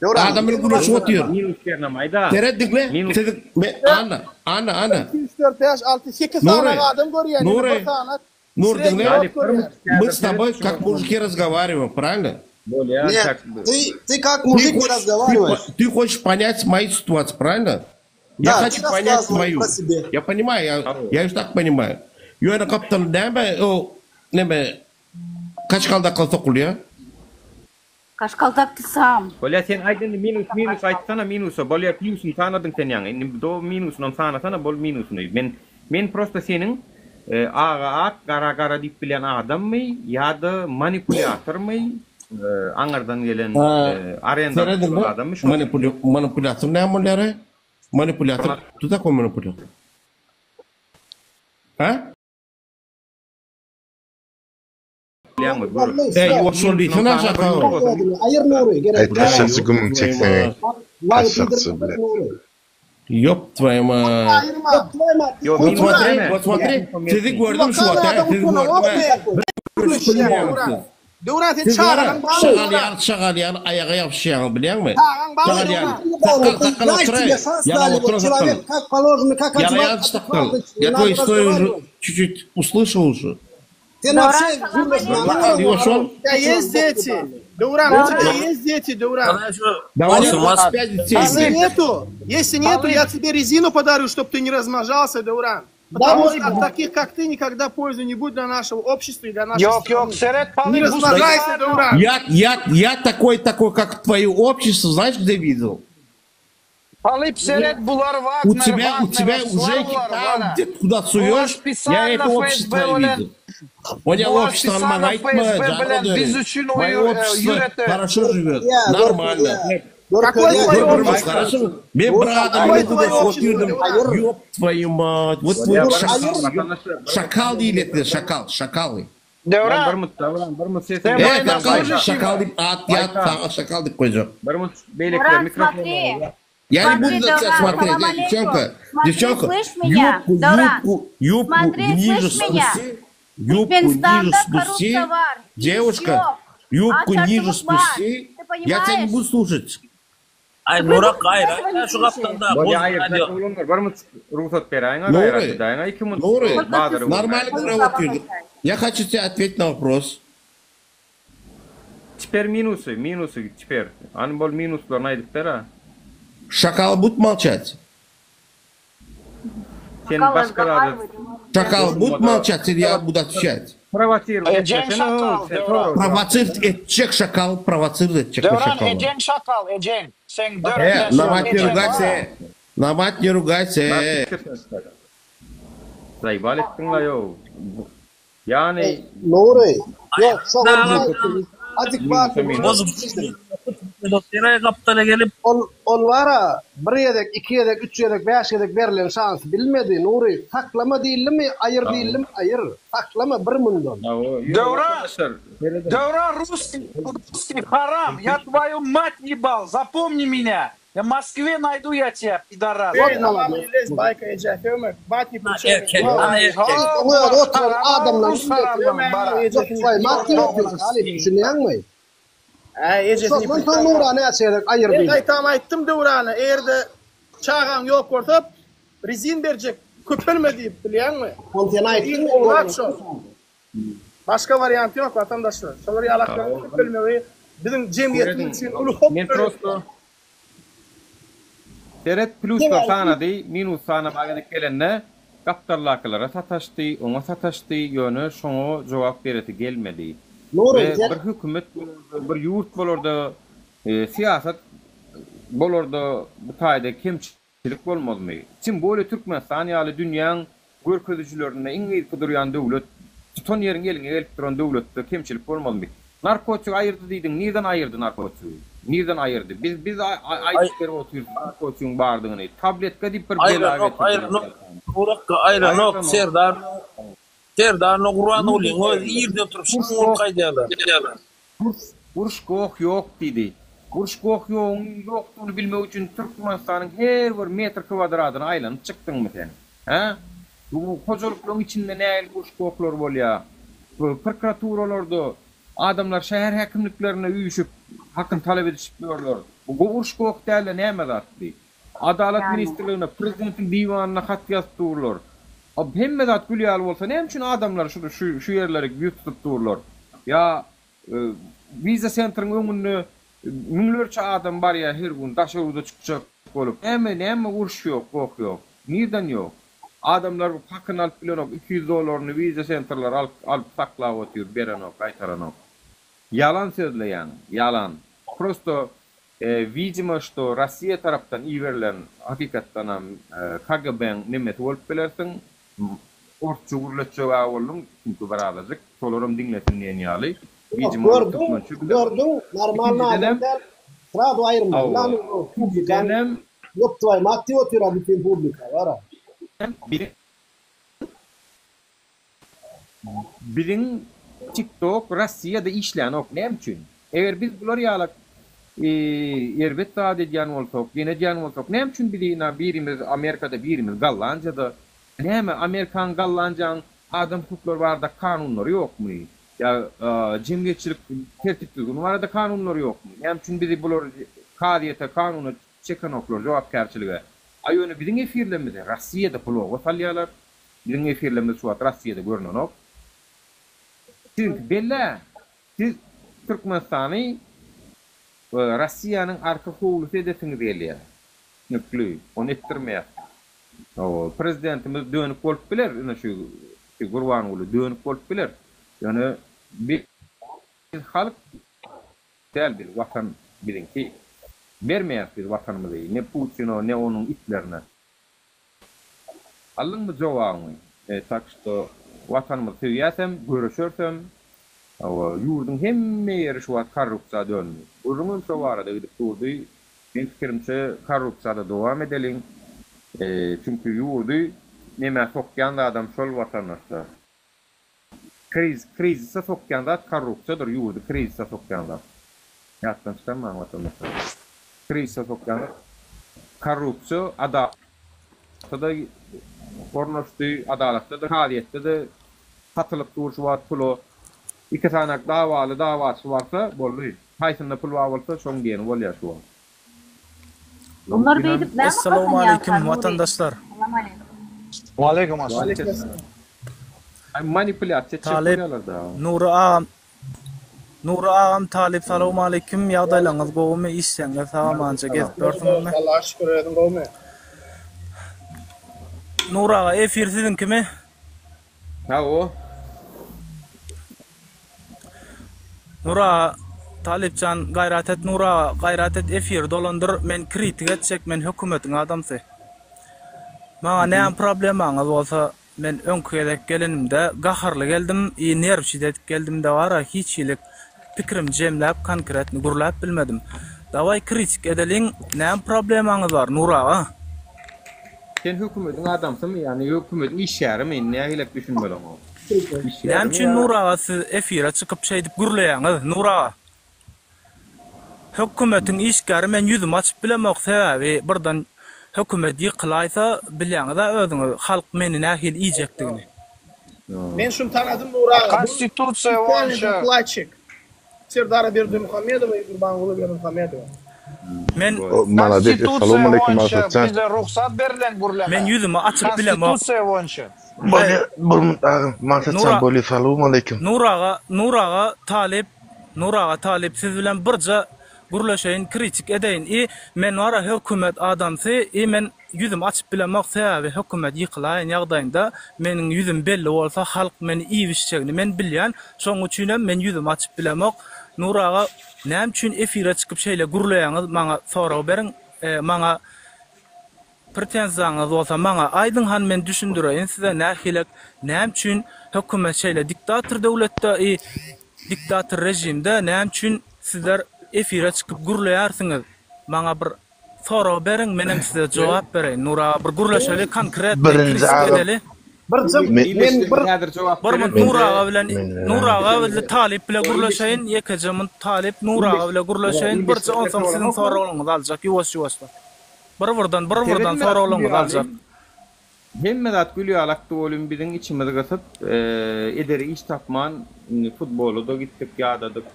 Döwran. Adam bilen gürleşip otyr. Minus ýerinem aýda. Seret diňle. Minus. Sizi me Anna, Anna, Anna. 2 3 4 5 6 8 Nury, sany adam görýän, indi Nury, bir sany Nur srednýi diňle. ot görýän. Мы с тобой как мужики разговариваем, правильно? Bolýa, Нет, tak. ты, ты как Ты мужик не хочешь, ты, разговариваешь. по- ты хочешь понять мою ситуацию, правильно? Я Да, ты хочу понять рассказывай твою. про себя. Я понимаю, я, я уж так понимаю. Ýöne gapdal näme o näme kaçkaldakla sokulýar? Kaşkaldak ty sam. Bolýa sen aýt indi minus minus aýtsana minusa bolýa plusyny sanadyň sen ýaňy indi do minusynam sanasana bol minusyny men men prosta seniň e, aga ak gara gara diýip bilýän adammy ýa-da manipulýatormy e, aňyrdan gelen e, arenda Serediň tutan adammy şo manipulýa manipulýator näme bolýar? Manipulýator. Кто такой манипулятор? Ha? bilýäňmi gör. Ey, ýuwaş ol diýsene aşak Aýyr Nury, Ey gerek. taşakçy gümüň çeksene. Taşakçy bile. Ёб твою мать. Aýyrma. Ýok, Вот minus смотри, näme? вот смотри. Sizi gördüm şu Ullakan wagt, adam sizi utananok gördüm. be. Bir Gürleşýän Döwran. Döwran sen Siz çagalaň gara, barmy şagal Döwran? ýaly, şagal ýaly aýaga ýapyşýaňyz bilýäňmi? Çagaň barmy Şagal ýaly. Döwran? Sakgal, sakgal Дайте oturaý. тебе шанс Ýalap дали, oturan вот sakgal. человек как положено, как Ýala одеваться, ýaly sakgal. адекватно, Я не твою надо историю уже разговаривать. чуть-чуть услышал уже. Sen Döwran вообще salam gürleşmäni Sakgal aleýkum. ýuwaş ol. У тебя есть дети? Döwran, у тебя есть дети, Döwran? Да у меня Olsun, 25 детей, Если блядь. нету, если нету, я тебе резину подарю, чтобы ты не размножался, Дауран. Потому что от таких, как ты, никогда пользы не будет для нашего общества и для нашей Ýok, страны. ýok, seret Не Palyp, bu размножайся, Дауран. Я, я, я такой, такой, как твое общество, знаешь, где видел? Palyp seret bular У Wagner, тебя, у тебя Wagner, у Жеки bular, там, bana. где куда Bular суешь, я это специально общество FSB bilen видел. Oňa Bular общество специально aýtma, FSB bilen biz üçin Мое общество ýörete. хорошо живет, Ya, нормально. Какое твое Bir-birimiz общество? хорошо. Men bir adam Какое твое общество, Дауран? Ёб твою мать. Вот твой Bolýar, шакал. vatandaşlar, Шакал diýildi, шакал, шакалы. Bir Döwran, mut, Döwran, bir mut Sen sesini. E, военно шакал, служащий шакал diýip at ýat, saňa şakal diýip goýjak. Bir mut beýlekler Döwran, mikrofon. смотри. Я не Смотри, буду на тебя Дауран, смотреть, салам Э, алейкум. девчонка, Смотри, девчонка, слышь меня, юбку, Дауран. юбку, юбку Смотри, ниже слышь меня. спусти, юбку ниже Türkmenistanda спусти, korrupsiýa bar. Iş девушка, ýok. юбку ниже Açarçylyk bar. спусти, Ты я тебя не понимаешь? буду слушать. Aý Nurak gaýra şu gapdan da. Bolýar, aýyrjak oglanlar, bir mut rugsat beräýiň, Nury, gaýrat edäýiň, 2 mut. Нуры, Bazary нормально работаю. Я хочу тебе ответить на вопрос. Теперь минусы, минусы теперь. Any bol minuslaryny aýdyp ber ha. Шакал будет молчать? Sen Шакал başga разговаривает. Шакал будет молчать или я буду отвечать? Провоцировать. Ejeň şakal, Döwran. Провоцировать etjek шакал, провоцировать etjek Döwran, шакала. ejeň şakal, ejeň. Sen Э, döredilen на мать не ejeň ругайся, bar. на мать не ругайся. э. Zaýbal etdiň la ýo. Ýani Nury, ýok, şo adekvat. Bozup gapdala gelip Ol ol wara bir gezek, iki gezek, üç gezek, bäş gezek berlen şans bilmedi Nury. Saklama diýildimi, aýyr diýildimi, aýyr. Saklama bir mundan. Döwran, Döwran, русский, русский haram. Я твою мать ебал, запомни меня. Я в Москве найду я тебя, пидорас. Ey, tamam, lez, bayka eje, Ömer, bat ni Erkek, ana erkek. Oňa oturan adamlar Rus haramlaryň bara. Ýok, mat diýip, Ali düşünýäňmi? Äý, ejesini. Şondan soň Nura näçe gezek aýyr Men diýdi. gaýtam aýtdym Döwrana, eger-de çagaň ýok bolsa, rezin berjek, köpelme diýip, bilýäňmi? Ol sen aýtdyň. Iň gowrak şo. Başga wariant ýok watandaşlar. Şolar ýalaklaryň köpelmegi biziň jemgyýetimiz üçin uly howp. Men prosto Seret pluslar sanady, minus sanamaga gezek gelende gapdallakylara sataşdy, oňa sataşdy, ýöne şoňa jogap beresi gelmedi. Nury, We sen bir hökümet bolarda, bir ýurt bolarda, e, syýasat bolarda bu taýda kemçilik bolmazmy? Tim bolýa Türkmenistan ýaly dünýäň görkezijilerinde iň yzky durýan döwlet, tutan ýeriň eliňe gelip duran döwletde kemçilik bolmazmy? Narkotik aýyrdy diýdiň, nirden aýyrdy narkotigi? Nirden aýyrdy? Biz biz aýdyp berip otyrys narkotigiň bardygyny. Tabletka diýip bir bela Aýranok, getirdi. aýranok. Nurak aýranok, Serdar. Serdar Gurbangulyň özi ýerde oturyp şuň bolup gaýdýarlar. Uruş goh ýok diýdi. Uruş goh ýoguň ýokdugyny bilmek üçin Türkmenistanyň her bir metr kwadradyny aýlanyp çykdyňmy sen? Hä? Bu hojalyklaryň içinde nähili uruş gohlar bolýar? Bu prokuraturalarda adamlar şäher häkimliklerine üýşüp hakyny talap edişip ýörler. Bu uruş goh däl-de näme zatdy? Adalat Ýani. ministrligine, prezidentiň diwanyna hat ýazyp durlar. Ab hemme zat gül ýaly bolsa näme üçin adamlar şu şu şu ýerlere ýüz tutup durlar? Ýa e, Visa Centeriň öňünde müňlerçe adam barýar her gün daşary ýurda çykjak bolup. Näme näme uruş ýok, goh ýok. Nirden ýok? Adamlar hakyny alyp bilenok, 200 dollaryny Visa Centerler alyp alyp saklap otyr, berenok, gaýtaranok. Ýalan sözleýän, ýalan. Prosto e, vidimo, что Россия tarapdan iberilen hakykatdan hem e, KGB-niň nemesi bolup bilersiň. Orsça gürletjek boldum, çünki bir azajyk şolaram diňlesin diýen ýaly. Vidimo Gördüň, türkmençe biler. gördüň, normal Ikinjiden adam däl. Srazu aýyrma. Hawa. Lan publikan. Ikinjiden Ýok, tvoý mat diýip otyr bütün publika, bara. biziň biziň TikTok Rossiýada işlänok näme üçin? Eger biz bular ýalak e, erbet zat edýän bolsak, ýene edýän bolsak, näme üçin bizi ina birimiz Amerikada, birimiz Gollandiýada? Näme Amerikan Gollandiýanyň adam hukuklary barada kanunlary ýokmy? Ýa jemgyýetçilik tertip-düzgüni barada kanunlar ýokmy? Näme üçin bizi bular kazyýete, kanuna çekenoklar, jogapkärçilige? A ýöne biziň efirlerimizi Rossiýada bloga salýarlar. Biziň efirlerimiz şu wagt Rossiýada görnenok. Siziňki bell-ä. Siz Türkmenistany Rossiýanyň arka howlusy edesiňiz gelýär. Düşnükli. Ony etdirmeýäs. Hawa, prezidentimiz dönük bolup biler, ine şu Gurbanguly dönük bolup biler. Ýöne biz halk däl biz, watan biziňki. Bermeýäs biz watanymyzy ne Putine, ne onuň itlerine. Aldyňmy jogabyňy? Tak şto watanymyzy söýýäsem, göreşersem, hawa, ýurduň hemme ýeri şu wagt korrupsiýa döndi. Gürrüňem şo barada gidip durdy. Meň pikirimçe korrupsiýada dowam edeliň. Çünki ýurdy nemä sokýan zadam şol watandaşlar. Kriz, krizise sokýan zat korrupsiýadyr, ýurdy krizise sokýan zat. Ýatdan çykarmaň watandaşlar. Krizise sokýan zat korrupsiýa adalatda-da ornaşdy, adalatda-da, kazyýetde-de satylyp dur şu wagt pula. Iki sanak dawaly dawaçy barsa boldy. Haýsynda pul bar bolsa şoň diýeni bolýar şu wagt. Bunlar beýdip näme Essalawmaleýkim gazanýarka Nury? watandaşlar. Salamaleýkim. Waleýkim assalam. Ay manipulýasiýa etjek Talyp bolýarlar da. Nury agam Nury agam Talyp salowmaleýkim ýagdaýlaryňyz gowumy işjeňiz sag amanja gezip ýörsüňizmi? Allaha şükür özüň gowumy? Nury aga efir siziňkimi? Hawa. Nury aga Talypjan gaýrat et Nury aga gaýrat et efiri dolandyr men kritik etjek men hökümetiň adamsy. Maňa näme problemaňyz bolsa Men öňki gezek gelenimde gaharly geldim i nerwçit edip geldimde bara hiç hili pikrimi jemläp konkretny gürläp bilmedim. Daway kritik edeliň näme problemaňyz bar Nury aga? Sen hökümediň adamsymy ýagny hökümediň işgärimi nähilek düşünmeli oňa? Näme üçin Nury aga siz efire çykyp şeýdip gürleýäňiz Nury aga? Hökümetiň işgäri men ýüzümi açyp bilemok sebäbi birden hökümet ýykylaýsa bilýäňizä özüňiz halk meni nähili iýjekdigini. Men şuny tanadym Nury aga. Bu Konstitusiýa spesialnyý boýunça dokladçik. Serdara Berdimuhamedowa i Gurbanguly Berdimuhamedowa. Men Malades Konstitusiýa Essalawmaleýkim boýunça Maksatjan. bize rugsat berlen gürleme. Men ýüzümi açyp bilemok. Konstitusiýa boýunça. Bolýa bir minut agam Maksatjan Nura bolýa salowmaleýkim. Nury aga Nury aga talyp Nury aga talyp siz bilen birje gürleşeýin kritik edeýin i men bara hökümet adamsy i men ýüzümi açyp bilemok sebäbi hökümet ýykylaýan ýagdaýynda meniň ýüzüm belli bolsa halk meni iýip içjegini men bilýän şoň üçinem men ýüzümi açyp bilemok Nury aga näme üçin efire çykyp şeýle gürleýäňiz maňa sorag beriň maňa Pretenziýaňyz bolsa maňa aýdyň hany men düşündireýin size nähilek näme üçin hökümet şeýle diktator döwletde i diktator režimde näme üçin sizler efire çykyp gürleýärsiňiz maňa bir sorag beriň menem size jogap bereýin Nur aga bir gürleşeli konkretnyý Birinji kritik agam edeli. Birjik men bir Häzir jogap Bir munt bererin. Nur aga bilen Men Nur aga bile Talyp bile gürleşeýin ýekeje munt Talyp Nur aga bile gürleşeýin birje onsoň siziň soraglaryňyzy aljak ýuwaş ýuwaşdan. Bir birden bir birden Hemme zat gül soraglaryňyzy ýaly. aljak. Hemme zat gül ýaly akdy welin biziň içimiz gysyp, edere iş tapman, indi futbola-da gitdik ýadadyk,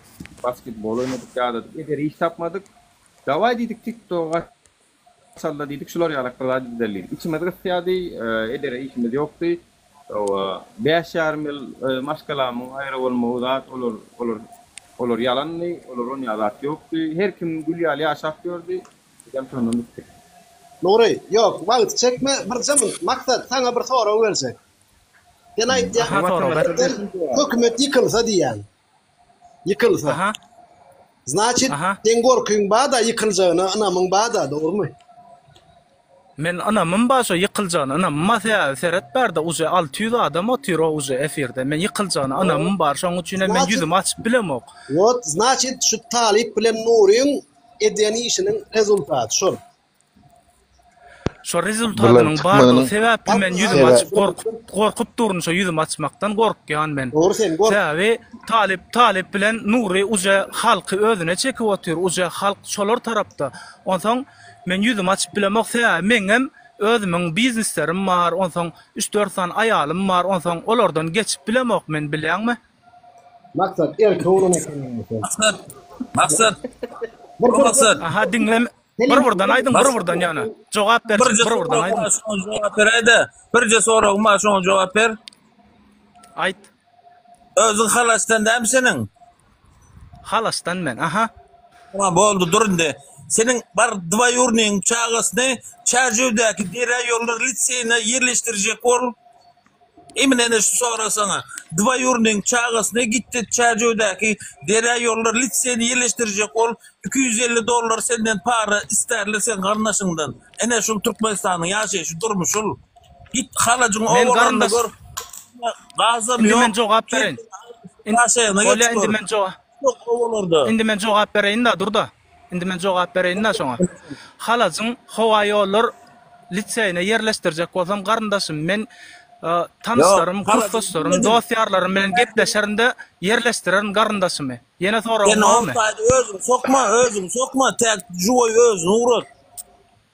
basketbol oýnadyk ýadadyk, edere iş tapmadyk. Dawaý diýdik TikTok açalyda diýdik, şular ýalak bir zat edeli diýdik. Içimiz gysýardy, edere işimiz ýokdy. Hawa, bäş ýarym ýyl maşgalamyň aýra bolmagy zat olar olar olar ýalandy, olar onýa zat ýokdy. Her kim gül ýaly ýaşap ýördi. Bizem şondan gitdik. Nury, ýok, wagty çekme, birje munt, Maksat, saňa bir sorag berjek. Sen aýtýaň, Aha, sorag ber. sen hökümet ýykylsa diýýäň. Ýykylsa. Aha. Znaçit, Aha. seň gorkyň bar-da ýykyljagyna ynamyň bar-da, dogrumy? Men ynamym bar şo ýykyljagyna ynamym bar sebäbi seret bärde uje 600 adam otyr o uje efirde men ýykyljagyna ynamym bar şoň üçinem men Znaçit, ýüzümi açyp bilemok. wot, znaçit, şu Talyp bilen Nuryň Edýän işiniň rezultaty şol. Şo Bular rezultatynyň bardygy çykmagynyň sebäpli men ýüzümi sebä açyp gorkup gorkup durun şo ýüzümi açmakdan gorkýan men. Dogry sen gork. Sebäbi Talyp Talyp bilen Nury uje halky özüne çekip otyr uje halk şolar tarapda. Onsoň men ýüzümi açyp bilemok sebäbi meňem özümiň bizneslerim bar onsoň üç dört sany aýalym bar onsoň olardan geçip bilemok men bilýäňmi. Maksat erkek oglan ekeniň sen. Maksat. Maksat. Bir bir Maksat. Aha diňlem bir birden aýdyň bir birden ýöne. Jogap berjek Birje bir birden soragym aýdyň. bar şoňa jogap beräýdä. Birje soragym bar şoňa jogap ber. Aýt. Özüň Halaçdan dämi seniň? Halaşdan men. Aha. Tamam boldy dur indi. Seniň bar dwaýurnyň çagasyny Çärjewdäki Derýa ýollar liseýine ýerleşdirjek bol. Imine ene şu sorag saňa. Dwaýurnyň çagasyny gitdi Çärjewdäki Derýa ýollar liseýine ýerleşdirjek bol. 250 dollar senden para isterler seň garyndaşyňdan. Ene şul Türkmenistanyň ýaşaýşy durmuşy. Git Halajyň Men obalarynda garyndaş gör. Gazam Indi ýok. men jogap bereýin. In, Ýaşaýana bolýa geç indi gör. men jogap Ýok obalarda. Indi men jogap bereýin-da, dur-da. Indi men jogap bereýin-da şoňa. Halajyň howaýollar liseýine ýerleşdirjek bolsam garyndaşym men e, tanyşlarym, Ýok, Halajyň kursdaşlarym, diňledim. dost-ýarlarym bilen gepleşerin-de ýerleşdirerin garyndaşymy. Ýene soragyň Sen barmy? ortaýda özüň sokma, özüň sokma, täk žuwoý özüni ugrat.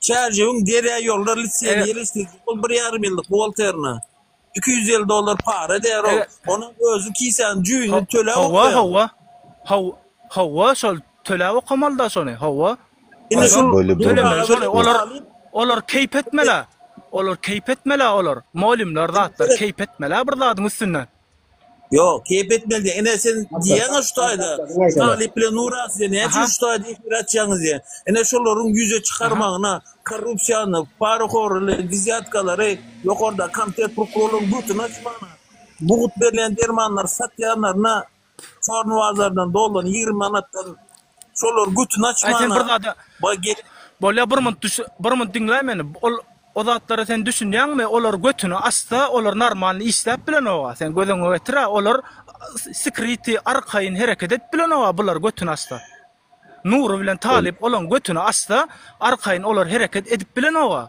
Çärjewiň Derýa ýollar liseýine Eger ýerleşdirjek bol bir ýarym ýyllyk buhgalterine. 250 dollar para edýär ol. Eger Onuň özi kisäniň jüýüni Ho, töläp hawa, okaýar. hawa. Haw, hawa, şol töläp okamaly-da şony, hawa. Indi Onsoň şul Böyle bir tölemeli şony. Olar talyp olar keýp etmeli. Olar keýp etmeli olar. Molymlar zatlar keýp etmeli bir zadyň üstünden. Ýok, keýp etmeli diýen. Ine sen diýýäňä şu taýda. Talyp bilen Nura size näçe Aha. şu taýda efir açýaňyz diýen. Ine şolaryň ýüze çykarmagyna, korrupsiýany, parahorly, wzýatkalary ýokarda komitet prokurorlaryň götüni açmagyna, mugt berilýän dermanlary satýanlaryna çorny bazardan doldan 20 manatdan Şolar götüni Aý sen bir açmana zada baý gelip. Bolýa bir munt düş bir munt diňläý meni. Ol o zatlara sen düşünýäňmi? Olar götüni açsa olar normalny işläp bilenoga. Sen göz öňüňe getir-ä olar skriti arkaýyn hereket edip bilenoga bular götüni açsa. Nury bilen Talyp olaň götüni açsa arkaýyn olar hereket edip bilenoga.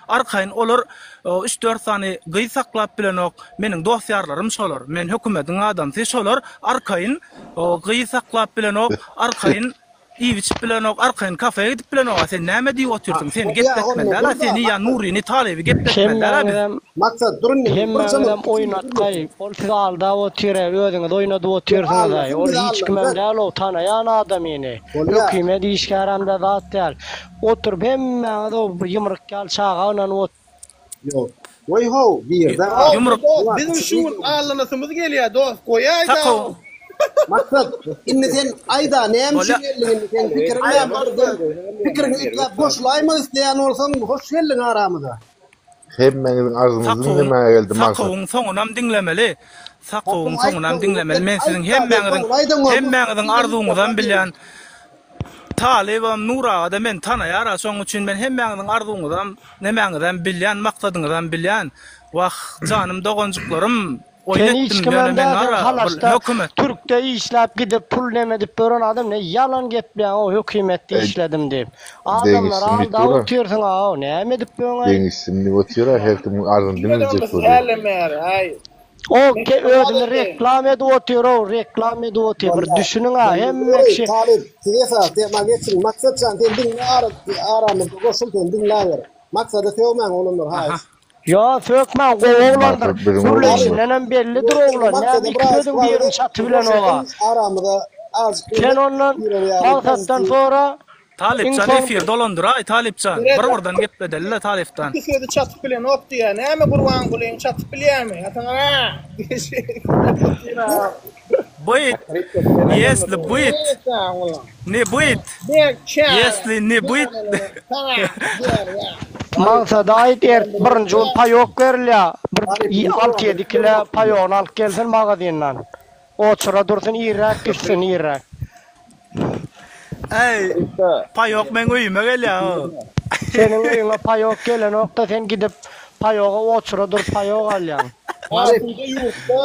Arkaýyn olar üç-dört sany gyz saklap bilenok, meniň dost-ýarlarym şolar, men hökümediň adamsy, şolar arkaýyn gyz saklap bilenok, arkaýyn iýip-içip bilenok, arkaýyn kafeýe gidip bilenok-a, sen näme diýip otyrsyň, seni gepletmeli däl-a, seni ýa Nuryny, Talyby gepletmeli däl-a biz. Hemmäňizem Maksat, dur indi, bir Hemmäňizem oýnatgaý, ol sizi aldap otyr-ä, özüňiz oýnadyp otyrsyňyz-aý, ol hiç kimem däl-ow, tanaýan adamyny, hökümet işgärem-de zat däl. Oturyp hemmäňiz o bir ýumruk ýaly çaga ynanyp ot. Ýok. Goý how, birde Dost, Ýumruk. dost, biziň şu gün allanasymyz gelýär, dost, goýaýda. Sakaw. Maksat, indi sen aýda, näme üçin Bolýa. geldiň indi seň pikiriň näme barada? Pikiriňi üýtgäp goşulaýmak isleýän bolsaň, hoş geldiň aramyza. Hemmäňiziň arzyňyzy Sakawyň, diňlemäge geldim Maksat. sakawyň soňunam diňlemeli. Sakawyň Soň soňunam aýt, diňlemeli. Men siziň aýt-da, hemmäňiziň, soňuny aýdyň, hemmäňiziň arzuwyňyzam bilýän. Talybam Nur agada meni tanaýara şoň üçin men hemmäňiziň arzuwyňyzam nemäňizem bilýän maksadyňyzam bilýän wah janym doganjyklarym oýun Sen hiç etdim kimem ýöne men däl sen gara bir halaşda hökümet türkde işläp gidip pul neme edip ýören adam ne ýalan gepleýäň o hökümetde Eý işledim diýip adamlary deňişsin diýip aldap dur-a. otyrsyň aw näme edip ýöňaý. Deňişsin diýip otyr-a her kimiň arzyny diňlejek bolýar. Hälem bäri, aý. O ke özüni reklama edip otyr-ow, reklama edip otyr. Bir düşüniň-a, hemme kişi. Talyp, siz esas tema geçiň. Maksat jan sen diňle ara aramyzda goşul sen diňläber. Maksada sögmäň oglanlar haýyş. Ýo, sökmäň, gowy oglandyr. Maksat biziň oglanymyz. Gürleýşindenem bellidir oglan. Näme iki sözüň birini çaty bilenok-a. Aramyza azjyk Sen ondan girer ýaly Maksatdan sora, Iň Talypjan soň efir dolandyraý Talypjan bir birden gepledeli Talypdan. Iki sözi çatyp bilenok diýýär. Näme Gurbangulyň çatyp bilýärmi? Ataňa. Byt ýesli byt ne byt ýesli ne byt. Maksada aýt ert birinji gün paýok berilýär bir alty ýedi kile paýogyny alyp gelsin magazindan oçura dursun irräk gitsin irräk. Äý, paýok meň öýüme gelýär-ow. Seniň öýüňe paýok gelenok-da, sen gidip paýoga oçura durup paýok alýaň. Asuda ýurtda,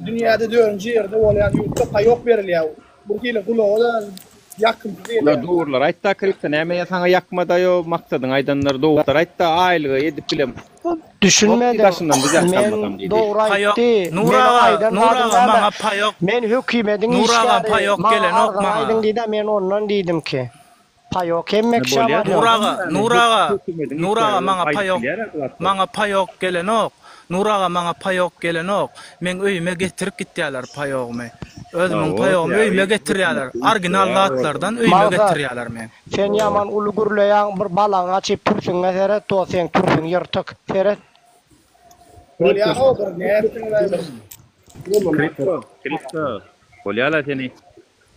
dünýäde dördünji ýerde bolýan ýurtda paýok berilýär. Bir hili gulaga-da ýakymsyz gelýär. Bular dogrular aýtda kripto näme saňa ýakmadaýo maksadyň aýdanlary dogrular aýtda aýlyga edip bilem Düşünmedim. Daşyndan düzelt Men almasam diýdi. dogry Paýok aýtdy. Nur Meniň aga, aýdan Nur zadym aga näme? maňa paýok. Men hökümediň Nur aga işgäri. paýok Maňa gelenok arzyňy maňa. aýdyň diýdä, men ondan diýdim ki. Paýok hemme kişä Bolýar. Nur barýar. aga, Nur aga, Hökümediň Nur aga işgäri maňa aýdyp paýok, bilýär-ä bu zatlar. maňa paýok gelenok. Nur aga maňa paýok gelenok. Meň öýüme getirip gitýäler paýogymy. Özümiň paýogymy öýüme getirýäler. Original zatlardan öýüme Magsat, getirýäler meň. sen ýaman uly gürleýäň bir balaňy açyp pürsüňe seret dos seň pürsüň ýyrtyk. Seret. Bolýa-how bir nätdiňlaý bir. Kripto, kripto. Bolýa-la seni.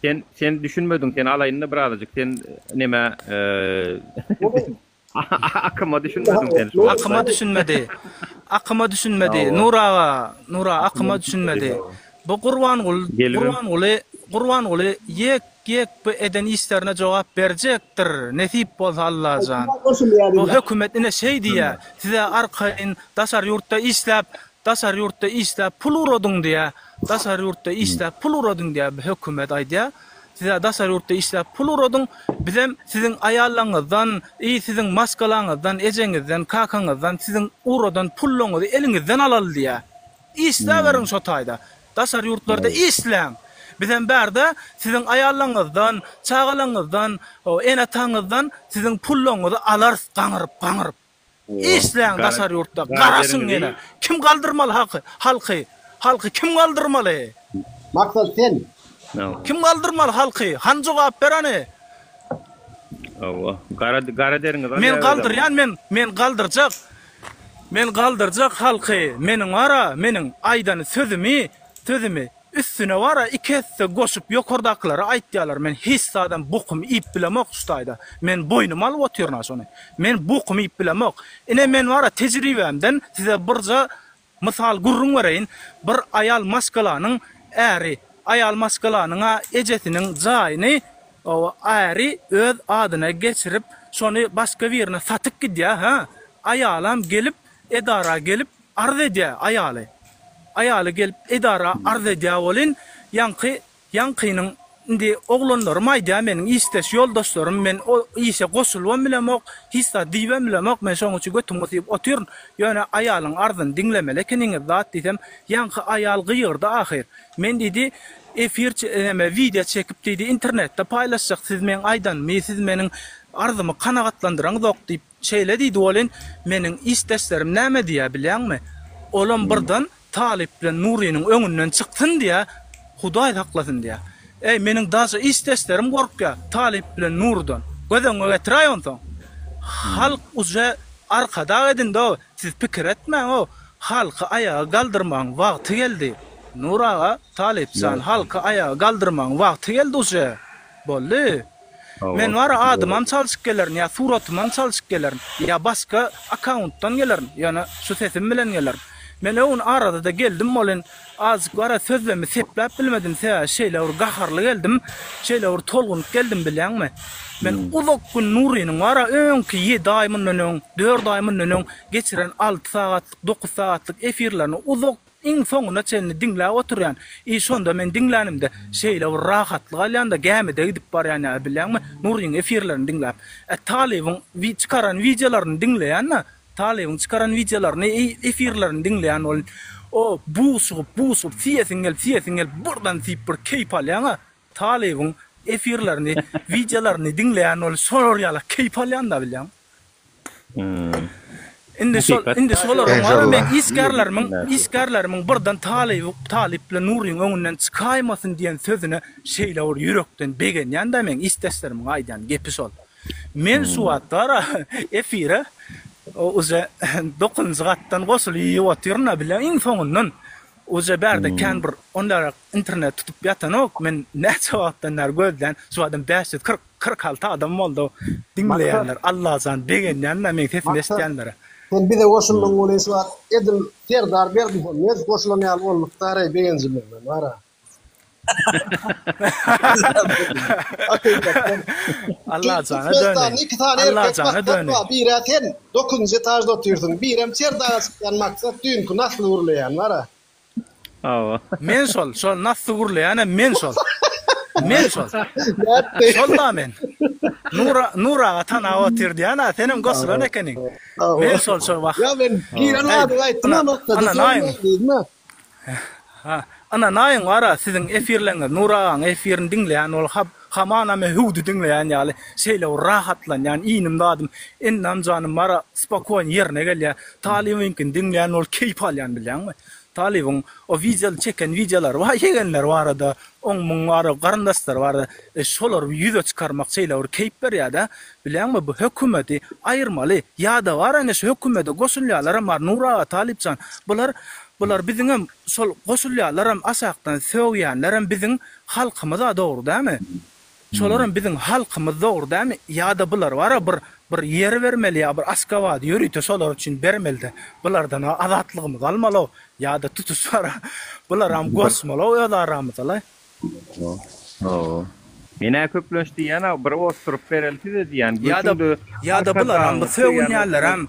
Sen sen düşünmediň, seni alaýyn-da birazajyk. Sen neme, akyma düşünmediň sen şu wagt. Akyma düşünmedi. Akyma düşünmedi. Nur aga, Nur aga akyma düşünmedi. Bu Gurbanguly, Gurbanguly, Gurbanguly ýek ýek bu eden işlerine jogap berjekdir. Nesip bolsa Allajan. Bu hökümet ine şeý diýýä. Size arkaýyn daşary ýurtda işläp, daşary ýurtda işläp pul uradyň diýýä. Daşary ýurtda işläp pul uradyň diýýä bu hökümet aýdýa. Sizä daşary ýurtda işläp pul uradyň, bizem siziň aýallaňyzdan i siziň maşgalaňyzdan, ejeňizden, kakaňyzdan siziň uradan pullaňyzy eliňizden alaly diýýä. Işläberiň şo taýda. Daşary ýurtlarda işläň. Bizem bärde siziň aýallaňyzdan, çagalaňyzdan, ene-ataňyzdan siziň pullaňyzy alarys gaňyryp, gaňyryp. Işläň daşary ýurtda garaşyň ýene kim galdyrmaly haky halky halky kim galdyrmaly. Maksat sen. Kim galdyrmaly halky hany jogap ber hany. Hawa gara gara deriňiz Men galdyrýan men men galdyrjak men galdyrjak halky meniň bara meniň aýdan sözümi sözümi Üstüne bara iki esse goşup ýokardakylara aýtýalar men hiç zadam bokumy iýip bilemok şu taýda men boýnuma alyp otyryn-a şony men bokumy iýip bilemok ine men bara tejribämden size birja mysal gürrüň bereýin bir aýal maşgalanyň äri aýal maşgalanyň-a ejesiniň jaýyny äri öz adyna geçirip şony başga birine satyp gidýä hä aýalam gelip edara gelip Arz edýä aýaly. Aýaly gelip edara arz edýä welin, ýaňky, ýaňkynyň indi oglanlarym aýdýa meniň işdeş ýoldaşlarym men o işe goşulybam bilemok, hiç zat diýibem bilemok, men şoň üçin götüm gysyp otyryn, ýöne aýalyň arzyny diňlemeli ekeniňiz zat diýsem, ýaňky aýal gygyrdy ahyr. Men diýdi, efir neme wideo çekip diýdi internetde paýlaşjak siz meň aýdanymy, siz meniň arzymy kanagatlandyraňyzok diýip Şeýle diýdi welin, meniň işdeşlerim näme diýýär bilýäňmi? Olam birden Talyp bilen Nurynyň öňünden çyksyn diýýär, Hudaý saklasyn diýýär. Eý, meniň daže işdeşlerim gorkýar Talyp bilen Nurydan. Göz öňüňe getiräý onsoň. Halk uje arkadag edindi-ow, siz pikir etmäň-ow, halky aýaga galdyrmagyň wagty geldi. Nur aga, Talyp jan, halky aýaga galdyrmagyň wagty geldi uje. Boldy. Men bar adymam çalşyp gelerin ýa suratymam çalşyp gelerin ýa başga akkauntdan gelerin ýöne şu sesim bilen gelerin. Men öň aradada geldim welin azjyk bara sözlemi sepläp bilmedim sebäbi şeýle bir gaharly geldim şeýle bir tolgunyp geldim bilýäňmi. Men uzak gün Nurynyň bara öňki ýedi aý mundan öň dört aý mundan öň geçiren alty sagatlyk dokuz sagatlyk efirlerini uzak Iň soňuna çenli diňläp oturýan. I şonda men diňlänimde şeýle bir rahatlyk alýan-da, gämide gidip barýan ýaly bilýäňmi, Nuryň efirlerini diňläp. Ä Talybyň wi çykaran wideolaryny diňleýän-de, Talybyň çykaran wideolaryny, efirlerini diňleýän welin, o buşugyp, buşugyp, siýesiň gelip, siýesiň gelip, birden siýip bir keýp alýaň-a. Talybyň efirlerini, wideolaryny diňleýän welin şolar ýala keýp alýan-da bilýäňmi. Indi şol indi şolaryň bar men işgärlerimiň işgärlerimiň birden talyby talyp bilen Nuryň öňünden çykaýmasyn diýen sözüne şeýle bir ýürekden begenýän-dä meň işdeşlerimiň aýdýan gepi şol. Men şu wagt bar efire uje dokuzynjy gatdan goşulyp otyryn-a bile iň soňundan uje bärde kän bir ondarak internet tutup ýatanok men näçe wagtdan bäri gözleýän şu wagtam 540 46 adam boldy diňleýänler Allajan begenýän-dä meň sesimi eşidýänlere. Sen bize goşuldyň welin şu wagt edil Serdar Berdimuhamedow goşulan ýaly bolduk dareý begenjimizden bara. Hakykatdan. Allajana döneýin. Iki sany erkek Allajana maksat döneýin. bar. Birä sen dokuzynjy etažda otyrsyň. Birem Serdaga çykýan maksat düýnki nasly gürleýän bara. Hawa. Men şol, şol nassy gürleýänem men şol. Men şol. Şol-da men. Nur, Nur aga tanap otyr diýýän-ä, senem goşulan ekeniň. Men şol, şol wah. Ýa men giren adyňy aýtdym-a maksady Ynanaýyň. diýdim-ä. Ha, ynanaýyň bar-a, siziň efirleriňiz, Nur agaň efirini diňleýän bol, hap. Hamana men hüwdi diňleýän ýaly şeýle bir rahatlanýan, inim zadym, endam janym bara spokoýny ýerine gelýär. Talybyňkyny diňleýän bolup keýp alýan bilýäňmi? Talybyň o wideoly çeken wideolary bar ýegenleri barada, oň muň bara garyndaşlary barada e şolary ýüze çykarmak şeýle bir keýp berýärde bilýäňmi bu hökümeti aýyrmaly ýada bar ene şu hökümete goşulýarlaram bar Nury aga Talypjan bular bular biziňem şol goşulýarlaram aşakdan sögýänlerem biziň halkymyza dogry dämi Şolaram biziň halkymyz dogry dämi ýada bular bara bir bir ýer bermeli ýa bir Aşgabady ýörite şolar üçin bermelide bulardana azatlygymyzy almalow ýada tutuş bara bularam goşmalow öz aramyzalaý. Hawa. Menä köplenç diýýän a bir osturyp bereli size diýýän Ýada göçüňde ýada bularam bu arkadagyňyz söýýän sögünýänlerem.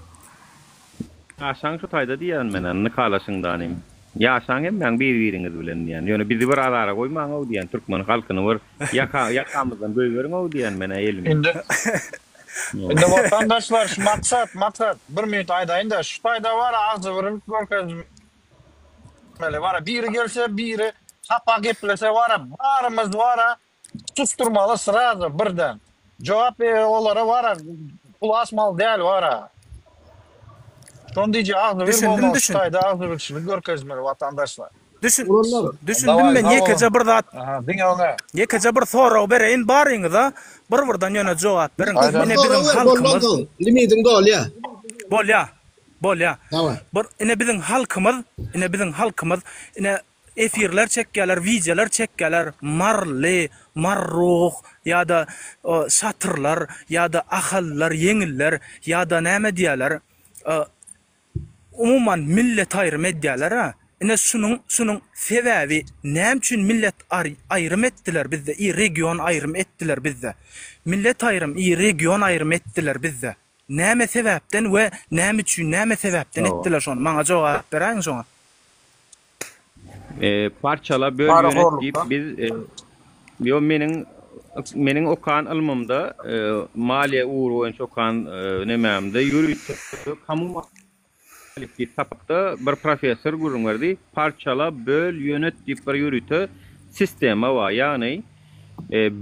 Ýaşaň şu taýda diýýän menä nikalaşyňdanym. Ýaşaň hemmäň bir biriňiz bilen diýýän. Ýöne bizi bir azara goýmaňow diýýän türkmen halkyny bir ýaka ýakamyzdan goýberiňow diýýän menä elimi. Indi Indi watandaşlar şu maksat maksat bir minut aýdaýynda şu taýda bar agzybirlik görkezmeli bara biri gelse biri hapa geplese bara barymyz bara Susdurmaly srazu birden. Jogap olara bara pul asmaly däl bara. Şony diýjek agzybir Düşündim bolmaly şu düşün. taýda agzybirçilik görkezmeli watandaşlar. Düşün Oglanlar. düşündim Daway men sag boluň. ýekeje bir zat Aha diňe öňe. ýekeje bir sorag bereýin baryňyza bir birden ýöne jogap beriň. Aýdan. Ine Bir biziň sorag ber halkymyz boldan soň limidiň dolýa. Bolýa. Bolýa. Daway. Bir ine biziň halkymyz ine biziň halkymyz ine Efirler çekýärler, wideolar çekýärler, Maryly, Marruh ýa-da şatyrlar ýa-da ahallylar, ýeňiller ýa-da näme diýýärler, umuman millet aýrym edýärler-ä. Ine şunuň şunuň sebäbi näme üçin millet aýrym etdiler bizde i region aýrym etdiler bizde. Millet aýrym i region aýrym etdiler bizde. Näme sebäpden we näme üçin näme sebäpden etdiler şony maňa jogap beräýiň şoňa. Parçala böl ýönet diýip biz ýo meniň meniň okan ylmymda maliýe ugry boýunça okan nemämde ýörite kommunalik diýip sapakda bir professor gürrüň berdi parçala böl ýönet diýip bir ýörite sistema bar ýagny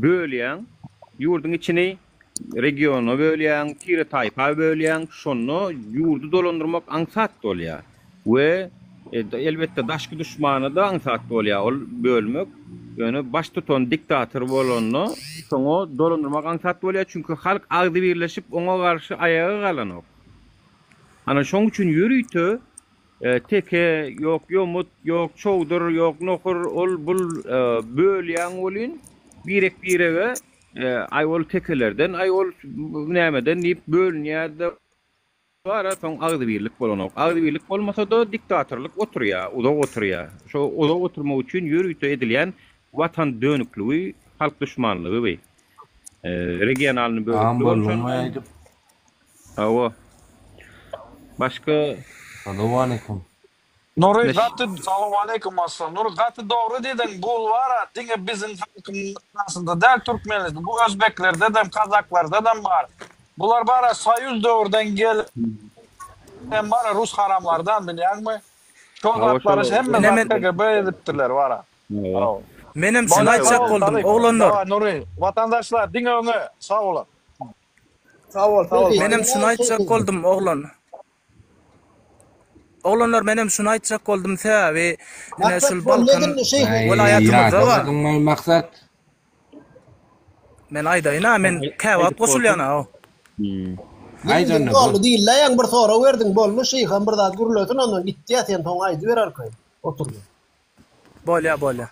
bölýäň ýurduň içini regiona bölýäň tire taýpa bölýäň şonda ýurdy dolandyrmak aňsat bolýar We elbetde daşky duşmana-da aňsat bolýar ol bölmek. Ýöne baştutan diktator bolanda şoňa dolandyrmak aňsat bolýar, çünki halk agzybirleşip oňa garşy aýaga galanok. Ana şoň üçin ýörite teke, ýok ýomut, ýok çowdur, ýok nohur, ol bul bölýäň welin birek-birege aý ol tekelerden, aý ol nämeden diýip bölünýär-de. Bara soň agzybirlik bolanok. Agzybirlik bolmasa-da diktatorlyk oturýar, uzak oturýar. Şo uzak oturmak üçin ýörite edilýän watan dönükligi, halk duşmanlygy bi. Regionalny Agam bölekli bolduňmy bolşan. aýdyp. Hawa. Başga. Salowmaleýkum. Nury gaty salowmaleýkum aslan Nury gaty dogry diýdiň bul bara diňe biziň halkymyň arasynda däl türkmenizde bu özbeklerdedem kazaklardadam bar bular bara soýuz döwürden gelen bara rus haramlardan bilýäňmi şol Hawa zatlary şol hemme Ine zat men KGB edipdirler bara Hawa. Menem şuny Bolýa aýtjak sag bol boldum Talyp oglanlar. Daway Nury watandaşlar diňe öňe sag boluň. Sag bol sag bol. Menem şuny aýtjak boldum oglan. Oglanlar menem şuny aýtjak boldum sebäbi ine Maksat şul boldy Balkan edildi şeýh. welaýatymyzda bar. Ýadamadyňmy Maksat? Men aýdaýyn-a men käwagt Aýdyp goşulýan-a. Hmm. Aýt Ýene onda boldy bol. diýilýä ýaňy bir sorag berdiň boldy şeýham bir zat gürlesin ondan gitýä sen soň aýdyber arkaýyn otur. Bolýa bolýa.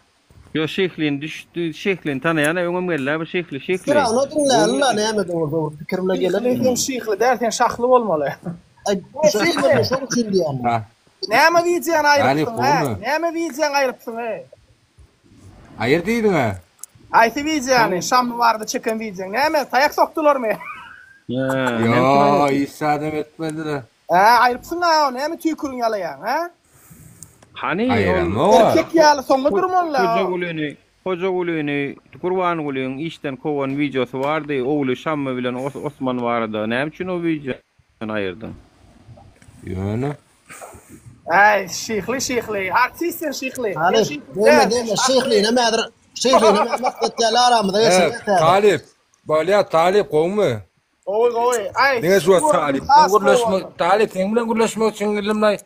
Ýo Şehlini düşdi Şehlini tanaýan öňem geldi bu Şehli Şehli. Firawna diňläli-la nämede bolsa bir pikir bile gelen. Şyhly sen şyhly däl sen şahly bolmaly. Aý şyh bolma şoň üçin diýýän men. Näme wideony Aly aýrypsyň hä? gowmy? Näme wideoňy aýrypsyň eý? Aýyr diýdiň-ä. Haýsy wideony? Şammy barada çeken wideoň. Näme taýak sokdularmy? Ýo hiç zadam etmediler. Hä aýrypsyň-a näme tüýküriň ýalaýaň hä? Hany ol Aýyramok-a. Erkek ýaly soňa durmaly-la. Hojagulyny Hojagulyny Gurbangulyň işden kowan wideosy bardy ogly Şammy bilen Osman barada näme üçin o wideony aýyrdyň? Ýöne. Äý şyhly şyhly artist sen şyhly. Hany Sen şyhly deme däl sen deme şahly. şyhlyny häzir. Şeýhlenem maksat ýaly aramyza He, geçirýär täze. Talyp. Bolýa Talyp gowumy? Gowy gowy. Aý, Diňe şu wagt Talyp bilen gürleşmek, Talyp seň bilen gürleşmek üçin geldim-laý.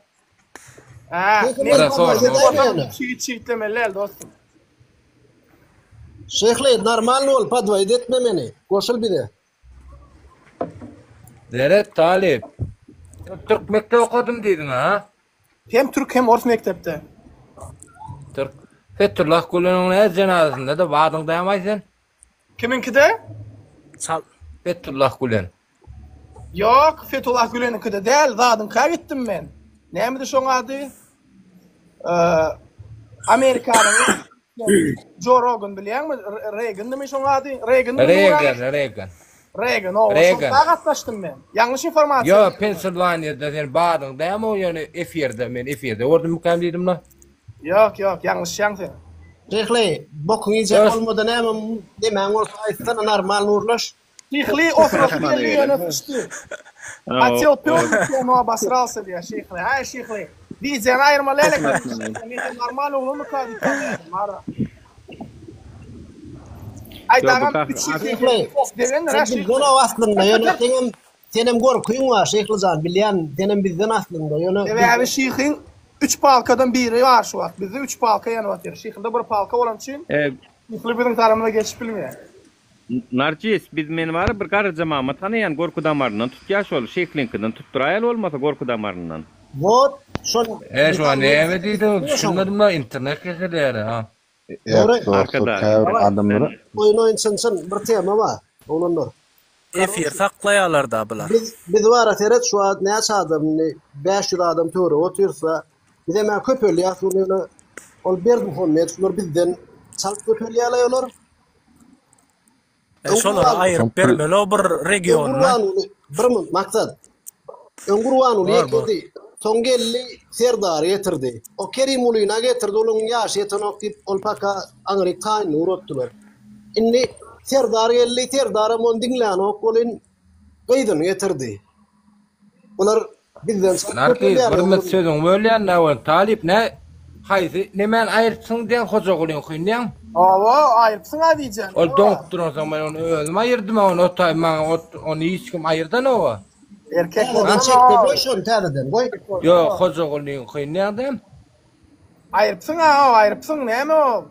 Hä, Biraz sorama. Çigit çigitlemeli däl dostum. Şeýhli normalny bol, podwoid etme meni. Goşul bize. Seret Talyp. Sen türk mekdep okadym diýdiň ha? Hem türk hem ors mekdepde. Türk. Fethullah Güleniň nä jenazasynda-da bardyň dämaý sen? Kimiňkide? Çal. Fethullah Gülen. Ýok, Fethullah Güleniňkide däl, zadyňka gitdim men. Nämedi şoň ady? Amerikanyň Jo Rogan bilýäňmi? Reagandymy şoň ady? Reagandymy? Reagan, Reagan. Reagan, owa, şoňka gatnaşdym men. Ýalňyş informasiýa. Ýok, Pensilwaniýada sen bardyň dämi o ýöne efirde, men efirde gördümmikän diýdim-la. Ýok, ýok, ýalňyşýaň sen. Şyhly, bokuňy iýjek bolmada näme nemäň bolsa aýtsana normal nurlaş. Şyhly osurasy geldi ýöne syçdy. Hatel pöwrüp no obosralsa diýýär Şyhly. Aý Şyhly, wideony aýyrmaly däl eken. Men sen normal oglanmyka diýip tanýardym ara. Aý dagam üç Şyhly, degendir ha sen Şyhly. bizden-ow aslynda ýöne seňem Senem gorkyň bar Şyhlyjan bilýän senem bizden aslynda ýöne Sebäbi Şyhyň üç palkadan biri bar şu wagt. Bizde üç palka ýanyp otyr. Şyhlyda bir palka bolany üçin Şyhly biziň tarapymyza geçip bilmeýär. Narjis, biz men bar bir garryja mama tanaýan gorky damaryndan tutýar şol Şyhlyňkydan tutduraýaly bolmasa gorky damaryndan. Wot şol E şoňa näme diýdiňiz düşünmedim-la internet kesilýär ha. Dogry. Arkadag. Käbir adamlara. Oýun oýun çyn çyn bir tema bar oglanlar. Efir saklaýalarda bular. Biz biz bara seret şu wagt näçe adam indi 500 adam töweregi otyrsa bizem hä köpelýäs ol ýöne ol Berdimuhamedow şular bizden çalt köpelýärler olar. E, şolary aýyryp bermeli o bir regionyna. Gurbanguly bir minut maksat. Öň Gurbanguly ýekedi. Soň geldi Serdary getirdi. O Kerimgulyna getirdi onuň ýaşy ýetenok diýip ol paka aňryk taýynyny ugratdylar. Indi Serdar geldi Serdaram ony diňlänok welin gyzyny getirdi. Bular bizden çalt Nargiz köpelýär. bir minut sözüňi bölýän näwel talyp nä haýsy nemäni aýyrypsyň diýen Hojagulyňkyny diýen. Hawa aýyrypsyň-a diýjän. Ol doňup duransoň men ony özüm aýyrdym ony o taý maňa ot ony hiç kim aýyrdanok-a. Erkek Täzeden bolsaň çekde goý şony täzeden goý. Ýok Hojagulyňkyny diýen. Aýyrypsyň-a aýyrypsyň näme o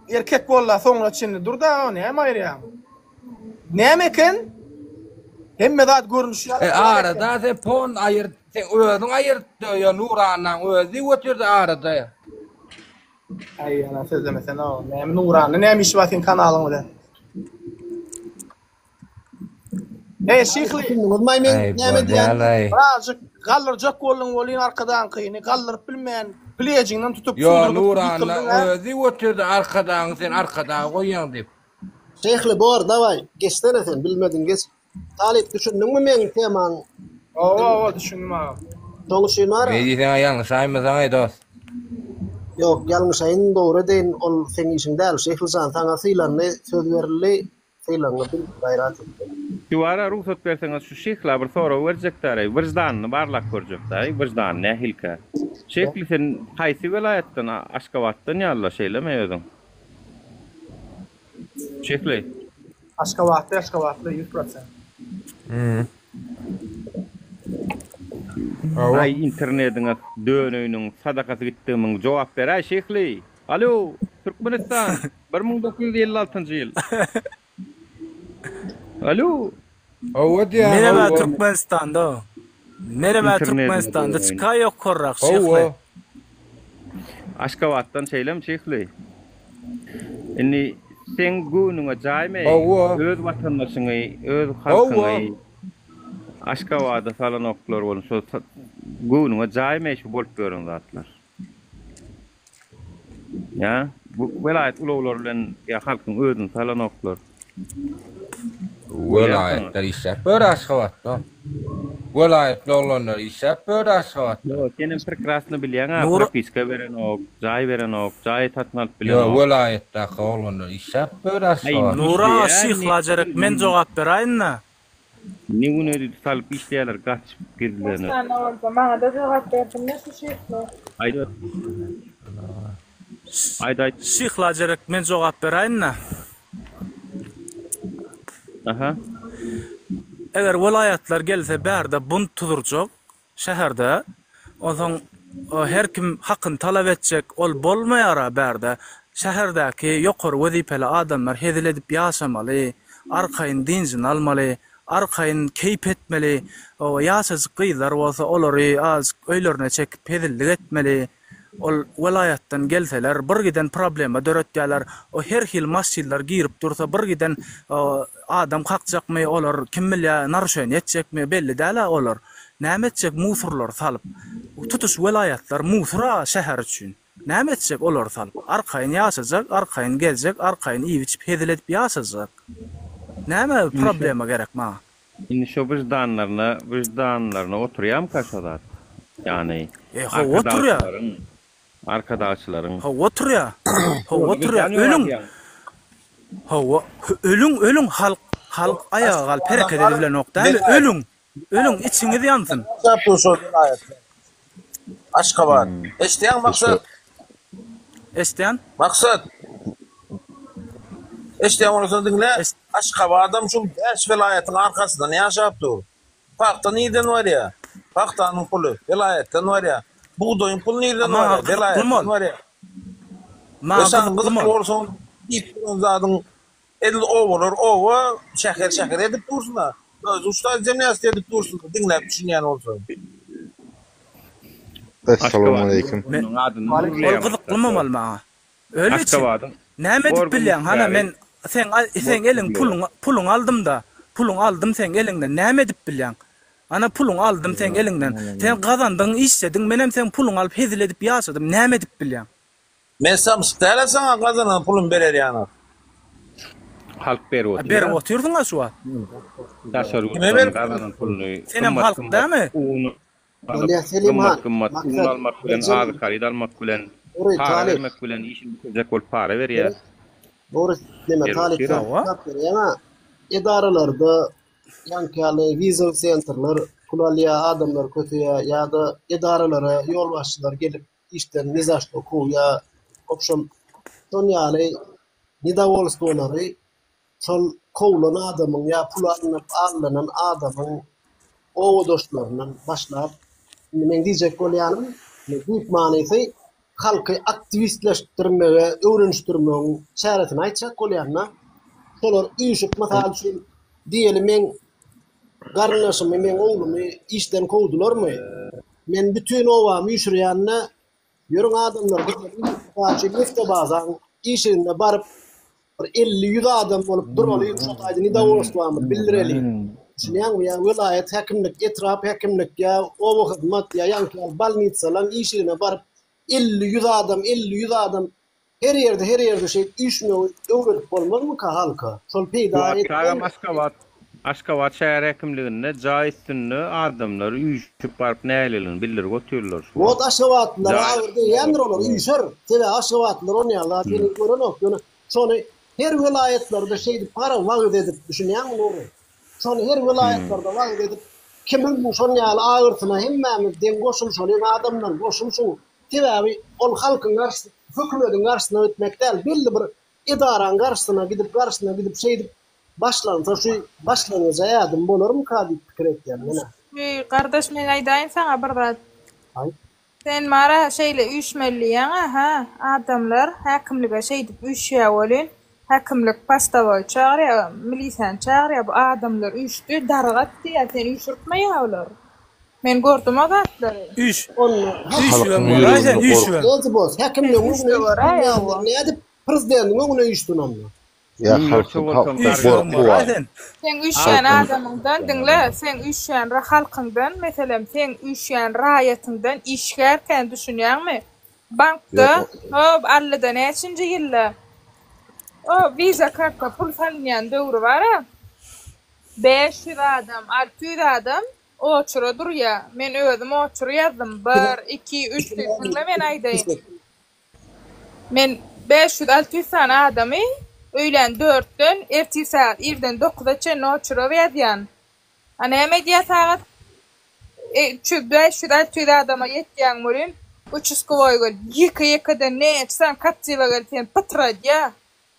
erkek bolla soňuna çenli dur-da näme aýyrýaň. Näme eken? Hemme zat görnüşi ýaly. E arada sen pon aýyr sen özüň aýyrtdy ýa Nurannaň özi diýip otyrdy arada. Aý ýalan sözlemesene o. Näme Nuranna näme işi bar seň kanalyň bilen? Ey şyhly. Düşündiňizmi men näme diýýän? Birazjyk galdyrjak bolduň welin arkadaňkyny galdyryp bilmän plejiňden tutup Ýo Nuranna özi diýip otyrdy arkadaňy sen arkadaga goýýaň diýip. Şyhly bor daway geçsene sen bilmediň geç. Talyp düşündiňmi meň temaň? Hawa hawa düşündim agam. Şoň üçin bar. Beý diýseňä ýalňyşaýmasaňaý dost. Ýok ýalňyşaýyn dogry edeýin ol seň işiň däl Şyhlyjan saňa sylandy söz berildi sylagyňy bil gaýrat et. Diwara rugsat berseňiz şu şyhla bir sorag berjekdäreý wyždanyny barlap görjekdäý wyždany nähilkä şyhly sen haýsy welaýatdan Aşgabatdan ýalyla şeýlemi özüň. Şyhly. Aşgabatly aşgabatly 100%. Aý internediňe döneýiniň sadakasy gitdigimiň jogap beräý Şyhly. Alo, Türkmenistan, 1956-njy ýyl. Alo. Hawa diýýän. Merhaba Türkmenistanda. Merhaba Türkmenistanda çykaý ýokarrak Şyhly. Aşgabatdan şeýlemi Şyhly? Indi seň göwnüňe jaýmy öz watandaşyňy, öz halkyňy Aşgabada salanoklar bolun şo göwnüňe jaýmy şu bolup ýören zatlar? Ýa bu welaýat ulaglary bilen ýa halkyň özüni salanoklar. Welaýatlar işläp ýör Aşgabatda. Welaýatly oglanlar işläp ýör Aşgabatda. Ýok, senem prekrasno bilýäň-ä, propiska berenok, jaý berenok, jaý satyn alyp Ýok, bilenok. welaýatdaky oglanlar işläp ýör Aşgabatda. Nura şyhla gerek men jogap beräýinda. Ne güne diýip salyp işleýärler gaçyp gizlenip. Bolsa maňada jogap bersinler şu şyhlar. Aýt. Aýt aýt. Şyhla Jerek men jogap beräýin-dä. Aha. Eger welaýatlar gelse bärde bunt tuzurjak şäherde onsoň her kim hakyny talap etjek ol bolmaýara bärde şäherdäki ýokary wezipeli adamlar hezil edip ýaşamaly arkaýyn dynjyny almaly arkaýyn keýp etmeli ýaşajyk gyzlar bolsa olary azajyk öýlerine çekip hezillik etmeli Ol welaýatdan gelseler bir giden problema döretýärler. O her hili maşynlar girip dursa bir giden adam kakjakmy olar kim bilýär naruşeniýe etjekmi belli däl-ä olar. Näme etjek musurlary salyp. Tutuş welaýatlar musur-a şäher üçin. Näme etjek olary salyp. Arkaýyn ýaşajak, arkaýyn gezjek, arkaýyn iýip-içip hezil edip ýaşajak. Näme problema gerek maňa. Indi şo wyždanlaryna wyždanlaryna oturýamyka şo zat? Ýagny E hawa oturýa. arkadagçylaryň arkadagçylaryň. Hawa oturýa. Hawa oturýa. Ölüň. Hawa ölüň ölüň halk halk aýaga galyp hereket edibilenok dämi? Ölüň. Ölüň içiňiz ýansyn. Ýaşap dur şol welaýatda. Aşgabat. Eşidýäňmi Maksat? Eşidýän. Maksat. Eşidýän bolsaň diňle. Aşgabadam şu bäş welaýatyň arkasyndan ýaşap dur. Pagta nirden barýar? Pagtanyň puly welaýatdan barýar. Bugdaýyň puly nirden barýar? Welaýatdan barýar. Maňa Sen gyzykly bolsaň diýip duran zadyň edil obalar oba, şäher şäher edip dursun-a. Özüň şu taýda zemlýansky edip dursun, diňläp düşünýän bolsaň. Essalamualeýkum. Ol gyzyklymy ol maňa? Öl içi. Näme edip bilýäň hana men seň seň eliň puluň puluň aldymda puluň aldym seň eliňden näme edip bilýäň ana puluň aldym seň eliňden sen gazandyň işlediň menem seň puluň alyp hezil edip ýaşadym näme edip bilýäň. Men samsyk dälä saňa gazanan pulumy berer ýanak. Halk berip otyr. Berip otyrsyňa şu wagt. Daşary ýurtlaryň gazanan puluny Senem halk dämi? alyp, gymmat-gymmat un almak bilen, azyk-haryt almak bilen, para bermek bilen işini bitirjek bolup para berýär. Dogry, neme talyp zat berýäň-ä. Edaralarda ýaňky ýaly wizowy sentrler pul alýar, adamlar köseýär ýa-da edaralara ýolbaşçylar gelip işden nizaşto kowýar. Obşem şon ýaly nedowolstwolary şol kowlan adamyň ýa pul alnyp aldanan adamyň obadaşlaryndan başlap, indi meň diýjek bolýanym, düýp manysy halky aktiwistleşdirmege öwrenişdirmegiň çäresini aýtjak bolýan-da. Şolar üýşüp, mysal üçin, diýeli meň garyndaşymy, meň oglumy işden kowdularmy, men bütin obamy üýşürýän-de, Ýörüň adamlar gideliň, mysal üçin neftebazaň işiginde baryp bir 50-100 adam bolup duralyň, şo taýda nedowolstwamyzy bildireliň. Düşünýäňmi? Ýa welaýat häkimlik, etrap häkimlik, ýa oba hyzmat, ýa ýaňky ýaly bolnisalaň işigine baryp 50-100 adam, 50-100 adam Her ýerde her ýerde şeýdip üýşmegi öwredip bolmazmyka halka? Şol peýda Kuwat agam Aşgabat Aşgabat şäher häkimliginde jaý üstünde adamlar üýşüp baryp nägileligini bildirip otyrlar şu Wot wagt. Aşgabatlylara Jaý agyr degýändir olar üýşer. Sebäbi Aşgabatlylar onýan zat heniz görenok. Ýöne şony her welaýatlarda şeýdip gara wagyz edip düşünýäňmi Nury? Şony her welaýatlarda wagyz edip kimiň şon ýaly agyrsyna hemmämiz deň goşulyşalyň adamlar goşulyşyň Sebäbi ol halkyň garşysy, hökümediň garşysyna gitmek däl, belli bir edaraň garşysyna gidip, garşysyna gidip şeýdip başlansa şu başlangyja ädim bolarmyka diýip pikir etýän men-ä. Wiý, gardaş men aýdaýyn saňa bir zat. Aýt. Sen mara şeýle üýşmeli diýýäň-ä, hä? Adamlar häkimlige şeýdip üýşýä welin, häkimlik postowoý çagyrýa, milisiýany çagyrýa, bu adamlar üýşdi, dargat diýýä, seni üýşürtmeýä olar. Men gördüm o zatlary. Üýş. Onda Üýşübem göräý sen, üýşübem. Lady Boss, häkimligiň öňüne üýşdürmeýänler nädip prezidentiň öňüne üýşsün onda? Ýa Müňlerçe halky bolsaň gorky bar. Seň üýşýän adamyňdan diňle, seň üýşýän halkyňdan, meselem, seň üýşýän raýatyňdan işgärkän düşünýäňmi? Bankda, hop, allyda näçinji ýylda o wiza karta pul salynýan döwri bar-a. 500 adam, 600 adam Oçura durýa. Men özüm oçur ýazdym. Bir, iki, üç diýip. Diňle men aýdaýyn. Men 500-600 sany adamy öýlän dörtden ertir sagat irden dokuza çenli oçura ýazýan. A näme edýä sagat 300, 500, 600 adama ýetýäň welin. Uçaskowoý gelip ýeke-ýekeden näçe sany Captiva gelip seni pytradýa.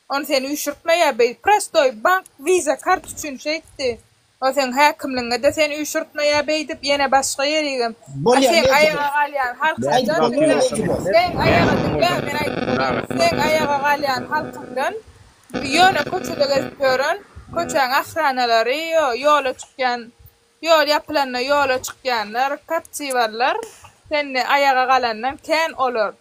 Ony seni üýşürtmeýär beýdip prostoý bank wiza kart üçin şeýtdi. O seň häkimligiňe-de seni üýşürtmeýär beýdip ýene başga ýerigem. A Bolýa seň Lady aýaga Boss. galýan halkyňdan Aýdyp diňle bolýa Lady Boss. seň aýaga diňle men aýdyp bolýan seň aýaga galýan halkyňdan ýöne köçede gezip ýören köçäň ahranalary ýola çykýan Ýol ýapylanda ýola çykýanlar, kaptiwalar, sende aýaga galandan kän olar.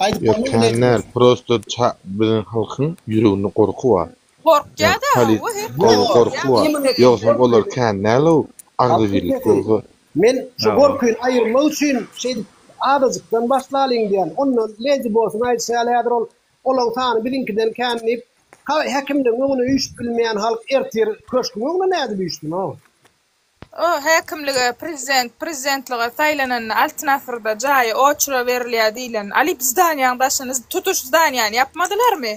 Aýdyp Ýok bolmaz kän Lady däl Boss. prosto ça biziň halkyň ýüreginde gorky bar. Gorkýada Poli hawa her kim gowy gorkýa gorky bar. Imенно Ýogsam olar kän däl-ow Halkyň agzybirlik sesi. bolsa. Men şu Hawa. gorkyny aýyrmak üçin şeýdip azajykdan başlalyň diýen. Onda Lady Bossuň aýdyşy ýaly häzir ol olaň sany biziňkiden kän diýip Ha häkimligiň öňüne üýşüp bilmeýän halk ertir köşgüň öňüne nädip üýşsün-ow? O häkimlige prezident prezidentlige saýlananda Altyn asyrda jaýy oçura berilýär diýlen alyp zdaniýaň daşyny tutuş zdaniýany ýapmadylarmy?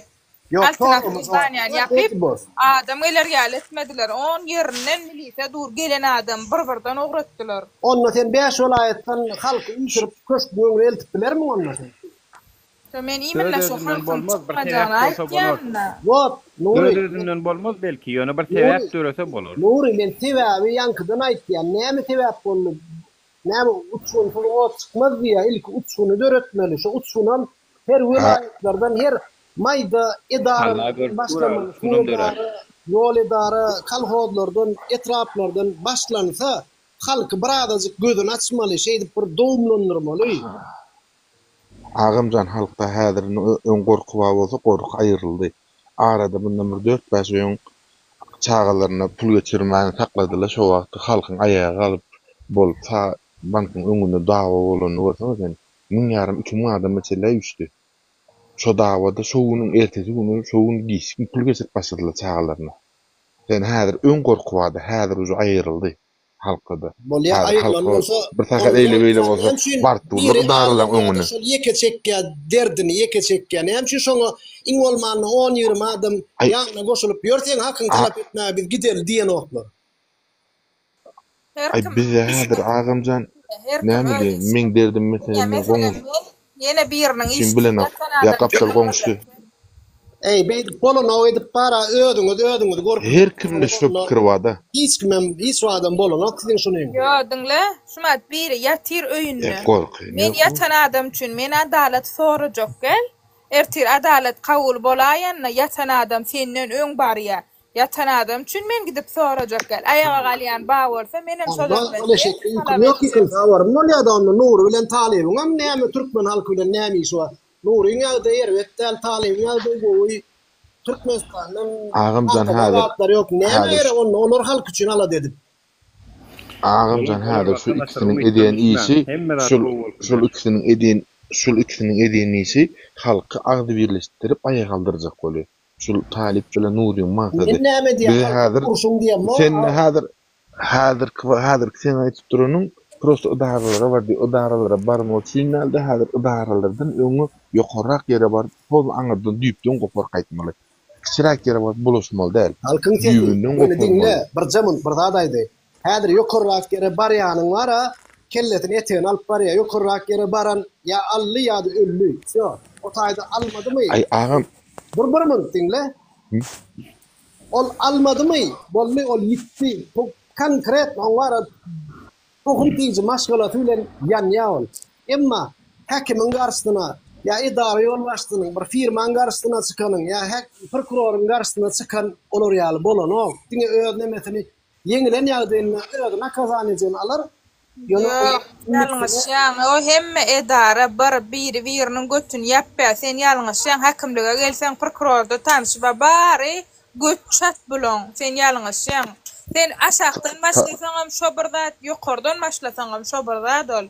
Ýok Altyn asyr soragymyz zdaniýany ýapyp boz. adam geler ýaly etmediler on ýerinden milise dur gelen adamy bir birden ugratdylar. Onda sen bäş welaýatdan halky üýşürip köşgüň öňüne eltip bilermiň onda sen? Şo men iminle Öz şo özünden halkyň bolmaz bir sebäp çykmajagyny bolsa bolar. aýtýan-da. Wot, Nury. Öz özünden bolmaz belki ýöne bir Nury, sebäp dörese bolar. Nury men sebäbi ýaňkydan aýtýan. Näme sebäp boldy? Näme uçgunsyz ot çykmaz diýýär. Ilki uçguny döretmeli. Şo uçgunam her welaýatlardan her maýda Alla edaralardan görüp dur başlamaly. a Suw uçgunam dörär. edara, ýol edara, kolhozlardan, etraplardan başlansa halky birazajyk gözüni açmaly, şeýdip bir dowumlandyrmaly. Agamjan halkda häzir öň gorky bar bolsa gorky aýryldy. Arada mundan bir dört-bäş aý öň çagalaryna pul geçirmän sakladylar şo wagty halkyň aýaga galyp bolup sa bankyň öňünde dawa bolanyny görseňiz sen müň ýarym 2000 adama çenli üýşdi. Şo dawada şo günüň ertesi güni şo gün giçlik pul geçirip başladylar çagalaryna. Sen häzir öň gorky bardy häzir uje aýryldy. Halkada. Bolýa Häzir aýrylan halka bolsa bir sähel onda eýle-beýle näme bolsa üçin baryp durlar biri ydaralaryň aglaýada öňüne. şol ýeke çekýä derdini ýeke çekýä näme üçin şoňa iň bolmanda on ýigrimi adam Aý ýanyna goşulyp ýör seň hakyňy a talap etmäge biz gideli diýenoklar. Her Aý kim bizde häzir agamjan her kim näme öz diýeýin işini meň derdim Ýa meselem meň meselem goňşy men ýene biriniň Kim işini bilenok ýatan ýa adam gapdal goňşy. Eý beýdip bolanok edip bara özüňiz özüňizi gorkuzip Her kimde şo onda pikir barda. hiç kimem hiç bir adam bolanok siziň şunyň. Ýo diňle şumat biri ýatyr öýünde E gorky men ýok. ýatan adam üçin men adalat sorajak gel ertir adalat kabul bolaýanda ýatan adam senden öň barýa Ýatan adam üçin men gidip sorajak gel. Aýaga galýan ba bolsa menem şol Onda ýerden ol eşekde talap ýüküm ýok etjek. ýykylsa habarym bolýada onda Nury bilen Talybyňam näme türkmen halky bilen näme işi bar. Nuryň ýagdaýy erbet däl Talybyň ýagdaýy gowy. Türkmenistandan Agamjan artada häzir zatlar ýok. Näme häzir gerek onda olar halk üçin alada edip. Agamjan Olar häzir şu hakynda ikisiniň umytdan edýän düşmäň. işi Hemme zat şul gowy bolup şul gider. ikisiniň edýän şul ikisiniň edýän işi halky agzybirleşdirip aýaga galdyrjak bolýar. Şul Talyp bilen Nuryň maksady. Men näme diýýän Biz halkyň häzir urşuň diýemok sen a. häzir häzirki häzirki seň aýdyp duranyň prosto ydaralary bar diý ydaralara barmak üçin dälde häzir ydaralardan öňe ýokarrak ýere baryp hol aňyrdan düýpden gopar gaýtmaly. Kiçiräk ýere baryp bulaşmaly däl. Halkyň sesi. Düýbünden Meni diňle, goparmaly. birje munt bir zat aýdaý. Häzir ýokarrak ýere barýanyň bar-a, kellesini etegine alyp barýar. Ýokarrak ýere baran ýa aldy ýa-da öldi. Wsýo. O taýda almadymy? Aý agam. Dur bir munt diňle. Ol almadymy, boldy, ol ýitdi. Bu konkretno oň bar-a tohum tiýiji maşgalasy bilen ýanýar ol. Emma häkimiň garşysyna ýa edara ýolbaşçysynyň, bir firmaň garşysyna çykanyň ýa prokuroryň garşysyna çykan olar ýaly bolanok. Diňe öz nemesini Ýeňilen ýagdaýynda özi nakazaniýajyny alar, ýöne Ýok, ýalňyşýaň. O hemme edara bir, biri biriniň götüni ýapýar. Sen ýalňyşýaň. Häkimlige gelseň prokurorda tanşy bar. Bary göt çat bulaň. Sen ýalňyşýaň. Sen aşakdan başlasaňam şo bir zat, ýokardan başlasaňam şo bir zat ol.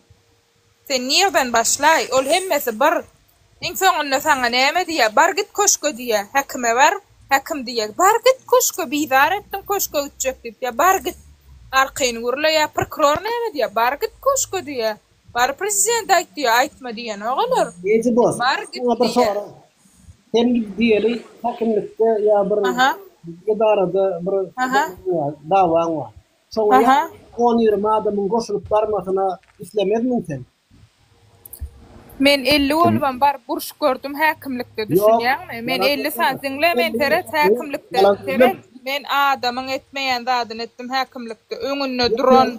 Sen nirden başlaý, ol hemmesi bir. Iň soňunda saňa näme diýýär, bar git köşge diýýär, häkime bar, häkim diýýär, bar git köşge, bizar etdiň köşge gitjek diýip, ýa bar git, arkaýyn gürleýär, prokuror näme diýýär, bar git köşge diýýär, bar prezidente aýt diýýär, aýtma diýenok olar, Eje dos, bar git saňa bir diýýär. sorag. Sen diýeli häkimlikde ýa bir edarada bir dawaň bar. Şoňa ýa on-ýigrimi adamyň goşulyp barmasyna islemezmiň sen? Men 50 bolubam baryp urşup gördüm häkimlikde düşünýäňmi? Men 50 sany diňle men seret häkimlikde seret men adamyň etmeýän zadyny etdim häkimlikde öňünde duran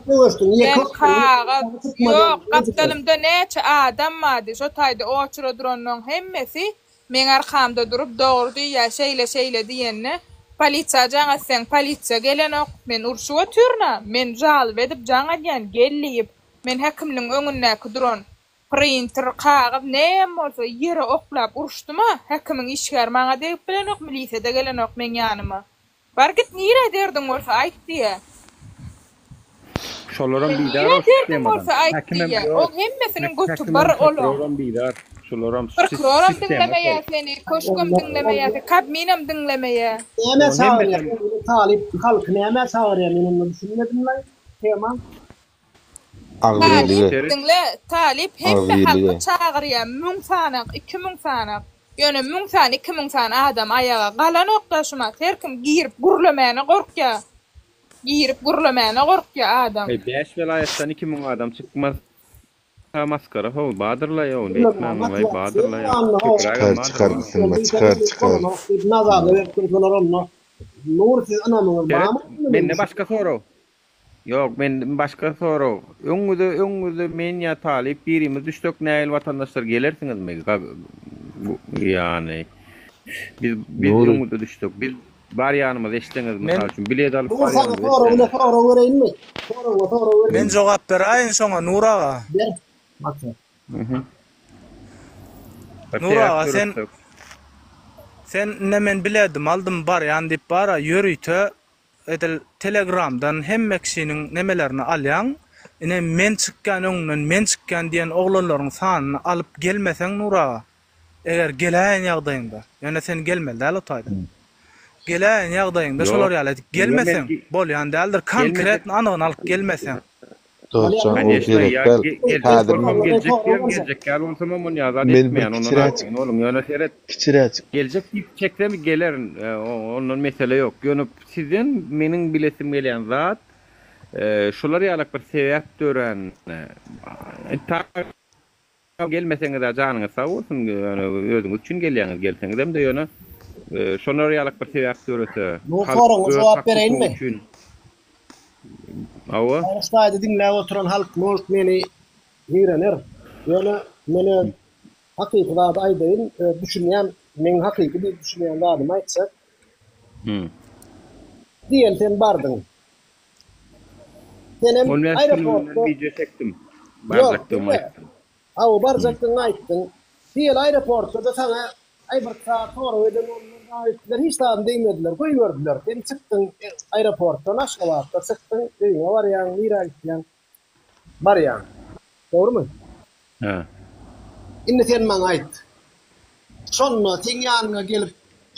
men kagyz ýok gapdalymda näçe adam bardy şo taýda oçura duranlaň hemmesi meň arkamda durup dogry diýýä şeýle şeýle diýende polisiýa jaň etseň polisiýa gelenok men urşup otyryn-a men žalba edip jaň edýän gel diýip Men häkimligiň öňündäki duran printer, kagyz, näm bolsa ýere oklap uruşdym-a, häkimiň işgäri maňa degip bilenok, milisiýa-da gelenok meň ýanyma. Bar git nirä derdiň bolsa aýt diýýä. Şolaram Sen bizar nirä o derdiň sistemadan. bolsa aýt Häkimem diýýä. ýok. Oň hemmesiniň göti Häkimem bir olaň. prokuroram bizar. Şularam Prokuroram sistema diňlemeýä şol. seni, köşgem diňlemeýä seni, kabminam diňlemeýä. Nämä Şoň çagyrýar? hemmesem Talyp halky nämä çagyrýar men onda düşünmedim-laý tema. Talyp, Agzybirlige. diňle, talyp hemme halky Agzybirlige. çagyrýar, müň sanak, 2000 sanak. Ýöne müň sany, 2000 sany adam aýaga galanok-da şumat. Her kim girip gürlemäne gorkýar. Girip gürlemäne gorkýar adam. Eý, bäş welaýatdan 2000 adam çykmaz. Maskara how, badyrlaý how, beýtmäň oňaý, badyrlaý. Çykar, çykar, gysynma, çykar, çykar. Nazarda berip dursalar onda Nur siz ynamyňyz Seret, barmy? mende başga sorag. Ýok, men başga sorag. Öňüňize, öňüňize men ýa Talyp birimiz düşsek nähili watandaşlar gelersiňizmi? Ýany biz biz Nury. öňüňize düşsek, biz barýanymyzy eşitseňiz Men mysal üçin bilet alyp Nur saňa barýanymyzy soragyna eşitseňiz. sorag bereýinmi? Soragyňa sorag Men bereýinmi? jogap beräýin şoňa Nur aga. Ber. Maksat. Mhm. Bir Nur sebäp aga sen döretsek. sen ine men biledim aldym barýan diýip bara ýörite Edil telegramdan hemme kişiniň nemelerini alýaň, ine men çykýan öňünden men çykýan diýen oglanlaryň sanyny alyp gelmeseň Nur aga, eger geläýen ýagdaýyňda, ýöne sen gelmeli däl o taýda. Geläýen ýagdaýyňda şolar Ýok, ýaly edip ýa men gelmeseň bolýan däldir, gelmesek konkretno anygyny alyp gelmeseň. Dostjan ol Koneçno gerek ýa däl. geljek Häzir bolsam men geljek diýerin, geljek ýaly bolsamam ony azat men bir etmeýän, ondan kiçiräjik arkaýyn boluň. Ýöne seret, kiçiräjik geljek diýip çeksem gelerin, ondan mesele ýok. Ýöne sizden meniň bilesim gelýän zat, şular ýalak bir sebäp dörände, Gelmeseňiz-ä janyňyz sag bolsun, ýöne özüňiz üçin gelýäňiz, gelseňizem-de ýöne şolar ýalak bir sebäp dörese, Bu halk soragyňa öz jogap hak-hukugy bereýinmi? üçin Hawa. Şu taýda diňläp oturan halk может meni ýigrener. Ýöne men öz hakyky zady aýdaýyn, öz düşünýän, meň hakyky diýip düşünýän zadymy aýtjak. Diýeli sen bardyň. Senem 15 gün aeroportda öňünden wideo çekdim. Ýok, Barjakdygymy diňle. aýtdym. Hawa, barjakdygyňy aýtdyň. Diýeli aeroportda-da saňa aý bir zat sorag eden boldular, zat etdiler, hiç zadyny degmediler, goýberdiler. Sen çykdyň aeroportdan, Aşgabatda çykdyň, öýüňe barýaň, nirä gitýäň? Barýaň. Dogrumy? Hä. Indi sen maňa aýt. Şonda seň ýanyňa gelip,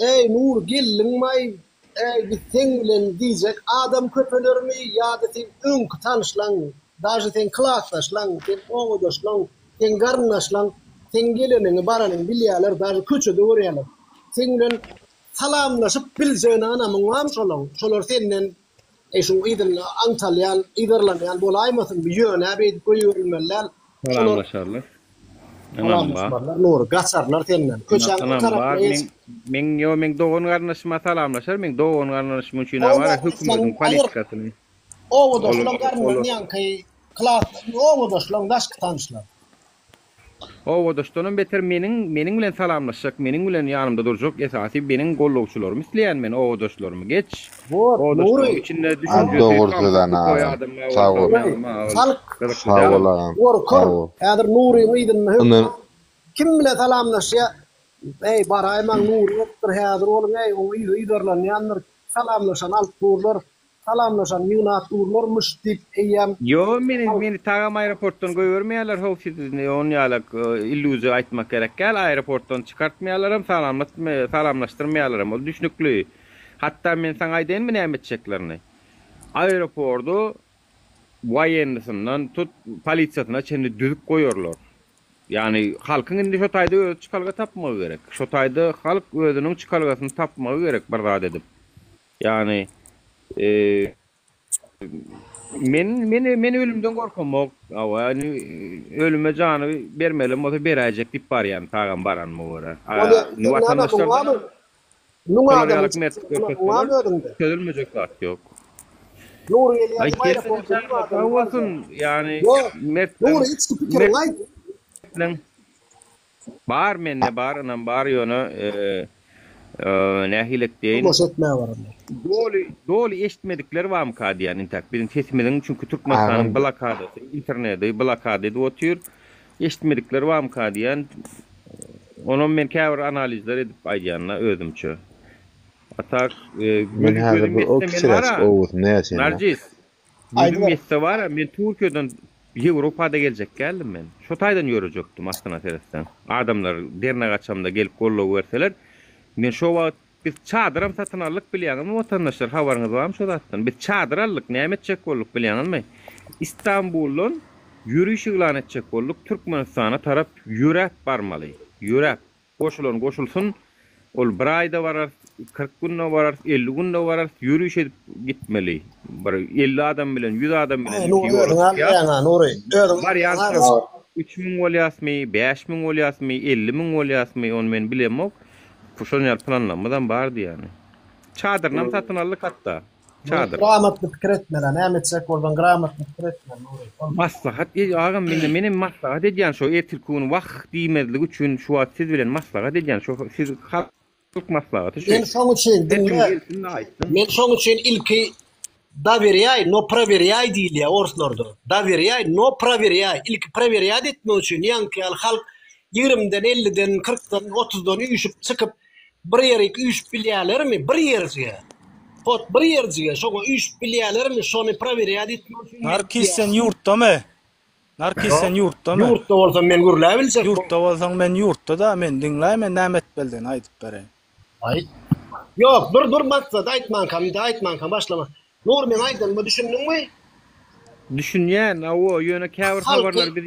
Eý, Nur, geldiňmi-aý, Äý, biz seň bilen diýjek adam köpelermi ýa-da seň öňki tanyşlaň, daže seň klasdaşlaň, seň obadaşlaň, seň garyndaşlaň seň geleniňi, baranyňy bilýärler, daže köçede görýärler. Seň bilen salamlaşyp biljegine ynamyň barmy şolaň? Şolar senden Eý, şuň yzynda aňtalýan, yzarlanýan bolaýmasyn, bu ýöne beýdip goýberilmeli däl. Şolar Salamlaşarlar. Ynam bar. Salamlaşmazlar Nury, gaçarlar senden. Köçäň o Ynam bar. tarapyna Meň geçip. meň ýo meň dogan garyndaşyma salamlaşar. Meň dogan garyndaşym üçin a bar hökümediň politikasyny. Obadaşlaň garyndaşlaň ýaňky klas obadaşlaň daşky tanyşlar. Obadaşdanam beter meniň meniň bilen salamlaşjak, meniň bilen ýanymda durjak esasy meniň gollawçylarym isleýän men obadaşlarymy geç. Bor, Obadaşlaryň Nury. içinde A düşünjesi, dogry samsyk söz ana tupoý agam. adam bar Sag bolsa bol. Nury, ýa ol halk gyzykly Sag däl bol ol. agam. gorkar. Sag bol. Häzir Nuryň yzynda hökman Yndan kim bile salamlaşýa? Eý, baraýmaň Nury ýokdur häzir onuň eý, oň yzy yzarlanýandyr. Salamlaşan alyp durlar. Salamlaşan ýygnap durlarmyş diýip eýýäm Ýo meni meni tagam aeroportdan goýbermeýärler how siz indi on ýalak illýuziýa aýtmak gerek däl aeroportdan çykartmaýarlaram salamlatma salamlaşdyrmaýarlaram ol düşnükli hatda men saňa aýdaýynmy näme etjeklerini aeropordy waýennysyndan tut polisiýasyna çenli düzüp goýarlar ýagny halkyň indi şo taýda özi çykalga tapmagy gerek şo taýda halk özüniň çykalgasyny tapmagy gerek bir zat edip Ýagny. Men men men ölümden gorkamok. Hawa, indi ölüme jany bermelem bolsa beräýjek diýip barýan tagam baranyma görä. Bolýa, Indi sen näme watandaşlardan muňamy? Müň şolar adamyň ýaly mertlik çykjagyna muňamy görkezseler, özüňde? çözülmejek zat ýok. Nury gelýär, Aý baýrak gelsene bolsa müň janyňyz adamyň sag bolsun. barja. Ýagny Ýok, mertleň Nury içki pikiriňi aýt. mertleň Bar mende bar ynam bar ýöne nähilek diýeýin. Tomaşa etmäge bararlar. Doly doly eşitmedikler barmyka diýýän intäk biziň sesimiziň çünki Türkmenistanyň Agam. blokadasy internedi blokada edip otyr eşitmedikler barmyka diýýän onam men käbir analizler edip aýdýanda özümçe a tak Men gözi häzir gözüm bir o ýetse men kiçiräjik bara obasynda ýaşaýan. Narjis Gözüm Aýdyber. ýetse bar-a, men Türkiýeden Ýewropa-da geljek däldim men. Şo taýdan ýörejekdim aslyna seretseň. Adamlar dernek açamda gelip goldaw berseler, men şo wagt biz çadyram satyn aldyk bilýäňizmi watandaşlar habaryňyz barmy şo zatdan? Biz çadyr aldyk näme etjek bolduk bilýäňizmi? Istanbuldan ýöriş yglan etjek bolduk Türkmenistana tarap ýöräp barmaly. Ýöräp. Goşulan goşulsyn, ol bir aýda bararys, 40 günde bararys, 50 günde bararys, ýöriş edip gitmeli. Bir 50 adam bilen, 100 adam bilen Aý ilki Nury ýola özüň çykýas. almaýaň-a Nury. Özüň Barýançak almaýaň. 3000 bolýasmy, 5000 bolýasmy, 50 müň bolýasmy, ony men bilemok. Şonuň ýaly planlarymyzam bardy ýagny. Çadyrynam satyn aldyk hatda. Çadyr. Gramotny pikir etmeli, näme etjek bolsaň gramotny pikir etmeli Nury. Ol Maslahat e agam mende menem maslahat edýän şo ertirki gün wah diýmezlik üçin şu wagt siz bilen maslahat edýän şo siz halk maslahaty şu. Men şoň üçin Her kim diňle. gelsin-de aýtsyn. Men şoň üçin ilki dowerýaý, no prowerýaý diýilýär orslarda. Dowerýaý, no prowerýaý. Ilki prowerýat etmek üçin ýaňky ýaly halk ýigrimiden, elliden, kyrkdan, otuzdan üýşüp çykyp Bir ýerik üýşüp bilýälermi? Bir ýerjige. Hot bir ýerjige şoňa üýşüp bilýälermi? Şony prowerýat etmek üçin Narkis sen ýurtdamy? Narkis sen ýurtdamy? Ýurtda bolsam men gürläp biljek. Ýurtda bolsaň men ýurtda-da meni diňläý men näme etmelidigini aýdyp bereýin. Aýt. Ýok, dur dur maksat aýtmankam indi aýtmankam başlama. Nury meň aýdanyma düşündiňmi? Düşünýän, hawa, ýöne käbir Halky habarlary biz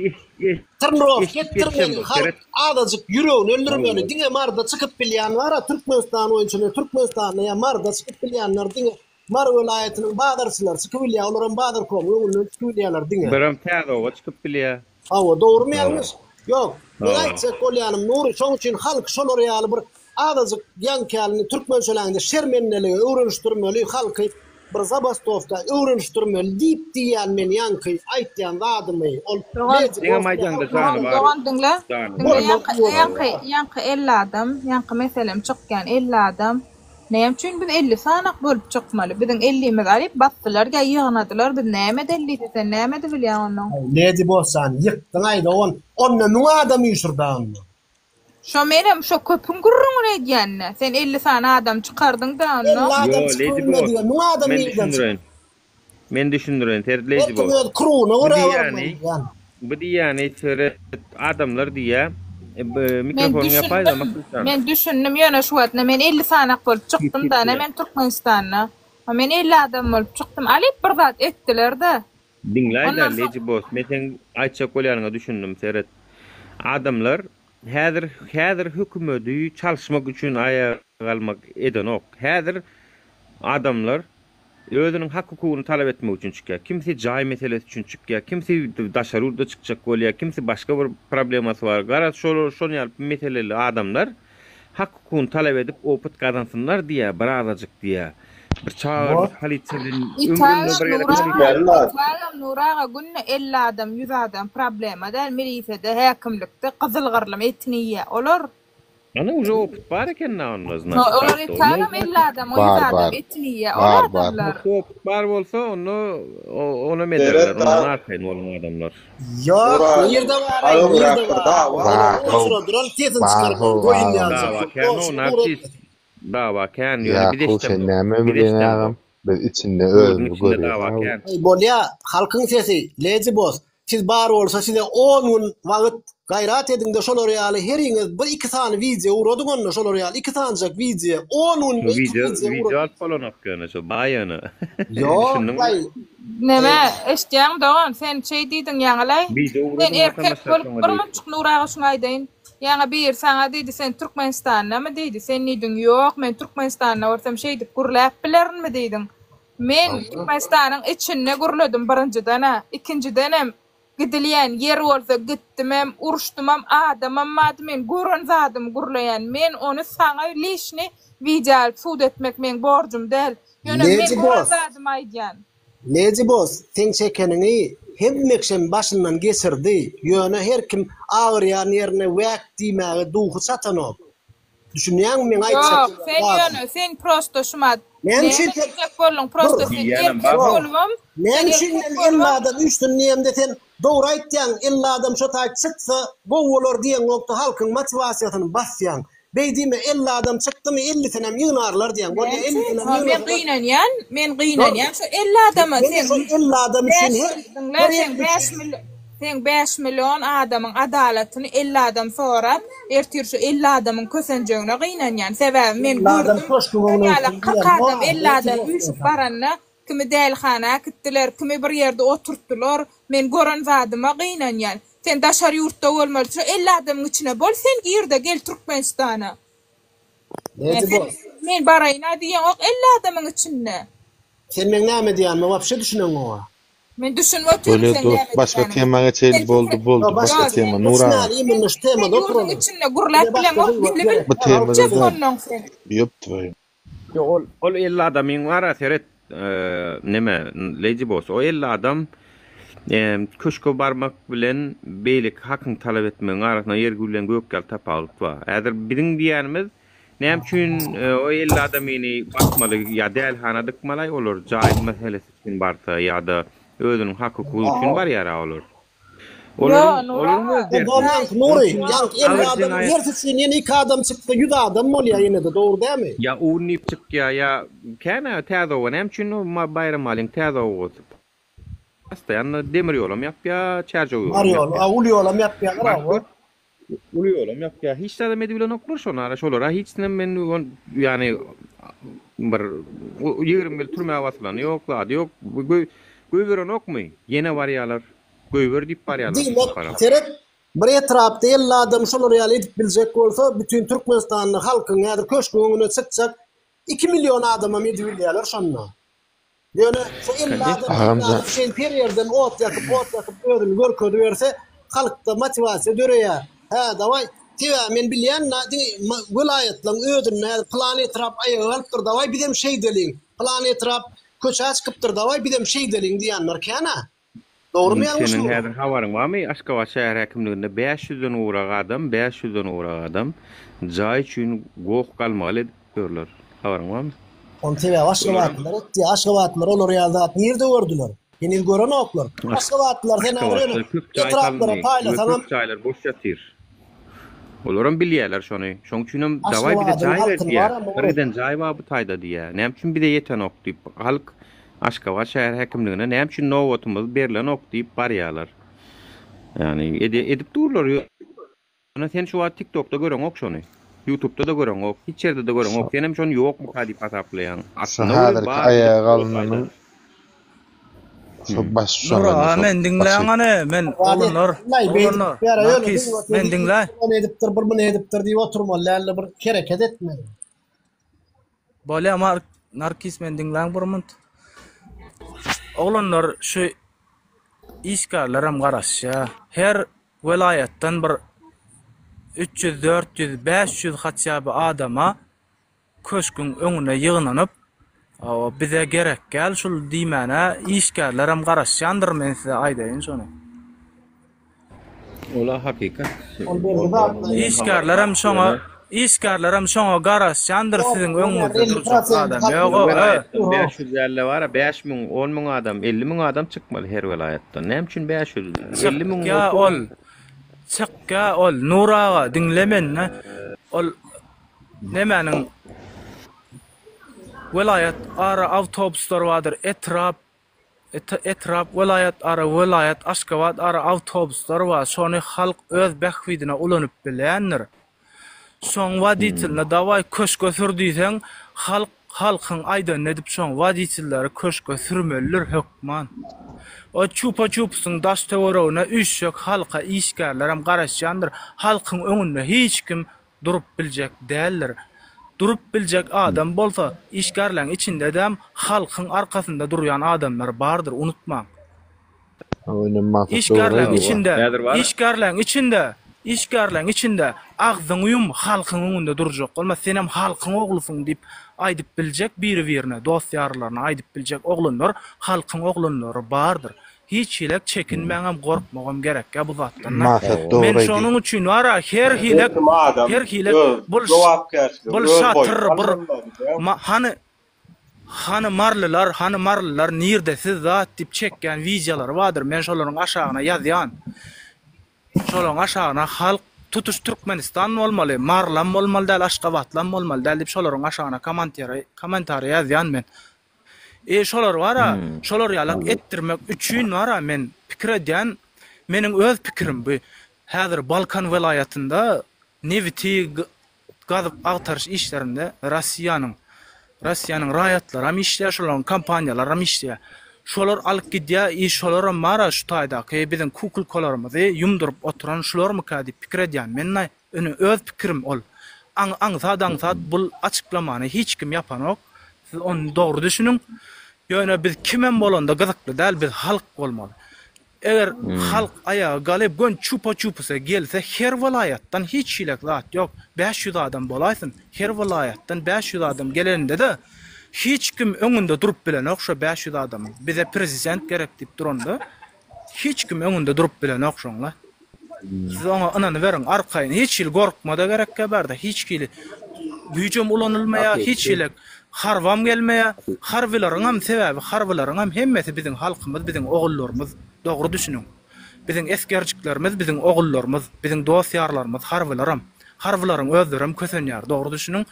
trnirowka eşidip etdirmeli, ýetişemzok, halk seret. azajyk ýüregini öldürmeli, Hawa. diňe Maryda çykyp bilýän bar-a Türkmenistan boýunça men Türkmenistanda ýa Maryda çykyp bilýänler diňe Mary welaýatynyň bazarçylary çykyp bilýär, olaram bazarkomyň öňünden çykyp bilýärler diňe. Birem Täzeoba çykyp bilýär. Hawa, dogrumy Hawa. ýalňyş? Ýok. Men Hawa. aýtjak bolýanym Nury, şoň üçin halk şolar ýaly bir azajyk ýaňky türkmençeläňde şermendelige öwrenişdirmeli, halky bir zabastowka öwrenişdirmeli diýip diýýän men ýaňky aýtýan zadymy. Ol Dogan, ledi Seňem bos aýdaňda dogan, jany bar. dogan diňle. Jany Diňle bar. ýaňky, ýaňky, ýaňky 50 adam, ýaňky meselem çykýan 50 adam. Näme üçin biz 50 sanak bolup çykmaly? Biziň ellimizi alyp basdylar ýa ýygnadylar, biz näme edeli diýse sen näme edibilýäň onnoň? Ledi bos jan ýykdyň aý dogan. Onda müň adam üýşür da onda. Şo menem şo köpüň gürrüňini edýände. Sen 50 sany adam çykardyň da 50 onnoň. adam Ýo, Lady çykybilmedige Boss, müň adam men nirden çyksyn? düşündireýin. Men düşündireýin, seret Her Lady kim Boss. öz krugyna Bu görä diýýäni, barmaly diýýän. bu diýýäni seret, adamlar diýýä, e, Men mikrofonyňy ýapaýda düşündim. Maksatjan. Men düşündim ýöne şu wagt men 50 sanak bolup çykdym da ne men Türkmenistanda. Men 50 adam bolup çykdym. Alyp bir zat etdiler-de. Diňläýdä Ondan soň Lady Boss, men seň aýtjak bolýanyňa düşündim, seret. Adamlar häzir häzir hökümedi çalyşmak üçin aýaga galmak edenok. Häzir adamlar özüniň hak-hukugyny talap etmek üçin çykýar. Kimsi jaý meselesi üçin çykýar, kimsi daşary ýurda çykjak bolýar, kimsi başga bir problemasy bar. Garaz şolar şon ýaly meseleli adamlar hak-hukugyny talap edip opyt gazansynlar diýýär, birazajyk diýýär. Bir çagyrylyp polisiýa bilen ömründe Itagam bir gezek Nur aga, polisiýa. Itagam Nur aga günde 50 adam, 100 adam problema däl, milisede, häkimlikde gyzyl-gyrlym etini iýýär. Olar Ana uje opyt bar eken-dä onda No, znaçt olar zatda. itagam 50 adam, o 100 Bar adam bar. etini iýýär. Ol Bar bar. adamlar. Opyt bar bolsa onda onam ederler. Seret Ondan da arkaýyn boluň adamlar. Ýok, Nuraly nirde bar-aý, agyrrak nirde bir bar? dawa Bar Olar how. otura duran sesini Bar çykarman how goýun agam. ýaljak Dawa bolup kän o goşgy narsis. ugrady. Dawa kän ýöne biz Ýa how sen eşdemzok. näme Biz bilýäň eşdemzok. agam? Biz içinde Ýurduň özümiz içinde görýäs dawa how. kän. Aý bolýa, halkyň sesi, Lady Boss, siz bar bolsa size on gün wagyt gaýrat ediňde şolar ýaly heriňiz bir iki sany wideo ugradyň onda şolar ýaly iki sanyjak wideo on günde iki Wideo wideo wideo ugradyň. alyp bolanok ýöne şo baý ýöne. Ýok Düşündiňmi? aý. Neme, eşitýäňmi dogan, sen şeý diýdiň ýaňylaý. Wideo Sen ugradyň erkek watandaşlar bolup şoňa bir diýip. munçuk Nur aga şuny aýdaýyn. Ýaňy biri saňa diýdi sen Türkmenistandamy diýdi. Sen diýdiň ýok men Türkmenistanda bolsam şeýdip gürläp bilerinmi diýdiň. Men Türkmenistanyň içinde gürledim birinjiden-ä, ikinjidenem gidilýän ýer bolsa gitdimem, uruşdymam, adamam bardy, men gören zadymy gürleýän. Men ony saňa lişni wideo alyp sud etmek meň borjum däl. Ýöne men Lady gören Boss. zadymy aýdýan. Lady Boss, seň çekeniňi hemmekşem başyndan geçirdi, ýöne her kim agyrýan ýerine wäk diýmäge duhy çatanok. Düşünýäňmi meň aýtjak Ýok, sen zadym? ýöne, sen prosto şumat Näme näme üçin sen diýjek bolduň, prosto Dur. sen Diýýänem erkek bar. bolubam, sen Näme üçin erkek men bolubam, 50 adam üýşsün diýemde sen dogry aýtýaň 50 adam şo taý çyksa gowy bolar diýeňokda halkyň motiwasiýasyny basýaň. Beý diýme 50 adam çykdymy 50-sinem ýygnarlar diýeň. Bolýa näme üçin? 50-sinem Ha, men ýygnasalar. gynanýan, men Dur. gynanýan şo 50 adama Men sen şo 50 adam üçin bäş her diňle her seň 50 bäş üçin. million seň bäş million adamyň adalatyny 50 adam sorap, ertir şu 50 adamyň kösenjegine gynanýan. Sebäbi men 50 adam gördüm, köşgüň şol öňüne ýaly gitsin 40 diýen. adam, Wa, 50 ertir adam bolsun üýşüp saňa. baranda, kimi dälihana äkitdiler, kimi bir ýerde oturtdylar. Men gören zadyma gynanýan. Sen daşary ýurtda bolmaly, şu 50 adamyň içine bol, sen girde gel Türkmenistana. Lady Sen Boss. men baraýyn-a diýeňok 50 adamyň içinde. Sen meň näme diýýänime wapşe düşüneňoga. Men düşünip otyryn Bolýa seň dost näme başga diýýäniňe. tema geçeýli Sen boldy boldy Ýok başga başga tema tema Nur aga. geçmäli imенно şu Sen temada ýurduň oturalım. içinde gürläp Bize başga bileňok gybat dili gerek Bu däl. temada biljek däl. onnoň sen. Ýöp twoýu. Ýok ol ol 50 adamyň bara seret neme Lady Boss o 50 adam köşke barmak bilen beýleki hakyň talap etmegiň arasynda ýer bilen gök ýaly tapawut bar. Häzir biziň diýýänimiz näme üçin o 50 adamyny basmaly ýa dälihana dykmalaý olar jaý meselesi üçin barsa ýa-da özüniň hak hukugy üçin barýara olar. Olaryň Ýo, Nury olaryň aga. öz derdi. Ýaňky Nury, ýaňky 50 Agyr adamyň jenaýat. hersi üçin ýene iki adam çyksa 100 adam bolýar ýene-de, dogry dälmi? Ýa un diýip çykýar, ýa kän-ä täze oba näme üçin o Baýramalyň täze obasy postoýanno demir ýolam ýapýar, çärjew ýolam Bar ýol, ýapýar. a uly ýolam ýapýarlar Baryp hawa. gör, uly ýolam ýapýar. Hiç zadam edibilenoklar şonara, şolara hiçsinem men ýany bir 20 ýyl türmä basylany ýok, zady ýok. Goýberenokmy? Ýene barýarlar. Goýber diýip barýarlar şu Diýmek, sapara. seret, bir etrapda 50 adam şolar ýaly edip biljek bolsa, bütin Türkmenistanda halkyň häzir köşgüň öňüne çykjak iki million adamam edibilýärler şonda. Ýöne şu 50 adam, 50 Agamjan. adam şeýdip her ýerden ot ýakyp, ot ýakyp özüni görkeziberse, halkda motiwasiýa döreýär. Hä, dawaý, sebäbi men bilýän, diňe welaýatlaryň özünde häzir pylan etrap aýaga galypdyr, dawaý bizem şeýdeliň, pylan etrap köçä çykypdyr, dawaý bizem şeýdeliň diýýänler kän-ä. Dogrumy Seniň ýalňyşmy? häzir habaryň barmy, Aşgabat şäher häkimliginde 500-den gowrak adam, 500-den gowrak adam jaý üçin goh galmagal edip ýörler. Habaryň barmy? Ony sebäbi aşgabatlylar etdi. Aşgabatlylar olar ýaly zat nirde gördüler? Heniz görenoklar. Aşgabatlylar sen häzir ýöne Aşgabatda köp jaý etraplara salyndy we paýlasaňam köp jaýlar boş ýatyr. Olaram bilýärler şony. Şoň üçinem dawaý bize Aşgabadyň jaý ber halkyny diýýär. baram Bir giden jaý bar bu taýda diýýär. Näme üçin bize ýetenok diýip halk Aşgabat şäher häkimligine näme üçin nobatymyz berlenok diýip barýarlar. Ýagny edip durlar. Ýöne sen şu wagt TikTokda göreňok şony. Ýutubda-da göreňok, hiç ýerde-de göreňok. Senem şony ýokmuka diýip hasaplaýaň. Şu Aslynda welin häzirki bar aýaga bilip dur galynanyň taýda. şo baş Nur şondan aga şo men başy. diňläň hany men oglanlar oglanlar Narkis men diňläý. Ony edipdir, bir muny edipdir diýip oturmaly däldi, bir hereket etmeli. Bolýa Mark Narkis men diňläň bir munt. Oglanlar şu işgärlerem garaşýa. Her welaýatdan bir 300, 400, 500 haçýa bir adama köşgüň öňüne ýygnanyp, bize gerek däl şul diýmäne işgärlerem garaşýandyr men size aýdaýyn şony. Ola hakykat. Ol belli zatlar. Işgärlerem şoňa işgärlerem şoňa garaşýandyr siziň öňüňizde durjak adam ýog-ow. Welaýatdan 500 dälde bara 5000, 10 müň adam, 50 müň adam çykmaly her welaýatdan. Näme üçin 500? 50 müň Çykýa ol. Çykýa ol. Nur aga diňle meni. Ol nemäniň welaýat ara awtobuslar bardyr, etrap Etrap, welaýat ara, welaýat, Aşgabat ara awtobuslar bar, şony halk öz bähbidine ulanyp bilýändir. Şoň woditeline dawaý köşge sür diýseň, halk halkyň aýdanyny edip şoň woditelleri köşge sürmelidir hökman. O çupa-çupsyň daş töweregine üýşjek halka işgärlerem garaşýandyr, halkyň öňünde hiç kim durup biljek däldir. Durup biljek adam bolsa işgärleň içindedem halkyň arkasynda durýan adamlar bardyr unutmaň. Işgärleň içinde, işgärleň içinde, işgärleň içinde agzyňy ýum halkyň öňünde durjak bolma senem halkyň oglusyň diýip aýdyp biljek biri-birine dost-ýarlaryna aýdyp biljek oglanlar halkyň oglanlary bardyr. Hiç hilek çekinmäňem gorkmagam gerekgä bu zatdan. Maksat dogry Men aýdýar. şonuň üçin bara her hilek Her kim adam her hilek öz bul jogapkärçiligi bul öz şatyr boýnuna bir almaly diýýär. ma hany hany marylylar hany marylylar nirde siz zat diýip çekýän wideolary bardyr men şolaryň aşagyna ýazýan şolaryň aşagyna halk tutuş Türkmenistan bolmaly marylam bolmaly däl aşgabatlam bolmaly däl diýip şolaryň aşagyna komantary kommentariýa ýazýan men E şolar bara, şolar ýalak etdirmek üçin bara men pikir edýän, meniň öz pikirim bu. Häzir Balkan welaýatynda nebiti gazyp agtaryş işlerinde Rossiýanyň Rossiýanyň raýatlaram işleýär, şolaryň kompaniýalaram işleýär. Şolar alyp gidýär, i şolaram bara şu taýdaky biziň kukulkalarymyzy ýumduryp oturan şularmyka diýip pikir edýän men. Ine öz pikirim ol. Aň aňsat aňsat bul açyklamany hiç kim ýapanok. Siz ony dogry düşüniň. Ýöne biz kimem bolanda gyzykly däl biz halk bolmaly. Eger halk aýaga galyp gön çupa çupusa gelse her welaýatdan hiç hilek zat ýok 500 adam bolaýsyn her welaýatdan 500 adam gelenindede hiç kim öňünde durup bilenok şo 500 adamyň bize prezident gerek diýip duranda hiç kim öňünde durup bilenok şoňla. Siz oňa ynanyberiň arkaýyn hiç hili gorkmada gerekge bärde hiç hili güýjem ulanylmaýar hiç hili harbam gelmeýär harbylaryňam sebäbi harbylaryňam hemmesi biziň halkymyz biziň ogullarymyz dogry düşüniň biziň esgerjiklerimiz biziň ogullarymyz biziň dost ýarlarymyz harbylaram harbylaryň özlerem kösenýär dogry düşüniň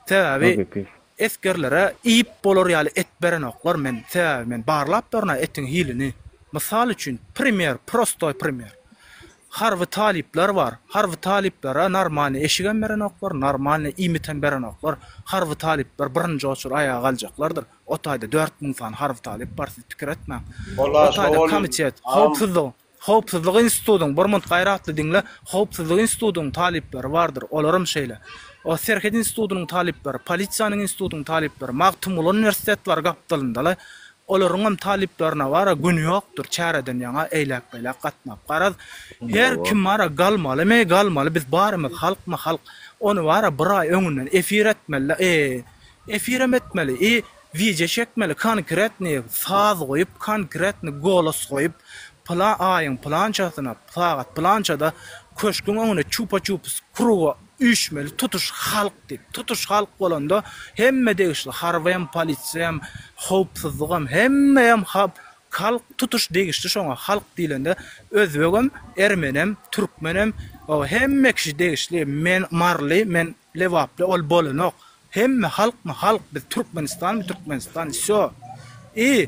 sebäbi Esgerlere iýip bolar ýaly et berenoklar men sebäbi men barlap görna etiň hilini mysal üçin primer prostoý primer harby talyplar bar harby talyplara normalny eşigem berenoklar normalny iýmitem berenoklar harby talyplar birinji oçur aýaga galjaklardyr o taýda 4000 sany harby talyp bar siz pikir etmäň o taýda komitet howpsuzlyk Howpsuzlyk institutyň, bir munt gaýratly diňle, Howpsuzlyk institutynyň talyplary bardyr, olaram şeýle. O Serhet institutynyň talyplary, Polisiýanyň institutynyň talyplary, Magtymguly uniwersitet bar gapdalynda-la, olaryňam talyplaryna bar-a güni ýokdur çäreden ýaňa eýläk-beýläk gatnap. Garaz, her kim bar-a galmalymy, galmaly, biz barymyz halkmy, halk. Ony bar-a bir aý öňünden efir etmeli-le, e, efirem etmeli, i, Wideo çekmeli konkretnyý saz goýup konkretnyý golos goýup pylan aýyň pylançasyna sagat pylançada köşgüň öňüne çupa çupus kruga üýşmeli tutuş halk diýip tutuş halk bolanda hemme degişli harbym polisiýam howpsuzlygam hemmeyem halk tutuş degişli şoňa halk diýlende özbegem ermenem türkmenem hemme kişi degişli men maryly men Lebaply ol bolanok. Hemme halkmy halk biz Türkmenistanmy Türkmenistan wsyo. I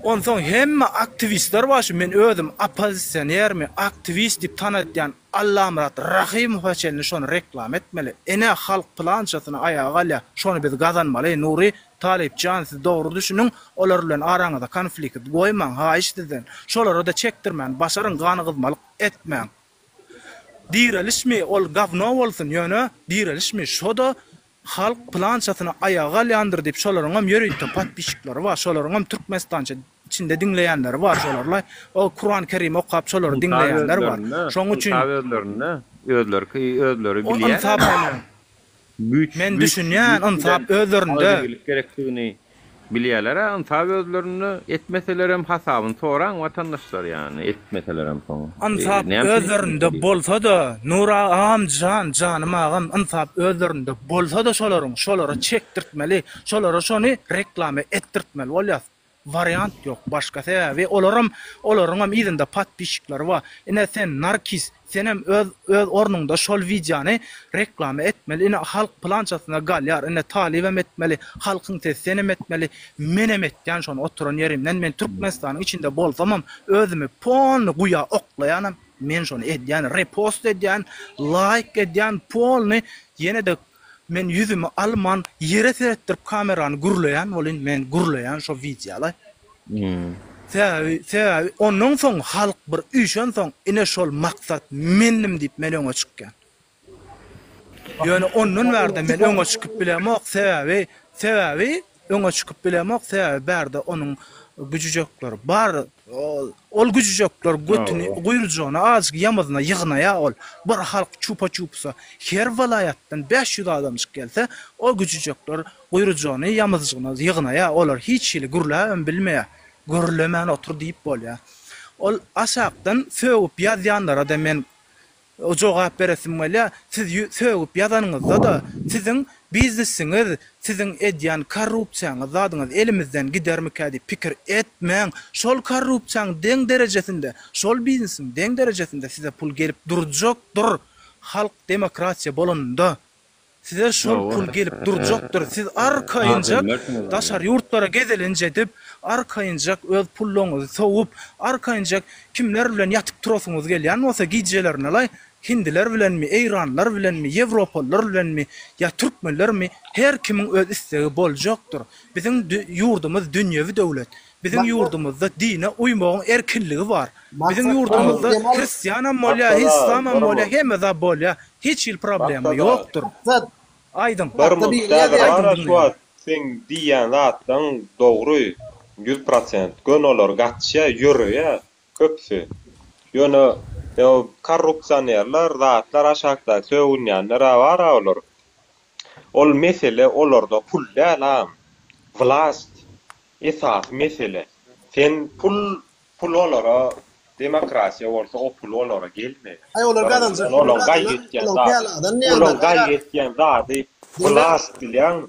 onsoň hemme aktiwistler bar şu men özüm oppozisionermi aktiwist diýip tanatýan Allamyrat Rahymowa çenli şony reklama etmeli. Ene halk pylançasyny aýaga galýar şony biz gazanmaly Nury Talypjan siz dogry düşüniň olar bilen araňyza konflikt goýmaň haýyş sizden şolara-da çekdirmän başaryň ganygyzmalyk etmäň. Direlişmi ol gawno bolsun ýöne direlişmi şoda halk pylançasyny aýaga galýandyr diýip şolaryňam ýörite podpisçiklary bar şolaryňam türkmenistança içinde diňleýänleri bar şolarlaý o kuran kerim okap şolary Ynsap diňleýänler bar özlerinde, şoň üçin ynsap özlerinde, özlerki özleri o bilýär. ynsap Güýç, men güýç, düşünýän güýç bilen ynsap özlerinde. agzybirlik gerekdigini bilýärler-ä, ynsap özlerinde, etmeselerem hasabyny soraň watandaşlar ýany, etmeselerem soň. Ynsap Näme üçin özlerinde etmeli? bolsa-da, Nury agam jan, janym agam, ynsap özlerinde bolsa-da şolaryň, şolara çekdirtmeli, şolara şony reklama etdirtmeli bolýas. Wariant ýok başga sebäbi olaram olaryňam yzynda podpisçikleri bar. Ine sen Narkis senem öz öz ornuňda şol wideony reklama etmeli ine halk pylançasyna galýar ine talybam etmeli halkyň sesi senem etmeli menem etýän şony oturan ýerimden men Türkmenistanyň içinde bolsamam özümi polny guýa oklaýanam men şony edýän repost edýän laýk edýän polny ýenede Men ýüzümi alman ýere seretdirip kamerany gürleýän bolyn men gürleýän şo wideola. Sebäbi sebäbi ondan soň halk bir üýşensoň ine şol maksat mendim diýip men öňe çykýan. Ýöne ondan bärde men öňe çykyp bilemok, sebäbi, sebäbi öňe çykyp bilemok, sebäbi bärde onuň güjüjekleri bar. Ol güjüjekler götüni, guýrujagyny azajyk ýamyzyna ýygnaýar ol. Bir halk çupa-çupsa, her welaýatdan 500 adamjyk gelse, o güjüjekler guýrujagyny ýamyzjygyna ýygnaýar. Olar hiç hili gürläbem bilmeýär. Gürlemän otur diýip bolýar. Ol aşakdan sögüp ýazýanlara-da men jogap beresim gelýär. Siz sögüp ýazanyňyzda-da, siziň biznesiňiz, siziň edýän korrupsiýaňyz zadyňyz elimizden gidermikä diýip pikir etmäň. Şol korrupsiýaň deň derejesinde, şol biznesiň deň derejesinde size pul gelip durjakdyr. Halk demokratiýa bolanynda. Size şol pul gelip durjakdyr. Siz arkaýynjak daşary ýurtlara gezelenç edip, arkaýynjak öz pullaryňyzy sowup, arkaýynjak kimler bilen ýatyp turasyňyz gelýän bolsa gijelerine-laý, hindiler bilenmi, eýranlylar bilenmi, ýewropalylar bilenmi ýa türkmenlermi, her kimiň öz islegi boljakdyr. Biziň ýurdumyz dünýewi döwlet. Biziň ýurdumyzda dine uýmagyň erkinligi bar. Biziň ýurdumyzda hristianam bolýar, islamam bolýar, hemme zat bolýar. Hiç hili problema ýokdur. Aýdyň. Bir munt häzir bara şu wagt seň diýýän zatlaň dogry 100% göni olar gaçýa ýöreýä köpüsi ýöne korrupsionerler zatlar aşakdaky sögünýänler-ä bara olar ol mesele olarda pul däl agam wlast esasy mesele sen pul Pul olara demokratiýa bolsa o pul olara gelmeýär. Aý olar gazanjak puly Olaň gaýgy etýän zady olaň gaýgy etýän zady wlast bilýäňmi?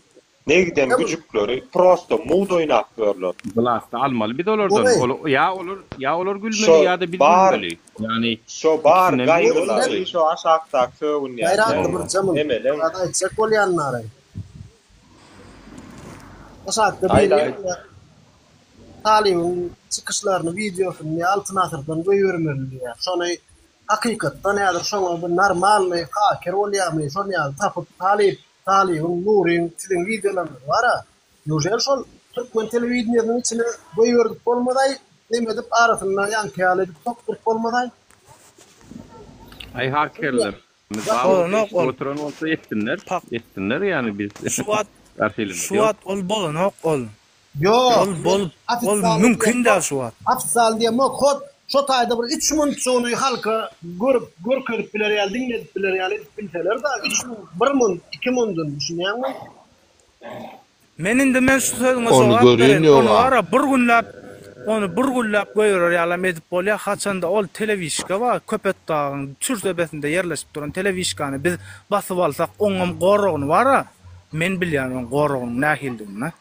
Ne giden güjükleri prosto mugt oýnap ýörler. Wlasty almaly biz olardan. Ol ýa olar ýa olar gülmeli ýa-da biz gülmeli. Ýani şo bar gaýgylary şo aşakdaky sögünýänler emeleň. Aýtjak bolýanlary. Aşakda biri Talybyň çykyşlaryny wideosyny Altyn asyrdan goýbermeli diýýär. Şony hakykatdan häzir şoňa bir normalnyý haker bolýarmy şony ýaly tapyp talyp talybyň Nuryň siziň wideolaryňyz bara nýužel şol türkmen telewideniýesiniň içine goýberdip bolmazaý neme edip arasynda ýaňky ýaly edip sokduryp bolmazaý. Aý hakerler Bolanok ol. Oturan bolsa etsinler. Etsinler ýani biz. Şu wagt şu wagt ol bolanok ol. Ýok. Ol bol ol mümkin däl şu wagt. Ofisial diýemok hot şo taýda bir üç muntjygyny halka görüp görkezip biler ýaly diňledip biler ýaly edip bilseler da üç munt bir munt iki mundun düşünýäňmi. Men indi men şu sözüňe Ony jogap görýän bereýin. ýok Ony a. bara bir günläp ony bir günläp goýberer ýalam edip bolýar. Haçanda ol telewişka bar, Köpetdagyň çür tepesinde ýerleşip duran telewişkany biz basyp alsak, oňam goragyny bara men bilýän oň goragynyň nähilidigini.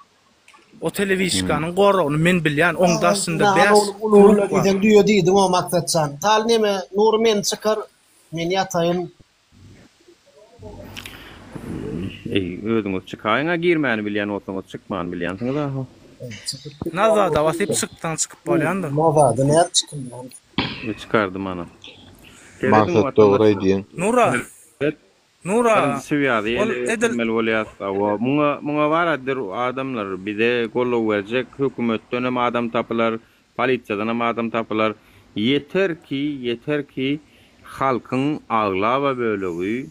O telewişkanyň goragyny men bilýän, oň daşynda Nahan bäş oglum uly uly klub bar. diýseň düýe diýdiň o Maksatjan. Tal neme Nury meni çykar men ýataýyn. Eý, özüňiz çykaýyň-a, girmäni bilýän bolsaňyz, çykmany bilýänsiňiz aho. Nazada basyp çyksaň çykyp bolýandyr. Nazada nädip çykylýan? Çykardym ana. Serediň Maksat dogry watandaşlar. aýdýaň. Nura. Nura. Birinji swýazy Ol ele edil geçirmeli bolýas. Hawa, muňa muňa baradyr adamlar bize goldaw berjek hökümetdenem adam tapylar, Polisiýadanam adam tapylar. Ýeter ki, ýeter ki, halkyň aglaba bölegi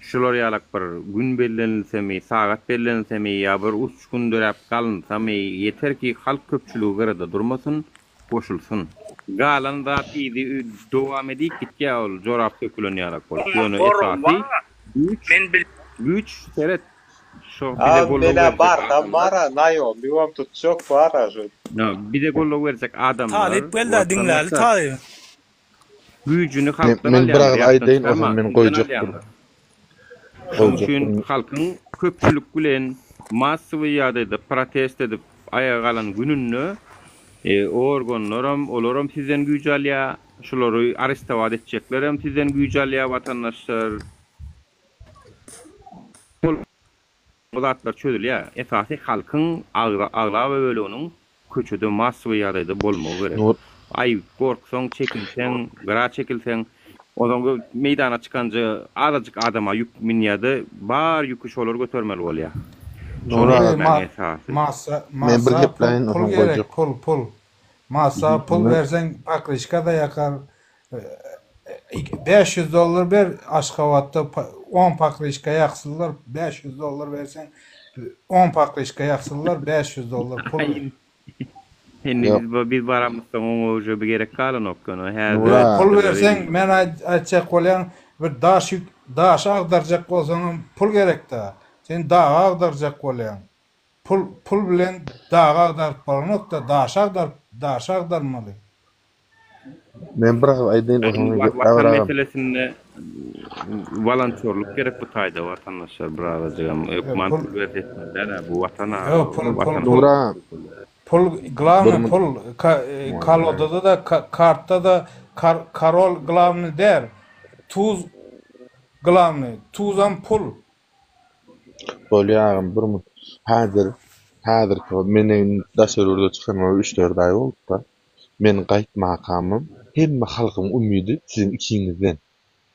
şular ýalak bir gün bellenilsemi, sagat bellenilsemi ýa bir uçgun döräp galynsamy, ýeter ki, halk köpçüligi gyrada durmasyn, goşulsyn. Galan zat yzy dowam edip gitýär ol jorap sökülen ýalak bolup. Ýöne esasy güýç, güýç seret, Şo bize A goldaw menä berjek barsam adamlar. bara naýomnigam tutjak bara şu. Bize goldaw berjek adamlar Talyp gel-de diňläli watandaşlar. Talyby. Güýjüni Men, halkdan men bir alýanlar, agyz ýatdan aýdaýyn çykarma, onsoň men sizden goýjak bir alýanlar. Şonuň goýjak üçin bir halkyň köpçülik bilen massowy ýagdaýda protest edip aýaga galan gününde organlaram, olaram sizden güýç alýar, şulary arestowat etjeklerem sizden güýç alýar watandaşlar. Ol bu zatlar çözülýär. Esasy halkyň aglaba böleginiň köçede massowy ýagdaýda bolmagy gerek. Aý, gorksaň, çekinseň, gyra çekilseň, onsoň meýdana çykanja azajyk adama ýük münýär-de, bar ýüki şolar götermeli bolýar. Şony etmäň esasy. Massa, Men bir massa pul, gepläýin pul onsoň gerek, goýjak. pul, pul. Massa pul berseň pakryşka-da ýakar. 500 dollar ber Aşgabatda on pokryşka ýaksynlar 500 dollar berseň on pokryşka ýaksynlar 500 dollar pul ber. Indi biz biz baramyzsoň oňa uje bir gerek galanok ýöne häzir Ýok pul berseň men aýtjak bolýan bir daş ýük daşy agdarjak bolsaňam pul gerekdä sen dagy agdarjak bolýaň pul pul bilen dagy agdaryp bolanokda daşy agdaryp daşy agdarmaly. Men bir zat aýdaýyn Indi ozaňa watan Agam. meselesinde wolontýorlyk gerek bu taýda watandaşlar birazajygam hökman Pul pul berip etmeli däl-ä bu watan a Ýok pul pul watan pul Nur agam pul bir glawny min pul kolodada-da kartda-da karol glawny däl tuz glawny tuzam pul. Bolýa agam bir min häzir häzirki men indi daşary ýurda çykanyma üç-dört aý bolupdyr. Men gaýtmakamam hemme halkyň umydy siziň ikiňizden.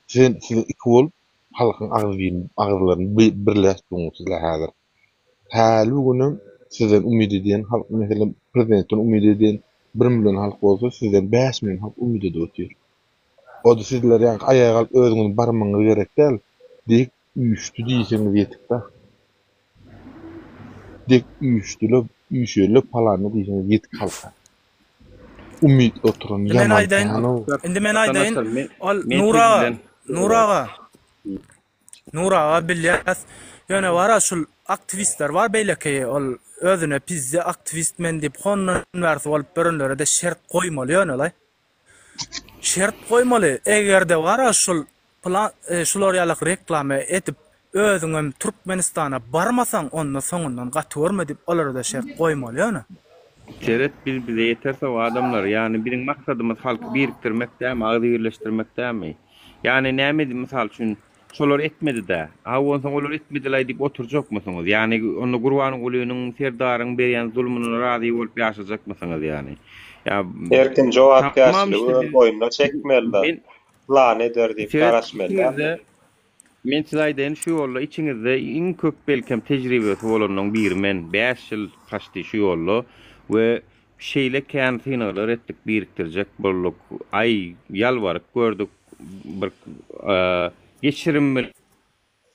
Sen siz iki bolup halkyň agzybir agyzlaryny birleşdirdiňiz sizler häzir. Häli bu günem sizden umyt edýän halk meselem prezidentden umyt edýän bir million halk bolsa sizden 5 million halk umyt edip otyr. O-da sizler ýaňky aýaga galyp özüňiziň barmagyňyz gerek däl. Dek üýşdi diýseňiz ýetik-dä. Dek üýşdüle, üýşeli palany diýseňiz ýetik halka. Umyt oturan Indi men ýaman aýdaýyn, kän-ow. indi men aýdaýyn, Watandaşlar men ol men Nur siz aga, bilen Nur aga, Nur aga bilýäs. Ýöne bar-a şul aktiwistler bar beýleki ol özüne pizde aktiwist men diýip hondan bärsi bolup ýörenlere-de şert goýmaly ýöne-laý. Şert goýmaly, egerde bar-a şul plan şular ýalak reklama edip özüňem Türkmenistana barmasaň onda soňundan gaty görme diýip olara-da şert goýmaly ýöne. Seret biz bize ýetersow adamlar ýagny biziň maksadymyz halky birikdirmek dämi agzybirleşdirmek dämi ýagny näme mysal üçin Şolar etmedi-dä. A onsoň olar etmedilaý diýip oturjakmysyňyz? Ýagny onda Gurbangulynyň, Serdaryň berýän zulmuna razy bolup ýaşajakmysyňyz ýagny? Ýa Her kim tamam jogapkärçiligi işte öz biz boýnuna çekmeli-de. men Plan eder diýip seret garaşmaly dälmi? içiňizde men size aýdaýyn şu ýolda içiňizde iň köp belkem tejribesi bolanyň biri men. 5 ýyl kaçdy şu ýolda we Şeýle kän synaglar etdik, birikdirjek bolduk. Aý, ýalbaryp gördük, bir geçirimli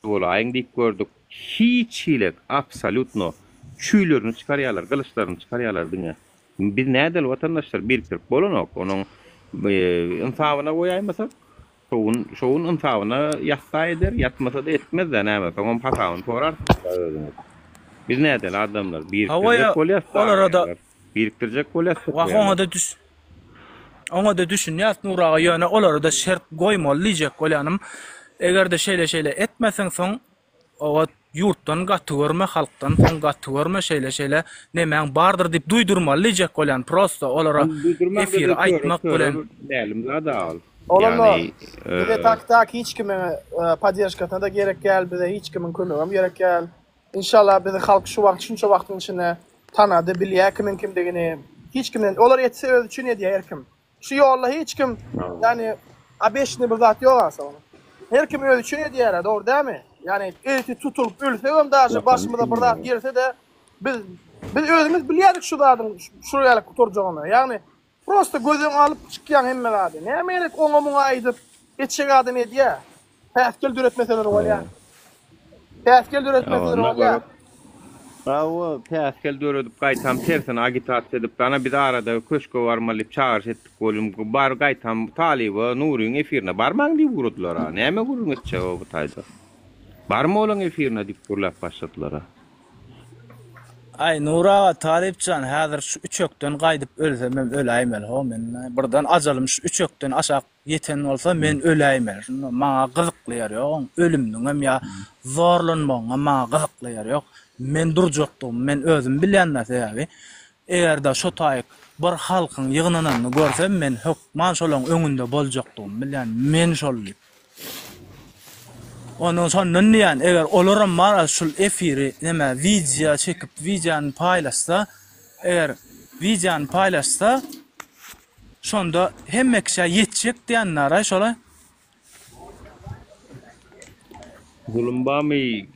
bolaýyň diýip gördük. Hiç hili, absolýutno, çüýlerini çykarýarlar, gylyçlaryny çykarýarlar diňe. Biz nädeli watandaşlar, birikdirip bolanok. Onuň ynsabyna goýaýmasak, Şo gün, şo gün ynsabyna ýatsa eder, ýatmasa-da etmez-dä näme, soňam hasabyny sorarsyňyz-da özüňiz. Biz nädeli adamlar, Hawa birikdirjek ýa bolýas-da olara-da agzaýarlar. Birikdirjek bolýas Wah toplaýarlar. oňa-da düş Oňa-da düşünýäs Nur aga ýöne olara-da şert goýmaly diýjek bolýanym. Eger-de şeýle-şeýle etmeseň soň Oňa ýurtdan gaty görme halkdan soň gaty görme şeýle şeýle nemäň bardyr diýip duýdurmaly diýjek bolýan prosto olara Ony duýdurmaň efiri dedi köre aýtmak köre bilen. mälim zat a ol. Olam Ýagny bize tak tak hiç kimiň podderžkasyna-da gerek däl bize hiç kimiň kömegem gerek däl. Inşallah bizi halk şu wagt şunça wagtyň içinde tanady bilýär kimiň kimdigini. Hiç kimden olar etse özi üçin edýär her kim. Şu ýolda hiç kim ýani obeşny bir zat ýok asa onuň. Her kim özi üçin edýärä dogry dälmi? Ýani ertir tutulyp ölsegem daže başymyza bir zat gelse-de biz biz özümiz bilýärdik şu zadyň şu ýaly gutarjagyny. Ýagny prosta göz öňüňe alyp çykýaň hemme zady. Näme gerek oňa muňa aýdyp etjek adam edýä. Päsgel döretmeseler bolýar. Päsgel döretmeseler bolýar. Hawa, päsgel döredip gaýtam tersine agitasiýa edip, ana biz arada köşge barmaly diýip çagyryş etdik welin, bar gaýtam Talyba, Nuryň efirine barmaň diýip ugradylar-a. Näme gürrüň etjek-ow bu taýda. Barma olaň efirine diýip gürläp başladylar-a. Aý Nury aga Talypjan häzir şu üçekden gaýdyp ölsemem öläýmeli how men birden ajalym şu üçekden aşak ýeten bolsa men öläýmeli şunda maňa gyzykly ýeri ýok oň ölüminiňem ýa zorlanmagyňam maňa gyzykly ýeri ýok men durjakdygymy men özüm bilýän-dä sebäbi egerde şo taýyk bir halkyň ýygnananyny görsem men hökman şolaň öňünde boljakdygymy bilýän men şol diýip Ondan şondan diýýän eger olaram bar şul efiri neme wideo çekip wideony paýlaşsa eger wideony paýlaşsa Şonda hemme kişä ýetjek diýenlaraý şolaý. Zulum bamy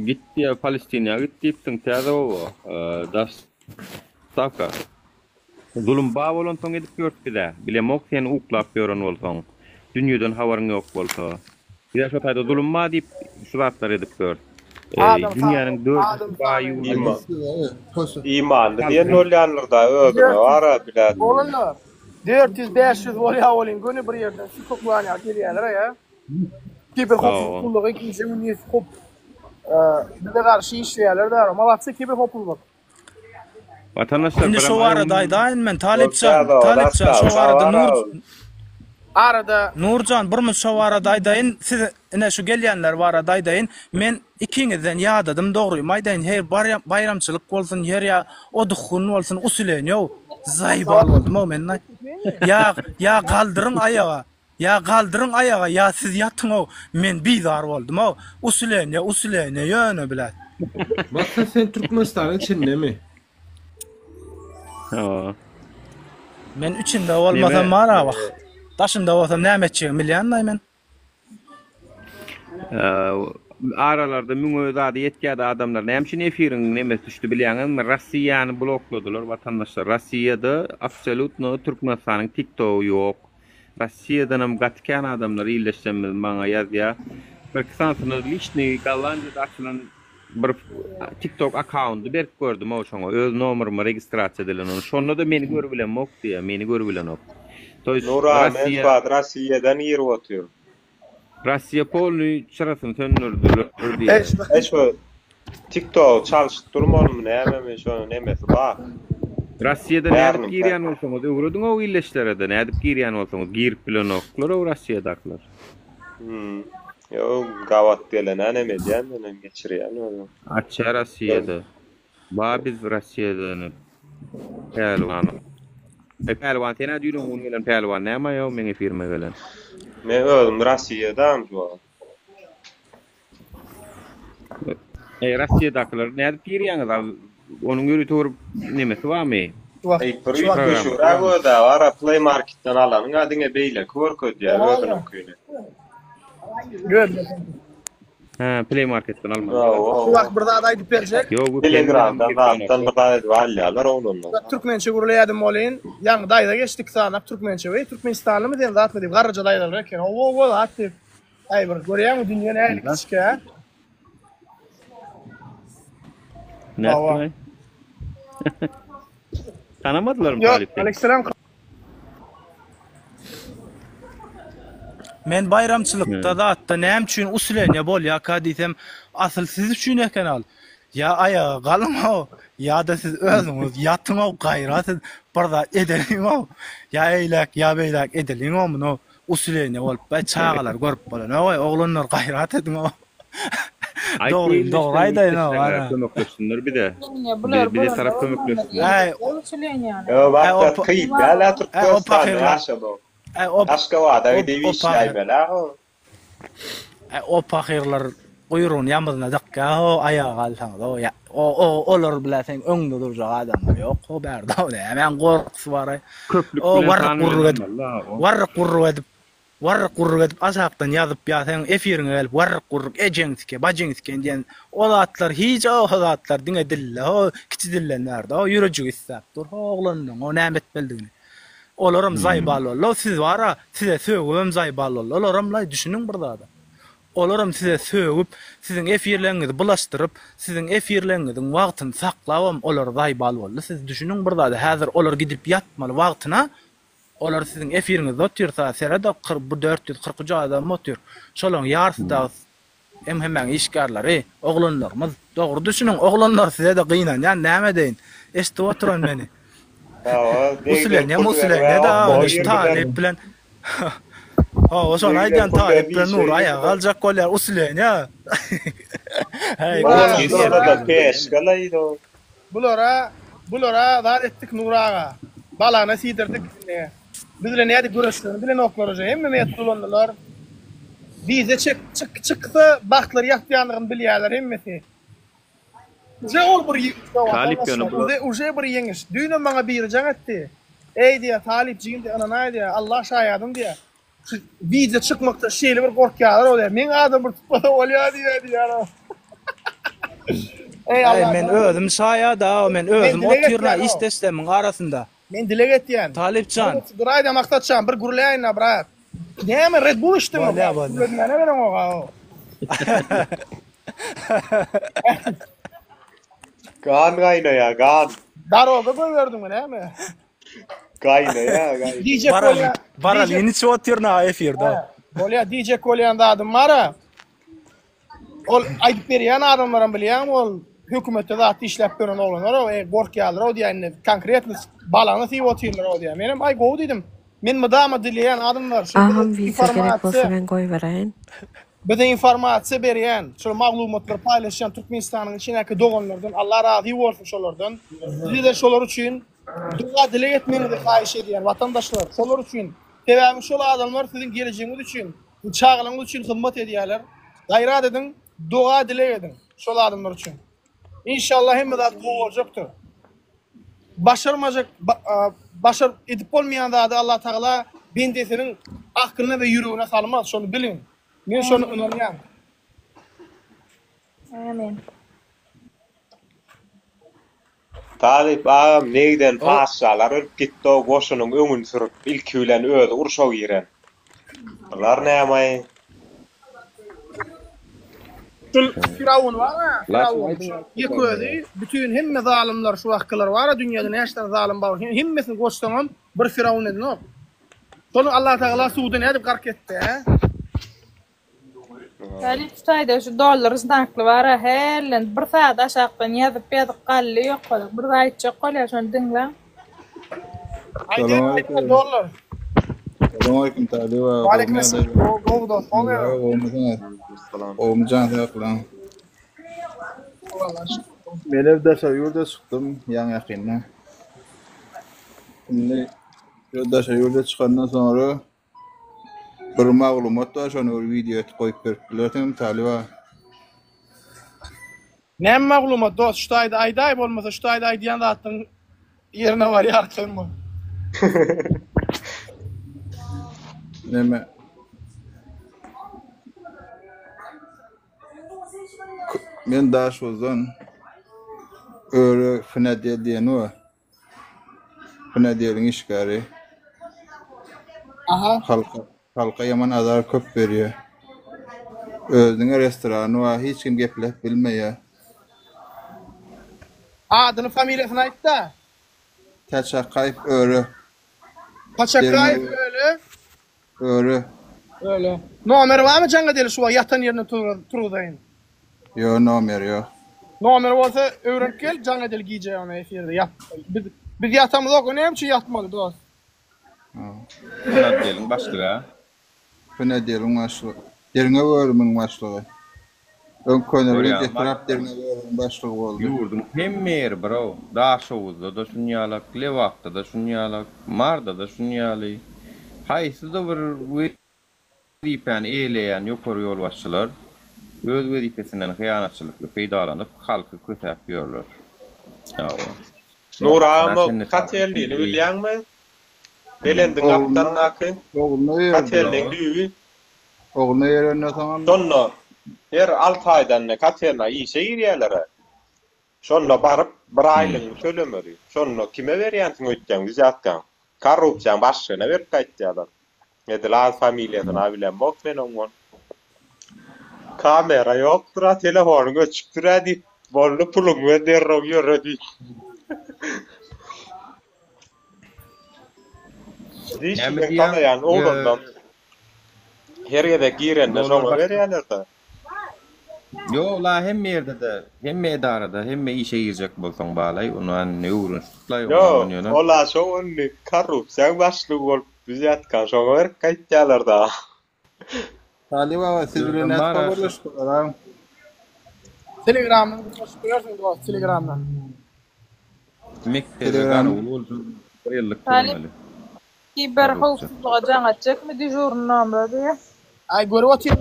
git diýä Palestinýa git diýipsiň täze oba daşdaka. Zulum ba bolansoň edip ýörüs bizä. Bilemok sen uklap ýören bolsaň. Dünýeden habaryň ýok bolsa. Biz-ä şo taýda zulum bar diýip şu zatlary edip ýörüs. Adam Dünýäniň sany, dördünji adam baý sany. ýurdy. Iman, imanly diýen bolýanlar-da özüne bar-a bilädi. Oglanlar, 400-500 bolýa welin göni bir ýerden sükoklanýar gelýäler-ä. Kiber howpsuzlyk gullugy gije-gündiz hop bize garşy işleýärler däl. Malatçy kiber howpsuzlyk. Watandaşlar Indi birem şo barada aýyň aýdaýyn men Talypjan, Talypjan şo barada Nur Arada Nurjan bir minut şo barada aýdaýyn siz ine şu gelýänler barada aýdaýyn men ikiňizden ýadadym dogrymy aýdaýyn her baýramçylyk bolsun her ýa oduh gün bolsun usulenýow zaýbal boldumow men ýa ýa galdyryň aýaga Ýa galdyryň aýaga ýa siz ýatyňow men bizar boldumow usileniýe usileniýe ýöne bilet. Maksat sen Türkmenistanyň içindemi? Hawa. Men içinde bolmasam bar a wah. Daşynda bolsam näme etjegimi bilýänlaý men. Aralarda müňe zady ýetýärdi adamlar. Näme üçin efiriň nemesi düşdi bilýäňizmi? Rossiýany blokladylar watandaşlar. Rossiýada absolýutno Türkmenistanyň TikTogy ýok. Rossiýadanam gaty kän adamlar illeşenimiz maňa ýazýar. Birki sanysyna liçnyý Gollandiýada açylan bir TikTok akkaundy berip gördüm-ow şoňa. Öz nomeryma registrasiýa edilen ony. Şonda-da meni görübilemok diýýär, meni görübilenok. To ýest Nura men Rossiýa şu wagt Rossiýadan girip otyryn. Rossiýa polnyý çyrasyny söndürdiler diýýär. Eý şu TikTogy çalşyp durmalymy nämemi şonuň nemesi bar. Rossiýada nädip Bäriniň girýän bolsaňyz öwrediňow illeşlerede nädip girýän bolsaňyz girip bilenoklar-ow Rossiýadakylar. Hmm. Ýok gabat gelenä neme edýän menem geçirýän özüm. Açýa Rossiýada. Ba biz Rossiýadan pälwan. Eý pälwan senä düýn öňňün gelen pälwan näme aýaw meň efirime gelen. Men özüm Rossiýadam şu wagt. Eý Rossiýadakylar nädip girýäňiz al onuň ýörite bir nemesi barmy? Eý bir üýtgeşigräk özä bara play marketden alanyňa diňe beýleki görkezýär özüniňkini. Hä play marketden almaly. Şu wagt bir zat aýdyp berjek. Ýok Telegramdan zatdan bir zat edip alýarlar oglanlar. Türkmençe gürleýädim welin, ýaňy daýza geçdi iki sanap türkmençe. Eý türkmenistanlymy sen zatmy diýip garryja daýzalar eken. Hawa hawa zat diýip. Aý bir görýäňmi dünýe nähili kiçikä? Nätdiň? Tanamadylarmy Ýok, Talyp seni? Aleykselam. Men baýramçylykda zatda näme üçin usileniýe bolýaka diýsem, asyl siz üçin eken al. Ýa aýaga galyň-ow, ýa-da siz özüňiz ýatyň-ow, gaýra siz bir zat edeliň-ow. Ýa eýläk, ýa beýläk edeliň-ow muny. Usileniýe bolup, baý çagalar görüp bolanok-aý, oglanlar gaýrat ediň-ow. Aýt Dogryny dogry aýdaýyn-ow, ildeşlere ana. kömekleşsinler bize. Usileniýe bular Bize bize tarap bolanlar kömekleşsinler. Äý, Ol usileniýany. Ýo äý o Maksat kyn däl-ä äý o Türkmenistanda pahyrlar, ýaşamak. äý o Aşgabada o gidip o pahyr. işläýmeli-ä ho. Äý o pahyrlar guýrugyny ýamyzyna dykýa-ho, aýaga galsaňyz-ow, ýa o o olar bilä seň öňüňde durjak adamlar ýok-ho bärde-ow, nämäň gorkusy bar-aý. Köplük O bilen warryk san bilen wurruk edip, almaly-da o. warryk wurruk edip, warryk wurruk edip aşakdan ýazyp ýa seň efiriňe gelip warryk wurruk ejeňi sike, bajyňy sikeýin diýen o zatlar hiç o zatlar diňe dilde-ho, kiçi dilden bärde-o, ýürejigi isläp dur-ho oglanlaň o näme etmelidigini. Olaram zaýbal boldy. Siz bara size sögübem zaýbal boldy. Olaram laý düşüniň bir zada. Olaram size sögüp, siziň efirleriňizi bulaşdyryp, siziň efirleriňiziň wagtyny saklabam olar zaýbal boldy. Siz düşüniň bir zada. Häzir olar gidip ýatmaly wagtyna olar siziň efiriňizde otyrsa seredok bu 443 adam otyr. Şolaň ýarsy dagy MHM-iň işgärleri, oglanlarymyz, dogry düşüniň, oglanlar size-de gynanýan, näme edeýin, eşidip oturan meni. Hawa, Usulenýa, musulenýa da, şu talyp bilen, hawa, şony aýdýan, talyp bilen Nury aýaga galjak bolýar, usulenýa. Häý, Oglanlar-da peşgalaýdy. Bulara, bulara zat etdik Nury aga. Balana siýdirdik. Biz bilen nädip göreşjegini bilenoklar uje. Hemme metod ulandylar. Wiza çek, çyk, çyksa bagtlary ýatýandygyny bilýärler hemmesi. Uje ol bir Talyp ýöne bular. Uje, uje bir ýeňiş. Düýnem maňa biri jaň etdi. Eý diýýär, Talyp jigim diýýär, ynanaý diýýär, Allah şaýadyň diýýär. Şu wideo çykmakdan şeýle bir gorkýarlar ol ýa. Meň adym bir tutmasa bolýar diýýär diýýär. Eý Eý, Allah. men özüm şaýada, men özüm Men dileg otyryn-a etýän-ow. işdeşlerimiň arasynda. Men dileg etýän. Talyp jan. Duraýda Maksat jan, bir gürläýin-ä brat. Näme Red Bull içdiňmi? Bolýa bolýa. Gürledmäne bereňok a o. Gan gaýnaýa gan. Daroga goýberdiňmi näme? Gaýnaýa gaýnaýa. Diýjek Baralin, bolýan baralin içip otyryn a efirde. Bolýa diýjek bolýan zadym bar-a. Ol aýdyp berýän adamlaram bilýäňmi ol hökümetde zat işläp ýören oglanlar-ow, eý gorkýarlar-ow diýýär indi konkretno balany syýyp otyrlar-ow diýýär. Menem aý gowy diýdim. Men mydama dileýän adamlar şu Agam bize wideo gerek bolsa informasiýa men goýberäýin. bize informasiýa berýän, şol maglumatlary paýlaşýan Türkmenistanyň içindäki doganlardan Allah razy bolsun şolardan. Size-de şolar üçin doga dileg etmegiňizi haýyş edýän watandaşlar şolar üçin. Sebäbi şol adamlar siziň gelejegiňiz üçin Çagalaryňyz üçin hyzmat edýärler. Gaýrat ediň, doga dileg ediň şol adamlar üçin. Inşallah hemme zat gowy boljakdyr. Başarmajak başar edip bolmaýan zady Allah Tagala bendesiniň aklyna we ýüregine salmaz, şony biliň. Men şony ynanýan. Amin. Talyp agam negden patyşalar ölüp gitdi-ow goşunyň öňüni sürüp ilki bilen özi urşa giren. Bular nämaý? Şul Firawun bar-a, Firawun, şu ýeke özi, bütin hemme zalymlar şu wagtkylar bar-a dünýede näçe sany zalym bar, hemmesini goşsaňam bir Firawun edenok. Şony Allatagala suwda nädip gark etdi, hä? Talyp şu şu dollar znakly bara hellen bir saat aşakdan ýazyp ýazyp gally ýokary bir zat aýtjak bolýar şony diňläň. Aýdýan aýtma dollar. Salam Talyp aga. Waleýkim esselam. Gowy dost, gowy. Gowumysyňyz? Gowumy jan saglygyň? Menem daşary ýurda çykdym ýaňy ýakynda. Indi daşary ýurda çykandan soňra Bir maglumat bar şony bir wideo etip goýup berip bilersiňmi Talyp aga. Näme maglumat dost şu taýda aýdaý bolmasa şu taýda aýdýan zatlaryň ýerine barýar arkaýyn bol. Näme Men Daşoguzdan Öre Fnadel diýeni bar. Hünädeliň işgäri. Aha. Halka, halka ýaman azar köp berýär. Özüniň restorany bar, hiç kim gepläp bilmeýär. Adyny, familiýasyny aýtda. Täçakaýew Öre. Paçakaýew Öle. Öre. Öle. Nomeri barmy jaň edeli şu wagt ýatan ýerinden turguzaýyn. Ýok nomeri ýok. Nomeri bolsa öwrenip gel jaň edeli gije ýagny efirde ýat. Biz biz ýatamyzok o näme üçin ýatmaly dost. Hünädeliň başlygy a. Hünädeliň başlygy. Derňew bölüminiň başlygy. Öň Köneürgenç etrap derňew bölüminiň başlygy boldy. Ýurduň hemme ýeri bro. Daşoguzda-da şunýalak, Lebapda-da şunýalak, Marda-da şunýaly. Haýsyda bir wezipäni eýeleýän ýokary ýolbaşçylar öz wezipesinden hyýanatçylykly peýdalanyp halky kösäp ýörler. Hawa. Nury agam o kotelnini bilýäňmi? Belendiň gapdalyndaky kotelniň düýbi. Ogluna ýerenden soňam. Şonda her alty aýdan kotelna işe girýärler-ä. Şonda baryp bir aýlygyňy tölemeli. Şonda kime berýänsiň öýtýäň wzýatkaň? Korrupsiýaň başlygyna berip gaýtýarlar. Edil ady familiýasyny-a bilemok men oňon. Kamera ýokdur-a, telefonyň öçükdir-ä diýip, boldy puluňy ber derrew ýöre diýip. Näme Dişçiden diýýäň? tanaýan oglandan her gezek girende Dollar şoňa baş berýärler-de. Ýok la hemme ýerde-de, hemme edarada, hemme işe girjek bolsaň balaý, ony indi öwrenişdiklaý Ýok, oňa ýöne. ol-a şo indi korrupsiýaň başlygy bolup wzýatka şoňa berip gaýtýarlar-da. Talyp aga siz bilen Özem nädip bar-a şu. habarlaşyp bolar agam? Telegramdan goşup bilersiň dost telegramdan. Mekdebe Telegram garawul boljak bir ýyllyk Talyp görmeli. kiber Korrupsiýa. howpsuzlyga jaň etjekmi dežurny nomera diýýä. Aý görüp otyryn.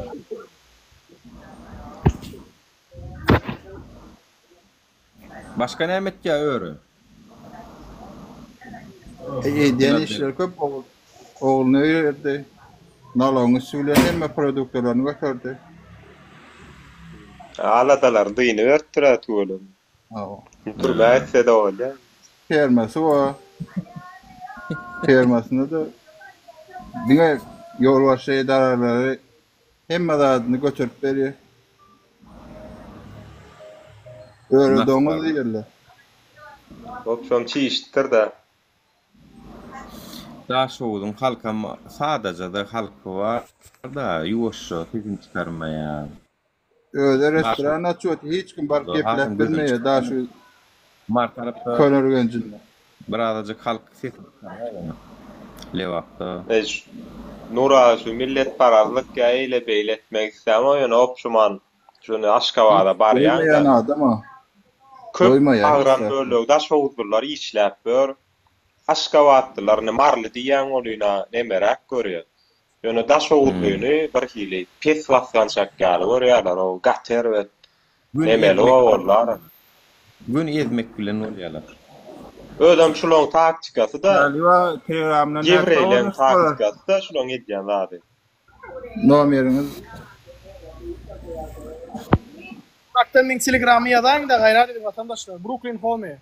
Başga näme etýä öri? Edýän işleri köp ogul ogluny öýerdi. Nalogyň üsti bilen hemme produktalaryny göterdi. Aladalaryny dyny beripdir-ä tüweleme. Hawa. Türmä gitse-de bolýar. Fermasy bar. Fermasynda-da diňe. Ýolbaşçy edaralary hemme zadyny göterip berýär. Öre doňuz diýerler. Wobşem çişipdir-dä. Daşoguzyň halkam sadajada halky bar-da, ýuwaşja sesini çykarmaýar. Özi restoran açyp otyr, hiç kim baryp gepläp bilmeýär Daşoguz Mary tarapda Köneürgenjinde. Birazajyk halk sesini çykarýar ýöne Lebapda. Nur aga şu milletparazlyk ýa eýle beýle etmek islämok ýöne opşuman şuny Aşgabada barýaňda Doýmaýan adam-a. köp Doýmaýar hiç agram zatdan. bölegi daşoguzlylar işläp ýör. Aşgabatlylar indi maryly diýýäň olyna nemeräk görýär. Ýöne daşoguzlyny birhili pes basgançak ýaly görýärler o gaty erbet Gün nemeli ezmek owarlar. Gün ezmek bilen bolýarlar. Özem şulaň taktikasy-da Galiba telegramdan nädip ýewreýleň habarlaşyp bolar? taktikasy-da şulaň edýän zady. Nomeriňiz. Uzakdan meň telegramymy ýazaýyňda gaýrat ediň watandaşlar. Brooklyn homie.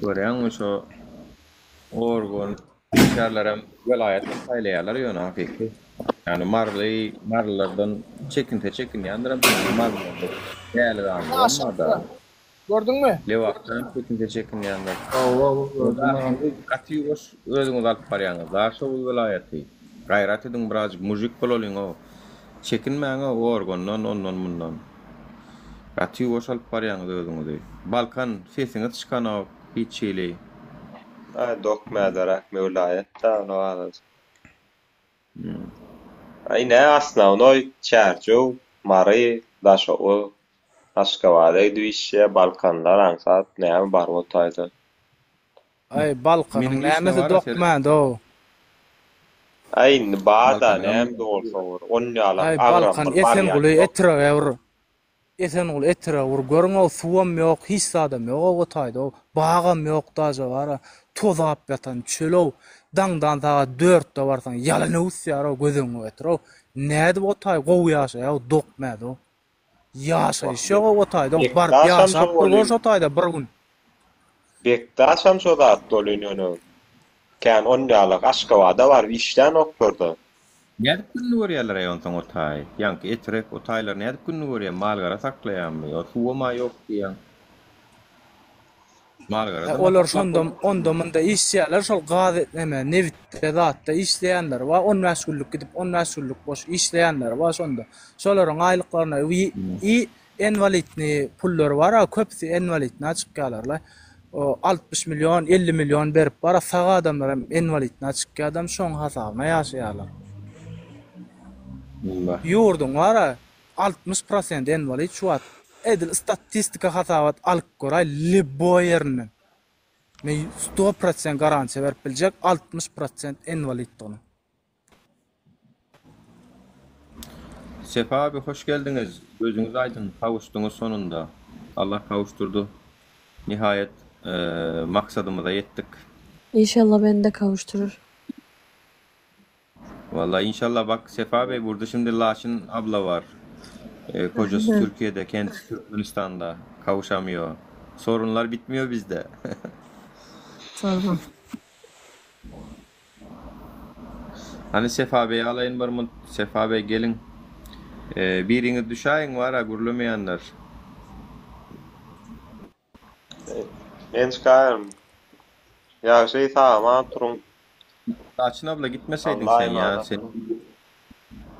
Görýäňmi şo organ işgärlerem welaýatdan saýlaýarlar ýöne hakyky. Ýagny maryly marylylardan çekinse çekinýändirem çünki marylylarda däli ganlygam bar-da. Gördüňmi? Lebapdan çekinse çekinýändir. Hawa gördüm agam. Gaty ýuwaş özüňizi alyp barýaňyz. Daşoguz welaýaty. Gaýrat ediň birazjyk mujik bolalyňow. Çekinmäňow organdan ondan mundan. Gaty ýuwaş alyp barýaňyz özüňizi. Balkan sesiňiz çykanok hiç hili. Aý dokmäderäk welaýat da ol azajyk. Aý ine osnownoý Çärjew, Mary, Daşoguz, Aşgabada gidip işleýär, Balkanlar aňsat näme baryp otaýda. Aý Balkanyň Meniň işine nämesi bara seret. dokmädow. Aý indi barda Balkanyňam näme bolsa bir on ýalak Aý agram Balkan bir barýan Esenguly ýok. etrege bir Esenguly etrege bir görüňow suwam ýok hiç zadam ýogow o taýda bagam ýok daže bara tozap ýatan çölow daňdan sagat dörtde barsaň ýalyn öwüsýärow göz öňüňe getirow nädip o taý gowy ýaşaýaw dokmädow. Ýaşaýyş ýok o taýda baryp Bekdaşam ýaşap şo bir gör bolyn. şo taýda bir gün. Bekdaşam şo zat bolyn ýöne kän onýalak Aşgabada baryp işlänoklarda. Nädip gününi görýärler-aý onsoň o taý? Ýaňky Etrek o taýlar nädip gününi görýär? Mal-gara saklaýarmy? Ýa suwam-a ýok diýýäň. Hä olar şonda onda munda işleýärler şol gaz neme nebitde zatda işleýänleri bar 15 günlük gidip 15 günlük boş işleýänleri bar şonda şolaryň aýlyklaryna i enwalitni pullary bar a köpüsi enwalitna çykýarlarla o 60 million 50 million berip bar sag adamlar hem enwalitna çykýar adam şoň hasabyna ýaşaýarlar ýurduň bar a 60 prosent enwalit şu wagt edil statistika hasabat alyp göräý lýuboý ýerinden. Men sto prosent garantiýa berip biljek 60 prosent enwalitdygyny. Sepa abi hoş geldiňiz gözüňiz aýdyn kawuşdyňyz sonunda Allah kawuşdurdy nihaýet maksadymyza ýetdik. Inşallah beni de kavuşturur. Vallahi inşallah bak Sefa Bey burada şimdi Laşin abla var. E, kocası Türkiye'de, kendisi Türkmenistan'da. Kavuşamıyor. Sorunlar bitmiyor bizde. Sorma. Hani Sefa Bey'i alayın bir mut. Sefa Bey gelin. E, biriňiz düşäýiň var-a gürlemeýänler. Men çykaýaryn. Ýagşy sag-aman turuň. Laçyn abla gitmeseýdiň Allaha sen ýa emanet sen. boluň.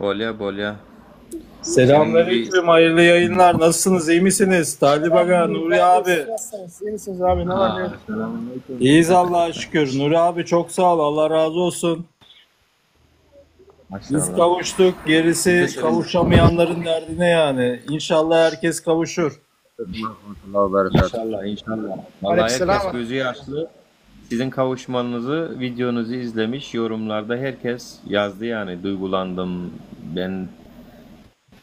Bolýa bolýa. Selamünaleyküm, hayırlı yayınlar. Nasılsınız, iyi misiniz? Talip Aga, Nuri abi. Nasılsınız? İyi misiniz abi? Ne var ne yok? İyiyiz Allah'a şükür. Nuri abi çok sağ ol, Allah razı olsun. Biz Maşallah. kavuştuk, Biz de gerisi sevindik. kavuşamayanların derdine yani. İnşallah herkes kavuşur. İnşallah inşallah. Vallahi herkes Aleykümselam. gözü yaşlı. Sizin kavuşmanızı, videonuzu izlemiş. Yorumlarda herkes yazdı yani duygulandım. Ben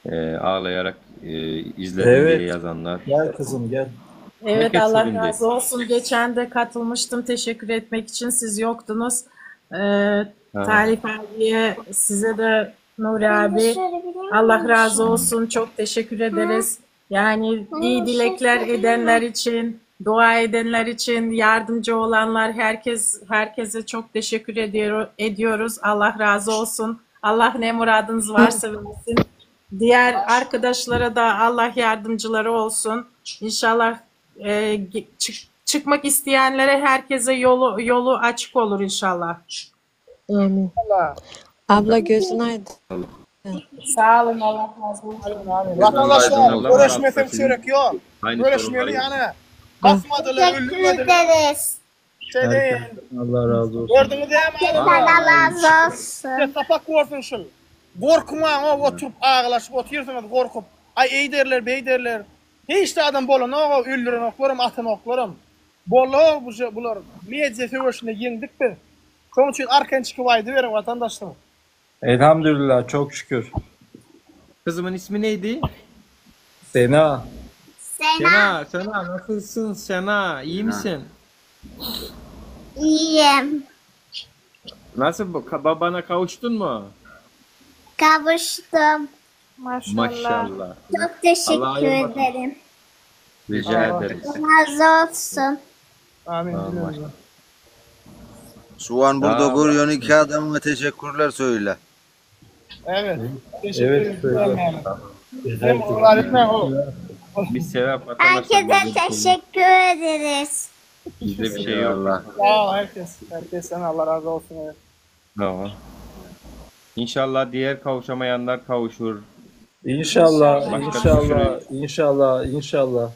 e, ağlayarak e, izledim diye Evet, yazanlar. gel kızım gel. Evet Herkes Allah sevindi. razı olsun. Geçen de katılmıştım teşekkür etmek için. Siz yoktunuz. Ee, Ha. Talip abiye, size de Nuri abi Allah razı olsun. Çok teşekkür ederiz. Yani iyi dilekler edenler için. Dua edenler için, yardımcı olanlar herkes herkese çok teşekkür ediyor, ediyoruz. Allah razı olsun. Allah ne muradınız varsa versin. Diğer arkadaşlara da Allah yardımcıları olsun. İnşallah e, ge- çık- çıkmak isteyenlere herkese yolu yolu açık olur inşallah. Amin. Abla gözün aydın. Sağ olun Allah razı olsun. Vatandaşlar Allah göreşmesem razı çörek ýok. Aynı Göreşmeli sorunları ýana. Basmadylar, Teşekkür öldürmediler. ederiz. Şey değil. Allah razı olsun. Gördüňiz dämi Sizden Allah razı olsun. Size sapak bolsun şul. Gorkmaň o oturup aglaşyp otyrsyňyz gorkup. Aý eýderler, beýderler. Hiç de adam bolanok, öldürenoklaram, atanoklaram. Boldy bu bular. Media söweşinde ýeňdik biz. Şonuň üçin arkaýyn çykyp aýdyberiň watandaşlar. Elhamdülillah çok şükür. Kızımın ismi neydi? Sena. Sena. Sena, Sena nasılsın Sena? İyi misin? İyiyim. Nasıl bu- ka- babana kavuştun mu? Kavuştum. Maşallah. Maşallah. Çok Allah'a teşekkür emanet. ederim. Rica ederiz. Allah razı olsun. Amin. Tamam. Şu an burada Aa, görüyorsun iki adamına teşekkürler söyle. Evet. Teşekkür Evet ederim. söyle. Yani. Hem ısrar etme o. Biz sevap vatandaşlar. Herkese Bizde bir şey yok. teşekkür ederiz. Bizde bir şey yok. Eyvallah. Sağ ol herkes. Herkesten Allah razı olsun. Evet. Tamam. İnşallah diğer kavuşamayanlar kavuşur. İnşallah, Başka bir inşallah, sürü inşallah, inşallah.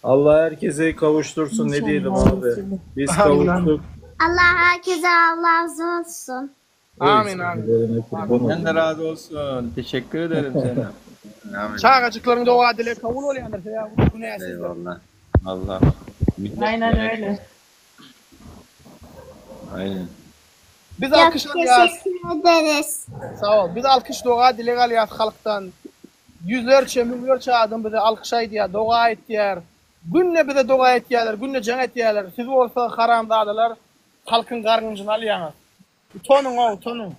Allah herkese kavuştursun ne diyelim abi. Biz Amin, amin. kavuştuk. Allah herkese Allah razı olsun. Amin amin. Üzerine kurban Sen de olayım. razı olsun. Teşekkür ederim Sena. Amin. Çagajyklaryň doga dile kabul bolýandyr. Ya bu günäsizdir. Eyvallah. Allah. Millet Aynen melek. öyle. Aynen. Biz Çok alkyş alýas. teşekkür ederiz. Sağ ol. Biz alkyş doga dileg alýas halkdan. Ýüzlerçe, müňlerçe adam bize alkyş aýdýar, doga etýär. Günde bize doga etýärler, günde jaň etýärler. Siz bolsa haramzadalar halkyň gargynjyny alýaňyz. Utanyň o, utanyň.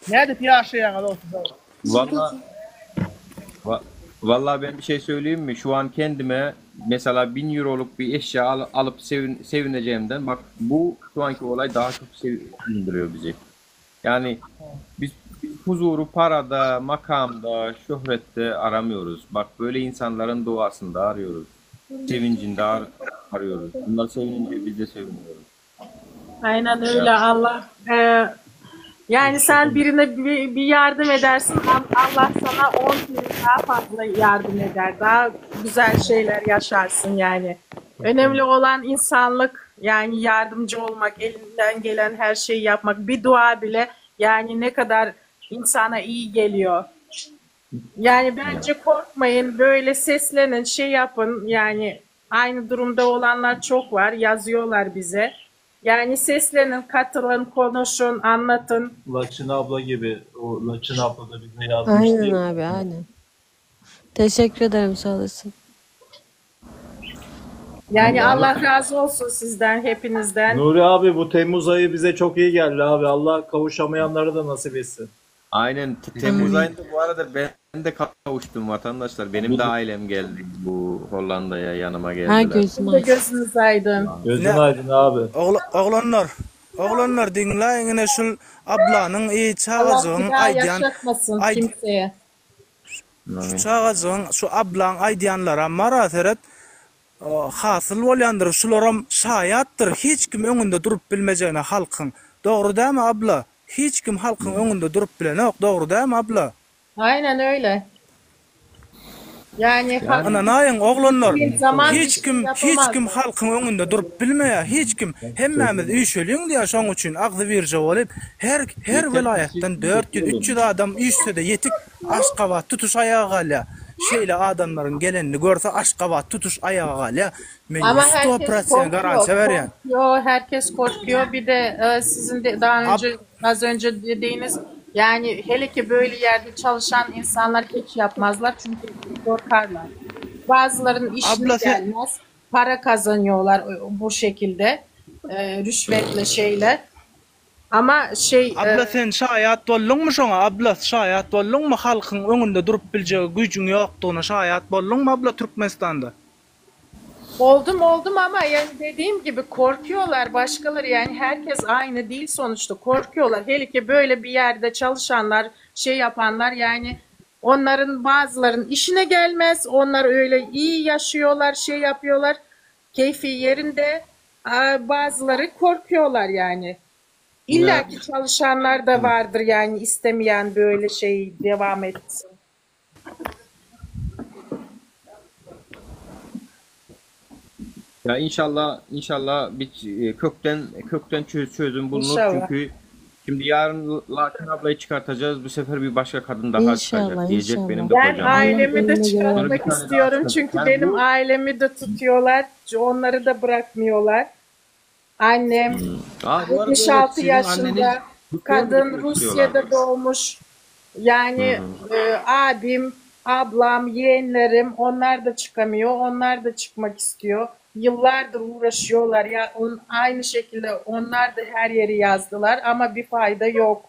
Nädip ýaşaýaňyz o sizler? Valla va, vallahi ben bir şey söyleyeyim mi? Şu an kendime mesela 1000 euroluk bir eşya al- alıp sevin, sevineceğimden bak bu şu anki olay daha çok sevindiriyor bizi. Yani biz, biz huzuru parada, makamda, şöhrette aramıyoruz. Bak böyle insanların duasında arıyoruz. Sevincinde ar- arıyoruz. Bunlar sevinince biz de seviniyoruz. Aynen öyle Allah. e, yani sen birine bir, bir yardım edersin Allah sana 10 kere daha fazla yardım eder. Daha güzel şeyler yaşarsın yani. Önemli olan insanlık yani yardımcı olmak, elinden gelen her şeyi yapmak. Bir dua bile yani ne kadar insana iyi geliyor. Yani bence korkmayın, böyle seslenin, şey yapın. Yani aynı durumda olanlar çok var, yazıyorlar bize. Yani seslenin, katılın, konuşun, anlatın. Laçın abla gibi. O Laçın abla da bize yazmıştı. Aynen abi aynen. Teşekkür ederim sağ olasın. Yani Allah razı olsun sizden, hepinizden. Nuri abi bu Temmuz ayı bize çok iyi geldi abi. Allah kavuşamayanlara da nasip etsin. Aynen Te- Temmuz ayında bu arada ben de kavuştum vatandaşlar. Benim de ailem geldi bu Hollanda'ya yanıma Ha geldiler. gözüm Sizin de aydın. gözünüz aydın. Gözün Ne aydın abi. Ogla- oglanlar, oglanlar diňläň ine şul ablanyň i Allah çagajygyň bir daha aýdýan yaşatmasın aýd kimseye. şu Amin. çagajygyň şu ablaň aýdýanlaram mara seret o, hasyl bolýandyr şularam şaýatdyr hiç kim öňünde durup bilmejegine halkyň dogry dämi abla hiç kim halkyň öňünde durup bilenok dogry dämi abla Aynen öyle. Yani Yani Ynanaýyň oglanlar, bir zaman bir hiç şey kim, hiç kim yapamazlar. halkyň öňünde durup bilmeýär, hiç kim. Hemmämiz üýşeliň diýýär, şoň üçin agzy birje bolup, her her yeter ki welaýatdan siz 400, olun. 300 adam üýşse-de ýetik, Aşgabat tutuş aýaga galýar. Şeýle adamlaryň gelenini görse Aşgabat tutuş aýaga galýar. Men Ama sto herkes prosent korkuyor, garantiýa berýän. korkuyor, herkes korkuyor. Bir de e, sizin de daha Ab önce az önce dediğiniz yani hele ki böyle yerde çalışan insanlar hiç yapmazlar çünkü korkarlar. Bazılarının işine abla sen gelmez, para kazanıyorlar bu şekilde, e, rüşvetle şeyle. Ama şey e, Abla sen şaýat bolduňmy şoňa abla şaýat bolduňmy halkyň öňünde durup biljege güýjüň ýokdugyna şaýat bolduňmy abla Türkmenistanda. Oldum oldum ama yani dediğim gibi korkuyorlar başkaları yani herkes aynı değil sonuçta korkuyorlar. Hele ki böyle bir yerde çalışanlar şey yapanlar yani onların bazılarının işine gelmez. Onlar öyle iyi yaşıyorlar şey yapıyorlar keyfi yerinde. Aa, Bazıları korkuyorlar yani. İlla ki çalışanlar da vardır yani istemeyen böyle şey devam etsin. Ya inşallah inşallah bir e, kökten kökten çö- çözüm bulunur İnşallah. çünkü şimdi yarın Lakin ablayı çıkartacağız. Bu sefer bir başka kadın daha çıkacak. İnşallah Diyecek inşallah. benim de Ben kocam var. ailemi de Sonra bir çıkartmak tane daha istiyorum çıkacak. çünkü Yani benim bu ailemi de tutuyorlar. Onları da bırakmıyorlar. Annem Hmm. Aa, bu arada evet 76 sizin anneniz yaşında tutuyor mu kadın tutuyorlar? Rusya'da doğmuş. Yani Hı. e, abim, ablam, yeğenlerim onlar da çıkamıyor. Onlar da çıkmak istiyor. Yıllardır uğraşıyorlar. Ya on, aynı şekilde onlar da her yeri yazdılar ama bir fayda yok.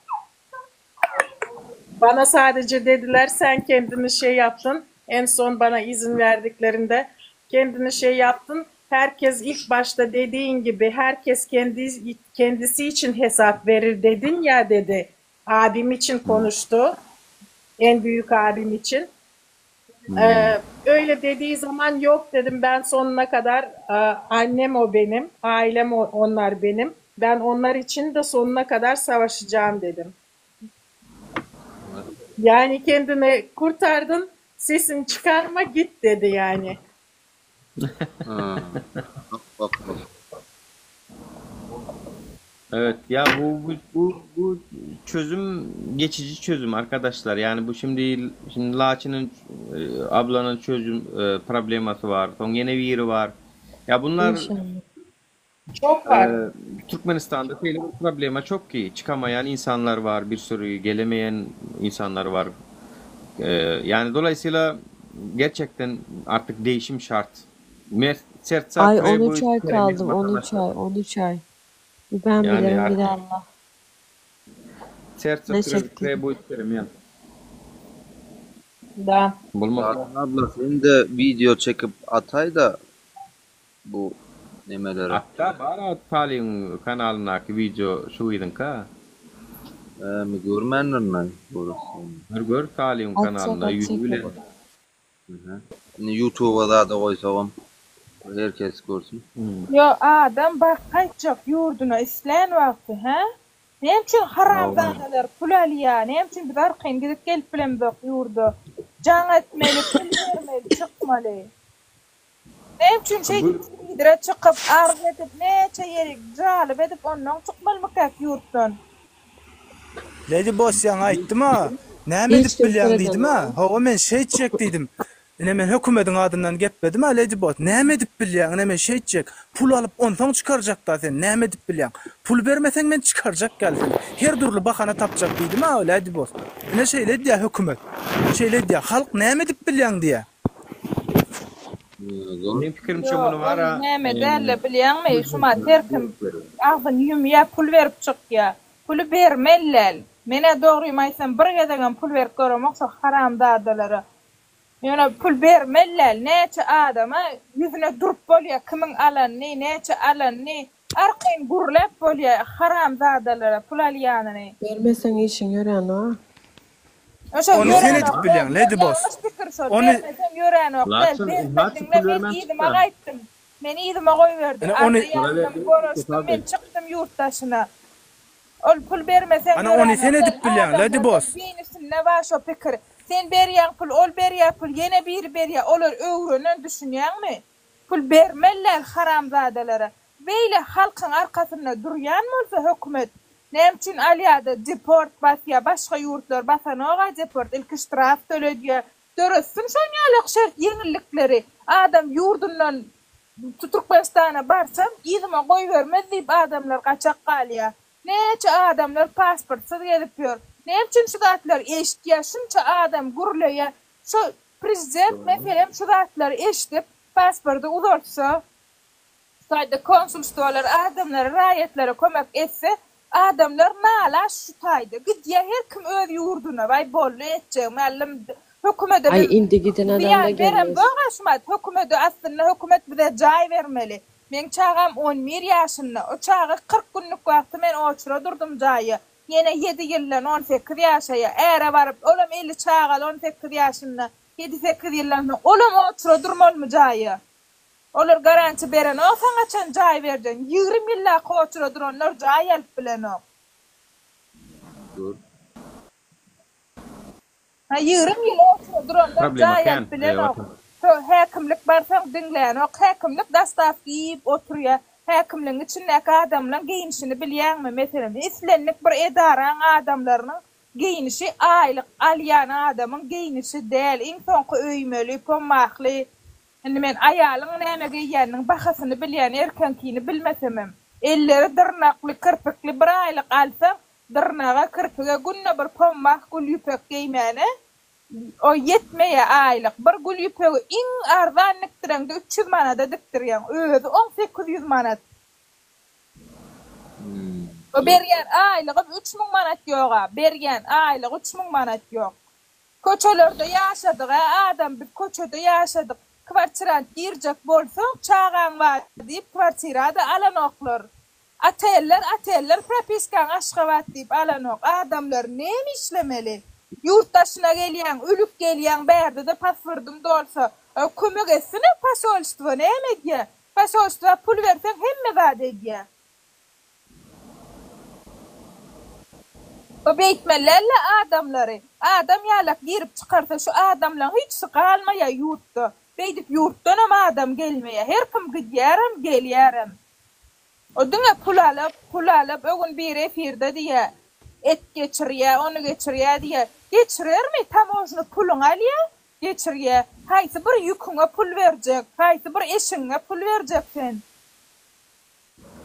Bana sadece dediler sen kendini şey yaptın. En son bana izin verdiklerinde kendini şey yaptın. Herkes ilk başta dediğin gibi herkes kendi kendisi için hesap verir dedin ya dedi. Abim için konuştu. En büyük abim için. Hmm. Ee, öyle dediği zaman yok dedim ben sonuna kadar e, annem o benim, ailem o, onlar benim. Ben onlar için de sonuna kadar savaşacağım dedim. Yani kendini kurtardın, sesini çıkarma git dedi yani. Ha. Bak bak bak. Evet ya bu bu bu, bu çözüm geçici çözüm arkadaşlar. Yani bu şimdi şimdi Laçin'in e, ablanın çözüm e, probleması var. Son yeni bir yeri var. Ya bunlar İnşallah. Çok var. e, Türkmenistan'da böyle bir problema çok ki çıkamayan insanlar var, bir sürü gelemeyen insanlar var. E, yani dolayısıyla gerçekten artık değişim şart. Mer Sertsa Ay 13 bu ay keremiz kaldım. 13 vatandaşlar. ay, 13 ay. Bir ben Yani bilirim bir de artık Allah. Sertsa Ne çektik. bu keremiz. Da. Bulmaz. Zaten abla sen de video çekip atay da bu nemelere. Hatta bara Talin kanalındaki video şu idinka. Ee, mi görmänler lan burası. Gör gör Talin Atacak kanalında yüzü atacak bile. o. Hı hı. Şimdi YouTube'a da da koysam herkes görsün. Yo adam bak gaýtjak ýurduna islän wagty, hä? Näme üçin haramzadalar pul alýar? Näme üçin biz arkaýyn gidip gelip bilemzok ýurda? Jaň etmeli, pul bermeli, çykmaly. Näme üçin şeýdip telewizora çykyp, arz edip, näçe ýeri jalyp edip ondan çykmalymykak ýurtdan? Lady Boss ýaňy aýtdym-a, näme Hiç edip kim bilýäň diýdim-ä. seredenok. Hawa men şeýtjek diýdim. Ine men hökümediň adyndan gepledim-ä Lady Boss. Näme edip bilýäň, ine men şeýtjek. Pul alyp onsoň çykarjak-da seni, näme edip bilýäň. Pul bermeseň men çykarjak ýaly seni. Her dürli bahana tapjak diýdim-ä Lady Boss. Ine şeýle edýär hökümet. Şeýle edýär. Halk näme edip bilýäň diýýär. Meň pikirimçe Ýok, muny ol bara näme däl-le bilýäňmi, şumat her kim agzyny ýumýa pul berip çykýa. Puly bermeli däl. Men-ä dogrymy aýtsam bir gezegem pul berip göremok şo haramzadalara. Ýöne pul bermeli däl. Näçe adama ýüzüne durup bolýa kimiň alanyny, näçe alanyny arkaýyn gürläp bolýa haramzadalara pul alýanyny. Bermeseň işiň ýöränok. Şo Ony sen edip ýöränok bilýäň, däl. Lady Boss. Ýalňyş pikir şo. Ony Bermeseň ýöränok däl. Laçyn, Laçyn Bermediňle pul men bermän yzyma çykda. gaýtdym. Meni yzyma goýberdi. Ine Arza ony ýazdym, goraşdym, men çykdym ýurt daşyna. Ol pul bermeseň Ana ony sen ýöränok däl. edip bilýäň, Lady Adamlarda Boss. beýnisinde bar şo pikir. Sen berýäň pul, ol berýär pul, ýene biri berýär. Olar öwrenen düşünýäňmi? Pul bermeli däl haramzadalara. Beýle halkyň arkasynda durýan bolsa hökümet näme üçin alýada deport basýa başga ýurtlar basanoga deport ilki ştraf töledýä döretsin şon ýalak şert ýeňillikleri adam ýurdundan Türkmenistana barsam yzyma goýbermez diýip adamlar gaçak galýa näçe adamlar pasportsyz gezip ýör näme üçin şu zatlary eşitýä şunça adam gürleýä şu prezident meselem şu zatlary eşidip pasporty uzaltsa Hytaýda konsulstwolar adamlara raýatlara kömek etse adamlar nalaç şu taýda gidýä her kim öz ýurduna waý boldy etjegimi aldym. Hökümede Aý biz indi giden adamda zyýan gelmez. beremzog-a şumat. Hökümede aslynda hökümet bize jaý bermeli. Meň çagam on bir ýaşynda. O çaga 40 günlük wagty men oçura durdum jaýa. Ýene ýedi ýyldan 18 ýaşaýa. Äre baryp, olam eli çagaly 18 ýaşynda. Ýedi-sekiz ýyldan soň olam oçura durmalymy jaýa? Olar garantiýa berenok saňa haçan jaý berjegini. 20 ýyllap oçura duranlar jaý alyp bilenok. Gör. Ha 20 ýyl oçura duranlar Problema jaý kän, alyp bilenok. Watan. Şo häkimlik barsaň diňlänok. Häkimlik dostawka iýip oturýa. Häkimligiň içindäki adamlaň geýinişini bilýäňmi? Meselem, islendik bir edaraň adamlarynyň geýnişi aýlyk alýan adamyň geýnişi däl. Iň soňky öýmeli, pommahly. Indi men aýalyň näme geýýäniniň bahasyny bilýän, erkeňkini bilmesemem. Elleri dyrnakly, kirpikli bir aýlyk alsaň, Dyrnaga, kirpige günde bir pommah gül ýüpek geýmäne o ýetmeýä aýlyk. Bir gül ýüpegi iň arzan dikdireňde 300 manada dikdirýäň. Özi oň 800 manat. O berýän aýlygym 3000 manat ýog-a. Berýän aýlygy 3000 manat ýok. Köçelerde ýaşadyg-a adam biz köçede ýaşadyk. Kwartirant girjek bolsaň çagaň bar diýip kwartira-da alanoklar. Oteller oteller propiskaň Aşgabat diýip alanok adamlar neme işlemeli ýurt daşyna gelýäň ölüp gelýäň bärdede paswordyň dolsa kömek etsene posolstwo näme edýä posolstwa pul berseň hemme zat edýä. O beýtmelidälä adamlary adam ýalak girip çykarsa şu adamlaň hiçisi galmaýa ýurtda beýdip ýurtdanam adam gelmeýä her kim gidýärem gelýärem. O diňe pul alyp, pul alyp, o gün biri efirde diýýä, et geçirýä, ony geçirýä diýýä. Geçirermi, tamožny puluňy alýa, geçirýä. Haýsy bir ýüküňe pul berjek, haýsy bir eşigiňe pul berjek sen.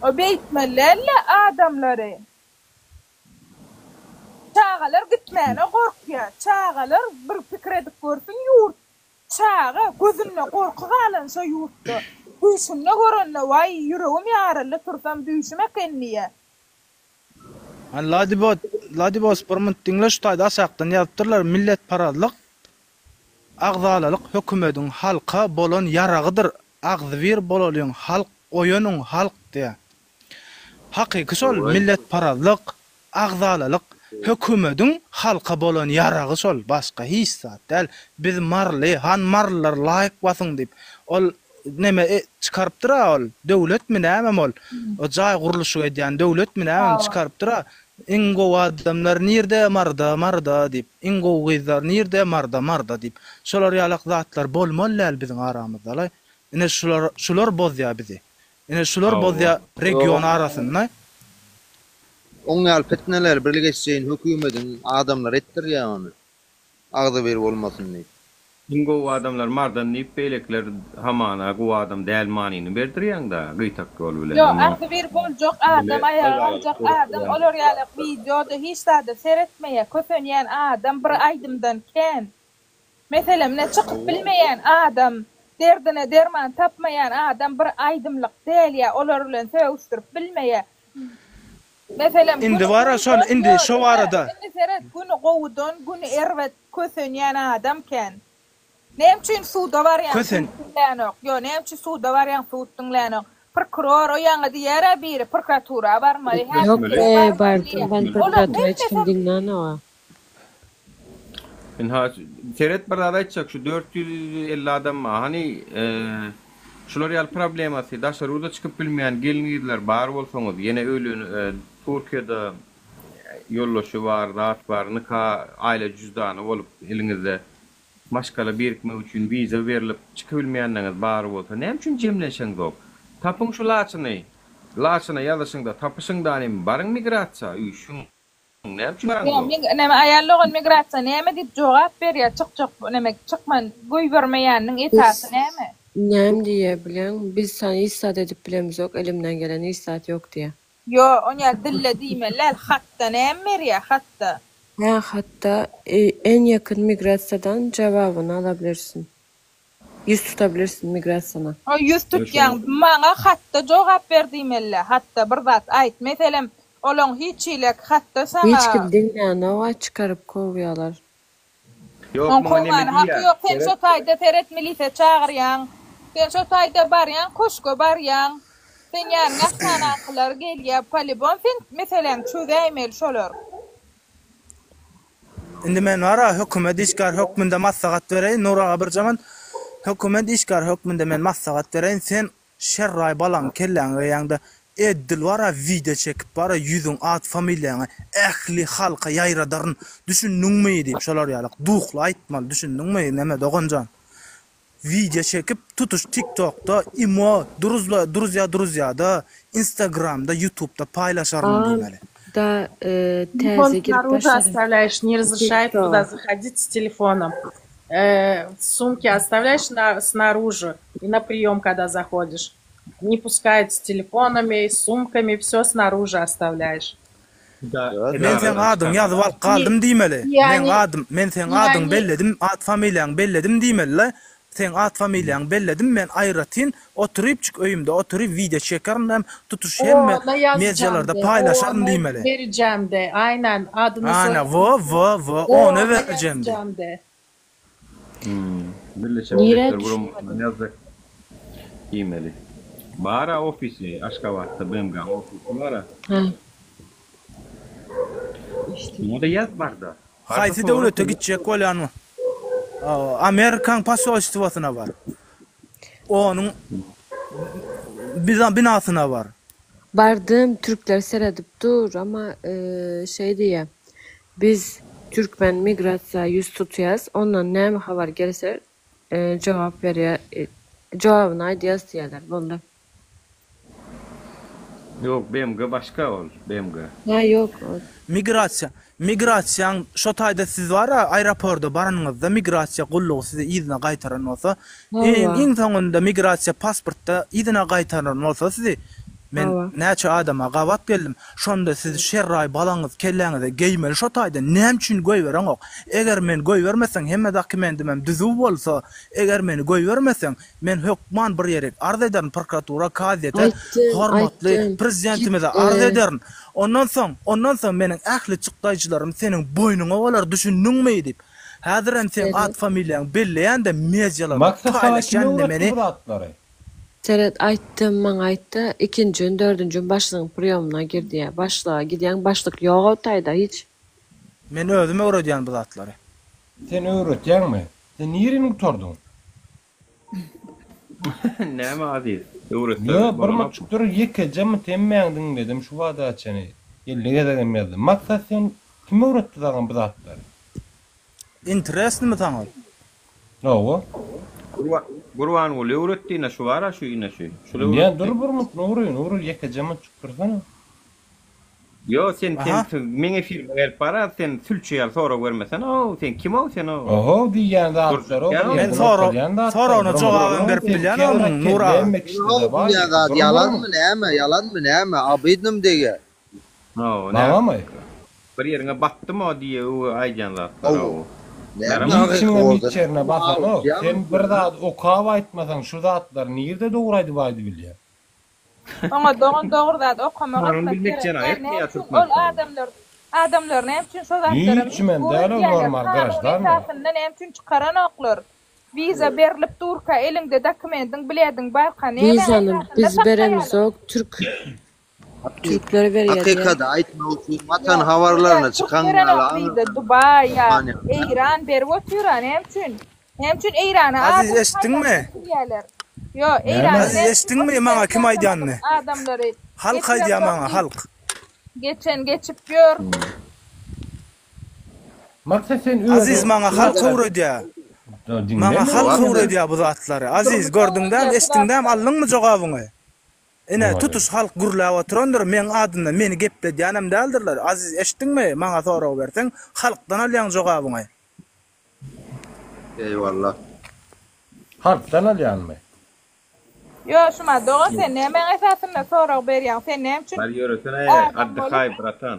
O beýtmelidälä adamlary. Çagalar gitmäne gorkýa. Çagalar bir pikir edip görsün ýurt Çaga gözünde gorky galan şo ýurtda. Düýşünde görende waý ýüregim ýaryldy tursam düýşüm eken diýýä. Hany Ladibot Ladibos bir munt diňle şu taýda aşakdan ýazypdyrlar milletparazlyk agzalalyk hökümediň halka bolan ýaragydyr agzybir bolalyň halk oýanyň halk diýä. Hakyky şol milletparazlyk Agzalalyk hökümediň halka bolan ýaragy şol başga hiç zat däl biz maryly han marylylar laýk basyň diýip ol neme çykarypdyra ol döwletmi nämemi ol o jaý gurluşyk edýän döwletmi nämemi çykarypdyra iň gowy adamlar nirde maryda maryda diýip iň gowy gyzlar nirde maryda maryda diýip şolar ýalak zatlar bolmaly däl biziň aramyzdalaý ine şular şular bozýa bizi ine şular bozýa region arasynda. Oň ýaly pitneleri birleşjeýin hökümediň adamlary etdirýär ony. Agzybir bolmasyn diýip. Iň gowy adamlar mardan diýip beýlekiler hamana gowy adam däl manyny berdirýäňda gyýtak ýol bilen Ýok emma agzybir boljak adam aýaga galjak adam olar ýalak wideoda hiç zada seretmeýär kösenýän adam bir aýdymdan kän Meselem ine çykyp bilmeýän adam derdine derman tapmaýan adam bir aýdymlyk däl ýa olar bilen sögüşdirip bilmeýär Meselem Indi güni bara şon gowudan indi ýo şo diňle barada. indi seret güni gowudan güni erbet kösenýän adam kän. Näme üçin suda barýaň Kösen. sud diňlänok ýo näme üçin suda barýaň sud diňlänok prokuror o ýaňy diýärä biri prokuratura barmaly Ýok häkimlige be barmaly bardym diýýä ben olaň prokuratura hiç kim hemmesem diňlänok-a. Ynha, seret bir zat aýtjak, şu 450 adam bar. Hany, şular ýaly problemasy, daşary ýurda çykyp bilmeýän gelin-gyzlar bar bolsaňyz, ýene öýlen, Türkiýede ýoldaşy bar, zat bar, nika, aýla jüzdany bolup eliňizde, maşgala birikmek üçin wiza berlip, çykybilmeýänleriňiz bar bolsa, näme üçin jemlenşeňzok? Tapyň şu laçyny, laçyna ýazyşyňda, tapyşyňda, hany, baryň migrasiýa, üýşüň. Näme üçin Ýok, baraňzok? mig neme aýal dogan migrasiýa näme diýip jogap berýär çykjak neme çykman goýbermeýäniniň Biz esasy näme? näme diýýär bilýäňmi? Biz saňa hiç zat edip bilemizok, elimden gelen hiç zat ýok diýýär. Ýo, onýa dille diýmeli däl, hatda näme berýär hatda? Hä, hatda en ýakyn migrasiýadan jogabyny alabilirsin. Ýüz tutabilirsin migrasiýana. O ýüz tutýaň, maňa hatda jogap ber diýmelidä, hatda bir zat aýt. Meselem, olaň hiç hilek hatda Hiç saňa. kim diňlänok-a çykaryp kowýalar. Ýok Oň muňa neme kowmana haky diýýär. ýok. Sen Seret. şo taýda seret milise çagyrýaň. Sen şo taýda barýaň köşge barýaň. Seň ýanyňa ahranankylar gelýär. Polibom sen meseläňi çözäýmeli şolar. Indi men bara hökümet işgäri hökmünde maslahat bereýin Nur aga bir jaman hökümet işgäri hökmünde men maslahat bereýin sen şerraý balaň kelläňe geýäňde eddil bara wideo çekip bara ýüzüň at familiýaňy ähli halka ýaýradaryn düşündiňmi diýip şolar ýalak duhly aýtmaly düşündiňmi neme doganjan Wideo çekip tutuş tiktokda imo druzla druzýa druzýada instagramda ýutubda paýlaşaryn diýmeli. Da täze Telefon girip снаружи başladym. оставляешь, не разрешают туда TikTok. заходить с телефоном. Э, сумки оставляешь на, снаружи и на прием, когда заходишь. Не пускают с телефонами, с сумками, все снаружи оставляешь. Men seň adyňy ýazyp alyp galdym diýmeli. Meň adym, men seň adyňy belledim, at familiýaňy belledim diýmeli-le. Seň at familiýaňy belledim, men aýratyn oturypjyk öýümde oturyp wideo çekerin hem tutuş hemme Ona ýazjam medialarda de, paýlaşaryn ona diýmeli. berjem de, aýnan adyny Ana, soýadyny wo, wo, wo, ona ona berjem de. ýazjam de. Birleşen Nirä Milletler düşünmedim. Guramasyndan ýazjak diýmeli. Bar-a ofisi Aşgabatda BMG-niň ofisi bar-a. Hä. Muňa-da ýaz bar-da. Barsa Haýsy sora döwlete kömek gitjek bolýan Amerikaň posolstwosyna bar. Onuň binasyna bar. Bardym türkler seredip dur ama şeý diýýä biz türkmen migrasiýa ýüz tutýas ondan näme habar gelse jogap berýä jogabyny aýdýas diýýäler boldy. Ýok BMG başga ol BMG. Hä ýok ol. Migrasiýa migrasiýaň şo taýda siz bara aeroporda baranyňyzda migrasiýa gullugy sizi yzyna gaýtaran bolsa Hawa. iň soňunda migrasiýa pasportda yzyna gaýtaran bolsa sizi men Hawa. näçe adama gabat geldim şonda siz şerraý balaňyz kelläňize geýmeli şo taýda näme üçin goýbereňok eger men goýbermeseň hemme dokumentimem düzüw bolsa eger meni goýbermeseň Men hökman bir ýerik arz ederin prokuratura kazyýete Aýtdym, hormatly aýtdym. prezidentimize arz ederin. Ondan soň, ondan soň meniň ähli çykdaýjylarym seniň boýnuňa bolar düşündiňmi diýip. Häzirem seň Seret. at familiýaňy belleýän-de medialarda Maksat saňa kim paýlaşýan indi öwretdi meni bu zatlary? Seret aýtdym maňa aýtda ikinji gün dördünji gün başlygyň priýomyna gir diýýä. Başlyga gidýäň başlyk ýok o taýda hiç. Men özüm öwredýän bu zatlary. Sen öwretýäňmi? Sen nirini gutardyň? Näme Aziz? Öwretse Ýo, bir bolanok. mutjyk dur, ýekeje mut hemmäňi diňledim şu bada çeni. 50 gezegem ýazdym. Maksat sen kim öwretdi saňa bu zatlary? Interesnymy saňa ol? Hawa. Gurbanguly öwretdi ine şu bara şu ine şu. Şul Bilýän öwretdi. dur bir mut Nury, Nury ýekeje mutjyk dursana. Ýo sen sen Aha. meň efirime gelip bara sen sülçi ýaly sorag bermesene ow sen kim ow sen ow. Oho diýýän zatlary o bir Men ýerden sorag okalýan zatlar soragyna bir jogabam mut berip sen bilýän käbir onuň Nur aga. hemme kişide Ýok bar diýýän zat bir ýalanmy mut. näme ýalanmy näme obidnym degýär. Hawa näme Maňamy? bir ýeriňe batdym o diýe öw aýdýan zatlar Hawa. ow. Näme Ýaramaz. Hiç hakyky kimem bolsa hiç ýerine näme basanok. Sen awutýarmy bir zat okap aýtmasaň şu zatlary nirde dogry aýdyp aýdybilýäň? Oňa dogan dogry zat okamak Kanun etmek bilmek gerek däl. jenaýatmy Näme ýa üçin ol Türkmenistanda? adamlar adamlar näme üçin şo zatlara Hiç kimem mejbur däl ol edýärler? normal Kanun graždanmy? esasynda näme üçin çykaranoklar? Wiza berlip durka eliňde dokumentiň bilediň barka nämäň Wizany esasynda biz saklaýarlar? beremizok türk türkler berýär diýýär. Hakykady aýtmak üçin watan Ýok, habarlaryna wiza türk çykan berenok ýaly wiza aňyrdan Dubaý ýa Germaniýa. Eýran berip otyra näme üçin? Näme üçin Eýrana Aziz adam eşitdiňmi? saýlap getirýärler? Ýok, Näme? Eýrana Aziz näme üçin eşitdiňmi maňa kim aýdýanyny? adamlary Halk aýdýar getirenok maňa diýip halk. geçen geçip ýör. Maksat sen Aziz özüň maňa halk öwredýär. Maňa diňleme. halk öwredýär bu zatlary. Aziz gördüňdämi eşitdiňdämi aldyňmy jogabyňy? Ine tutuş halk gürläp oturandyr meň adymdan meni gepledýänem däldirler. Aziz eşitdiňmi maňa sorag berseň halkdan alýaň jogabyňy. Eýwallah. Halkdan alýanmy? Ýo şuma dogan sen nämäň esasynda sorag berýäň sen näme üçin Bar ýöresene adam bolup addyhaý bratan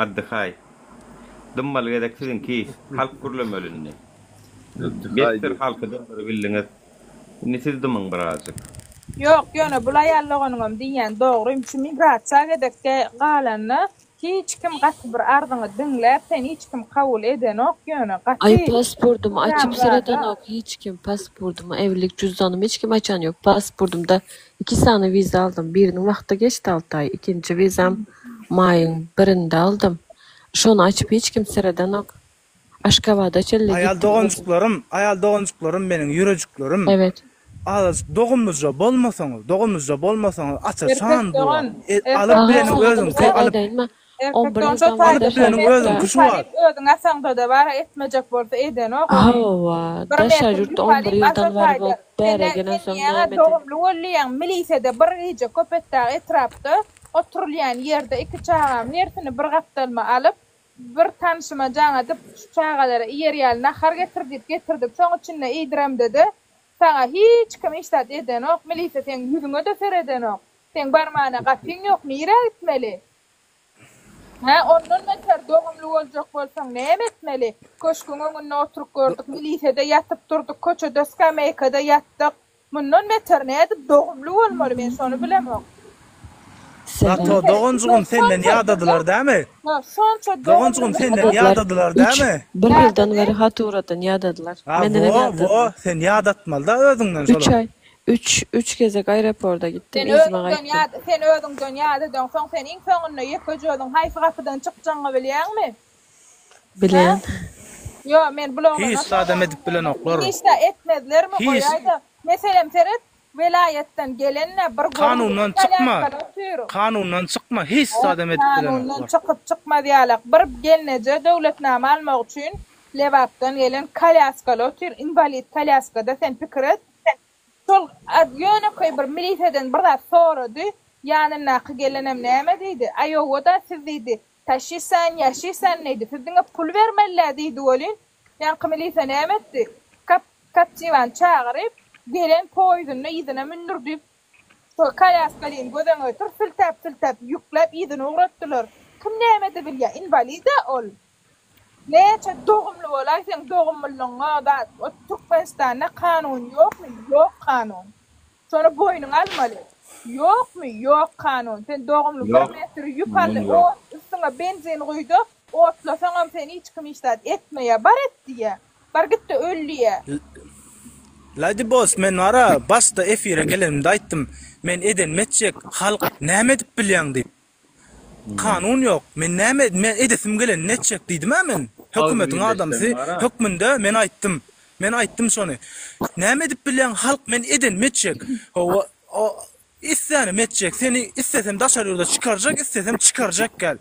addyhaý. Dymmaly gezek siziňki halk gürlemeli indi. Besdir halky dymdyryp bildiňiz. Indi siz dymyň birazjyk. Ýok ýöne bul aýal doganyňam diýýän dogry şu migrasiýa gezekde galanda. Hiç kim gaty bir arzyňy diňläp seni hiç kim kabul edenok ýöne gaty Aý pasportymy açyp haramzada. seredenok hiç kim pasportymy evlilik cüzdanymı hiç kim açan yok pasportymda iki sany wiza aldym biriniň wagty geçdi alty aý ikinji wizam maýyň birinde aldym şony açyp hiç kim seredenok Aşgabada çenli Aýal gitdim özüm. doganjyklarym, aýal doganjyklarym meniň ýürejiklerim. Evet. Azajyk dogumlyja bolmasaňyz, dogumlyja bolmasaňyz aça Erkek çan bu dogan, wagt. erkek Alyp Aga bileniň saňa bir özüňki, zat alyp aýdaýynmy? On Erkek bir dogan şo ýyldan taýda bäri alyp bileniň daşary ýurtda özüňki şu talyp wagt. özüň asaňda-da bar etmejek bolsa edenok ony. Hawa, Bir daşary metr ýurtda ýüp on bir alyp ýyldan aşa bäri taýda. bolup Sen bäre sen gelensoň diýýäň-ä näme edeli? dogumly bol diýýäň milisede bir gije Köpetdag etrapda oturylýan ýerde iki çagam hersini bir gapdalyma alyp Bir tanşyma jaň edip, şu çagalara iýer ýaly nahar getir diýip getirdik. Şoň içinde iýdiremde-de, saňa hiç kim hiç zat edenok, milisiýa seň ýüzüňe-de seredenok. Seň barmana gapyň ýok, nirä gitmeli? Hä, ondan beter dogumly boljak bolsaň näme etmeli? Köşgüň öňünde oturyp gördük, milisede ýatyp durduk, köçede skameýkada ýatdyk. Mundan beter nädip dogumly bolmaly men şony bilemok. Zato doganjygym senden ýadadylar dämi? Şonça Doganjygym senden ýadadylar Üç, dämi? bir ýyldan bäri hat ugradan ýadadylar. Ha Mendenem wo ýadadylar. wo sen ýadatmalyda özüňden Üç şolar. aý, üç, üç gezek aeroporda gitdim, Sen yzyma özüňden gaýtdym. ýa sen özüňden ýadadyňsoň sen iň soňunda ýekeje özüň haýsy gapydan çykjagyňy bilýäňmi? Bilýän. Ýo, men bul oglana Hiç zadam edip bilenoklar. Hiç zat etmezlermi Hiç. goýaýda. Meselem seret, welaýatdan gelende bir Kanundan çykma. Kanundan çykma hiç zadam edip Kanundan bilenoklar. çykyp çykmaz ýalak. Bir gelneje döwletnama almak üçin Lebapdan gelen kolýaskaly otyr, inwalid kolýaskada sen pikir et. Şol ýönekeý bir miliseden bir zat sorady, ýanyndaky gelenem näme diýdi, Aý owo-da siz diýdi, Taşisan, ýaşisan diýdi, siz diňe pul bermeli-dä diýdi welin, ýaňky milise näme etdi, kap, Kaptiwany çagyryp, gelen poýezdinde yzyna mündür diýip, şol kolýaskalyny göz öňüne getir, siltäp-siltäp ýükläp yzyna ugratdylar. Kim näme edebilýär, inwalid-ä ol. Näçe dogumly bolaý seň dogumlylygyňa zat, o Türkmenistanda kanun ýokmy, ýok kanun. Şony boýnuňa almaly. Ýokmy, ýok kanun. Sen dogumly bir Ýok. metr ýüp Mundan al, ýok. ot, üstüňe benzin guýda, otlasaňam seni hiç kim hiç zat etmeýär. Bar et diýýär. Bar git-de öl diýýär. Lady Boss men wara başda efire gelenimde aýtdym men edenimi etjek halk näme edip bilýäň diýip. Kanun ýok. Men näme men edesim gelenini etjek diýdim-ä men. Hökümetiň adamsy hökmünde men aýtdym. Men aýtdym şony. Näme edip bilýäň halk men edenimi etjek. Hawa o islänimi etjek. Seni islesem daşary ýurda çykarjak, islesem çykarjak gel.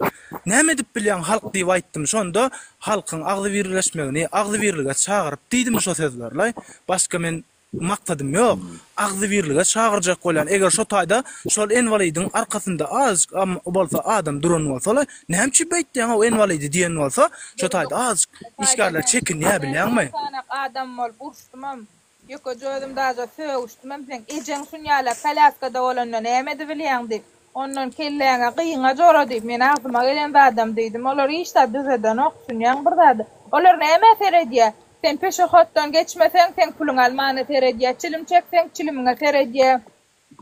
Näme edip bilýäň halk diýip aýtdym. Şonda halkyň agzybirleşmegini, agzybirlige çagyryp diýdim şo sözlerlaý. Başga men Maksadym ýok. Agzybirlige çagyrjak bolýan. Eger şo taýda şol enwalidiň arkasynda azajyk bolsa adam duran bolsalar, näme üçin beýtýäň-ow enwalidi diýen bolsa, şo taýda azajyk işgärler çekinýär bilýäňmi? Sanak adam bolup uruşdymam. Ýekeje özüm daže sögüşdimem seň ejeň şunýala kolýaskada bolanda näme edibilýäň diýip. Ondan kelläňe gyňa jora diýip men agzyma gelen zadam diýdim. Olar hiç zat düzedenok düşünýäň bir zady. Olar nämä seredýä? Sen peşehoddan geçmeseň seň puluňy almana seredýä, çilim çekseň çilimiňe seredýä.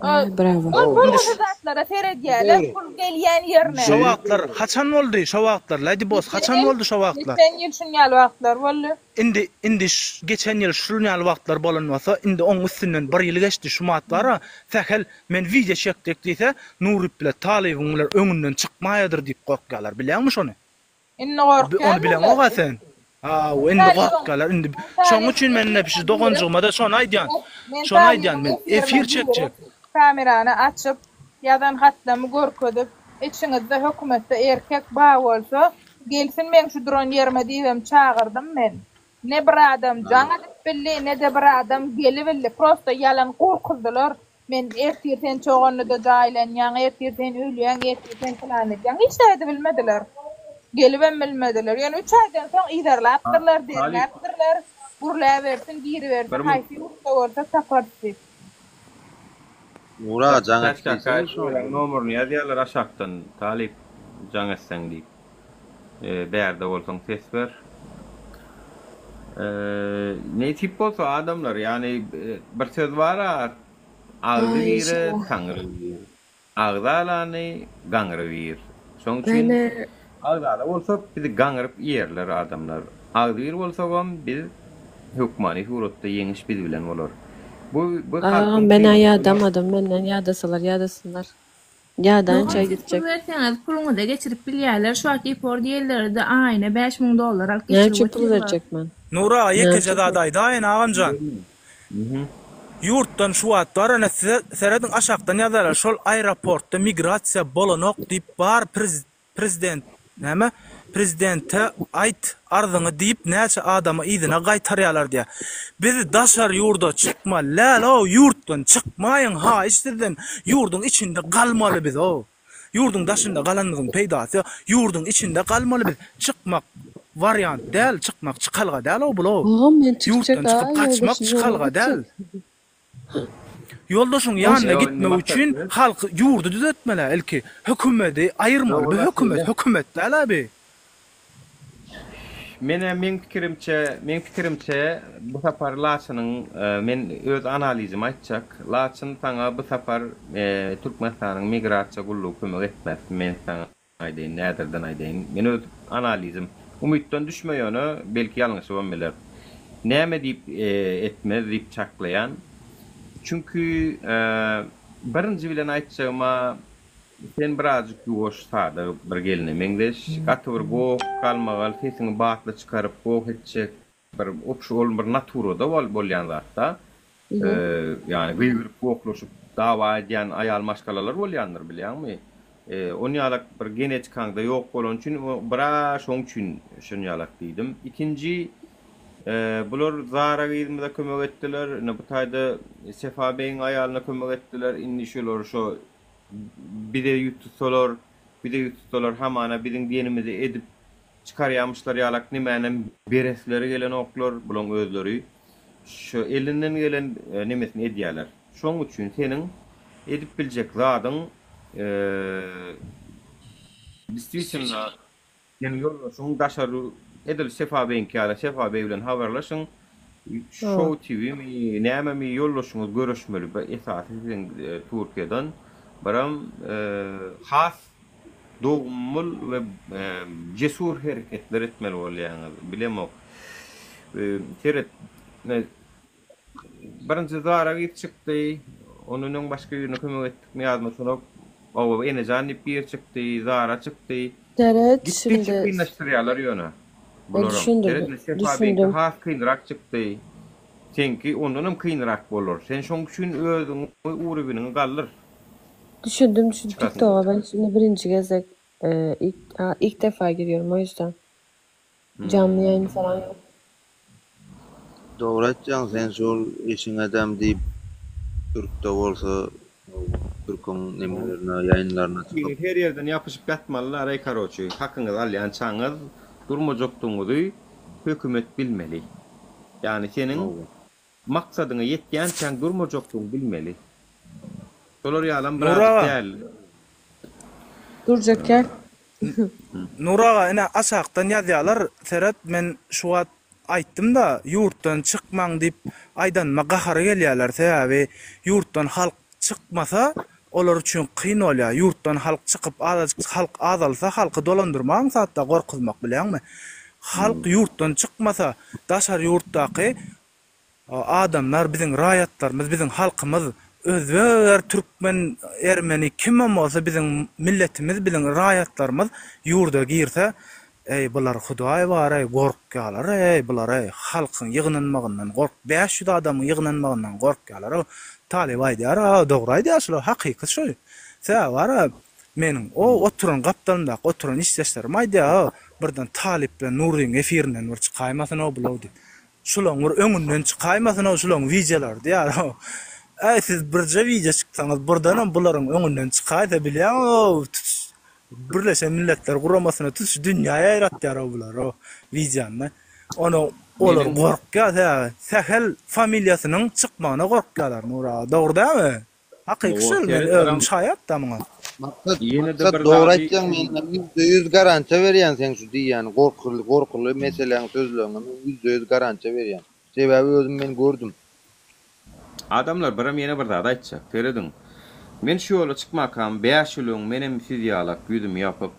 Aý brawo. Ol bolgusyz zatlara seredýäler pul gelýän ýerine. Şo wagtlar haçan boldy şo wagtlar Lady Boss haçan boldy şo wagtlar? Geçen ýyl şunýaly wagtlar boldy. Indi indi geçen ýyl şunýaly wagtlar bolan bolsa indi oň üstünden bir ýyl geçdi şumat bara sähel men wideo çekjek diýse Nuryp bile Talybyň bilen öňünden çykmaýadyr diýip gorkýalar bilýäňmi şony? Indi gorkýarlar. Ony bileňoga sen. Hawa indi gorkýarlar indi şoň üçin men indi şu doganjygymada şony aýdýan şony aýdýan men efir çekjek. Kamerany açyp ýazan hatlamy görkezip içiňizde hökümetde erkek ba bolsa Gelsin meň şu duran ýerime diýibem çagyrdym men. Ne bir adam jaň edip bildi, ne-de bir adam gelibildi. Prosto ýalan gorkuzdylar. Men ertir sen Çoganlyda jaýlanýaň, ertir sen ölýäň, ertir sen pylan edýäň. Hiç zat edibilmediler. Gelibem bilmediler. Ýöne üç aýdan soň yzarlapdyrlar, derňäpdirler. Gürläbersin, giribersin, haýsy ýurtda bolsa taparys diýip. Nura jaň et diýsene şoň. Nomerini ýazýarlar aşakdan talyp jaň etseň diýip. Bärde bolsaň ses ber. Nesip bolsa adamlar ýagny bir söz bara agzy bire taňry bir. Agzy alany gaňry bir. Şoň üçin agzala bolsak bizi gaňryp iýerler adamlar. Agzybir bolsagam biz hökmany suratda ýeňiş biz bilen bolar. Bu bu Agam halkyň men-ä kynçylygy. ýadamadym menden ýadasalar ýadasynlar. Ýadança Ýok siz pul gitjek. berseňiz puluňyza geçirip bilýärler şu wagt epor diýenleride aýyna 5000 dollar alyp Näme geçirip üçin pul otyrlar. berjek men? Nury aga Näme ýekeje üçin zat pul? aýdaýyn agamjan. Ýurtdan şu wagt bar ene size serediň aşakdan ýazarlar şol aeroportda migrasiýa bolanok diýip bar prezident näme prezidente aýt arzyňy diýip näçe adamy yzyna gaýtarýalar diýä biz daşary ýurda çykmaly däl-ow ýurtdan çykmaýyň haýyş sizden ýurduň içinde galmaly biz-ow. Ýurduň daşynda galanymyzyň peýdasy ýok. Ýurduň içinde galmaly biz. Çykmak wariant däl, çykmak çykalga däl-ow bul-ow. Agam men çykjak Ýurtdan a çykyp gaçmak ýoldaşym ýanyna çykalga däl. gitjek. Ýoldaşyň ýanyna Ýok indi gitmek maksat üçin biz. halky ýurdy düzetmeli ilki. Hökümedi aýyrmaly. Ýok Bu ol hökümet şeýle. hökümet däl-ä bi. Menä meň pikirimçe meň pikirimçe bu sapar Laçynyň men öz analizimi aýtjak. Laçyn saňa bu sapar Türkmenistanyň migrasiýa gullugy kömek etmez. Men saňa aýdaýyn näderden aýdaýyn. Men öz analizim. Umytdan düşme ýöne belki ýalňyşybam biler. Näme diýip etmez diýip çaklaýan. Çünki birinji bilen aýtjagyma Sen birazjyk ýuwaş, sada bir gelne meňzeş. Gaty bir goh, galmagal, sesiňi batly çykaryp goh etjek bir obşi ol bir naturada bolýan zatda. Ýagny gygyryp gohlaşyp dawa edýän aýal maşgalalar bolýandyr bilýäňmi? Onýalak bir genetikaňda ýok bolany üçin biraz şoň üçin şonýalak diýdim. Ikinji bular Zara gyzymyza kömek etdiler. Ine bu taýda Sefa beýiň aýalyna kömek etdiler. Indi şular şo Bize ýüz tutsalar, bize ýüz tutsalar hamana biziň diýenimizi edip çykarýamyşlar ýalak nimänem beresleri gelenoklar bulaň özleri şu elinden gelen nemesini edýäler. Şoň üçin seniň edip biljek zadyň distwitelno Seniň ýoldaşyň daşary edil Sefa beýiňki ýaly Sefa beý bilen habarlaşyň Show TV mi nämemi ýoldaşyňyz görüşmeli bir esasy siziň Türkiýeden biram has dogumly we cesur hereketler etmeli bolýaňyz bilemok seret Birinji Zara gyz çykdy. Ondan öň başga birine kömek etdikmi ýadyma düşenok. Hawa, Enejan diýip biri çykdy, Zara çykdy. Seret Gitdigiçe şimdi kynlaşdyrýarlar ýöne E bularam. düşündim, Seret indi Sefa beýiňki düşündim. has kynrak çykdy. Seňki ondanam kynrak bolar. Sen şoň üçin özüňi uruwiniňi galdyr. Düşündim, düşündim. Çykasyň TikToka gelse. ben şimdi birinji gezek e, ilk, ha, ilk defa giriyorum o yüzden. Canly ýaýyn falan ýok. Dogry aýtýaň sen şol eşiňedem diýip türkde bolsa türküň nemelerine ýaýynlaryna çykyp. Siz her ýerden ýapyşyp ýatmalylaray karoçi hakyňyzy alýançaňyz durmajakdygyňyzy hökümet bilmeli. Ýagny seniň Maksadyňa ýetýänçäň durmajakdygyňy bilmeli. Şolar ýalam Nury birazjyk aga. däl. Durjak gel. Nury aga ine aşakdan ýazýalar seret men şu wagt aýtdymda ýurtdan çykmaň diýip aýdanyma gahary gelýäler sebäbi ýurtdan halk çykmasa olar üçin kyn bolýar ýurtdan halk çykyp azajyk halk azalsa halky dolandyrmak aňsatda gorkuzmak bilýäňmi halk ýurtdan çykmasa daşary ýurtdaky Adamlar biziň raýatlarymyz biziň halkymyz özbek türkmen ermeni kimem bolsa biziň milletimiz biziň raýatlarymyz ýurda girse eý bular hudaý bar eý gorkýalar eý bular eý halkyň ýygnanmagyndan gork 500 adamyň ýygnanmagyndan gorkýalar o talyp aýdýar a dogry aýdýar şular hakyky şu sebäbi bar a meniň o oturan gapdalymdaky oturan işdeşlerim aýdýar o birden talyp bilen Nuryň efirinden bir çykaýmasyn o bular diýip Şulaň bir öňünden çykaýmasyn-ow şulaň wideolary diýýär-ow. Äý siz birje wideo çyksaňyz birdenem bularyň öňünden çykaýsa bilýäňiz-ow tutuş Birleşen Milletler Guramasyna tutuş dünýä ýaýratýar-ow bular-ow wideony. Ony olar Meniň gorkýar sebäbi sähel familiýasynyň çykmagyna gorkýarlar Nury aga dogry dälmi? Hakyky Hawa şol men seret özüm biram şaýat-da muňa. Maksat ýene-de Maksat bir dogry zady aýtýaň men %100 garantiýa berýän seň şu diýýän gorkuly gorkuly meseläň sözleriňe men %100 garantiýa berýän. Sebäbi özüm men gördüm. Adamlar biram ýene bir zat aýtjak. Serediň. Men şu ýola çykmakam 5 ýyl öň menem siz ýalak ýüzümi ýapyp.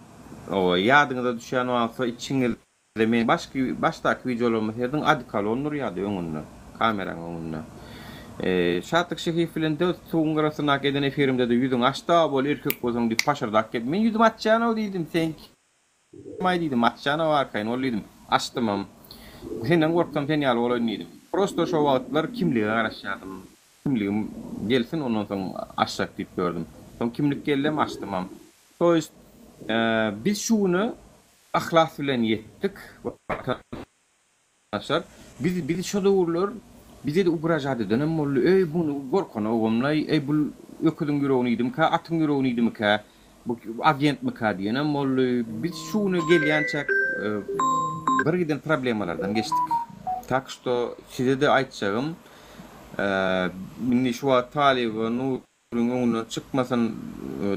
Owa, ýadyňyza düşýän bolsa içiňizde men başky başdaky wideolaryma serediň odikolon durýardy öňünde, kameraň öňünde. Şatlyk Şehiýew bilen de suwuň gyrasyndaky eden efirimde-de ýüzüňi aç-da bol erkek bolsaň diýip paşyrdap gelip, men ýüzümi açýan-ow diýdim, sen kim-aý diýdim, açýan-ow arkaýyn bol diýdim. Açdymam. Senden gorksam sen ýaly bolaýyn diýdim. Prosto şo wagtlar kimlige garaşýardym. Kimligim gelsin ondan soň açjak diýip ýördüm. Soň kimlik geldem açdymam. To ýest biz şu güne yhlas bilen ýetdik watandaşlar. Biz bizi şo döwürler bize-de ugražat edenem boldy. Eý muny gorkanogumlaý, eý bul öküziň ýüregini iýdimikä, atyň ýüregini iýdimikä, bu agentmika diýenem boldy. Biz şu güne gelýänçäk bir giden problemalardan geçdik. Tak şto size-de aýtjagym indi şu wagt talyba Nuryň öňünden çykmasyn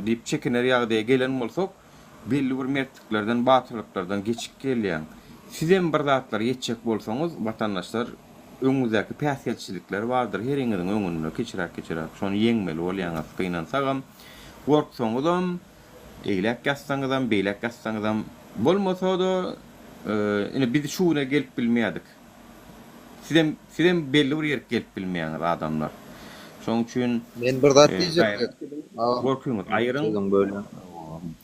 diýip çekiner ýagdaýa gelen bolsak, belli bir mertliklerden, batyrlyklardan geçip gelýäň. Sizem bir zatlara ýetjek bolsaňyz, watandaşlar, öňüňizdäki päsgelçilikler bardyr heriňiziň öňünde, kiçiräk-kiçiräk, şony ýeňmeli bolýaňyz. Gynansagam, gorksaňyzam, eýläk ýatsaňyzam, beýläk ýatsaňyzam, bolmasa-da, ine, biz şu güne gelip bilmeýärdik. Sizem sizem belli bir ýerik gelip bilmeýäňiz adamlar. Şoň üçin Men bir zat diýjekdim. Gorkyňyzy aýyryň.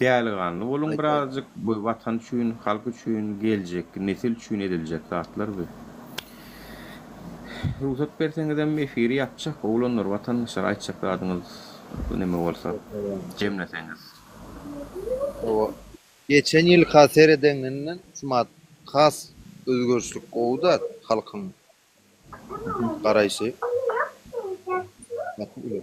Däliganly boluň birazjyk. Bu watan üçin, halk üçin, geljekki nesil üçin ediljek zatlar bu. Rugsat berseňizem efiri ýapjak oglanlar watandaşlar aýtjak zadyňyz neme bolsa jemleseňiz. Geçen ýylka seredeňinden şumat has özgerişlik gowy-da halkyň garaýşy gaty uly.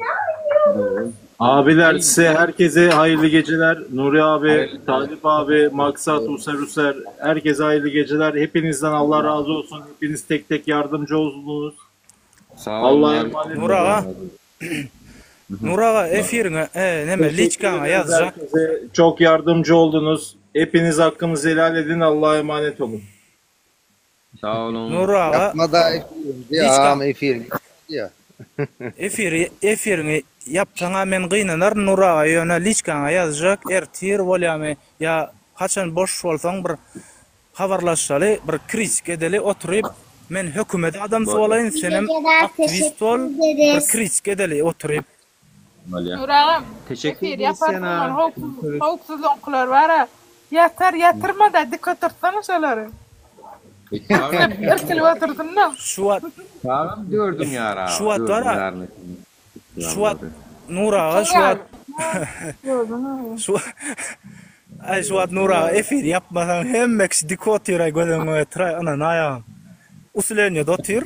Abiler size herkese hayırlı geceler. Nuri abi, Talip abi, Maksat, User User herkese hayırlı geceler. Hepinizden Allah razı olsun. Hepiniz tek tek yardımcı oldunuz. Sag boluň Allah'a abi. emanet Nur olun. aga. Nur aga efiriňe e, neme Teşekkür liçkaňa ederiz ýazjak. herkese. Çok yardımcı oldunuz. Hepiniz hakkınızı helal edin. Allah'a emanet olun. Sag boluň. Nur aga Ýapma da efiriňi liçka agam efiriňi ýapma. efiri efiriňi ýapsaňa men gynanaryn Nur aga ýöne liçkaňa ýazjak ertir bolýamy ýa haçan boş bolsaň bir Habarlaşaly bir kritik edeli oturyp men hökümet adamsy Bolýar. bolaýyn İyi senem geceler aktiwist bol teşekkür bir ederiz. kritik edeli oturyp. Bolýar. Nur agam, Teşekkür efir ederiz ýaparsyň Sena. ol howpsuz howpsuzlygyňkylar bara ýatar ýatyrmada dik oturtsana şolary. Agam, Irkilip otursynda. Şu wagt agam dördüň ýary şu aga, wagt dördüň bara ýaryna çenli. Şu wagt Nur aga şu wagt Şu Aý şu wagt Nur aga efir ýapmasaň hemme kişi dik otyraý göz öňüňe getiraý ynanaýagam. Usulenýada otyr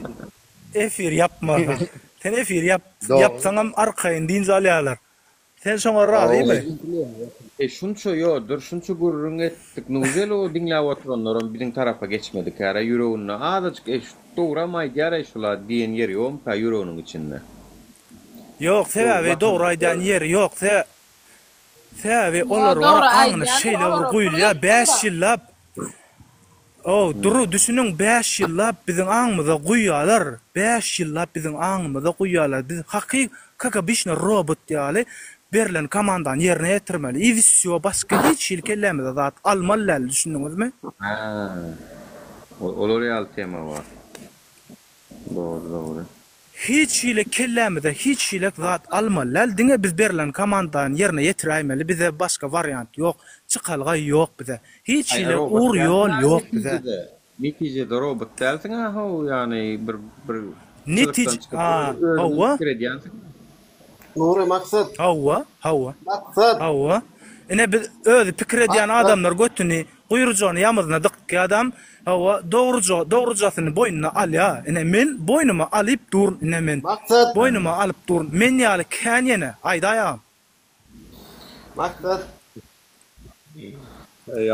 efir ýapmasaň. Sen efir ýap ýapsaňam arkaýyn dynç alýarlar. Sen şoňa razymy? E şunça ýo dur şunça gürrüň etdik nuželi o diňläp oturanlaram biziň tarapa geçmedikära ýüreginde azajyk e şu dogram aýdýaraý şula diýen ýeri ýomyka ýüreginiň içinde. Ýok sebäbi dogry aýdýan ýeri ýok se sebäbi olar bar aňyna şeýle bir guýulýar 5 ýyllap Ow dury düşüniň 5 ýyllap biziň aňymyza guýýalar 5 ýyllap biziň aňymyza guýýalar biz haky kak obyçno robot ýaly berlen komandany ýerine ýetirmeli i wsýo başga hiç hili kellämize zat almaly däl düşündiňizmi? Hä olar ýaly tema bar dogry dogry. Hiç hili kellämize hiç hilek zat almaly däl diňe biz berlen komandany ýerine ýetiräýmeli bize başga wariant ýok çykalga ýok bize hiç Aý hili robot ugur ýol dälsiň-a ýok bize. netijede. Netijede robot dälsiň-a how ýagny bir bir Netij çyzykdan çykyp a özüňem hawa. pikir edýänsiň. Nury Maksat. Hawa hawa. Maksat. Hawa. Ine biz özi pikir edýän Maksat. adamlar götüni guýrujagyny ýamyzyna dykýa adam hawa dogruja dogrujasyny boýnuna alýa ine men boýnuma alyp durun ine men Maksat. boýnuma alyp durun men ýaly kän ýene aýdaý agam. Maksat.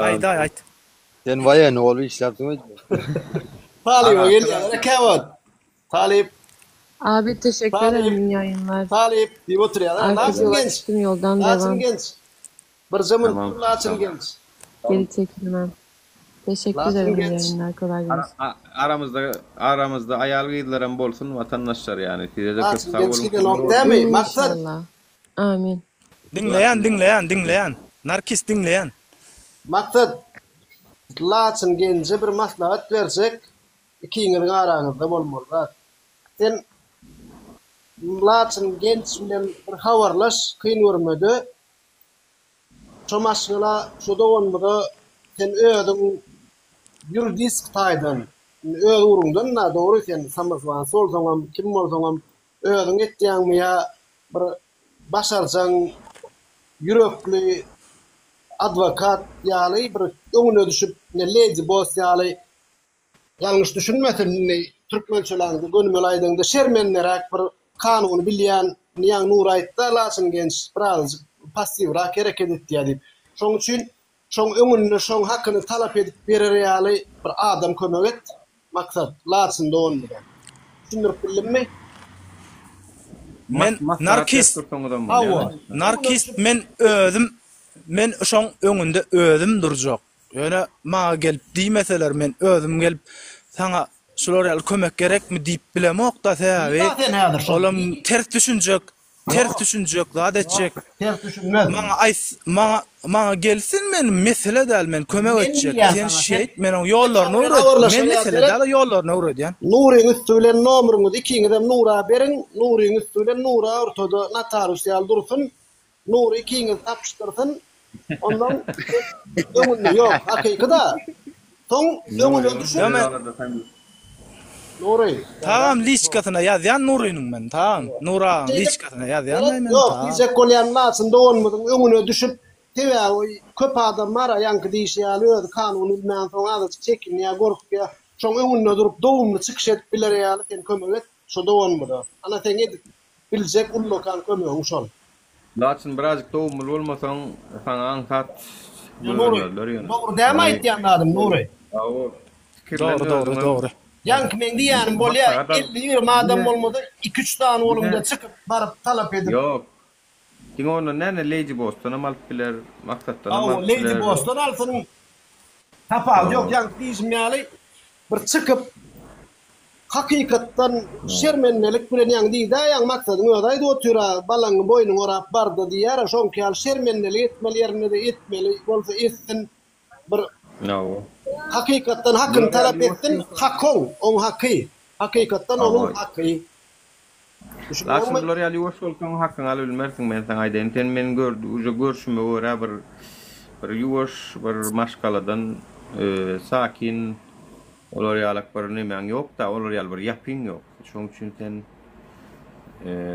Aýdaý aýt. Sen waýenny bolup işläpsiň öýdýän. Talyba gelýärler käwagt. Talyp. Abi teşekkür Talyp. ederim iyi yayınlar. Talyp diýip oturýarlar. Artık Laçyn yola genç. çıktım yoldan Laçyn devam. genç. Birje munt Tamam dur Laçyn tamam. genç. Geri çekilmem. Teşekkür Laçyn ederim iyi genç. yayınlar. Kolay Ara, gelsin. a- aramyzda aramyzda aýal gyzlaram bolsun watandaşlar ýany sizede köp Laçyn sag genç boluň gidenok şükürler dämi? bolsun. Maksat. İnşallah. Amin. Diňleýän diňleýän diňleýän. Narkis diňleýän. Maksat, Laçyn genje bir maslahat berjek, ikiňiziň araňyzda bolmaly zat. Sen Laçyn genç bilen bir habarlaş, kyn görmede. Şo maşgala, şo doganymyza sen özüň ýuridisk taýdan, indi öz ugruňdan-da, dogry sen samoswansy bolsaňam, kim bolsaňam, özüň etýäňmi ýa bir başarjaň, ýürekli adwokat ýaly bir öňüne düşüp, ine Lady Boss ýaly Ýalňyş düşünmesin indi türkmençeläňde gönümel aýdaňda şermenderäk bir kanuny bilýän indi ýaňy Nury aýtda Laçyn genç birazajyk passiwrak hereket etýä diýip. Şoň üçin şoň öňünde şoň hakyny talap edip berer ýaly bir adam kömek et Maksat Laçyn doganymyza. Düşündirip bildimmi? Men narkist Hawa. Narkist men özüm men şoň öňünde özüm durjak. Ýöne maňa gelip diýmeseler men özüm gelip saňa şular ýaly kömek gerekmi diýip bilemokda sebäbi olam ters düşünjek ters düşünjek zat etjek. Ters düşünmez. Maňa aýt maňa maňa gelsin men mesele däl men kömek etjek sen şeýt men oň ýollaryny öwret men mesele däl ýollaryny öwredýän. Nuryň üsti bilen nomeriňizi ikiňizem Nura beriň Nuryň üsti bilen Nura ortada notarius ýaly dursun Nury ikiňizi tapyşdyrsyn. Ondan öňünde ýok, hakyky-da. Soň öňüne düşüp. Nury. Tagam liçkasyna ýazýan Nurynyň men, tagam. Nury agaň liçkasyna ýazýan men, Ýok, diýjek bolýan Laçyn doganymyzyň öňüne düşüp, sebäbi köp adam bar-a, ýaňky diýşi ýaly özi kanuny bilmänsoň azajyk çekinýär, gorkýar. Şoň öňünde durup dogumly çykyş edip biler ýaly sen kömek et şo doganymyza. Ana seň edip Biljek ullakan kömegiň şol. Laçyn birazjyk dogumly bolmasaň saňa aňsat Nury, gögermezler ýöne. dogry dämi aýtýan zadym Nury? Hawa, pikirlen Dogry dogry özüňem. dogry. Ýaňky meň diýýänim bolýa, Maslahat al. 50-ýigrimi adam Diňe bolmasa iki-üç sany bolumda diňe çykyp baryp talap edip. Ýok. Diňe ondan näme Lady Bossdanam alyp biler, Maksatdanam Hawa, alyp Lady biler. Bossdan alsyn. Tapawudy ýok, Hawa. ýaňky diýşim ýaly bir çykyp Hakykatdan şermendelik bilen ýaňy diýdä ýaňy maksadyň özi aýdyp otyra balaňy boýnuňa orap barda diýýärä şoňky ýaly şermendelik etmeli ýerinde-de etmeli bolsa etsin bir hakykatdan hakyny talap etsin hakoň oň haky hakykatdan onuň haky Laçyn bular ýaly ýuwaş bolsaň hakyňy alybilmersiň men saňa aýdaýyn sen meniň gör uje görşüme görä bir bir ýuwaş bir maşgaladan sakin olar ýalak bir nemäň ýokda olar ýaly bir ýapyň ýok şoň üçin sen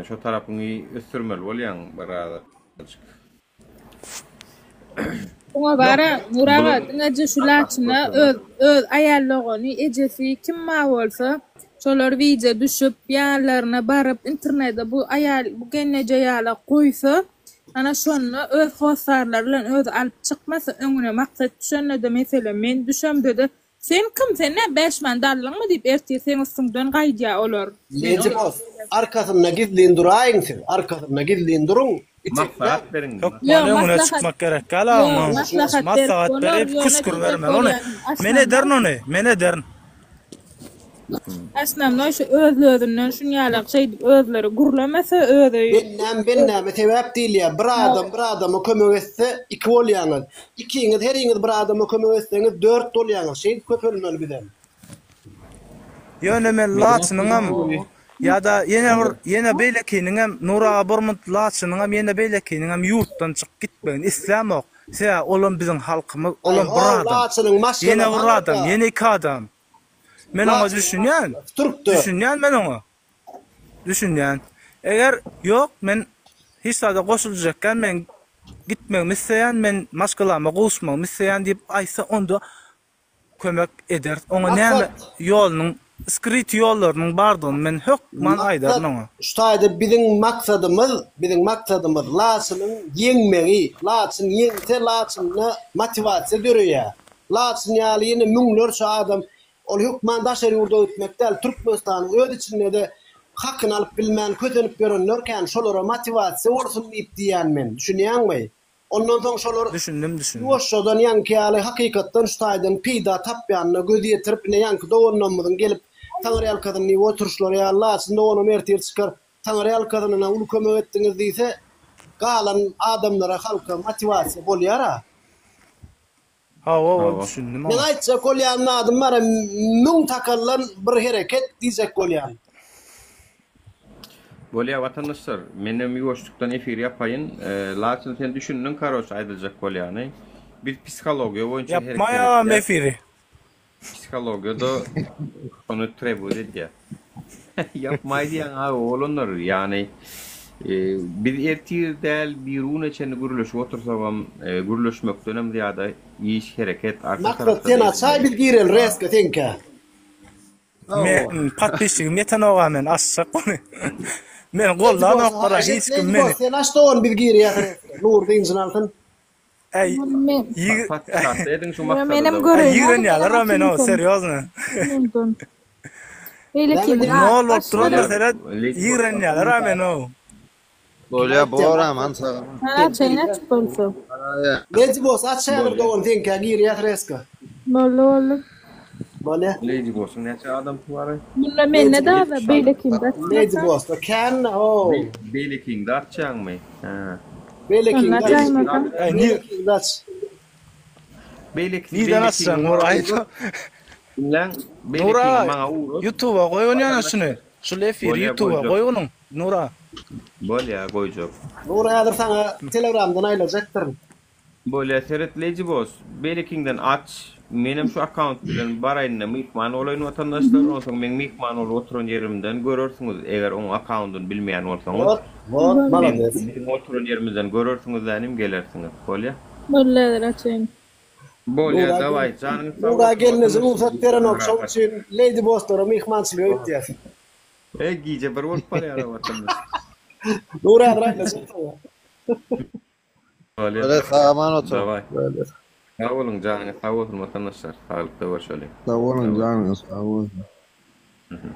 şo tarapyňy ösdürmeli bolýaň birazajyk. Oňa bara Nur aga diňeje şu laçyna öz öz aýal dogany ejesi kim bar bolsa şolar wideo düşüp ýanlaryna baryp internede bu aýal bu gelneje ýala goýsa ana şonda öz hossarlary bilen özi alyp çykmasa öňüne maksat düşendede meselem men düşemdede Sen kim sen nä bäşman dallyňmy diýip ertir seň üstüňden gaýdýa olar. Men Lady olar Boss, arkasynda gizlin duraýyň siz, arkasynda gizlin duruň, itekläň. Maslahat beriň. Hökman Ýok öňüne maslahat çykmak gerek däl ýok oňa. maslahat berip Maslahat bolar berip ýöne küskür diýjek bermeli ony. bolýanym Men aşnamlar ederin ony, men ederin. Aşnamlar şu özli-özünden şunýalak şeýdip özleri gürlemese özi Bendäm bendäme sebäp diýilýär. Bir adam bir adama kömek etse iki bolýaňyz. Ikiňiz heriňiz bir adama kömek etseňiz dört bolýaňyz. Şeýdip köpelmeli bizem. Ýöne men Laçynyňam ýa-da ýene bir ýene beýlekiniňem Nur aga Burmut Laçynyňam ýene beýlekiniňem ýurtdan çykyp gitmegini islämok. Sebäbi olam biziň halkymyz, Aý olam bir ho adam. Laçynyň Ýene maşgalasy bir adam, aňyrda. ýene iki adam. Men oňa Laçynyň düşünýän. maşgalasy türkde. Düşünýän men oňa. Düşünýän. Eger ýok men hiç zada goşuljakkan men gitmegimi isleýän, men maşgalama gowuşmagymy isleýän diýip aýtsa onda kömek ederis. Oňa näme Maksat. ýolunyň skryt ýollarynyň bardygyny men hökman aýdaryn Maksat oňa. şu taýda biziň maksadymyz biziň maksadymyz Laçynyň ýeňmegi. Laçyn ýeňse Laçynda motiwasiýa döreýär. Laçyn ýaly ýene müňlerçe adam ol hökman daşary ýurda gitmek däl Türkmenistanyň öz içindede hakyny alyp bilmän kösenip ýörenler kän şolara motiwasiýa bolsun diýip diýýän men düşünýäňmi? Ondan soň şolar Düşündim, düşündim. ýuwaşjadan ýaňky ýaly hakykatdan şu taýdan peýda tapýanyna göz ýetirip, ine ýaňky doganlarymyzyň gelip Taňryýalkasyn diýip oturyşlary ýaly, Laçyn doganam ertir çykar, Taňryýalkasynyna uly kömek etdiňiz diýse, galan adamlara, halka motiwasiýa bolýar-a. Hawa, ol düşündim Men oňa. aýtjak bolýan zadym bar, müň takallan bir hereket diýjek bolýan. Bolýa watandaşlar, menem ýuwaşlykdan efir ýapaýyn. Laçyn sen düşündiň karoç aýdyljak bolýany. Biz psihologiýa boýunça hereket Ýapmaý agam edýäs. efiri. Psihologiýada şony trebut edýär. Ýapmaý diýýäň aga oglanlar, ýagny biz ertir däl birigüne çenli gürleşip otursagam gürleşmekdenem zyýada iş hereket arka Maksat tarapda sen açaý biz gireli reska seňkä. Men podpisçigim ýetenoga men açjak ony. Meni gollanoklara hiç kim meni. Sen aç dogan biz girýäs reska. Nur dynjyny alsyn. Äý ýig Podpisatda ediň şu maksady. Menem göreýin. Ýigrenýäler-a meni o serýozny. Beýleki Nol bolup durandyr seret ýigrenýäler-a meni o. Bolýa boram han sag. Sen açaýyn açyp bolsa. Lady Boss aç häzir dogan seňkä girýäs reska. Boldy boldy. Bolýa. Lady Boss'yň näçe adamsy bar? Munda mende dada beýlekinde Lady Boss'da kän ho. Beýlekiňde açýaňmy? Hä. Beýlekiňde aç. Beýlekiňde aç. Beýlekisi Nirden açjaň Nuraý? Diňläň, beýlekiňi maňa ugrat. Ýutuba goý ony ýöne şuny. Şul efiri ýutuba goý onuň Nura. Bolýa goýjak. Nura häzir saňa telegramdan aýlajakdyryn. Bolýa seret Lady Boss, beýlekiňden aç, menem şu akkaunt bilen baraýynda myhman bolaýyn watandaşlar, onsoň meň myhman bolup oturan ýerimden görersiňiz, eger oň akkaundyny bilmeýän bolsaňyz. Wot, wot, malades. Biziň oturan ýerimizden görersiňiz dänim gelersiňiz. Bolýa. Boldy häzir açaýyn. Bolýa dawaý janyňyz sag Nura bolsun gelneje watandaşlar rugsat berenok şoň üçin Lady Bosslara myhmançylyga gitýäs. Eý gije bir bolup barýara watandaş. Nura häzir aýlajak saňa. Bolýa. Bolýa sag aman otur. Dawaý. Sag boluň janyňyz sag bolsun watandaşlar saglykda görşeliň. Sag boluň janyňyz sag bolsun. Mhm.